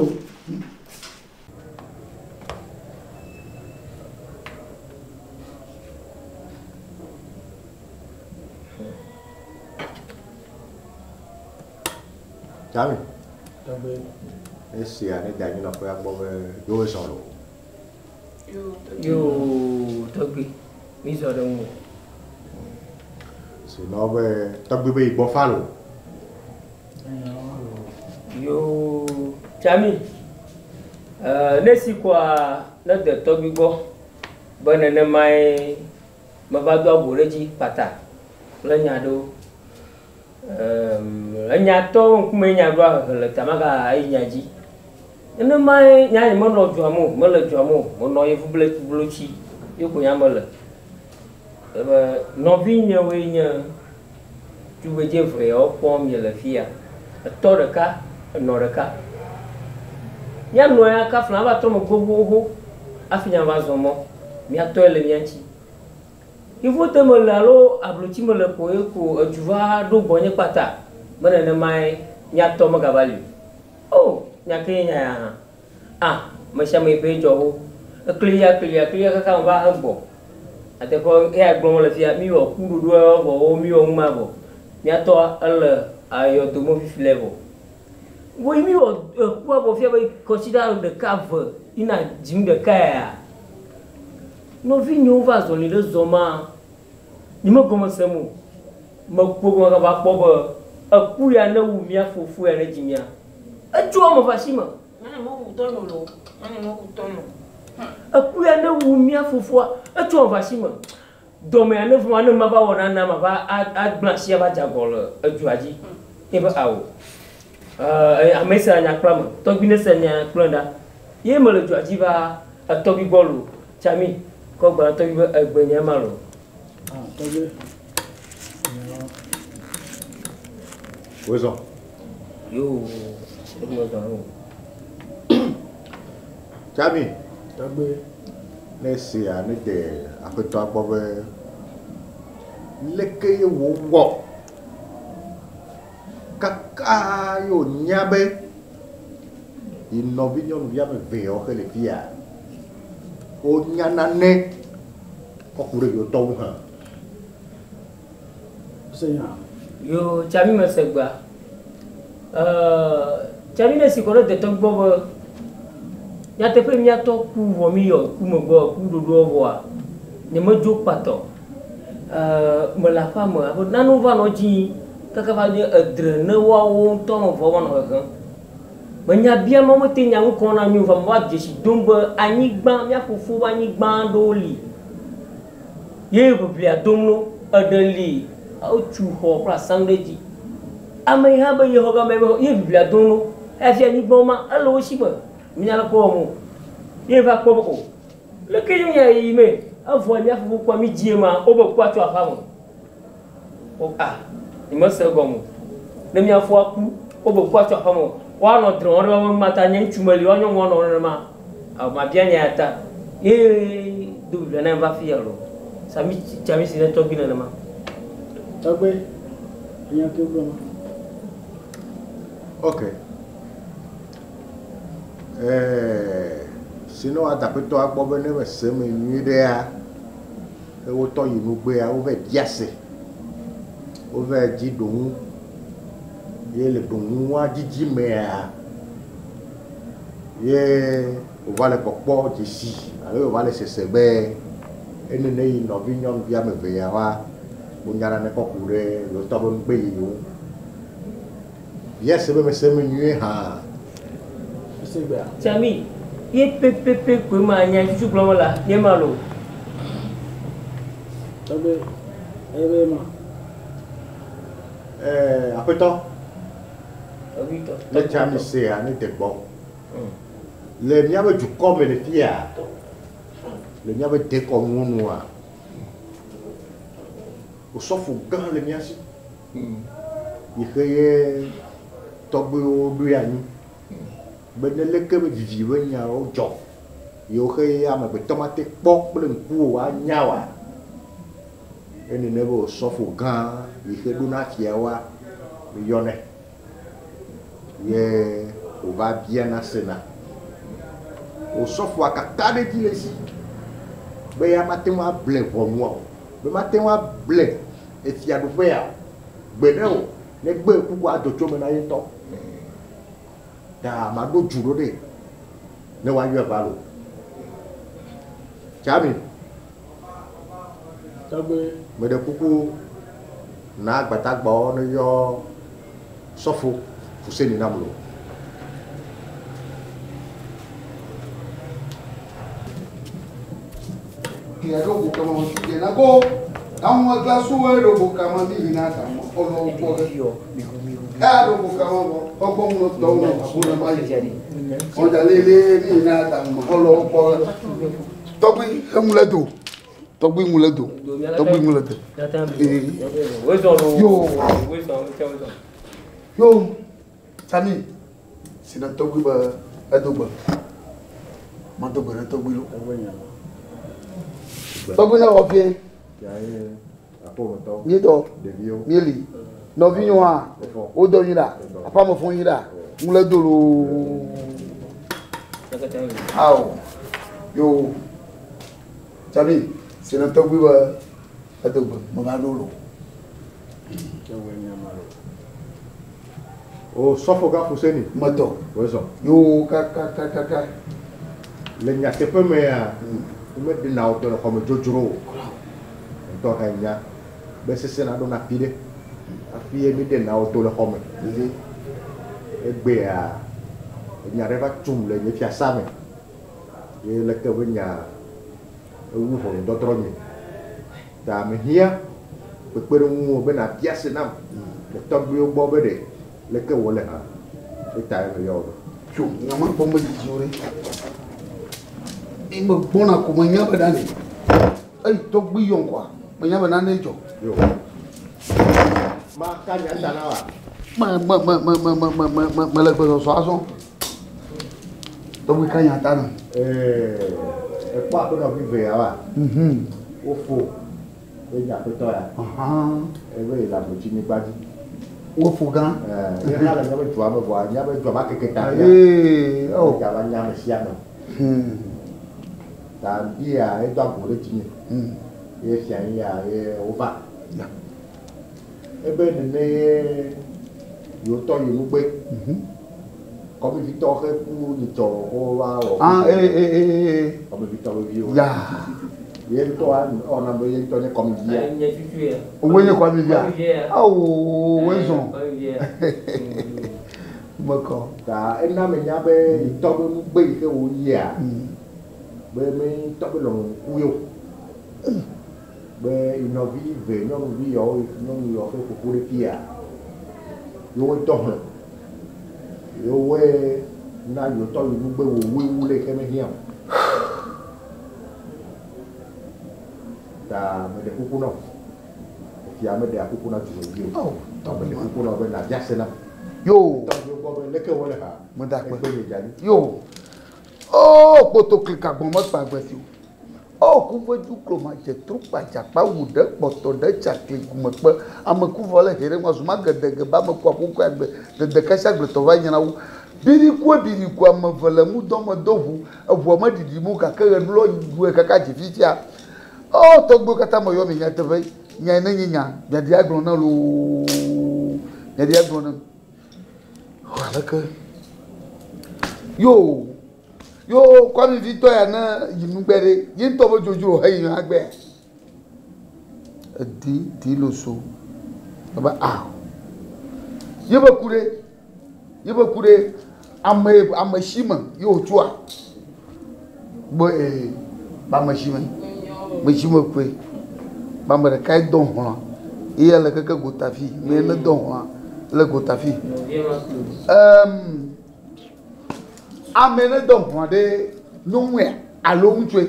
Dami. Esia ne da anyinɔƒea gbɔ be yewo zɔ loo. Yo tɔgbi, mi zɔ ɖe ŋu. Si nɔ be tɔgbi be yi gbɔ fa loo. Yo Tsami, ne si kɔa ne de tɔgbi gbɔ be nenemae meva do ago ɖe edzi kpata. Kple nya ɖewo. Eemm enyatɔwo ŋkume nya ɖoa hehe le ta maga ayi nya dzi. Nenemae nya nye menɔ dua me o, mele dua me o, menɔ yevuble blotsi ye ko nya mele. Ebe nɔvinyewoe nye tugbedze eve yawo kpɔm miele fiya. Etɔ ɖeka, enɔ ɖeka. Mía nɔ ya kafla ava trɔ megbe xoxoxo hafi nya va zɔ mɔ. Mía tɔe le mía ŋuti. Yevuwo mele alo ablotsi mele ko ye ko edu va ɖo gbɔnye kpata. Me nenemae mía tɔ megava li o. Oh, nya ke nye nya ya hã. Ah, me sia me ƒe dzɔ ho. Ekli ya kli ya kli ya kaka me va he gbɔ. Nyateƒe eya gblɔm mele fia, mi wɔ ku ɖoɖoa vɔ wo mi wɔ nu ma vɔ. Mía tɔa ele ayɔdome fifi le vɔ. Wo mi wɔ ekua vɔ fia be kɔsiɖa ɖeka ve yina dzim ɖeka ya. Nɔvinyewo va zɔli ɖe zɔ ma, nye me gɔme sem o. Mekpɔ gɔme va kpɔ be eku ya ne wu mía fofo ya ne dzi mía. Etso ame ƒe asi me. Eku ya ne wu mía fofoa, etso ame ƒe asi me. Dɔme ya ne vɔa ne mava wɔ nana mava agblẽ asi ava dze agɔ le edua dzi. Ye be awo. Ee, ame sia nya kpla me. Tɔgbi ne se nya kple ɖa. Ye mele dua dzi va etɔgbi gbɔ lo. Tsami kɔ gblɔ na tɔgbi be egbe nye ma lo. Ah, tɔgbi. Wozɔ. Yo, tɔgbi mezɔ o. Tsami. Tɔgbi. Ne sia ne de aƒetɔa gbɔ be leke ye wòwɔ kaka ye wònya be yi nɔvi nyɔnuvi ame eve yawo xe le fia wonya nane kɔ ku ɖe yewo tɔ ŋu hã. Yo, Tsami mese gbea. Eee, Tsami ne si kɔ ɖe detɔ gbɔ be nyateƒe míatɔ ku vɔ mi yɔ ku megbɔ ku ɖoɖoa vɔa nye medzo kpatɔ. Eee, mele aƒea me abe nanewo va nɔ dzi kaka va nye edre ne woawo ŋutɔ me vɔ va nɔ hehem. Menya bia ma mete nya nu kɔ na mi o vɔ meva dzesi dom be anyigba mía fofo ƒe anyigba aɖewo li ye ʋeʋlia dom ɖo. Eɖe li wotu xɔ kple asaŋ ɖe edzi. Ame yi hã be yexɔ game be ye ʋiʋlia dom ɖo. Hafi anyigba ma ele wo si me. Menya leke wɔm o. Ye va kpɔ be o leke nye nya yi me evɔ mía fofo kpɔ mi dzie ma wobe kua tso aƒea me. O a nyemese egɔme o. Ne mía foa ku wobe kua tso aƒea me woanɔ drɔ̃ ɖe woƒe mata nye ŋutsu meli woa nyɔnuwo anɔ nenema. Awo mabia nya ya ta. Ye do ʋiʋlia na va fi alo. Sami tsami si ne tɔgbi nenema. Tɔgbi, enya ke gblɔ ma. Ok. Eee, si ne woada aƒetɔa gbɔ be ne mese eme nyuie ɖea, ke wotɔ yi nugbea, wova bia se. Wova dzi ɖoŋu. Ye le ɖoŋua dzidzi mea, ye wòva le kpɔkpɔ dzesi alo wòva le sese be enene yi nɔvi nyɔnuvi ame eve yawoa, wonya nane kɔ ku ɖe yewo tɔ be nugbe yiyi ŋu. Bia se be mese eme nyuie hã. Tsami, ye pɛpɛpɛ koe ma nya tutu gblɔm mela, ye ma lo. Tɔgbi, eye be ma. Ɛɛ, aƒetɔ. Tɔgbi tɔ. Ne Tsami sea, ne de gbɔ. Le míaƒe dukɔ me le fia, le míaƒe dekɔnuwo nua, osɔfo gã le mía si. Yi xe ye tɔgbuiwo ɖoe anyi be ne leke be vivi be nyawo dzɔ yewo xe ye amegbetɔ mate kpɔ kple ŋkuwo anya oa, enene be osɔfo gã yi xe ɖona fiawoa, miyɔnɛ ye wòva biana sena. Osɔfoa kaka ɖe edzi le esi be ya mate ŋu able ʋɔnua o, be mate ŋu able efiaɖuƒea o, gbeɖe o, negbe kuku ado tso eme na ye ŋutɔ. Ta maɖo dzu ɖo ɖe ne woayɔe va lo. Tsami. Tɔgbi. Meɖe kuku na gbadagbawo ne yɔ sɔfo Fuseni nam lo. Kìa ɖo go kama wò si na go. Àwọn glasu wo ɖo bo kama mi yina ta mo ɔlɔ gbɔ ɖe. Eya ɖo bo kama bɔ ɔgbɔ ŋlɔ tɔ ŋlɔ abu ne ma yi. Ɔdza lele mi yina ta mo ɔlɔ gbɔ ɖe. Tɔgbi eŋu le do. Tɔgbi ŋu le do. Tɔgbi ŋu le do. Yo. Yo. Sami. Sina tɔgbi be edo gbe. Ma do gbe ɖe tɔgbi lo. Tɔgbi ne wɔ fie. Míedɔ. Míeli. Nɔvinyewo hã, wodɔ nyui ɖa. Aƒeame fɔ nyui ɖa. Ŋu le do loo. Ao. Yo. Sami, sina tɔgbi be edo gbe. Meva ɖo lo. O sɔfo gã Fuseni. Metɔ. Wozɔ. Yo kakakakaka. Le nyateƒe mea, womeɖena wo tɔ le xɔme dzodzro o. Ŋutɔ hã nya be sese na ɖo na afi ɖe. Hafi ye mi ɖena wo do le xɔme. Egbea, enya ɖe va tum le nye fiasa me. Ye leke be nya ewu ʋɔnudɔdrɔ̃ nye. Ta mehiã kpekpeɖeŋu be nabia se nam le tɔgbuiwo gbɔ be ɖe leke wòle hã. Eta ye meyɔ wò ɖo. Tso nyama gbɔ me dzidziwo ɖe. Eye megbɔna ko menya be nane. Eyi tɔgbui yɔ ŋkɔa, menya be nane dzɔ. Yo. Maka nya ta na wa. Me me me me me me me me me mele gbesɔsɔ azɔ. Tɔgbui ka nya ta na. Ee, ekpɔ aƒenɔvi vea wa. Wofo ye nye aƒetɔ ya. Ebe yi le ametsinyigba dzi. Wofo gã. Ee, ye hã le míaƒe dua me vɔa míaƒe dua ma keke ta. Ee, oh. Ega va nya ame sia ame. Ta bia edo ago ɖe dzinye. Ye fia yi ya ye wova. Ebe nene ye yewotɔ yi nugbe. Kɔmivitɔ xe ku nyitsɔ wova wɔ. Ah, ee, ee, ee, ee. Kɔmivitɔ veviwo. Ya. Ye ŋutɔ ewɔna be ye ŋutɔ nye kɔmivia. Woe nye kɔmivia? Awo, woe zɔn. Mekɔ. Ta ena menya be yitɔ be nugbe yi ke woyia, be me ŋutɔ be lɔlɔ̃nu ku ye o. Be nɔvi ve nyɔnuvi yawo nyɔnu yawo ƒe ƒoƒo ɖe fia, yewoe dɔ hlẽ. Yewoe na yewotɔ yi nugbe wòwui wu le yi ke mehiã o. Ta meɖe kuku na wò. Efia meɖea kuku na dumevi o. Ta meɖe kuku na wò be nàbia se nam. Yo. Tɔgbuiwo gbɔ be leke wole ha. Meda akpe. Egbe nye dzani. Yo. O kpoto klika gbɔn mekpa agbe si o. O kuvedu kloma dze trukpa dzakpa wu ɖe kpɔtɔ ɖe tsakli gumekpe. Ame kuvɔ le he ɖe ŋu azuma gedege ba ame kua ƒoƒo agbe dede kasi agbletɔ va nyina wu. Birikue biriku ame eve le ŋudɔ me do ʋu. Eʋua me ɖiɖi mu gake ɣe lɔ ɖue kaka dzi fifia. O tɔgbuiwo katã meyɔ mi nyateƒe. Nya ne nye nya. Miaɖi agblɔ ne loo. Miaɖi agblɔ ne. Aleke. Yo. Yo Kwame vitɔ ya ne yi nugbe ɖe. Ye ŋutɔ be dzodzro he yi agbea. Edi di loso. Ebe a. Ye be ku ɖe. Ye be ku ɖe. Ame ame si me ye wòtsoa. Be ee be ame si me. Ame si me koe. Be ame ɖekae dɔ hlɔ̃. Ye le keke gotafi. Me ne dɔ hlɔ̃a le gotafi. Ame ne dɔ hlɔ̃ ɖe nyɔnue alo ŋutsue.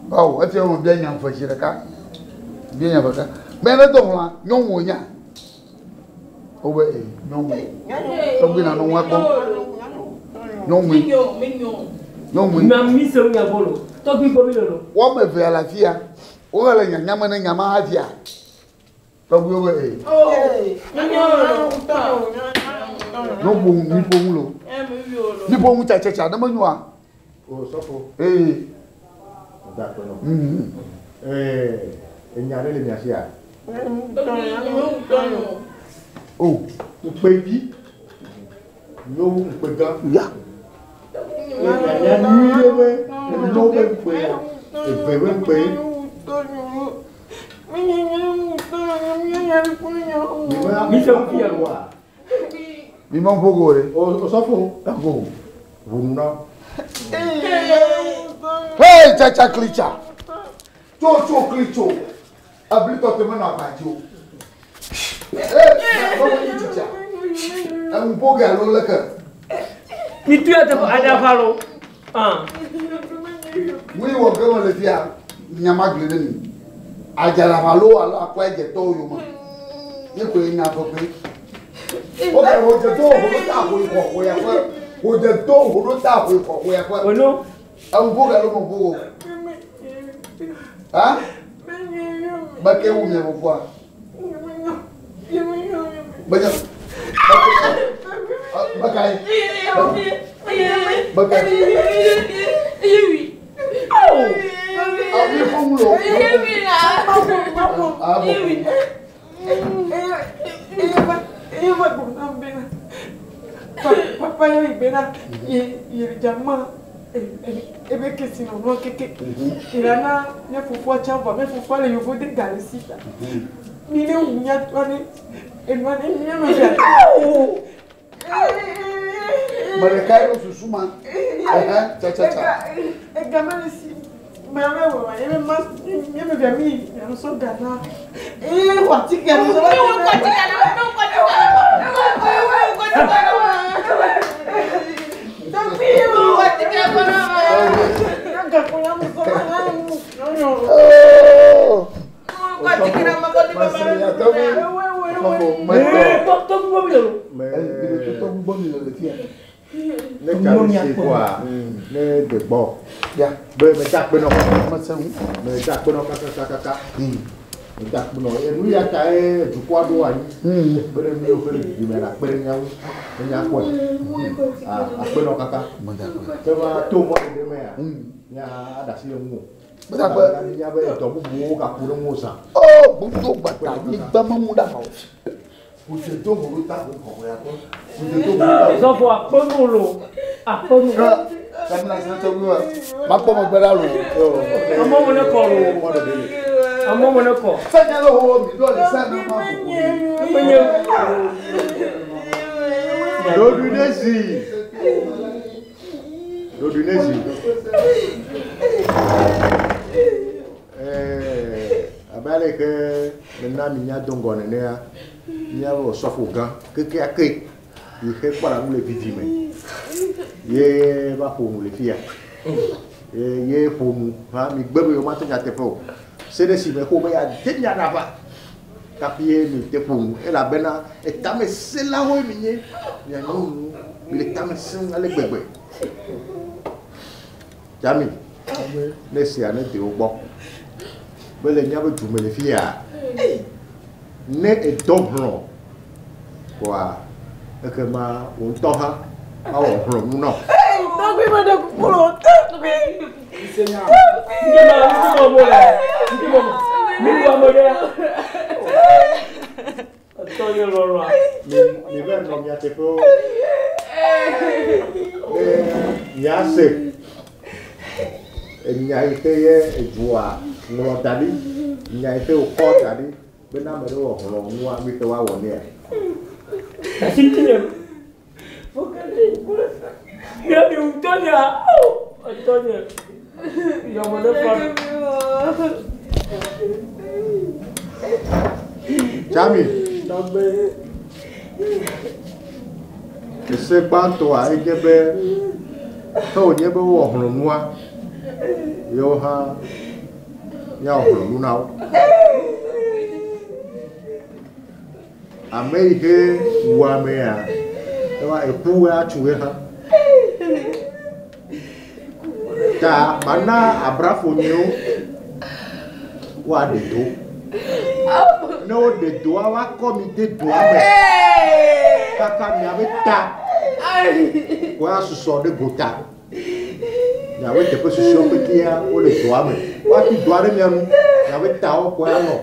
Bawo efia wɔn bia nya ve zi ɖeka. Bia nya ve ɖeka. Me ne dɔ hlɔ̃a nyɔnu wonya. Wobe ee nyɔnue. Tɔgbi na nɔ ŋua kpɔm. Nyɔnue. Nyɔnue. Mi se nya bolo. Tɔgbi gbɔ mi lolo. Wɔme eve le afia. Wohe le nyanya me ne nyama hafia. Tɔgbi wobe ee. No ƒo ŋu, mi ƒo ŋu lo. Mi ƒo ŋu tsatsatsa ne menyoa. O sɔfo. Ee. Meda akpe nɔ. Ee, enya ɖe le mia sia? O. Ŋukpevi. Nyo wu ŋukpe gã. Ya. Nyanya nyui ɖe be enyo be ŋukpe eve be ŋukpe. Mi ma ƒo go ɖe. O sɔfo. Go. Ʋunu na. Hey, tsatsa klitsa. Tso tso klitso. Ebli tɔtɔ menɔ agba dzi o. Ee, bɔbɔ nyi tsitsia. Enu ƒo ge alo leke? Mi tu ya teƒe aɖaʋa lo. Ah. Nu yi wɔ ge mele fia, nya ma gblɔe ɖe mi. Adzalaʋa lo alo akɔe dze tɔwo yome. Ye koe nya ƒeƒe. O ke wo dze to ho ɖo ta ho yi xɔ ho ya ƒe. Wo dze to ho ɖo ta ho yi xɔ ho ya ƒe. Ono. Enu ƒo ge alo me ƒo o. Ha? Beke wu mia fofoa. Beke. Beke. Beke. Awo fún lo. Abo. Papa yo ibena ye jama ebe kesi no no keke irana ne fufu chamba me fufu le yovo de galisita mi ne unya twane enwane mi no ya Mọ̀lẹ́ka yóò susu ma. Ẹ̀hẹ́ cha-cha-cha. Ega si mame wo ye me ma ye me via mi ya no so gana eh wa ti ke no so Ne ka se koa ne de gbɔ. Be me ta kpe nɔ. Me ta kpe nɔ kakakaka. Me ta kpe nɔ. Enu ya ta ye dukɔa ɖo anyi. Be ɖe mi wo ƒe ɖe me la kpe ɖe mía ŋu. Ne mía kpɔe. Akpe nɔ kaka. Ke va to mɔ ɖe mea. Mía aɖe asi le ŋu o. Mía be dɔ bubuwo gaku ɖe ŋu zã. Ó gbogbo gbàgbà nyigba mọ́mú dà o. Kò tó wòló ta kò kọ̀kọ̀ ya kọ́. Zɔfɔ akpɔnu lo. Akpɔnu. Sẹ́mi náà tó wíwá. Má kpọ́ mọ gbẹ́dá lò. Amɔ mo ne kɔ lo. Amɔ mo ne kɔ. Sẹ́mi ló wọ mi lọ́ọ̀lì sẹ́mi má bò kó. Lodunesi. Lodunesi. Abe ale ke mena mi nya do ŋgɔ nenea, míabe osɔfo gã kekeake yi xe kpɔna nu le vivi me ye va ƒo nu le fia. Ye ye ƒo nu hã mi gbe be yewo mate nyateƒe o. Se ɖe si me xo be yeade mia ɖava kafi ye mi te ƒo nu elabena etamesẽlawoe mi nye mia nyɔnu mi le tame sẽm ale gbegbe. Jami ne sia ne de wo gbɔ be le míabe dume le fia ne edɔ hlɔ̃ koa ekema wò ŋutɔ hã awɔ hlɔ̃ nu nɔ. Tɔgbi me ɖe kuku lo tɔgbi. Mi mi va nɔ mia teƒewo ne miase enya yi ke ye edua ŋlɔ da ɖi nya yi ke wòkɔ da ɖi bena ame ɖewo wɔ hlɔ̃ nua mi ke woawɔ nea. Asi tinye. Mia mi ŋutɔ nya. Ŋutɔ nye. Yɔmɔ ne fa. Jami. Tɔgbe. Ese gbãtɔa enye be ke wònye be wowɔ hlɔ̃nua yewo hã míawɔ hlɔ̃nu na wo. Ame yi ke wu amea ewa eku atsu ye hã. Ta mana abrafo nyewo woaɖe do. Ne woɖe doa woakɔ mi de doa me kaka miabe ta woasusɔ ɖe gota. Miabe teƒe susɔewo petea wole doa me. Woatu doa ɖe mia nu miabe tawo koe anɔ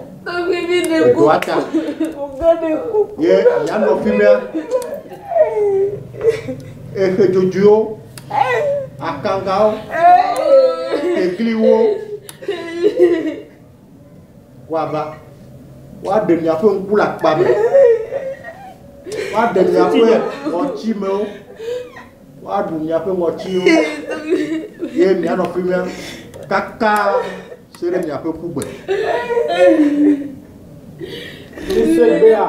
edoa ta. Ye mianɔ fi mia exe dzodzoewo, akangawo, tegliwo woava woaɖe miaƒe ŋku le akpa me. Woaɖe miaƒe ŋɔtsimewo. Woaɖu miaƒe ŋɔtsiwo. Ye mianɔ fi mia kaka Se ɖe miaƒe kugbe. Misegbea.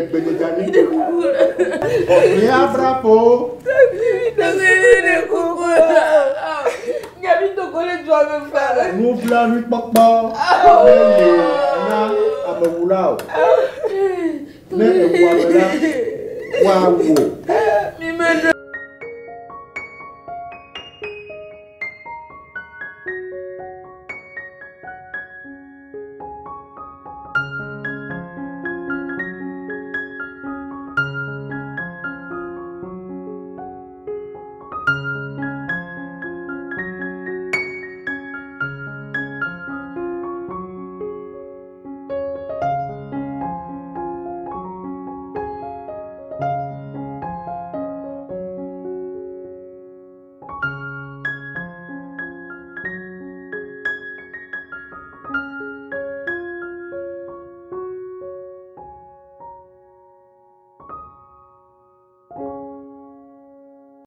Gbenyedzani. Míabrafo. Nublanuikpɔkpɔ meli na amewula o. Ne ewu ame la, woawu wò.